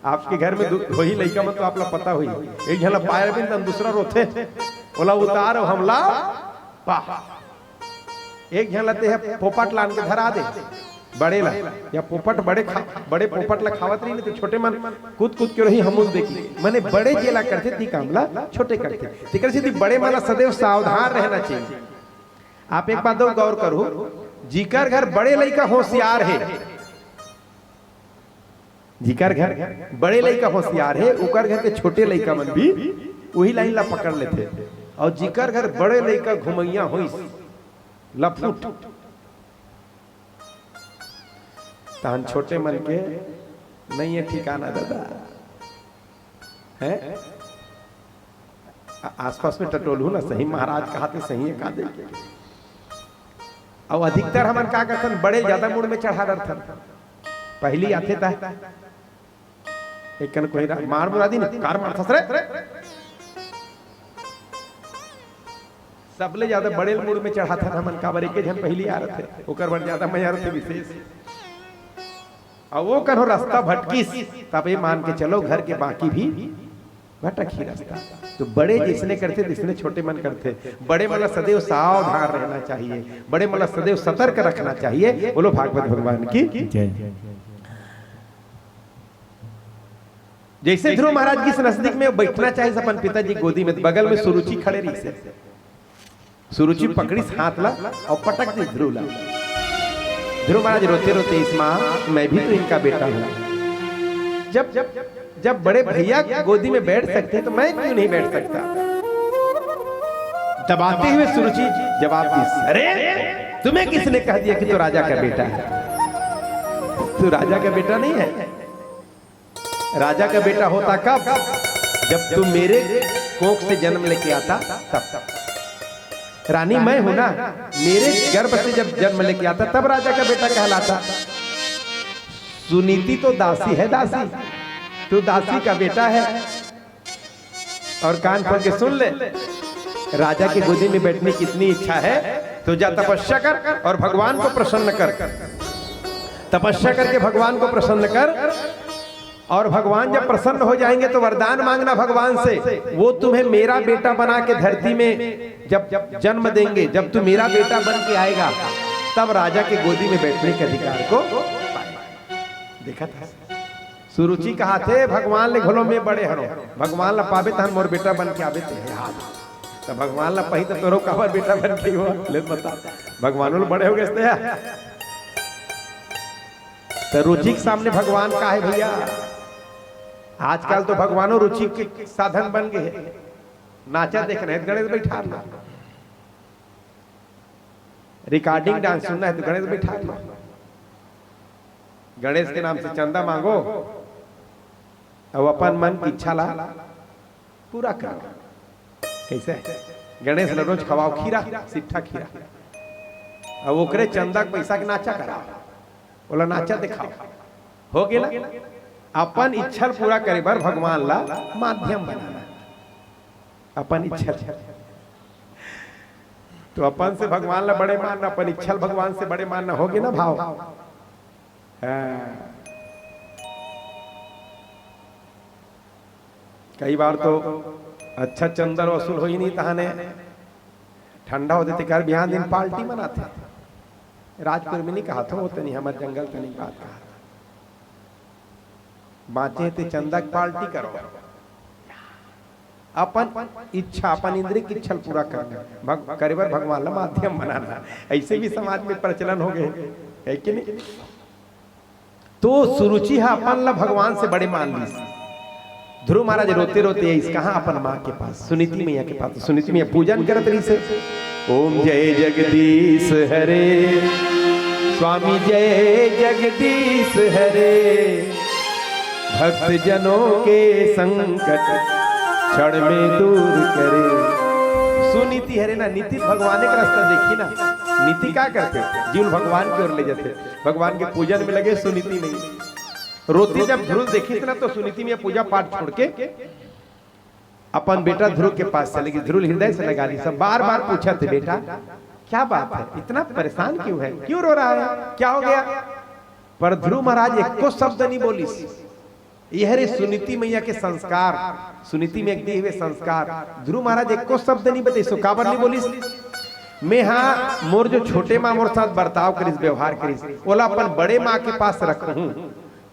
आपके घर में दू, होही लइका मन तो आप ला पता होही। एक झन ला पाय रबिन तन दूसरा रोथे, ओला उतार अउ हमला पा। एक झन ला तेह पोपट लान के धरा दे, बड़े ला, या पोपट बड़े खा, बड़े पोपट ला खावत रही नहीं तो छोटे मन कूद कूद के रही, हमू ल देखी। माने बड़े जेला करथे ती काम ला छोटे करथे। तेकर सेती बड़े मन ला सदैव सावधान रहना चाहिए। आप एक बात अउ गौर करो, जिकर घर बड़े लइका होशियार हे, जिकर घर बड़े लइका होशियार हे, ओकर घर के छोटे लइका मन भी वही लाइन ला पकड़ लेथे। अउ जिकर घर बड़े लइका घुमैया होइस, लफुट, तहन छोटे मन के नहीं हे ठिकाना दादा। हैं? आ-, आसपास में टटोलहू ना, सही महाराज कहाथे, सही हे का दे। अउ अधिकतर हमन का करथन, बड़े ज्यादा मूड़ में चढ़ा डरथन। पहिली आथे ता एक कन कोई रा-, मार मुरा दिन, कार मारथस रे। सबले ज्यादा बड़े ल मूड़ में चढ़ाथन हमन, काबर एके झन पहिली आ रथे, ओकर बर ज्यादा मया रथे विशेष। अउ वो कन्हो रास्ता भटकिस, तब ये मान के चलो घर के बाकी भी भटक ही रस्ता। तो बड़े जइसने करथे, तइसने छोटे मन करथे। बड़े मन ला सदैव सावधान रहना चाहिए, बड़े मन ला सदैव सतर्क रखना चाहिए। बोलो भागवत भगवान की। जय। जइसे ध्रुव महाराज के नजदीक में बइठना चाहिस अपन पिताजी गोदी में, बगल में सुरुचि खड़े रहिसे। सुरुचि पकड़िस हाथ ला अउ पटक दिस ध्रुव ला। ध्रुव महाराज रोते रोते, "इस माँ, मैं भी तो इनका बेटा हूँ। जब, जब बड़े भैया गोदी में बैठ सकते हैं तो मैं क्यों नहीं बैठ सकता?" दबाते हुए सुरुचि जवाब दिस, "अरे, तुम्हें किसने कह दिया कि तू राजा का बेटा है? तू राजा का बेटा नहीं है।" राजा का बेटा होता कब? जब तू मेरे कोख से जन्म लेके आता तब। रानी मैं हूं ना, मेरे गर्भ से जब जन्म लेके आता तब राजा का बेटा कहलाता। सुनीति तो दासी है, दासी, तू दासी का बेटा है। और कान खोल के सुन ले, राजा की गोदी में बैठने की इतनी इच्छा है तो जा तपस्या कर और भगवान को प्रसन्न कर। तपस्या करके भगवान को प्रसन्न कर। और भगवान जब प्रसन्न हो जाएंगे तो वरदान मांगना भगवान से, वो तुम्हें मेरा बेटा बना के धरती में जब जन्म देंगे, जब तू मेरा बेटा बन के आएगा, तब राजा के गोदी में बैठने के अधिकार को पाएगा। देखा था, सुरुचि कहा थे, "भगवान ले घलो में बड़े हरो, भगवान ला पाबे तहन मोर बेटा बन के आबे ते।" तो भगवान ला पाही तो तोरो काबर बेटा बन के हो? ले बता, भगवान ले बड़े हो गए थे। तो रुचि के सामने भगवान का है भैया? आजकल तो भगवानो रुचि के साधन बन गए हैं। नाचा देखना है, गणेश बैठा लो। Recording dance सुनना है तो गणेश बैठा लो। गणेश के नाम से चंदा मांगो, अब अपन मन की इच्छा ला पूरा करो। कैसे? गणेश ला रोज खवाओ खीरा, सिट्ठा खीरा। अब ओकरे चंदा के पैसा के नाचा कराओ, ओला नाचा दिखाओ। हो गेला? अपन इच्छा पूरा करे बर भगवान ला माध्यम बनाना। अपन इच्छा। तो अपन से भगवान ला बड़े मानना, अपन इच्छा भगवान से बड़े मानना, हो गे ना भाव? हाँ। कई बार तो अच्छा चंदा वसूल होही नहीं, तहाने ठंडा होथे तेकर बिहान दिन पार्टी मनाथे। राजपुर में नहीं कहा था, वो तनी हमर जंगल तनी बात कहा था। बांचे ते चंदा के पार्टी करो, अपन इच्छा, अपन इंद्रिय की इच्छा पूरा करना, भग-, करे बर भगवान ला माध्यम बनाना। ऐसे भी समाज में प्रचलन हो गए, है कि नहीं? तो सुरुचि ह अपन ला भगवान से बड़े मान लीस। ध्रुव महाराज रोते रोते आइस कहाँ? अपन माँ के पास, सुनीति मैया के पास। सुनीति मैया पूजन करत रहिसे, "ओम जय जगदीश हरे, स्वामी जय जगदीश हरे, भक्त जनों के संकट क्षण में दूर करे।" सुनीति हरे ना, नीति भगवान के रास्ता देखी ना, नीति का करथे? जीव भगवान की ओर ले जाथे। भगवान के पूजन में लगे सुनीति मैया। रोती जब ध्रुव देखिस ना, तो सुनीति मैया पूजा पाठ छोड़ के अपन बेटा ध्रुव के पास चले गिस। ध्रुव हृदय से लगा ली, सब बार बार पूछथे, "बेटा, क्या बात है, इतना परेशान क्यों है, क्यों रो रहा है, क्या हो गया?" पर ध्रुव महाराज एको शब्द नहीं बोलिस। ये हरे सुनीति मैया के संस्कार, सुनीति में एक दिए हुए संस्कार। ध्रुव महाराज एको शब्द नहीं बतइस, काबर नहीं बोलिस? "मैं हा, मोर जो छोटे माँ मोर साथ बर्ताव करिस, व्यवहार करिस, ओला अपन बड़े माँ के पास रखहूँ,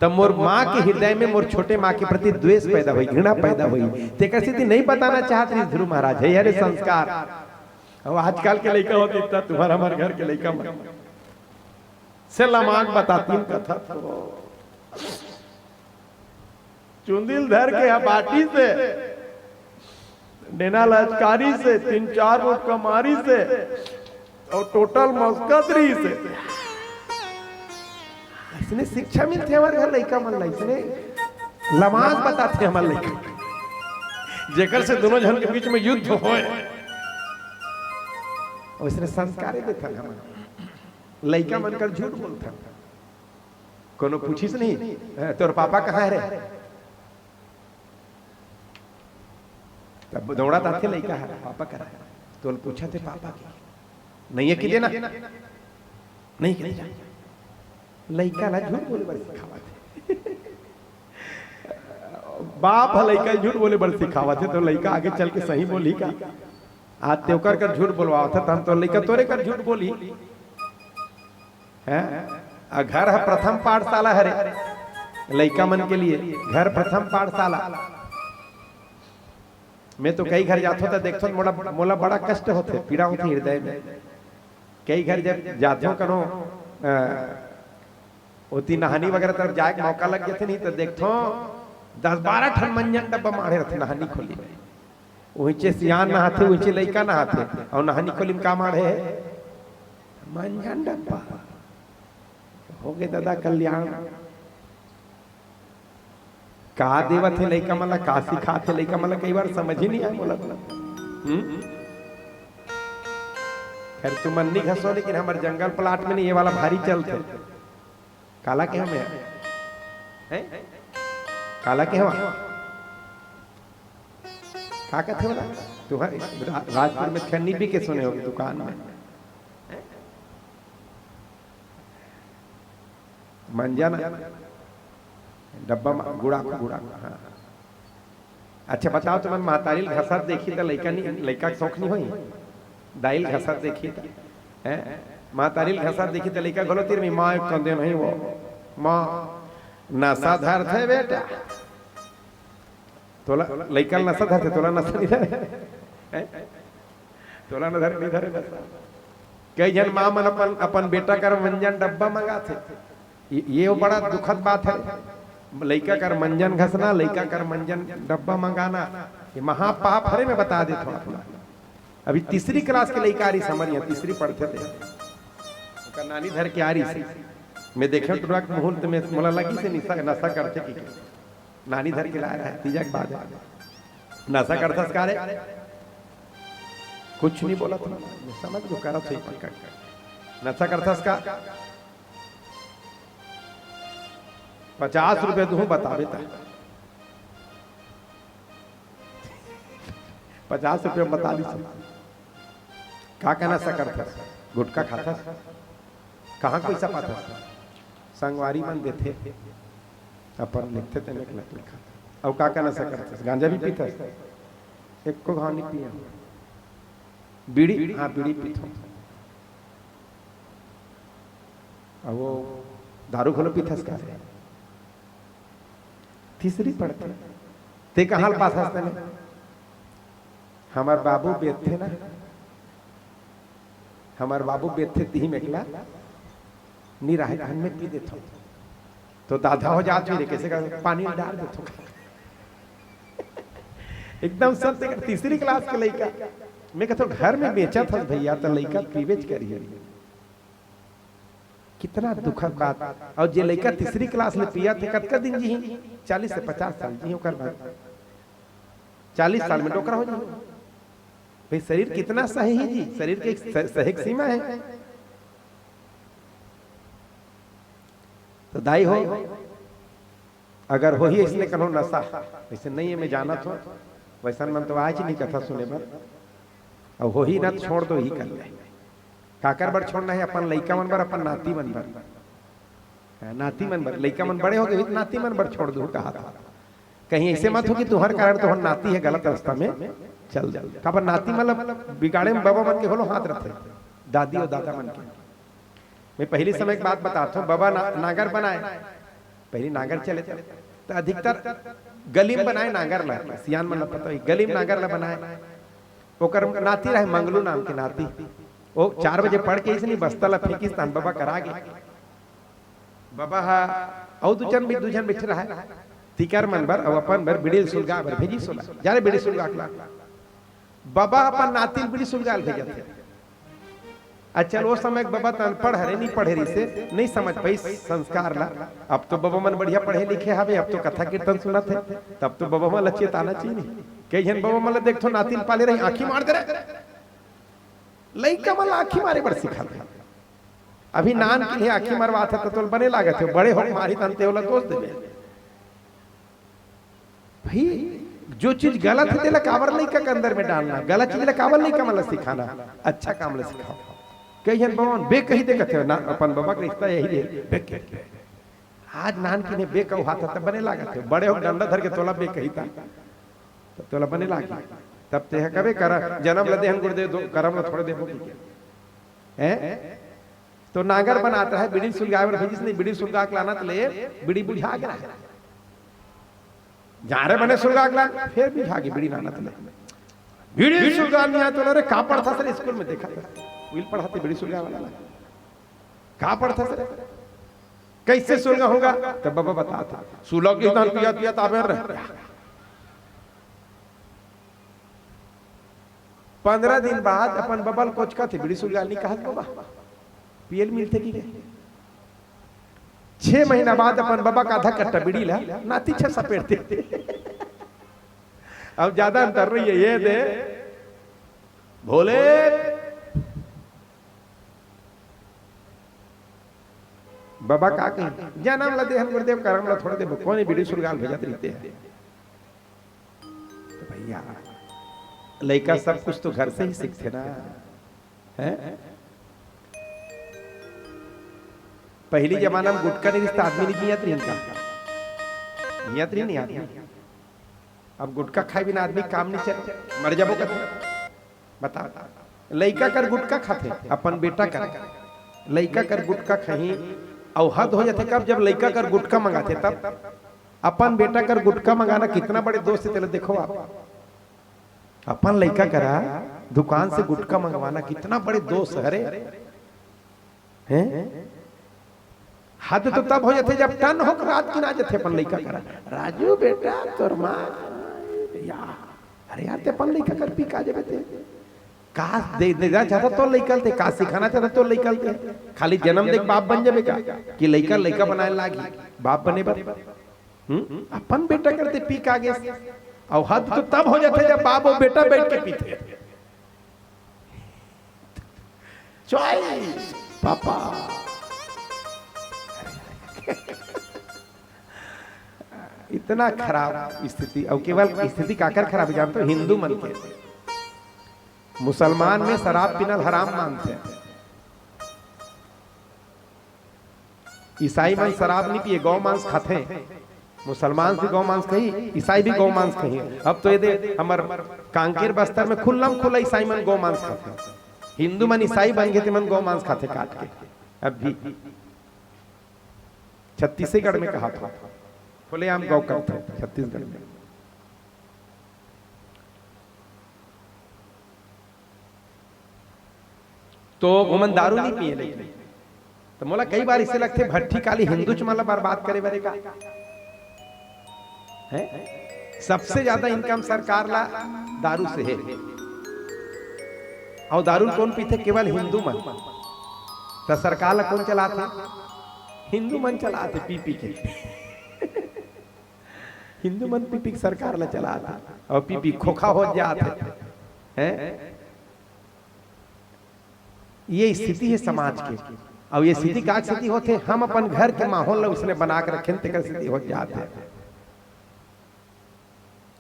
तब मोर माँ के हृदय में मोर छोटे माँ के प्रति द्वेष पैदा होई, घृणा पैदा होई, तेकर सेती नहीं बताना चाहत रहिस ध्रुव महाराज।" हे हरे संस्कार। अब आजकल के लइका होती इतना तुम्हारा हमारे घर के लइका मन से लमाग बताती कथा तो चुंदिल धर के ह बाटी से, डेना लचकारी से, तीन चार मुटका मारी से, और टोटल मस्कत रही से। इसने शिक्षा मिलथे हमर घर लइका मन ला, इसने लमाज बताथे हमर लइका। जेकर से दोनों झन के बीच में युद्ध होए, वैसने संस्कारे देथन हमन। लइका मन कर झूठ बोलथन। कोनो पूछिस नहीं, "अ, तोर पापा कहाँ है रे?" तब दौड़त आथे लइका ह, "पापा करा है?" तो पूछथे पापा के, "नहीं है कि देना?" "नहीं कि देना।" लइका ला झूठ बोले बर सिखावत हे। बाप ह लइका झूठ बोले बर सिखावत हे, त लइका आगे चल के सही बोलही का? आज ते ओकर कर झूठ बोलवावत हे, त हम तो लइका तोरे कर झूठ बोलही। हैं? आ घर ह प्रथम पाठशाला हरे लइका मन के लिए, घर प्रथम पाठशाला। मैं तो कई घर जाथों त देखथों, मोला, मोला बड़ा कष्ट होथे, पीड़ा होथे हृदय में। कई घर जब जाथों कनो, अ, ओती नहानी वगैरह तरफ जाए के मौका लग जाथे नहीं त देखथों दस बारह ठन मंजन डब्बा माढ़े रथे नहानी खोली में। उहिचे सियान नहाथे, उहिचे लइका नहाथे, अउ नहानी खोली में का माढ़े हे? मंजन डब्बा। हो गे दादा कल्याण। का देवत हे लइका मन ला, का सिखात हे लइका मन ला, कई बार समझ ही नहीं आए मोला तो। हम्म? खैर, तुमन नहीं घसो, लेकिन हमर जंगल प्लाट में नहीं, ये वाला भारी चलथे। काला के हमें? हैं? काला के हवा? का कथे वाला? तुम्हारे रा-, राजपुर में खैनी भी के सुने होगे दुकान में। हैं? मंजन डब्बा म गुड़ा, गुड़ा, हाँ। अच्छा बताओ, तुमन महतारी ल घसत देखी त लइका नी, लइका के शौक नहीं होई? दाई ल घसत देखी त, हैं? महतारी ल घसत देखी त लइका घलो तीर में माँ एक कंदे नहीं वो। माँ, नशा धरथे बेटा। तोला लइका ल नशा धरथे, तोला नशा नहीं धरे? हैं? तोला न धरे, नहीं धरे नशा। कई झन माँ मन अपन, अपन बेटा कर मंजन डब्बा मंगाथे। ये, ये वो बड़ा दुखद बात है। लइका कर मंजन घसना, लइका कर मंजन डब्बा मंगाना, ये महापाप हरे, मैं बता देथों आप ला। अभी तीसरी क्लास के लइका आ रही, समझ गया, तीसरी पढ़थे ते। ओकर नानी धर के आ रही से। मैं देखे टुरा के मुहूर्त में मोला लगी से नशा, नशा करथे कि नानी धर के लाए रहे, तीजा के बाद नशा करथस का रे? कुछ नहीं बोला था, समझ लो, करत होई पक्का। नशा करथस का? पचास रुपये दूँ, बताबे ता। पचास रुपये में बता दी। का का नशा करथस? गुटखा खाथस? कहाँ पैसा पाथस? संगवारी मन देथे, अपन लेथे तेने के लत खाथस। अउ का का नशा करथस? गांजा भी पीथस? एको घाव नहीं पिया। बीड़ी? हाँ, बीड़ी पीथों। अउ वो दारू घलो पीथस का रे? तीसरी पढ़थे। ते कहाँ ल पास हस तने? हमर बाबू बेचथे ना, हमर बाबू बेचथे, तिही में एकला निराहे धान में पी देथों। तो दादा हो जात रे, कैसे कर पानी डाल देथों। एकदम सत्य कर, तीसरी क्लास के लइका। मैं कहथों, घर में बेचत हस भैया, त लइका पीबेच करिए। कितना दुखद बात। अउ जे लइका तीसरी क्लास ले पियत हे, कतका दिन जीही? चालीस से पचास साल जीही, ओकर बाद चालीस साल में डोकरा हो जाही। भाई, शरीर कितना सहेही जी, शरीर के एक स-, सहे के सीमा है। तो दाई हो, अगर होही अइसने कनो नशा, वैसे नहीं है, मैं जानत हों, वैसन मन तो आज नहीं कथा सुने बर। अउ होही ना, तो छोड़ दो ही कर ले। काकर बर छोड़ना है? अपन लइका मन बर, अपन नाती मन बर। हाँ, नाती मन बर, लइका मन बड़े हो गे, नाती मन बर छोड़ दो, कहा था। कहीं ऐसे मत हो कि तुम्हारे कारण तुम्हार नाती है गलत रास्ता में चल जाए। काबर नाती मन ला बिगाड़े में बबा मन के घलो हाथ रथे, दादी अउ दादा मन के। मैं पहली समय एक बात बताता हूँ, बबा ना-, नागर बनाए, पहली नागर चले थे, तो अधिकतर गली में बनाए नागर ला, सियान मन ला पता होही, गली में नागर ला बनाए। ओकर नाती रहे मंगलू नाम के नाती, वो चार बजे पढ़ के इसने बस्ता ला फेंकिस, तहन बबा करा गे। बबा हा अउ दू झन भी, दू झन बैठे रहा, तिकर मन बर अउ अपन बर बीड़ी सुलगा बर भेजी सोला, जा रे बीड़ी सुलगा के ला। बबा अपन नाती ल बीड़ी सुलगा ल भेजत हे। अच्छा, वो समय के बबा त अनपढ़ हरे, नहीं पढ़े रहिसे, नहीं समझ पाइस संस्कार ला। अब तो बबा मन बढ़िया पढ़े लिखे हवे, अब तो कथा कीर्तन सुनत हे, तब तो बबा मन ला चेताना चाहिए। कई झन बबा मन ला देखथो, नाती ल पाले रही, आँखी मार दे रहे, लइका मन ला आँखी मारे बर सिखाथे। अभी नान के लिए आँखी मरवाथे त तोल बने लागत हे, बड़े हो मारी तन ते ओला दोष देबे। भाई, जो चीज गलत है, तेला काबर लइका के अंदर में डालना, गलत चीज ला काबर लइका मन ला सिखाना, अच्छा काम ला सिखाओ। कई झन बबा मन बे कही दे कथे ना, अपन बबा के रिश्ता यही दे, बे कही दे। आज नान किने बे कहू हाथ, तब बने लागत हे। बड़े हो डंडा धर के तोला बे कही ता, तब तोला बने लागी। तब तेह कबे कर, जनम ल देहन गुरुदेव, दो करम ल थोड़े देबो कि क्या? हैं? तो नांगर बनात रहे, बीड़ी सुलगाए बर भेजिस नहीं, बीड़ी सुलगा के लानत ले, बीड़ी बुझा गे रहे। जा रे बने सुलगा के लान, फेर बुझा गे बीड़ी लानत ले। बीड़ी सुलगा नहीं आए तो रे, का पढ़थस रे स्कूल में? देखा था, उइल पढ़ाते बीड़ी सुलगा वाला ला। का पढ़थस रे? कैसे सुलगा होगा? तब बाबा बतात हे, सुलग के तहन पिया पिया ताबे रहे। पंद्रह दिन बाद अपन बबा ल कोचकथे, बीड़ी सुलगा नहीं कहत बबा, पियल मिलथे कि क्या? छह महीना बाद अपन बबा का आधा कट्टा बीड़ी ला नाती छे सपेटथे। अब ज्यादा अंतर नहीं है, ये दे भोले। बबा का कही, जनम ल देहन गुरुदेव, करम ल थोड़े देबो, कोन बीड़ी सुलगा ल भेजत रहिथे। तो भैया, लइका सब कुछ तो घर से ही सीखथे ना, हैं? पहली जमाना में गुटखा नहीं रिहिस त आदमी नहीं जियत रहिन का? जियत रहिन नहीं आदमी। अब गुटखा खाए बिना आदमी काम नहीं चले, मर जाबो कथे। बता, लइका कर गुटखा खाथे, अपन बेटा कर, लइका कर गुटखा खाही, अउ हद हो जाथे कब, जब लइका कर गुटखा मंगाथे तब। अपन बेटा कर गुटखा मंगाना कितना बड़े दोष हे, तेला देखो आप। अपन लइका करा दुकान से गुटखा मंगवाना कितना बड़े दोष हरे, हैं? हद तो तब हो जाथे जब टन होके रात किना जाथे अपन लइका करा, "राजू बेटा, तोर माँ, या, अरे यार, ते अपन लइका कर पी का जाबे ते? का दे, देना चाहता तो लइका ल ते, का सिखाना चाहता तो लइका ल ते? खाली जनम देके बाप बन जाबे का? कि लइका, लइका बनाए लागी, बाप बने बर?" हम्म? अपन बेटा कर ते पी का गे। अउ हद तो तब हो जाथे जब बाप अउ बेटा बैठ के पीथे। Choice, papa. इतना खराब स्थिति, अउ केवल स्थिति काकर खराब हे जानथो? हिंदू मन के। मुसलमान में शराब पीना ल हराम मानथे। ईसाई मन शराब नहीं पिए, गौ मांस खाथे। मुसलमान भी गौ मांस खाही, ईसाई भी गौ मांस खाही। अब तो ये दे, हमर कांकेर बस्तर में खुल्लम खुल्ला ईसाई मन गौ मांस खाथे। हिंदू मन ईसाई बन गे, ते मन गौ मांस खाथे काट के। अब भी छत्तीसगढ़ में कहा था, खुलेआम गौ करथे छत्तीसगढ़ में। तो ओमन दारू नहीं पिए, लेकिन तो मोला कई बार इसे लगथे, भट्ठी काली हिंदूच मन ला बर्बाद करे बर हे का? हैं? सबसे ज्यादा इनकम सरकार ला दारू से हे। अउ दारू ल कोन पीथे? केवल हिंदू मन। त सरकार ला कोन चलाथे? हिंदू मन चलाथे, पी पी के। हिंदू मन पी पी के सरकार ला चलाथे, अउ पी पी खोखा हो जाथे। हैं? ये स्थिति हे समाज के। अउ ये स्थिति का स्थिति होथे? हम अपन घर के माहौल ला उसने बना के रखेन, तेकर स्थिति हो जाथे।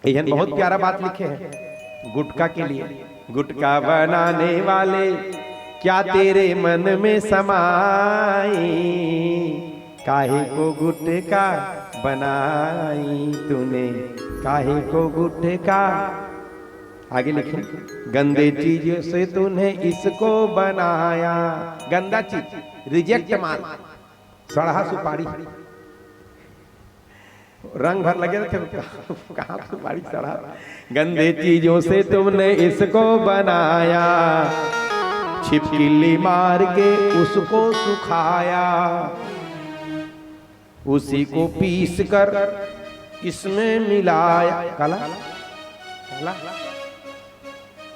एहन बहुत प्यारा बात लिखे हे गुटखा के लिए। गुटखा बनाने वाले, क्या तेरे मन में समाई, काहे को गुटखा बनाई तूने, काहे को गुटखा। आगे लिखे, गंदे चीजों से तूने इसको बनाया। गंदा चीज, रिजेक्ट माल, सड़हा सुपारी। रंग भर लगे रहिथे, कहाँ सुपारी सड़हा। गंदे चीजों से तुमने इसको बनाया, छिपकली मार के उसको सुखाया, उसी को पीस कर इसमें मिलाया। काला? काला?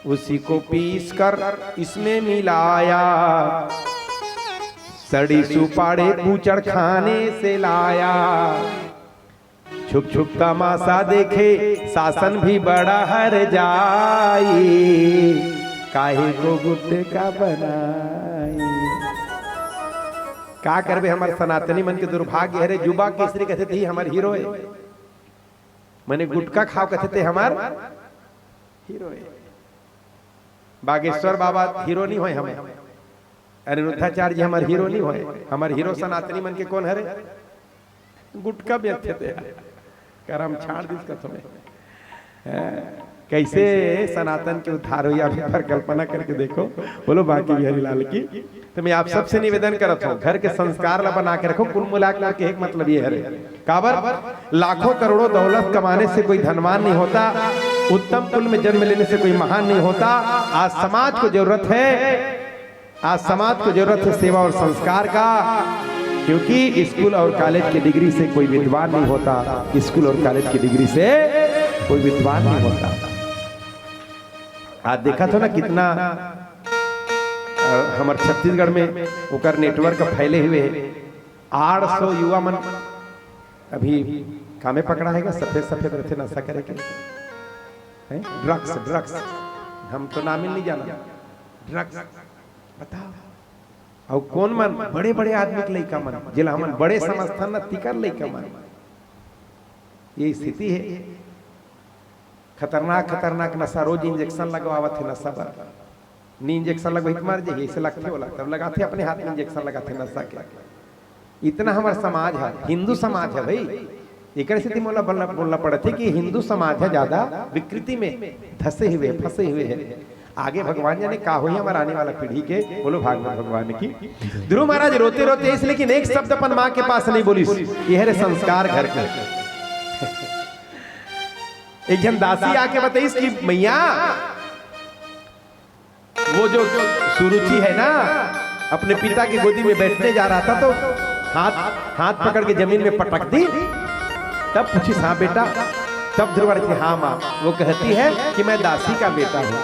उसी को पीस कर इसमें मिलाया, सड़ी सुपारी बूचड़खाने से लाया। छुप छुप तमाशा देखे, शासन भी बड़ा हर जाई, काहे को गुटखा बनाई। का करबे, हमर सनातनी मन के दुर्भाग्य हरे। जुबा केसरी कथे ते ही हमर हीरो हे, मने गुटखा खाव कथे ते हमर हीरो हे। बागेश्वर बाबा हीरो नहीं होय हमर, अनिरुद्धाचार्य जी हमर हीरो नहीं होय। हमर हीरो सनातनी मन के कोन हरे? गुटखा बेचथे ते यार, करम छाड़ दिस का समय। हैं? कैसे सनातन के उद्धार होही, आप एक बार कल्पना करके देखो। बोलो बांके बिहारी लाल की। तो मैं आप सबसे निवेदन करत हूँ, घर के संस्कार ला बना के रखो। कुल मिला के एक मतलब ये है, काबर लाखों करोड़ों दौलत कमाने से कोई धनवान नहीं होता, उत्तम कुल में जन्म लेने से कोई महान नहीं होता। आज समाज को जरूरत है, आज समाज को जरूरत है सेवा और संस्कार का, क्योंकि स्कूल और कॉलेज की डिग्री से कोई विद्वान नहीं होता, स्कूल और कॉलेज की डिग्री से कोई विद्वान नहीं होता। आज देखा था ना कितना, अ, हमर छत्तीसगढ़ में ओकर नेटवर्क फैले हुए है। आठ सौ युवा मन अभी कामे पकड़ा है, सफेद सफेद रहते नशा करे के, हैं? ड्रग्स, ड्रग्स, हम तो नाम ही नहीं जाना, ड्रग्स। बताओ, अउ कौन मन? बड़े बड़े आदमी के लइका मन, जेला हमन बड़े समझथन ना, तिकर लइका मन। ये स्थिति है। खतरनाक खतरनाक नशा, रोज इंजेक्शन लगवावत है नशा बर। नी इंजेक्शन लगवाही त मर जाही, ऐसे लगथे ओला, तब लगाथे, अपने हाथ में इंजेक्शन लगाथे नशा के। इतना हमर समाज है, हिंदू समाज है भाई। एकर सेती मोला बोलना, बोलना पड़त है कि हिंदू समाज है ज्यादा विकृति में धसे हुए, फंसे हुए हैं। आगे भगवान जाने का होही हमर आने वाला पीढ़ी के। बोलो भागवत भगवान की। ध्रुव महाराज रोते रोते इस, लेकिन एक शब्द अपन माँ के पास नहीं बोलिस, ये रे संस्कार घर के। एक जन दासी आके बताइस कि मैया, वो जो सुरुचि है ना, अपने पिता की गोदी में बैठने जा रहा था तो हाथ, हाथ पकड़ के जमीन में पटक दी। तब पूछी, "हाँ बेटा?" तब ध्रुव महाराज की, "हाँ माँ।" वो कहती है कि मैं दासी का बेटा हूँ।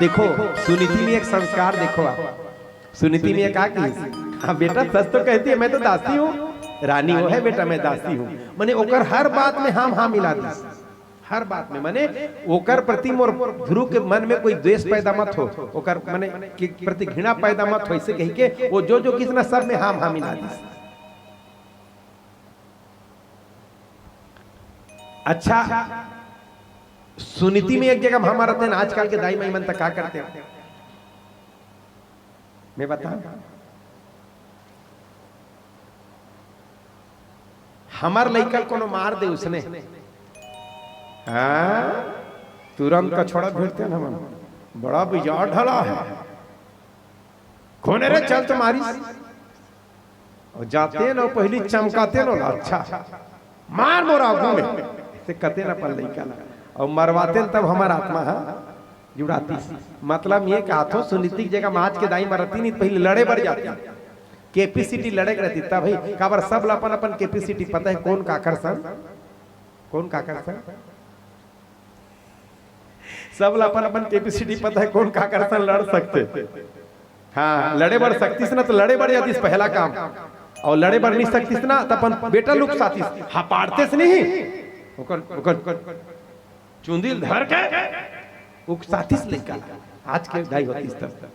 देखो, सुनीति में एक संस्कार देखो आप। सुनीति में का की, "हाँ बेटा, सच तो कहती है, मैं तो दासी हूँ।" रानी वो है बेटा, मैं दासी हूँ। माने ओकर हर बात में हाँ, हाँ मिला दी। हर बात में, माने ओकर प्रति मोर ध्रुव के मन में कोई द्वेष पैदा मत हो, ओकर माने के प्रति घृणा पैदा मत हो, ऐसे कही के वो जो जो किस ना सब में हाँ हाँ मिला दिस। अच्छा, सुनीति में एक जगह हम रहते हैं, आजकल के दाई माई मन तक का करते हैं? मैं बताऊं, हमर लइका कोनो मार दे उसने, हाँ, तुरंत कछोड़ा भिड़ते हैं हमन, बड़ा बिजार ढला है, कोने रे, चल तो मारिस। अउ जाते न, पहली चमकाते न, अच्छा, मार मोर आगू में, से कते न अपन लइका ला, अउ मरवाते न, तब हमर आत्मा ह जुड़ातिस। मतलब ये कहाथों, सुनीति के जगह माच के दाई मरती नहीं, पहले लड़े बर जाती, कैपेसिटी लड़े के रहती तब ही। काबर सब ला अपन अपन कैपेसिटी पता है, कौन काकर संग, कौन काकर संग, सब ला अपन अपन कैपेसिटी पता है, कौन काकर संग लड़ सकथे। हाँ, लड़े बर सकतिस ना तो लड़े बर जातिस पहला काम, अउ लड़े बर नहीं सकतिस ना तो अपन बेटा ल उकसातिस, हपाड़तेस नहीं, ओकर ओकर चुंदी ल धर के उकसातिस लइका। आज के दाई होतिस तब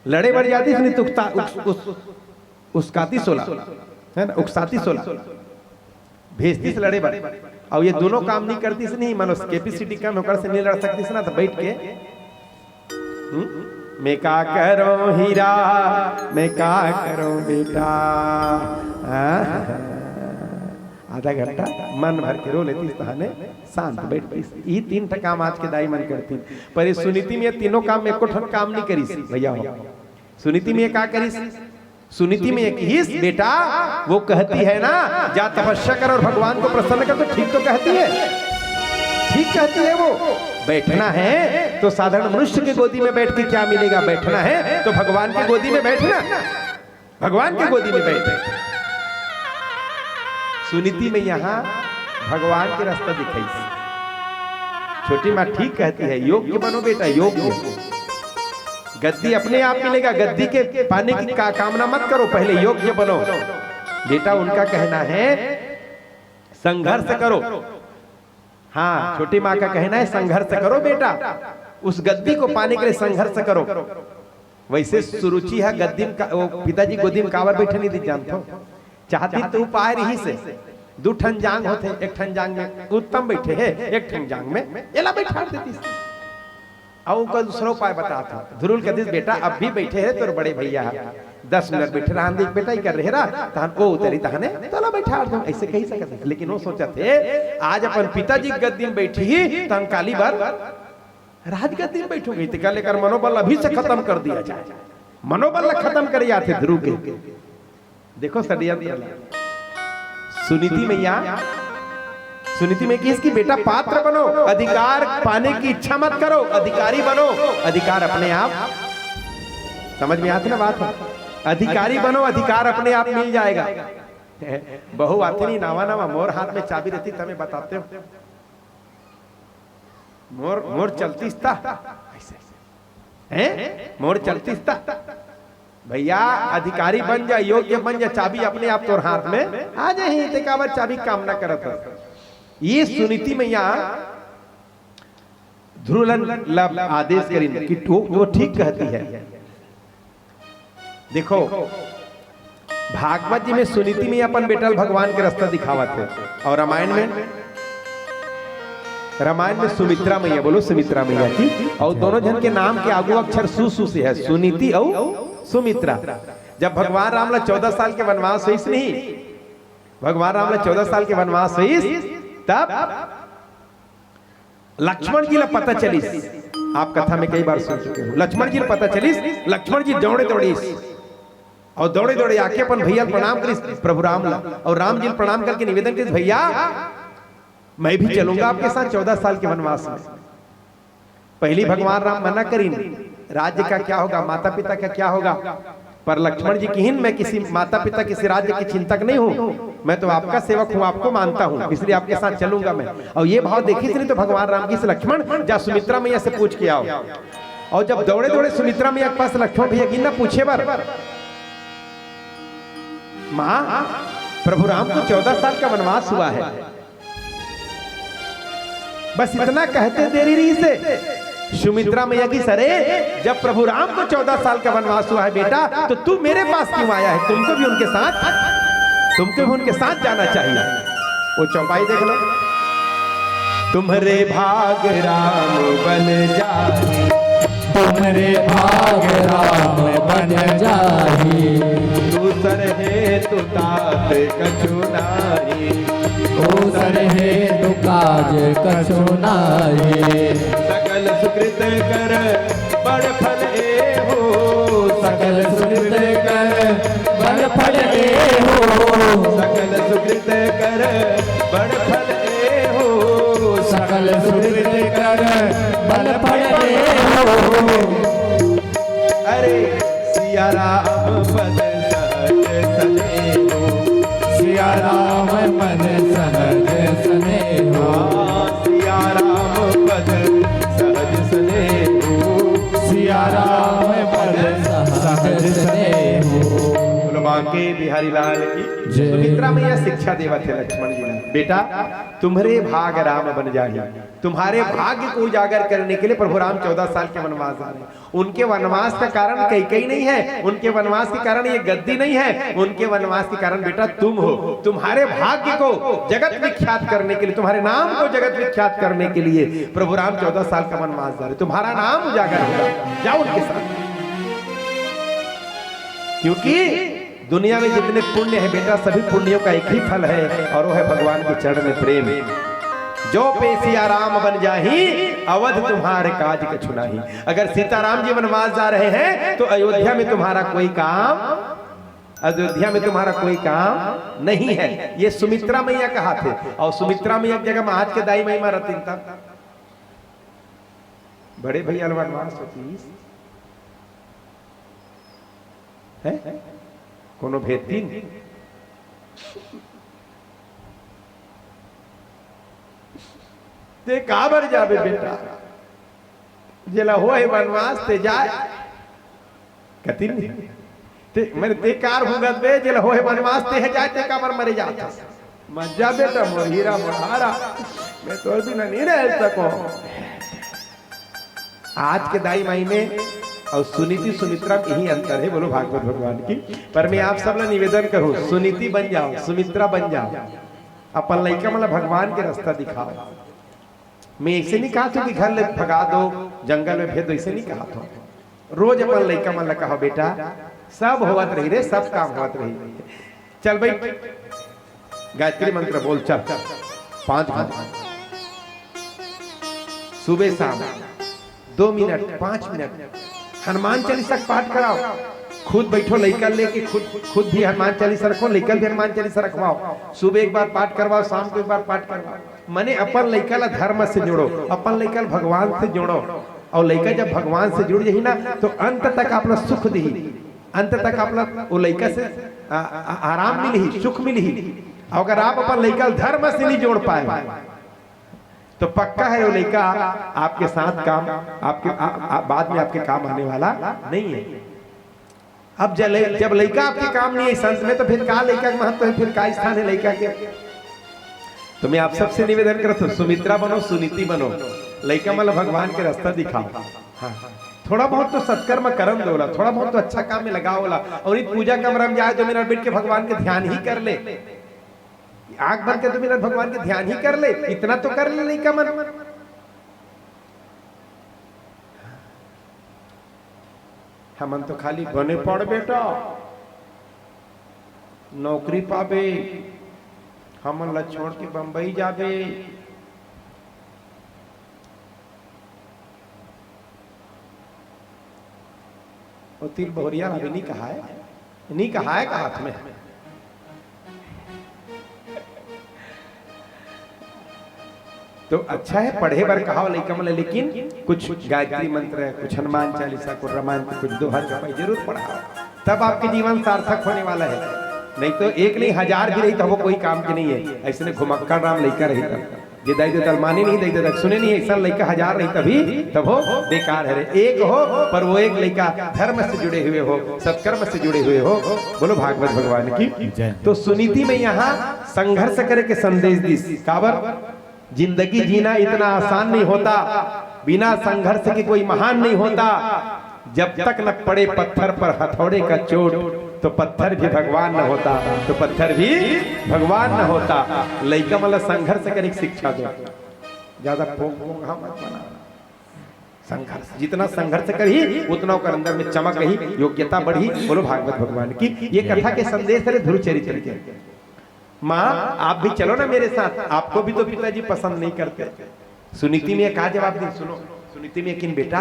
लड़े बर जातिस नहीं तो उकता-, उस, उस, उसकातिस ओला, है ना, उकसातिस ओला, भेजतिस लड़े बर। अउ ये दोनों काम नहीं करतिस नहीं, मानो कैपेसिटी कम, ओकर से नहीं लड़ सकतिस ना, तो बैठ के, हम्म? मैं का करो हीरा, मैं का करो बेटा, हाँ? आधा घंटा मन भर के रो लेतिस, तहाने शांत बैठतिस। ई तीन ठा काम आज के दाई मन करतिन, पर ये सुनीति में ये तीनों काम में एको ठन काम नहीं करिस भैया हो। सुनीति में ये का करिस? सुनीति में ये किहिस, बेटा, वो कहती है ना, जा तपस्या कर और भगवान को प्रसन्न कर, तो ठीक तो कहती है, ठीक कहती है वो। बैठना है तो साधारण मनुष्य की गोदी में बैठ के क्या मिलेगा, बैठना है तो भगवान की गोदी में बैठना, भगवान की गोदी में बैठ। सुनीति में यहाँ भगवान के रास्ता दिखाइस। छोटी माँ ठीक कहती है, योग्य बनो बेटा, योग्य। गद्दी अपने आप मिलेगा, गद्दी के पाने की का-, कामना मत करो, पहले योग्य बनो। बेटा, उनका कहना है, संघर्ष करो। हाँ, छोटी माँ का कहना है, संघर्ष करो बेटा, उस गद्दी को पाने के लिए संघर्ष करो। वैसे सुरुचि ह गद्दी म का-, वो पिताजी गोदी में काबर बैठे नहीं दिस जानथो? चाहती तो उपाय रहिस हे, दू ठन जांग होथे, एक ठन जांग में उत्तम बैठे हे, एक ठन जांग में एला बैठा देतिस। अउ ओकर दूसरा उपाय बतात हंव। ध्रुव ल कहितिस, "बेटा, अब भी बैठे हे तोर बड़े भैया ह, दस मिनट बइठे रहा, देख बेटा, इकर रहे रहा, तहन ओ उतरी, तहने तोला बइठार दूं, अइसे कहि सकत हे। लेकिन ओ सोचत हे, आज अपन पिताजी के गद्दी म बइठही, तहन काली बर राजगद्दी म बइठहूं कहिथे। तेकर ले एकर मनोबल अभी से खतम कर दिया जाए। मनोबल ला खतम करे जाथे ध्रुव के। देखो षड्यंत्र ला। सुनीति मइया, सुनीति मइया किहिस कि बेटा पात्र बनो, अधिकार पाने की इच्छा मत करो, अधिकारी बनो, अधिकार अपने आप, समझ में आथे ना बात? अधिकारी बनो, अधिकार अपने आप मिल जाएगा। बहू आथे नहीं, नावा नावा, मोर हाथ में चाबी रहितिस त मैं बतातेंव। मोर, मोर चलतिस त, अइसे, हैं? मोर चलतिस त। भइया, अधिकारी बन जा, योग्य बन जा, चाबी अपने आप तोर हाथ में आ जाही। ते काबर चाबी काम ना करत हस? ये सुनीति मइया ध्रुव ल आदेश करिन कि वो, वो ठीक कहती है। देखो, भागवत जी में सुनीति मइया अपन बेटा ल भगवान के रस्ता दिखावत हे, अउ रामायण में, रामायण में सुमित्रा मइया, बोलो सुमित्रा मइया की, अउ दोनों झन के नाम के आगू अक्षर सु, सु से हे, सुनीति अउ सुमित्रा। जब भगवान राम ला चौदह साल के वनवास होइस नहीं, भगवान राम ला चौदह साल के वनवास होइस, तब लक्ष्मण जी ला पता चलिस, आप कथा में कई बार सुन चुके हो, लक्ष्मण जी ला पता चलिस, लक्ष्मण जी दौड़े दौड़िस अउ दौड़े दौड़े आके अपन भइया ल प्रणाम करिस, प्रभु राम ला, अउ राम जी ल प्रणाम करके निवेदन करिस, भइया, मैं भी चलूंगा आपके साथ चौदह साल के वनवास में। पहली भगवान राम मना करिन, राज्य का क्या होगा, माता पिता का क्या होगा? पर लक्ष्मण जी किहिन, मैं किसी माता पिता, किसी राज्य की चिंतक नहीं हूँ, मैं तो आपका सेवक हूँ, आपको मानता हूँ, इसलिए आपके साथ चलूंगा मैं। अउ ये भाव देखिस नहीं तो भगवान राम किहिस, लक्ष्मण, जा सुमित्रा मइया से पूछ के आओ। अउ जब दौड़े दौड़े सुमित्रा मइया के पास लक्ष्मण भइया गिन ना पूछे बर, माँ, प्रभु राम को चौदह साल का वनवास हुआ है, बस इतना कहते देरी रहिस हे। सुमित्रा मइया किहिस, अरे, जब प्रभु राम को चौदह साल का वनवास हुआ है बेटा, तो तू मेरे पास क्यों आया है? तुमको भी उनके साथ, तुमको भी उनके साथ जाना चाहिए। वो चौपाई देख लो। तुम्हरे भाग राम बन जाहि। तुम्हरे भाग राम बन जाहि। दूसर हेतु तात कछु नाही। दूसर हेतु काज कछु नाही। सकल सुकृत कर बड़ फल एहू। सकल सुकृत कर बड़ फल एहू। सकल सुकृत कर बड़ फल एहू। सकल सुकृत कर बड़ फल एहू। अरे सिया राम पद सहज सनेहू। सिया राम पद सहज सनेहू। हाँ, सिया राम पद सहज सनेहू। सिया राम पद सहज सनेहू। बोलो बांके बिहारी लाल की। जय। सुमित्रा मइया शिक्षा देवत हे लक्ष्मण जी ला, बेटा, तुम्हरे भाग राम बन जाहि। तुम्हारे भाग्य को उजागर करने के लिए प्रभु राम चौदह साल के वनवास जा रहे हैं। उनके वनवास का कारण कैकेयी नहीं है, उनके वनवास के कारण ये गद्दी नहीं है, उनके वनवास के कारण बेटा तुम हो। तुम्हारे भाग्य को जगत विख्यात करने के लिए, तुम्हारे नाम को जगत विख्यात करने के लिए प्रभु राम चौदह साल का वनवास जा रहे, तुम्हारा नाम उजागर होगा। जाओ उनके साथ, क्योंकि दुनिया में जितने पुण्य है बेटा, सभी पुण्यों का एक ही फल है, और वो है भगवान के चरण में प्रेम। जो पे सिया राम बन जाहि, अवध तुम्हारे काज कछु नाही। अगर सीताराम जी वनवास जा रहे हैं तो अयोध्या में तुम्हारा कोई काम, अयोध्या में तुम्हारा कोई काम नहीं है। ये सुमित्रा मइया कहाथे, और सुमित्रा मइया के जगह में आज के दाई माई मा रतिन तब बड़े भइया ल वनवास होतिस। हैं? कोनो भेजतिन? ते काबर जाबे बेटा? जेला होय वनवास ते जाय। कतिन? ते, मैं ते कार भुगत बे, जेला होय वनवास ते हे जाय, ते काबर मरे जात हस? मत जा बेटा, मोर हीरा मोर हारा, मैं तोर बिना नहीं रह सकों। आज के दाई माई में और सुनीति सुमित्रा में यही अंतर है। बोलो भागवत भगवान की। पर मैं आप सब ला निवेदन करूं, सुनीति बन जाओ, सुमित्रा बन जाओ, अपन लइका मन ला भगवान के रास्ता दिखाओ। मैं ऐसे नहीं कहा था कि घर ले भगा दो, जंगल में भेज दो, ऐसे नहीं कहा था। रोज अपन लइका मन ला कहो, बेटा, सब होवत रही रे, सब काम होवत रही। चल भाई, गायत्री मंत्र बोल, चल। पांच घंटा, सुबह शाम, दो मिनट, पांच मिनट हनुमान चालीसा के पाठ कराओ। खुद बैठो, लइका लेके खुद, खुद भी हनुमान चालीसा रखो, लइका भी हनुमान चालीसा रखवाओ। सुबह एक बार पाठ करवाओ, शाम को एक बार पाठ करवाओ। माने अपन लइका ला धर्म से जोड़ो, अपन लइका ला भगवान से जोड़ो। और लइका जब भगवान से जुड़ जाही ना, तो अंत तक आप ला सुख दिही, अंत तक आप ला वो लइका से आ, आ, आराम मिलही, सुख मिलही। और अगर आप अपन लइका ला धर्म से नहीं जोड़ पाए, तो पक्का है वो लइका आपके साथ काम, आपके आ, आ, बाद में आपके काम आने वाला नहीं है। अब जब लइ-, जब लइका आपके काम नहीं है संत में, तो फिर का लइका के महत्व है, फिर का स्थान है लइका के? तो मैं आप सबसे निवेदन करत हूँ, सुमित्रा बनो, सुनीति बनो, लइका मन ला भगवान के रास्ता दिखाओ। हाँ, थोड़ा बहुत तो सत्कर्म करन दो ला, थोड़ा बहुत तो अच्छा काम में लगाओ ला। और ये पूजा कमरा में जाए, दो मिनट बैठ के भगवान के ध्यान ही कर ले, आंख बंद कर दो मिनट भगवान के ध्यान ही कर ले, इतना तो कर ले लइका मन। हमन तो खाली बने पढ़ बेटा, नौकरी पाबे, हमन ला छोड़ के बम्बई जाबे। वो तिल बहुरिया ला भी नहीं कहा है, नहीं कहा है, कहा तुम्हें? तो अच्छा है, पढ़े बर कहा लइका मन ला, लेकिन कुछ गायत्री मंत्र, कुछ हनुमान चालीसा, कुछ रामायण के कुछ दोहा चौपाई जरूर पढ़ाओ, तब आपके जीवन सार्थक होने वाला है। नहीं तो एक नहीं, हजार भी रही, तो वो कोई काम के नहीं है। ऐसे ने घुमक्कड़ राम लइका रही तब, जे दाई दे तल माने नहीं, दाई दे तक सुने नहीं, ऐसा लइका हजार रही तभी, तब हो बेकार है रे। एक हो, पर वो एक लइका धर्म से जुड़े हुए हो, सत्कर्म से जुड़े हुए हो। बोलो भागवत भगवान की। जय। तो सुनीति में यहाँ संघर्ष करे के संदेश दिस। काबर? जिंदगी जीना इतना आसान नहीं होता, बिना संघर्ष के कोई महान नहीं होता। जब तक न पड़े पत्थर पर हथौड़े का चोट, तो पत्थर भी भगवान न होता, तो पत्थर भी भगवान न होता। लइका मन ला संघर्ष करे के शिक्षा दो, ज्यादा पोंग पोंग मत बना। संघर्ष, जितना संघर्ष करही, उतना ओकर अंदर में चमक रही, योग्यता बढ़ी। बोलो भागवत भगवान की। ये कथा के संदेश हरे ध्रुव चरित्र के। माँ, आप भी चलो ना मेरे साथ, आपको भी तो पिताजी पसंद नहीं करते। सुनीति ने क्या जवाब दी, सुनो। सुनीति में यकीन, बेटा,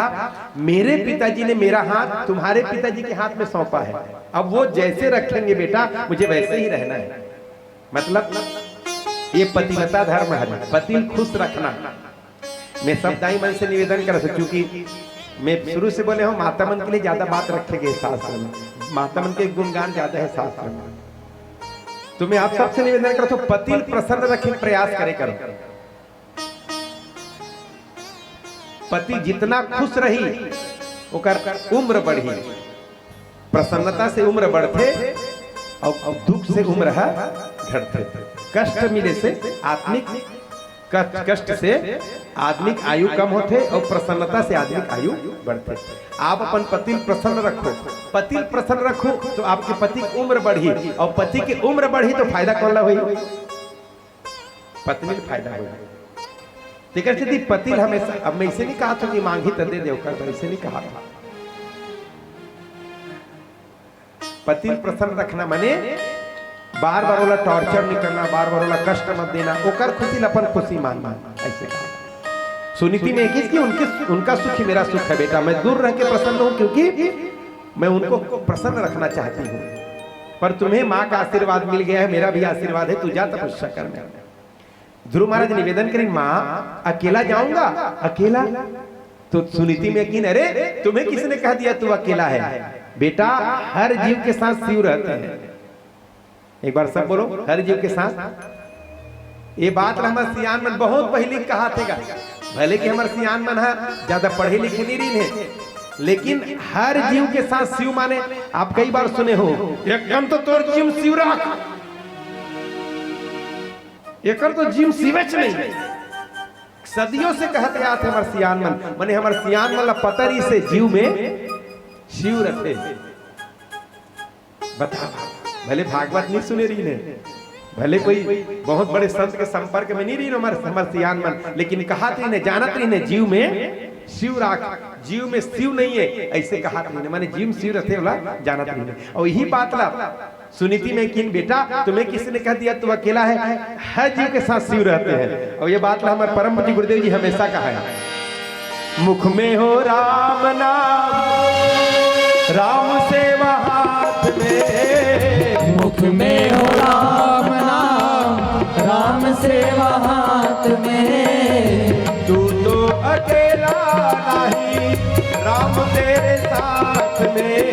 मेरे पिताजी ने मेरा हाथ तुम्हारे पिताजी के हाथ में सौंपा है, अब वो जैसे रखेंगे बेटा, मुझे वैसे ही रहना है। मतलब, ये पतिव्रता धर्म है, पति ल खुश रखना। मैं सब दाई मन से निवेदन करत हूँ, क्योंकि मैं शुरू से बोले हूँ, माता मन के लिए ज्यादा बात रखे गए शास्त्र में, माता मन के गुणगान ज्यादा है शास्त्र में। तो मैं आप सबसे निवेदन करत हूँ, पति ल प्रसन्न रखे के प्रयास करे करो। पति जितना खुश रही, ओकर उम्र बढ़ी। प्रसन्नता से उम्र बढ़थे और दुख से उम्र ह घटथे। कष्ट मिले से आत्मिक कष्ट, कष्ट से आदमी के आयु कम होथे और प्रसन्नता से आदमी के आयु बढ़थे। आप अपन पति ल प्रसन्न रखो, पति ल प्रसन्न रखो तो आपके पति की उम्र बढ़ी, और पति की उम्र बढ़ी तो फायदा कौन ला होई? पत्नी ल फायदा होई। तेकर सेती पति ल हमेशा, अब मैं इसे नहीं कहा था कि मांगी त दे दे ओकर, तो इसे नहीं कहा था। पति ल प्रसन्न रखना माने बार बार ओला टॉर्चर नहीं करना, बार बार ओला कष्ट मत देना, ओकर खुशी ल अपन खुशी मानना। ऐसे कहा। सुनीति में एक चीज कि उनके, उनका सुख ही मेरा सुख है बेटा, मैं दूर रह के प्रसन्न हूँ क्योंकि मैं उनको प्रसन्न रखना चाहती हूँ। पर तुम्हें माँ का आशीर्वाद मिल गया है, मेरा भी आशीर्वाद है, तू जा तपस्या कर। मैं ध्रुव महाराज निवेदन करें, माँ अकेला जाऊंगा? अकेला? तो सुनीति में यकीन, अरे तुम्हें किसने कह दिया तू अकेला है? बेटा, हर जीव के साथ शिव रहते हैं। एक बार सब बोलो, हर जीव के साथ। ये बात ला हमर सियान मन बहुत पहली कहा थे गा। भले कि हमर सियान मन हा ज्यादा पढ़े लिखे नहीं रही है, लेकिन हर जीव के साथ शिव माने आप कई बार सुने हो, एकदम तो तोर जीव शिव रख, एकर तो जीव शिवेच नहीं। सदियों से कहत आत हे हमर सियान मन, माने हमर सियान मन ला पता रहिसे जीव में शिव रथे। बता, भले भागवत नहीं सुने रहिन हे, भले कोई बहुत बड़े संत के संपर्क में नहीं रहिन हे हमर, हमर सियान मन, लेकिन कहत रहिन हे, जानत रहिन हे जीव में शिव राख, जीव में शिव नहीं है, ऐसे कहा रहिन, माने जीव में शिव रहते वाला जानत रहिन। और यही बात ला सुनीति में किन, "बेटा, तुम्हें किसने कह दिया तू अकेला है? हर जीव के साथ शिव रहते हैं।" और ये बात ला हमारे परम पूज्य गुरुदेव जी हमेशा कहा है, "मुख में हो राम नाम, राम सेवा हाथ में।" मुख में हो राम नाम, राम सेवा हाथ में। तू तो अकेला नहीं, राम तेरे साथ में।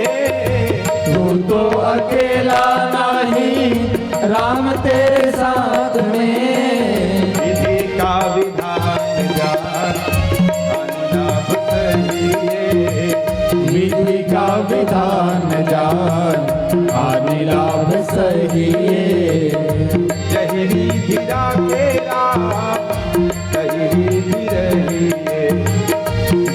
तू तो अकेला नहीं, राम तेरे साथ में। विधि का विधान जान, हानि लाभ सही है। विधि का विधान जान, हानि लाभ सही है। जही विधि राखे राम, तही विधि रही है।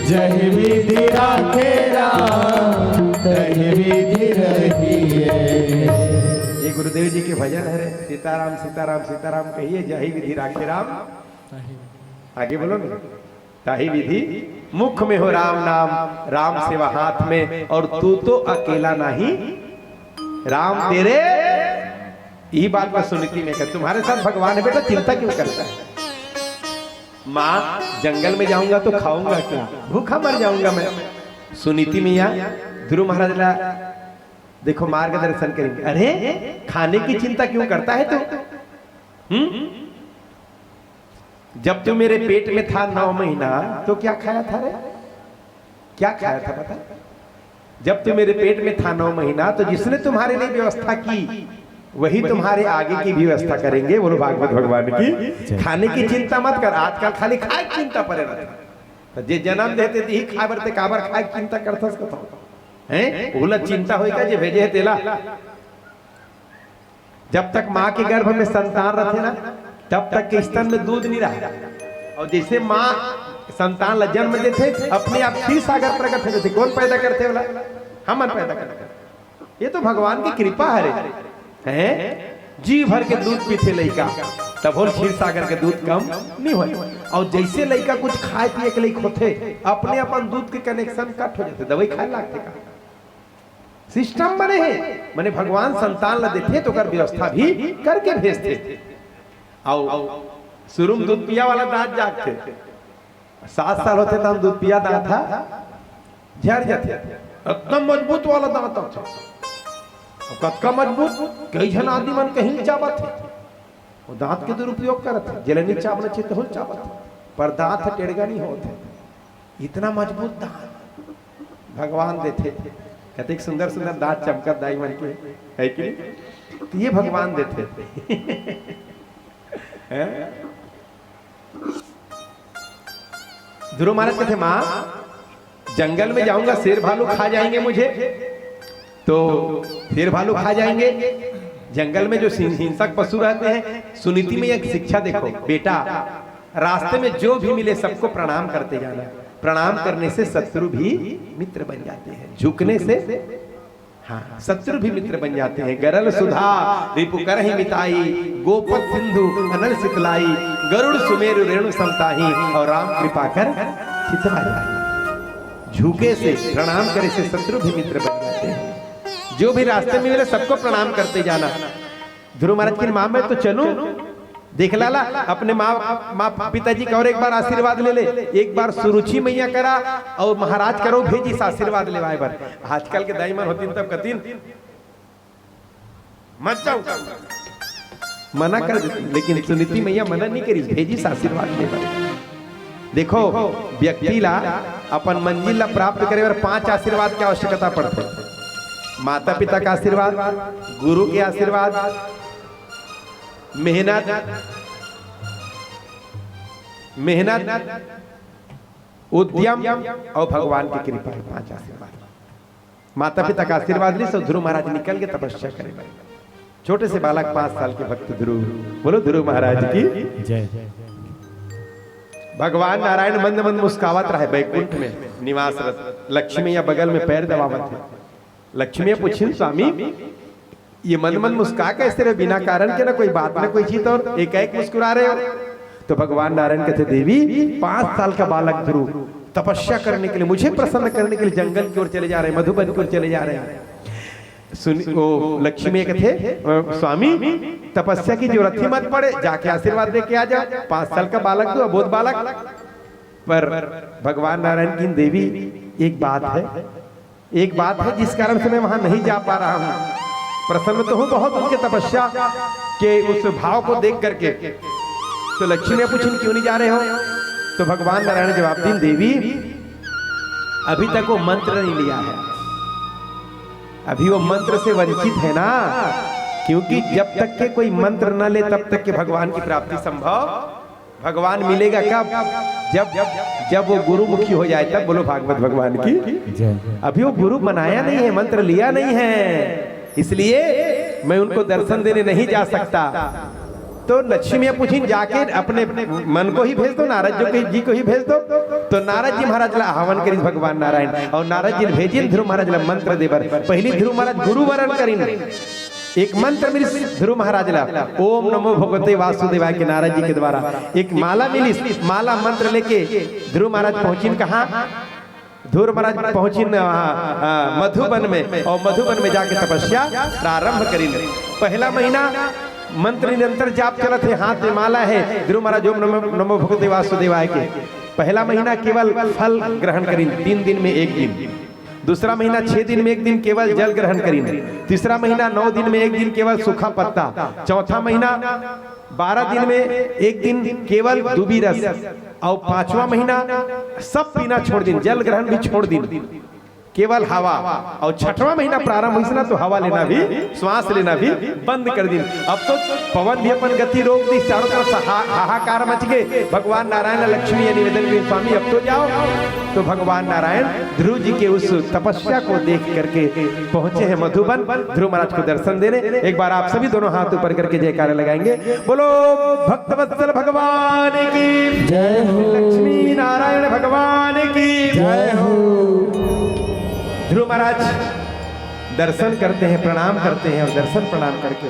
जही विधि राखे राम, तही विधि रही है। ये गुरुदेव जी के भजन हरे, "सीताराम सीताराम सीताराम कहिए, जही विधि राखे राम।" आगे बोलो ना, "ताही विधि मुख में हो राम नाम, राम सेवा हाथ में, और तू तो अकेला नहीं, राम तेरे।" यही बात मैं सुनीति में कहा, "तुम्हारे साथ भगवान है बेटा, चिंता क्यों करता है?" "माँ, जंगल में जाऊंगा तो खाऊंगा क्या? भूखा मर जाऊंगा मैं।" सुनीति मैया ध्रुव महाराज ला देखो, मार्गदर्शन करेंगे। "अरे, खाने की चिंता क्यों करता है तू? हम्म? जब तू मेरे पेट में था नौ महीना, तो क्या खाया था रे? क्या खाया था, बता? जब तू मेरे पेट में था नौ महीना, तो जिसने तुम्हारे लिए व्यवस्था की, वही तुम्हारे आगे की भी व्यवस्था करेंगे।" बोलो भागवत भगवान की। खाने की चिंता मत कर, आजकल खाली खाए के चिंता पड़े रहता। तो जे जन्म देते, ते ही खाए बर, ते काबर खाए के चिंता करथस कथो? हैं? ओला चिंता होई का जे भेजे है तेला? जब तक माँ के गर्भ में संतान रहथे ना, तब तक के स्तन में दूध नहीं रहा। और जैसे माँ संतान ला जन्म देथे, अपने आप क्षीर सागर प्रकट हो जाथे। कौन पैदा करथे ओला? हमन पैदा करथे। ये तो भगवान की कृपा हरे, हैं? जी भर के दूध पीथे लइका, तब होल क्षीर सागर के दूध कम नहीं होय। और जैसे लइका कुछ खाए पिए के लइक होथे, अपने अपन दूध के कनेक्शन कट हो जाथे, दवाई खाए लागथे का? सिस्टम बने हे, माने भगवान संतान ला देथे तो ओकर व्यवस्था भी करके भेजथे। अउ शुरू में दूध पिया वाला दांत जागथे, सात साल होथे त हम दूध पिया दांत हा झर जाथे, एकदम मजबूत वाला दांत होथे। अब कतका मजबूत, कई झन आदमी मन कहीं चाबत हे, वो दांत के दुरुपयोग करत हे, जेला नहीं चाबना चाहिए तो चाबत हे, पर दांत ह टेड़गा नहीं होत हे। इतना मजबूत दांत भगवान देथे, कतेक सुंदर सुंदर दांत चमकत दाई मन के, है कि नहीं? तो ये भगवान देथे। हैं? ध्रुव महाराज कहते, "माँ, जंगल में जाऊंगा, शेर भालू खा जाएंगे मुझे।" तो शेर भालू खा जाएंगे, जंगल में जो सिं-, हिंसक पशु रहते हैं। सुनीति में एक शिक्षा देखो, "बेटा, रास्ते में जो भी मिले सबको प्रणाम करते जाना, प्रणाम करने से शत्रु भी मित्र बन जाते हैं, झुकने से, हाँ, शत्रु भी मित्र बन जाते हैं।" गरल सुधा रिपु करहि मिताई, गोपद सिंधु अनल सितलाई, गरुड़ सुमेरु रेणु समताही, और राम कृपा कर चितवा जाई। झुके से, प्रणाम करे से शत्रु भी मित्र बन जाते हैं। जो भी रास्ते में मिले सबको प्रणाम करते जाना। ध्रुव महाराज की माँ, मैं तो चलूं? देख लाला, अपने माँ, माँ पिताजी का और एक बार आशीर्वाद ले ले, एक बार सुरुचि मैया करा और महाराज करो भेजिस आशीर्वाद लेवाए बर। आजकल के दाई मन होतिन तब कतिन, "मत जाओ।" मना कर देतिन, लेकिन सुनीति मैया मना नहीं करिस, भेजिस आशीर्वाद ले बर। देखो, व्यक्ति ला अपन मंजिल ला प्राप्त करे बर पांच आशीर्वाद के आवश्यकता पड़थे। माता पिता का आशीर्वाद, गुरु के आशीर्वाद, मेहनत, मेहनत, उद्यम और भगवान की कृपा, ये पांच आशीर्वाद। माता पिता का आशीर्वाद ली, सब ध्रुव महाराज निकल के तपस्या करे। छोटे से बालक, पांच साल के भक्त ध्रुव। बोलो ध्रुव महाराज की। जय। भगवान नारायण मंद मंद मुस्कावत रहे, बैकुंठ में निवास रत। लक्ष्मी या बगल में पैर दबावत हे। लक्ष्मी पूछिन, "स्वामी, ये मंद मंद मुस्का कैसे रहे? बिना कारण के ना कोई बात ना कोई चीज, और एकाएक मुस्कुरा रहे हो?" तो भगवान नारायण कहते, "देवी, पांच साल का बालक ध्रुव, तपस्या करने के लिए, मुझे प्रसन्न करने के लिए जंगल की ओर चले जा रहे हैं, मधुबन की ओर चले जा रहे हैं। सुन, वो लक्ष्मी कहथे, "अ, स्वामी, तपस्या की जरूरत ही मत पड़े, जाके आशीर्वाद लेके आ जाओ, पाँच साल का बालक तो अबोध बालक।" पर भगवान नारायण की, "देवी, एक बात है, एक बात है जिस कारण से मैं वहां नहीं जा पा रहा हूं। प्रसन्न तो हूं बहुत उनके तपस्या के उस भाव को देख करके।" तो लक्ष्मी ने पूछिन, "क्यों नहीं जा रहे हो?" तो भगवान नारायण जवाब दीन, "देवी, अभी तक वो मंत्र नहीं लिया है, अभी वो मंत्र से वंचित है ना, क्योंकि जब तक के कोई मंत्र न ले तब तक के भगवान की प्राप्ति संभव।" भगवान मिलेगा कब? जब, जब वो गुरुमुखी हो जाए तब। बोलो भागवत भगवान की। जय। अभी वो गुरु बनाया नहीं है, मंत्र लिया नहीं है, इसलिए मैं उनको दर्शन देने नहीं जा सकता। तो लक्ष्मी मैया पूछिन, "जाके अपने मन को ही भेज दो, नारद जी को, जी को ही भेज दो।" तो नारद जी महाराज ला आह्वान करिस भगवान नारायण, और नारद जी भेजिन ध्रुव महाराज ला मंत्र दे बर। पहली ध्रुव महाराज गुरु वरण करिन, एक मंत्र मिलिस ध्रुव महाराज ला, "ओम नमो भगवते वासुदेवाय" के नारद जी के द्वारा एक माला मिलिस। माला मंत्र लेके ध्रुव महाराज पहुंचिन कहाँ? ध्रुव महाराज पहुंचिन, आ, आ, मधुबन में, और मधुबन में जाके तपस्या प्रारंभ करिन। पहला महीना मंत्र निरंतर जाप चलत हे, हाथ में माला है, ध्रुव महाराज ओम नमो, नमो भगवते वासुदेवाय के। पहला महीना केवल फल ग्रहण करिन, तीन दिन में एक दिन। दूसरा महीना छह दिन में एक दिन केवल जल ग्रहण करिन। तीसरा महीना नौ दिन में एक दिन केवल सूखा पत्ता। चौथा महीना बारह दिन में एक दिन केवल दूबी रस। और पांचवा महीना सब पीना छोड़ दिन, जल ग्रहण भी छोड़ दिन, केवल हवा। और छठवां महीना प्रारंभ होइस ना, तो हवा लेना भी, श्वास लेना भी बंद कर दिन। अब तो पवन भी अपन गति रोक दिस, चारों तरफ से हा-, हाहाकार मच गए। भगवान नारायण लक्ष्मी या निवेदन के, "स्वामी, अब तो जाओ।" तो भगवान नारायण ध्रुव जी के उस तपस्या को देख करके पहुंचे हैं मधुबन, ध्रुव महाराज को दर्शन देने। एक बार आप सभी दोनों हाथ ऊपर करके जयकारा लगाएंगे, "बोलो भक्तवत्सल भगवान की जय हो। लक्ष्मी नारायण भगवान की जय हो।" ध्रुव महाराज दर्शन करते हैं, प्रणाम करते हैं, और दर्शन प्रणाम करके,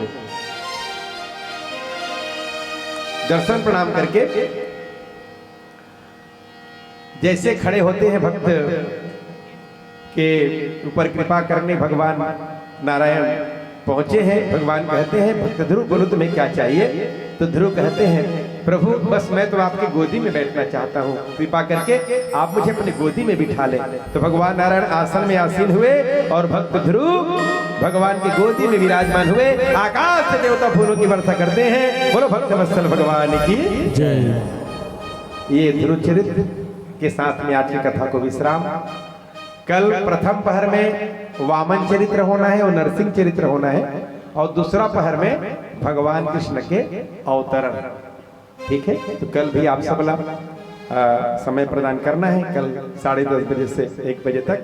दर्शन प्रणाम करके जैसे खड़े होते हैं भक्त के ऊपर कृपा करने, भगवान नारायण पहुंचे हैं। भगवान कहते हैं, "भक्त ध्रुव, बोलो, तुम्हें क्या चाहिए?" तो ध्रुव कहते हैं, "प्रभु, बस मैं तो आपकी गोदी में बैठना चाहता हूँ, कृपा करके आप मुझे अपनी गोदी में बिठा लें।" तो भगवान नारायण आसन में आसीन हुए और भक्त ध्रुव भगवान की गोदी में विराजमान हुए। आकाश से देवता फूलों की वर्षा करते हैं। बोलो भक्तवत्सल भगवान की जय। ये ध्रुव चरित्र के साथ में आज की कथा को विश्राम। कल प्रथम पहर में वामन चरित्र होना है और नरसिंह चरित्र होना है, और दूसरा पहर में भगवान कृष्ण के अवतरण। ठीक है, तो कल भी आप सबला, अ, समय प्रदान करना है, कल साढ़े दस बजे से एक बजे तक,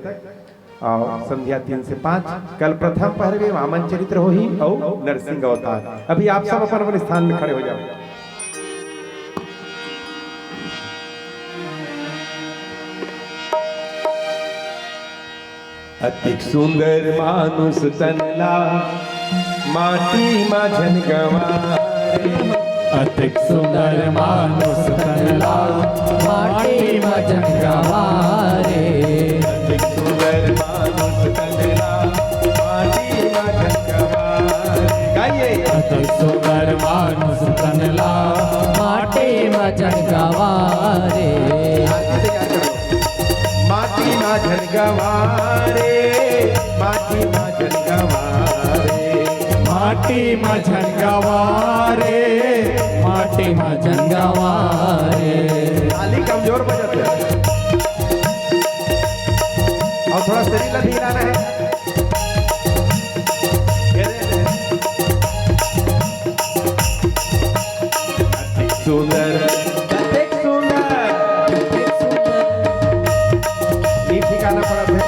और संध्या तीन से पाँच। कल प्रथम पहर में वामन चरित्र होही और नरसिंह अवतार। अभी आप सब अपन अपन स्थान में खड़े हो जाओ। अतिक सुंदर मानुष तन ला माटी मा झन गंवारे। अतिक सुंदर मानुष तन ला माटी मा झन गंवारे। अतिक सुंदर मानुष तन ला माटी मा झन गंवारे। गाइए। अतिक सुंदर मानुष तन ला माटी मा झन गंवारे। आरती तैयार करो। माटी मा झन गंवारे, माटी मा झन गंवारे। माटी मा झन गंवारे, माटी मा झन गंवारे। ताली कमजोर बजत है। और थोड़ा शरीर ला भी हिलाना है। ये दे। अतिक सुंदर, अतिक सुंदर। ये ठिकाना पड़ा था।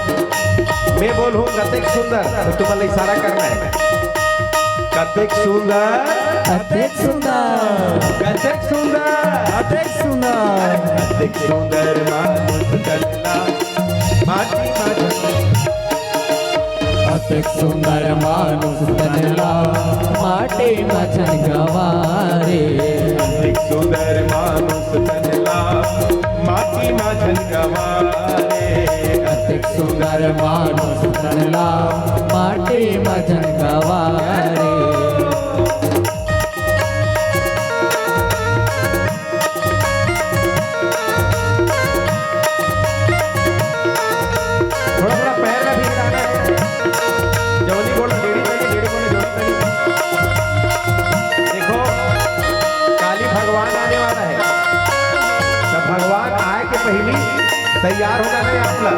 मैं बोलूं कतेक सुंदर, तो तुमने इशारा करना है। कतेक सुंदर। अतिक सुंदर। कतेक सुंदर। अतिक सुंदर। अतिक सुंदर मानुष तन ला माटी मा झन। अतिक सुंदर मानुष तन ला माटी मा झन गंवारे। अतिक सुंदर मानुष तन ला माटी मा झन गंवारे। ला माटी म झन गवा रे। थोड़ा थोड़ा पैर में भी हिलाना है। जौनी बोलो डेढ़ी तनी, डेढ़ी बोलो जौनी तनी। देखो, काली भगवान आने वाला है, तो भगवान आए के पहली तैयार हो जाना है आप लोग।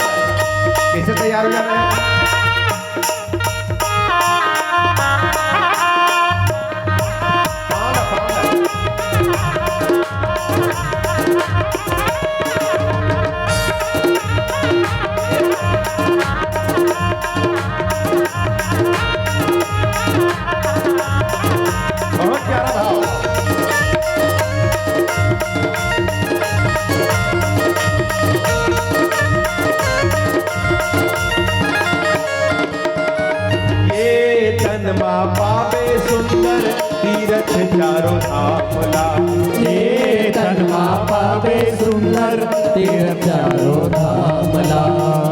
कैसे तैयार हो जाना है? बहुत प्यारा भाव। ये तन मा पावे सुंदर तीरथ चारों धाम ला। ये तन मा पावे सुंदर तीरथ चारों धाम ला।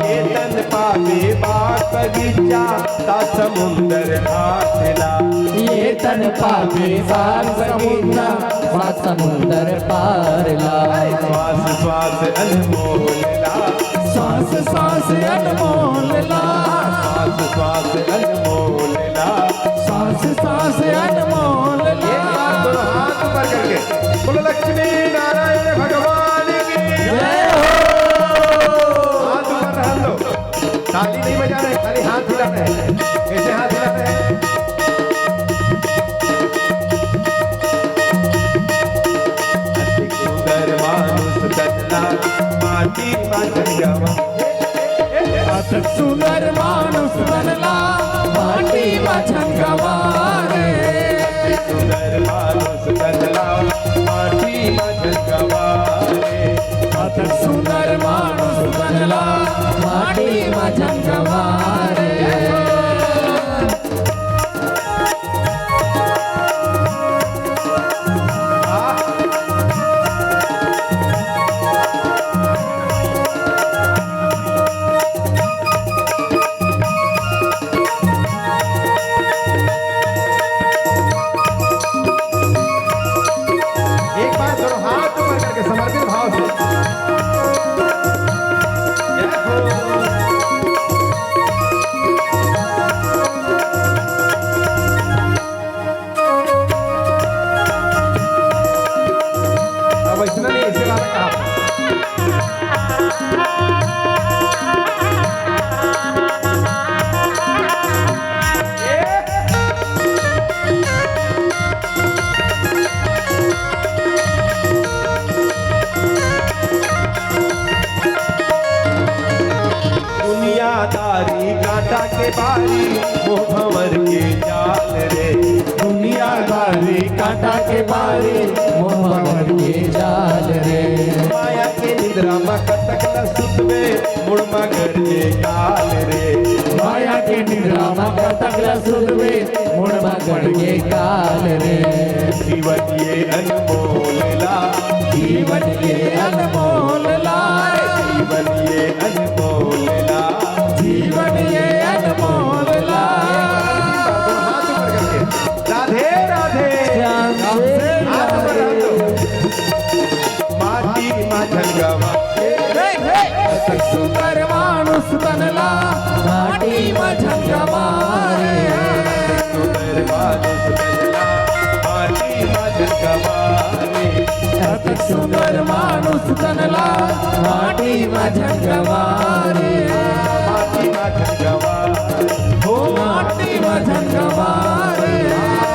ये तन पावे बाग बगीचा ता समुंदर घाट ला। ये तन पावे बाग बगीचा वा समुंदर पार ला। श्वास श्वास अनमोल ला। श्वास श्वास अनमोल ला। श्वास श्वास अनमोल ला। श्वास श्वास अनमोल ला। एक बार दोनों हाथ ऊपर करके बोलो, लक्ष्मी नारायण भगवान की जय हो। हाथ ऊपर रहन दो। ताली नहीं बजाना है, खाली हाथ हिलाना है। कैसे हाथ हिलाना है? अति सुंदर मानुष तन ला, माटी मा झन गवा। अति सुंदर मानुष तन ला, माटी मा झन गवा रे। अति सुंदर मानुष तन ला, माटी मा झन गवा रे। अति सुंदर मानुष तन ला, माटी मा झन गवा रे। एक बार दोनों हाथ ऊपर करके समर्पित भाव से। जय हो। अब ऐसा नहीं, ऐसे वाला कहा। दुनियादारी कांटा के बारी, मोह भंवर के जाल रे। दुनियादारी कांटा के बारी, मोह भंवर के जाल रे। माया के निंद्रा म कतक ल सुतबे, मुड़ म गरजे काल रे। माया के निंद्रा म कतक ल सुतबे, मुड़ म गरजे काल रे। जीवन ये अनमोल ला। जीवन ये अनमोल ला। जीवन ये अनमोल ला। जीवन ये अनमोल ला। हाथ ऊपर करके। राधे राधे। श्याम से हाथ ऊपर राधे। राधे। माटी मा झन गवा। हे, हे। अति सुंदर मानुष तन ला, माटी मा झन गवा रे। सुंदर मानुष तन ला, माटी मा झन गवा रे। अति सुंदर मानुष तन ला, माटी मा झन गवा रे। माटी मा झन गवा। हो माटी मा झन गवा रे।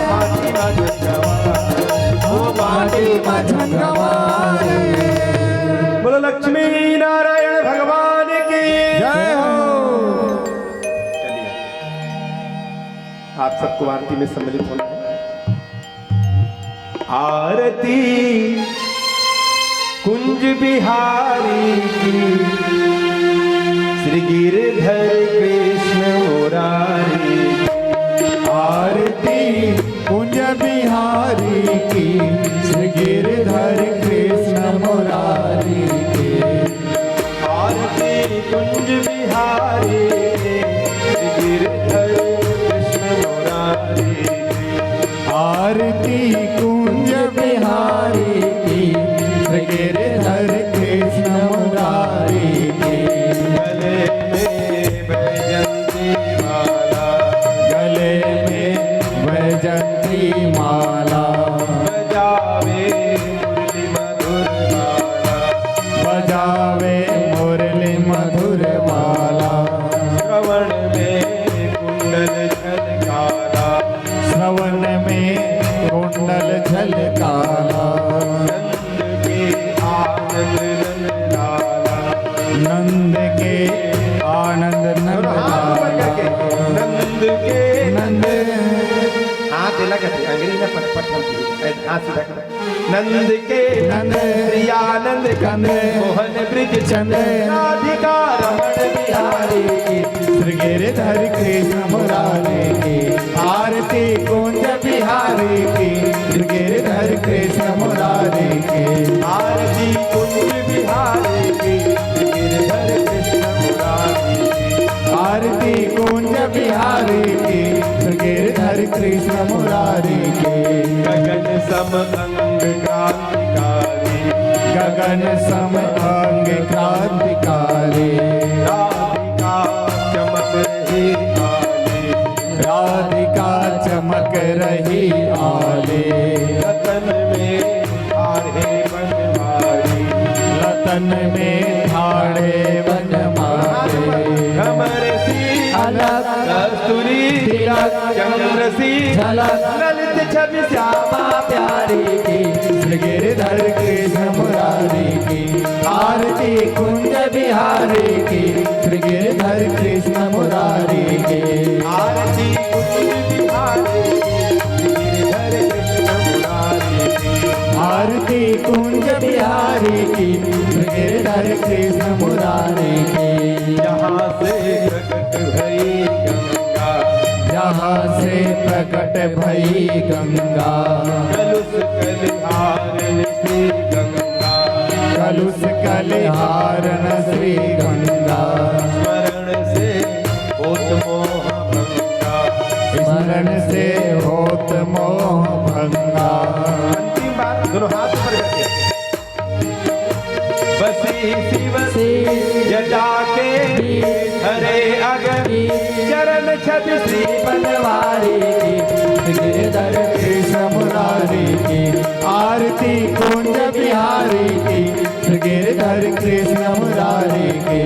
माटी मा झन गवा। हो माटी मा झन गवा रे। बोलो लक्ष्मी नारायण भगवान की जय हो। चलिए, आप सबको आरती में सम्मिलित होना है। आरती कुंज बिहारी की, श्री गिरधर कृष्ण मुरारी की। आरती कुंज बिहारी की, श्री गिरधर कृष्ण मुरारी की। आरती कुंज बिहारी की, नंद के नंद, श्री आनंद कंद, मोहन ब्रज चंद, राधिका रमण बिहारी की, श्री गिरधर कृष्ण मुरारी की, आरती कुंज बिहारी की, श्री गिरधर कृष्ण मुरारी की, आरती कुंज बिहारी की, श्री गिरधर कृष्ण मुरारी की, आरती कुंज बिहारी की, श्री गिरधर कृष्ण मुरारी की। गगन सम अंग क्रांतिकारी, गगन सम अंग क्रांतिकारी, राधिका चमक रही आली, राधिका चमक रही आली, रतन में ठाढ़े बनवारी, रतन में ठाढ़े बनवारी। भ्रमर सी अलख, कस्तूरी तिलक, चंद्र सी झलक, ललित छवि श्यामा प्यारी की, श्री गिरधर कृष्ण मुरारी की, आरती कुंज बिहारी की, श्री गिरधर कृष्ण मुरारी की, आरती कुंज बिहारी की, श्री गिरधर कृष्ण मुरारी की, आरती कुंज बिहारी की, श्री गिरधर कृष्ण मुरारी की। जहाँ से प्रकट भई गंगा, जहाँ से प्रकट भई गंगा, कलुष कलिहारण श्री गंगा, कलुष कलिहारण श्री गंगा, स्मरण से होत मोह भंगा, स्मरण से होत मोह भंगा। अंतिम बार दोनों हाथ ऊपर करके। बसी शिव सी जटा के बीच, धरे अग बीच, चरण छवि श्री बनवारी की, गिरधर कृष्ण मुरारी की, आरती कुंज बिहारी की, गिरधर कृष्ण मुरारी की।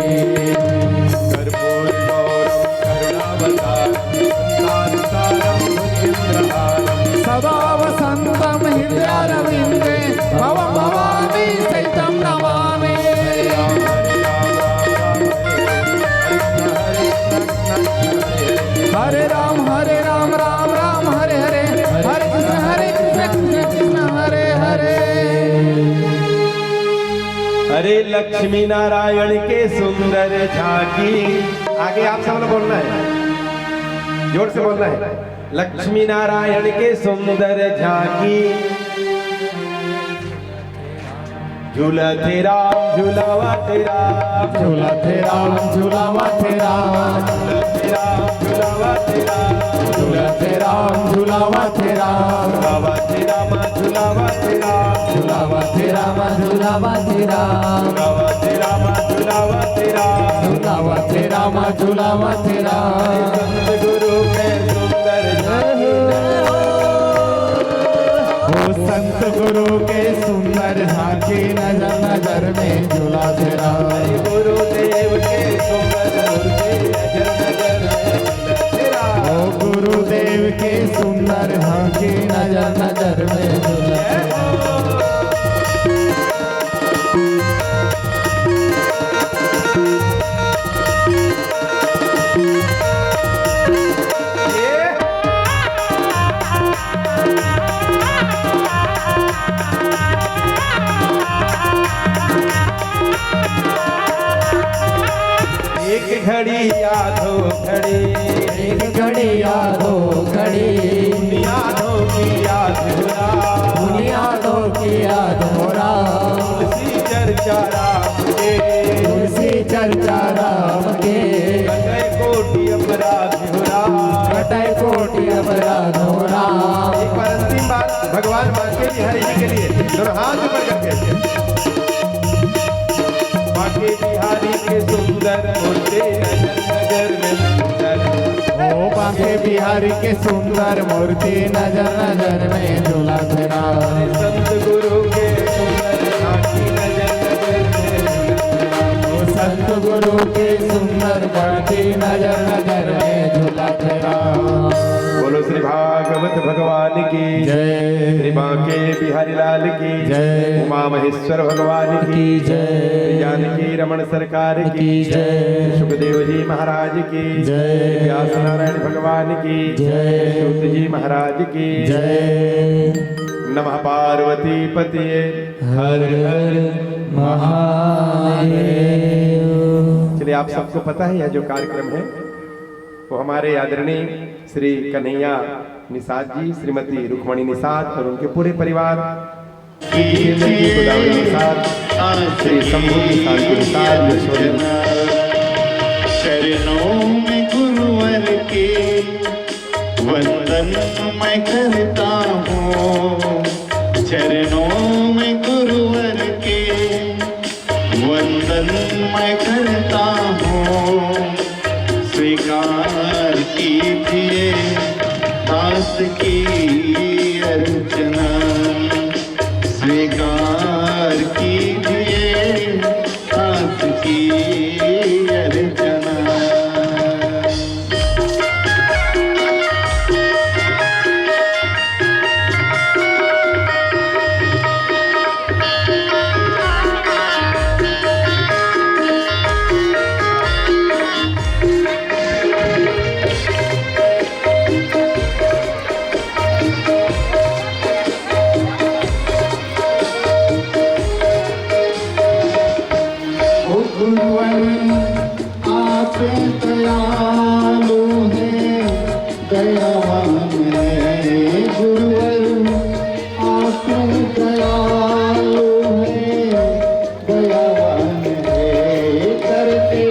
कर्पूर गौरम करुणावतारम संतान सारम भुजगेंद्रहारम। सदा वसंतम हृदयारविंदे भवम भवानी सहितम नमामि। हरे राम हरे राम राम राम हरे हरे, हरे कृष्ण हरे कृष्ण कृष्ण कृष्ण हरे हरे। अरे लक्ष्मी नारायण के सुंदर झांकी। आगे आप सब लोग बोलना है, जोर से बोलना है। लक्ष्मी नारायण के सुंदर झांकी। झूला थे राम, झूलावा थे राम, झूला थे राम, झूलावा थे राम, झूला थे राम, झूलावा थे राम, झूला थे राम, झूलावा थे राम, झूलावा थे राम, झूलावा थे राम, झूलावा थे राम, झूलावा थे राम, झूलावा थे राम, झूलावा थे राम, झूलावा थे राम, झूलावा थे राम। संत गुरु के सुंदर झांकी। ओ संत गुरु के सुंदर झांकी, नजर नजर में झूला थे राम। गुरुदेव के सुंदर मूर्ति, नजर नजर में झूला थे राम। ओ गुरुदेव के सुंदर झांकी, नजर नजर में झूला थे राम। एक घड़ी या दो घड़ी, एक घड़ी या दो घड़ी, उन यादों की याद हो राम, उन यादों की याद हो राम। तुलसी चर्चा राम के, तुलसी चर्चा राम के, कटे कोटि अपराध हो राम, कटे कोटि अपराध हो राम। एक बार अंतिम बार भगवान बांके बिहारी जी के लिए दोनों हाथ ऊपर करके। बांके बिहारी के सुंदर मूर्ति नजर नजर में सुंदर। ओ बांके बिहारी के सुंदर मूर्ति नजर नजर में झूला थे राम। संत गुरु के सुंदर झांकी नजर नजर में झूला थे राम। ओ संत गुरु के सुंदर मूर्ति नजर नजर में झूला थे राम। बोलो श्री भागवत भगवान की जय। श्री बांके बिहारी लाल की जय। माँ महेश्वर भगवान की जय। जानकी रमण सरकार की जय। सुखदेव जी महाराज की जय। व्यास नारायण भगवान की जय। सूत जी महाराज की जय। नमः पार्वती पतिये। हर हर महादेव। चलिए, आप सबको पता है, यह जो कार्यक्रम है, वो हमारे आदरणीय श्री कन्हैया निषाद जी, श्रीमती रुक्मणी निषाद और उनके पूरे परिवार, श्री गोदावरी निषाद, श्री शंभू निषाद के निषाद, यशोरी। चरणों में गुरुवर के वंदन मैं करता हूँ। चरणों में गुरुवर के वंदन मैं करता हूँ। स्वीकार कीजिए दास की अर्चना, स्वीकार कीजिए दास की अर्चना। ओ गुरुवर, आप दयालु हैं, दयावान हैं गुरुवर, आप दयालु हैं, दयावान हैं, करते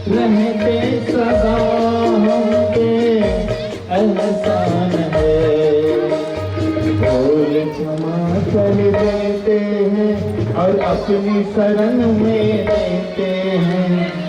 रहते सदा हम पे एहसान है। भूल क्षमा कर देते हैं और अपनी शरण में लेते हैं।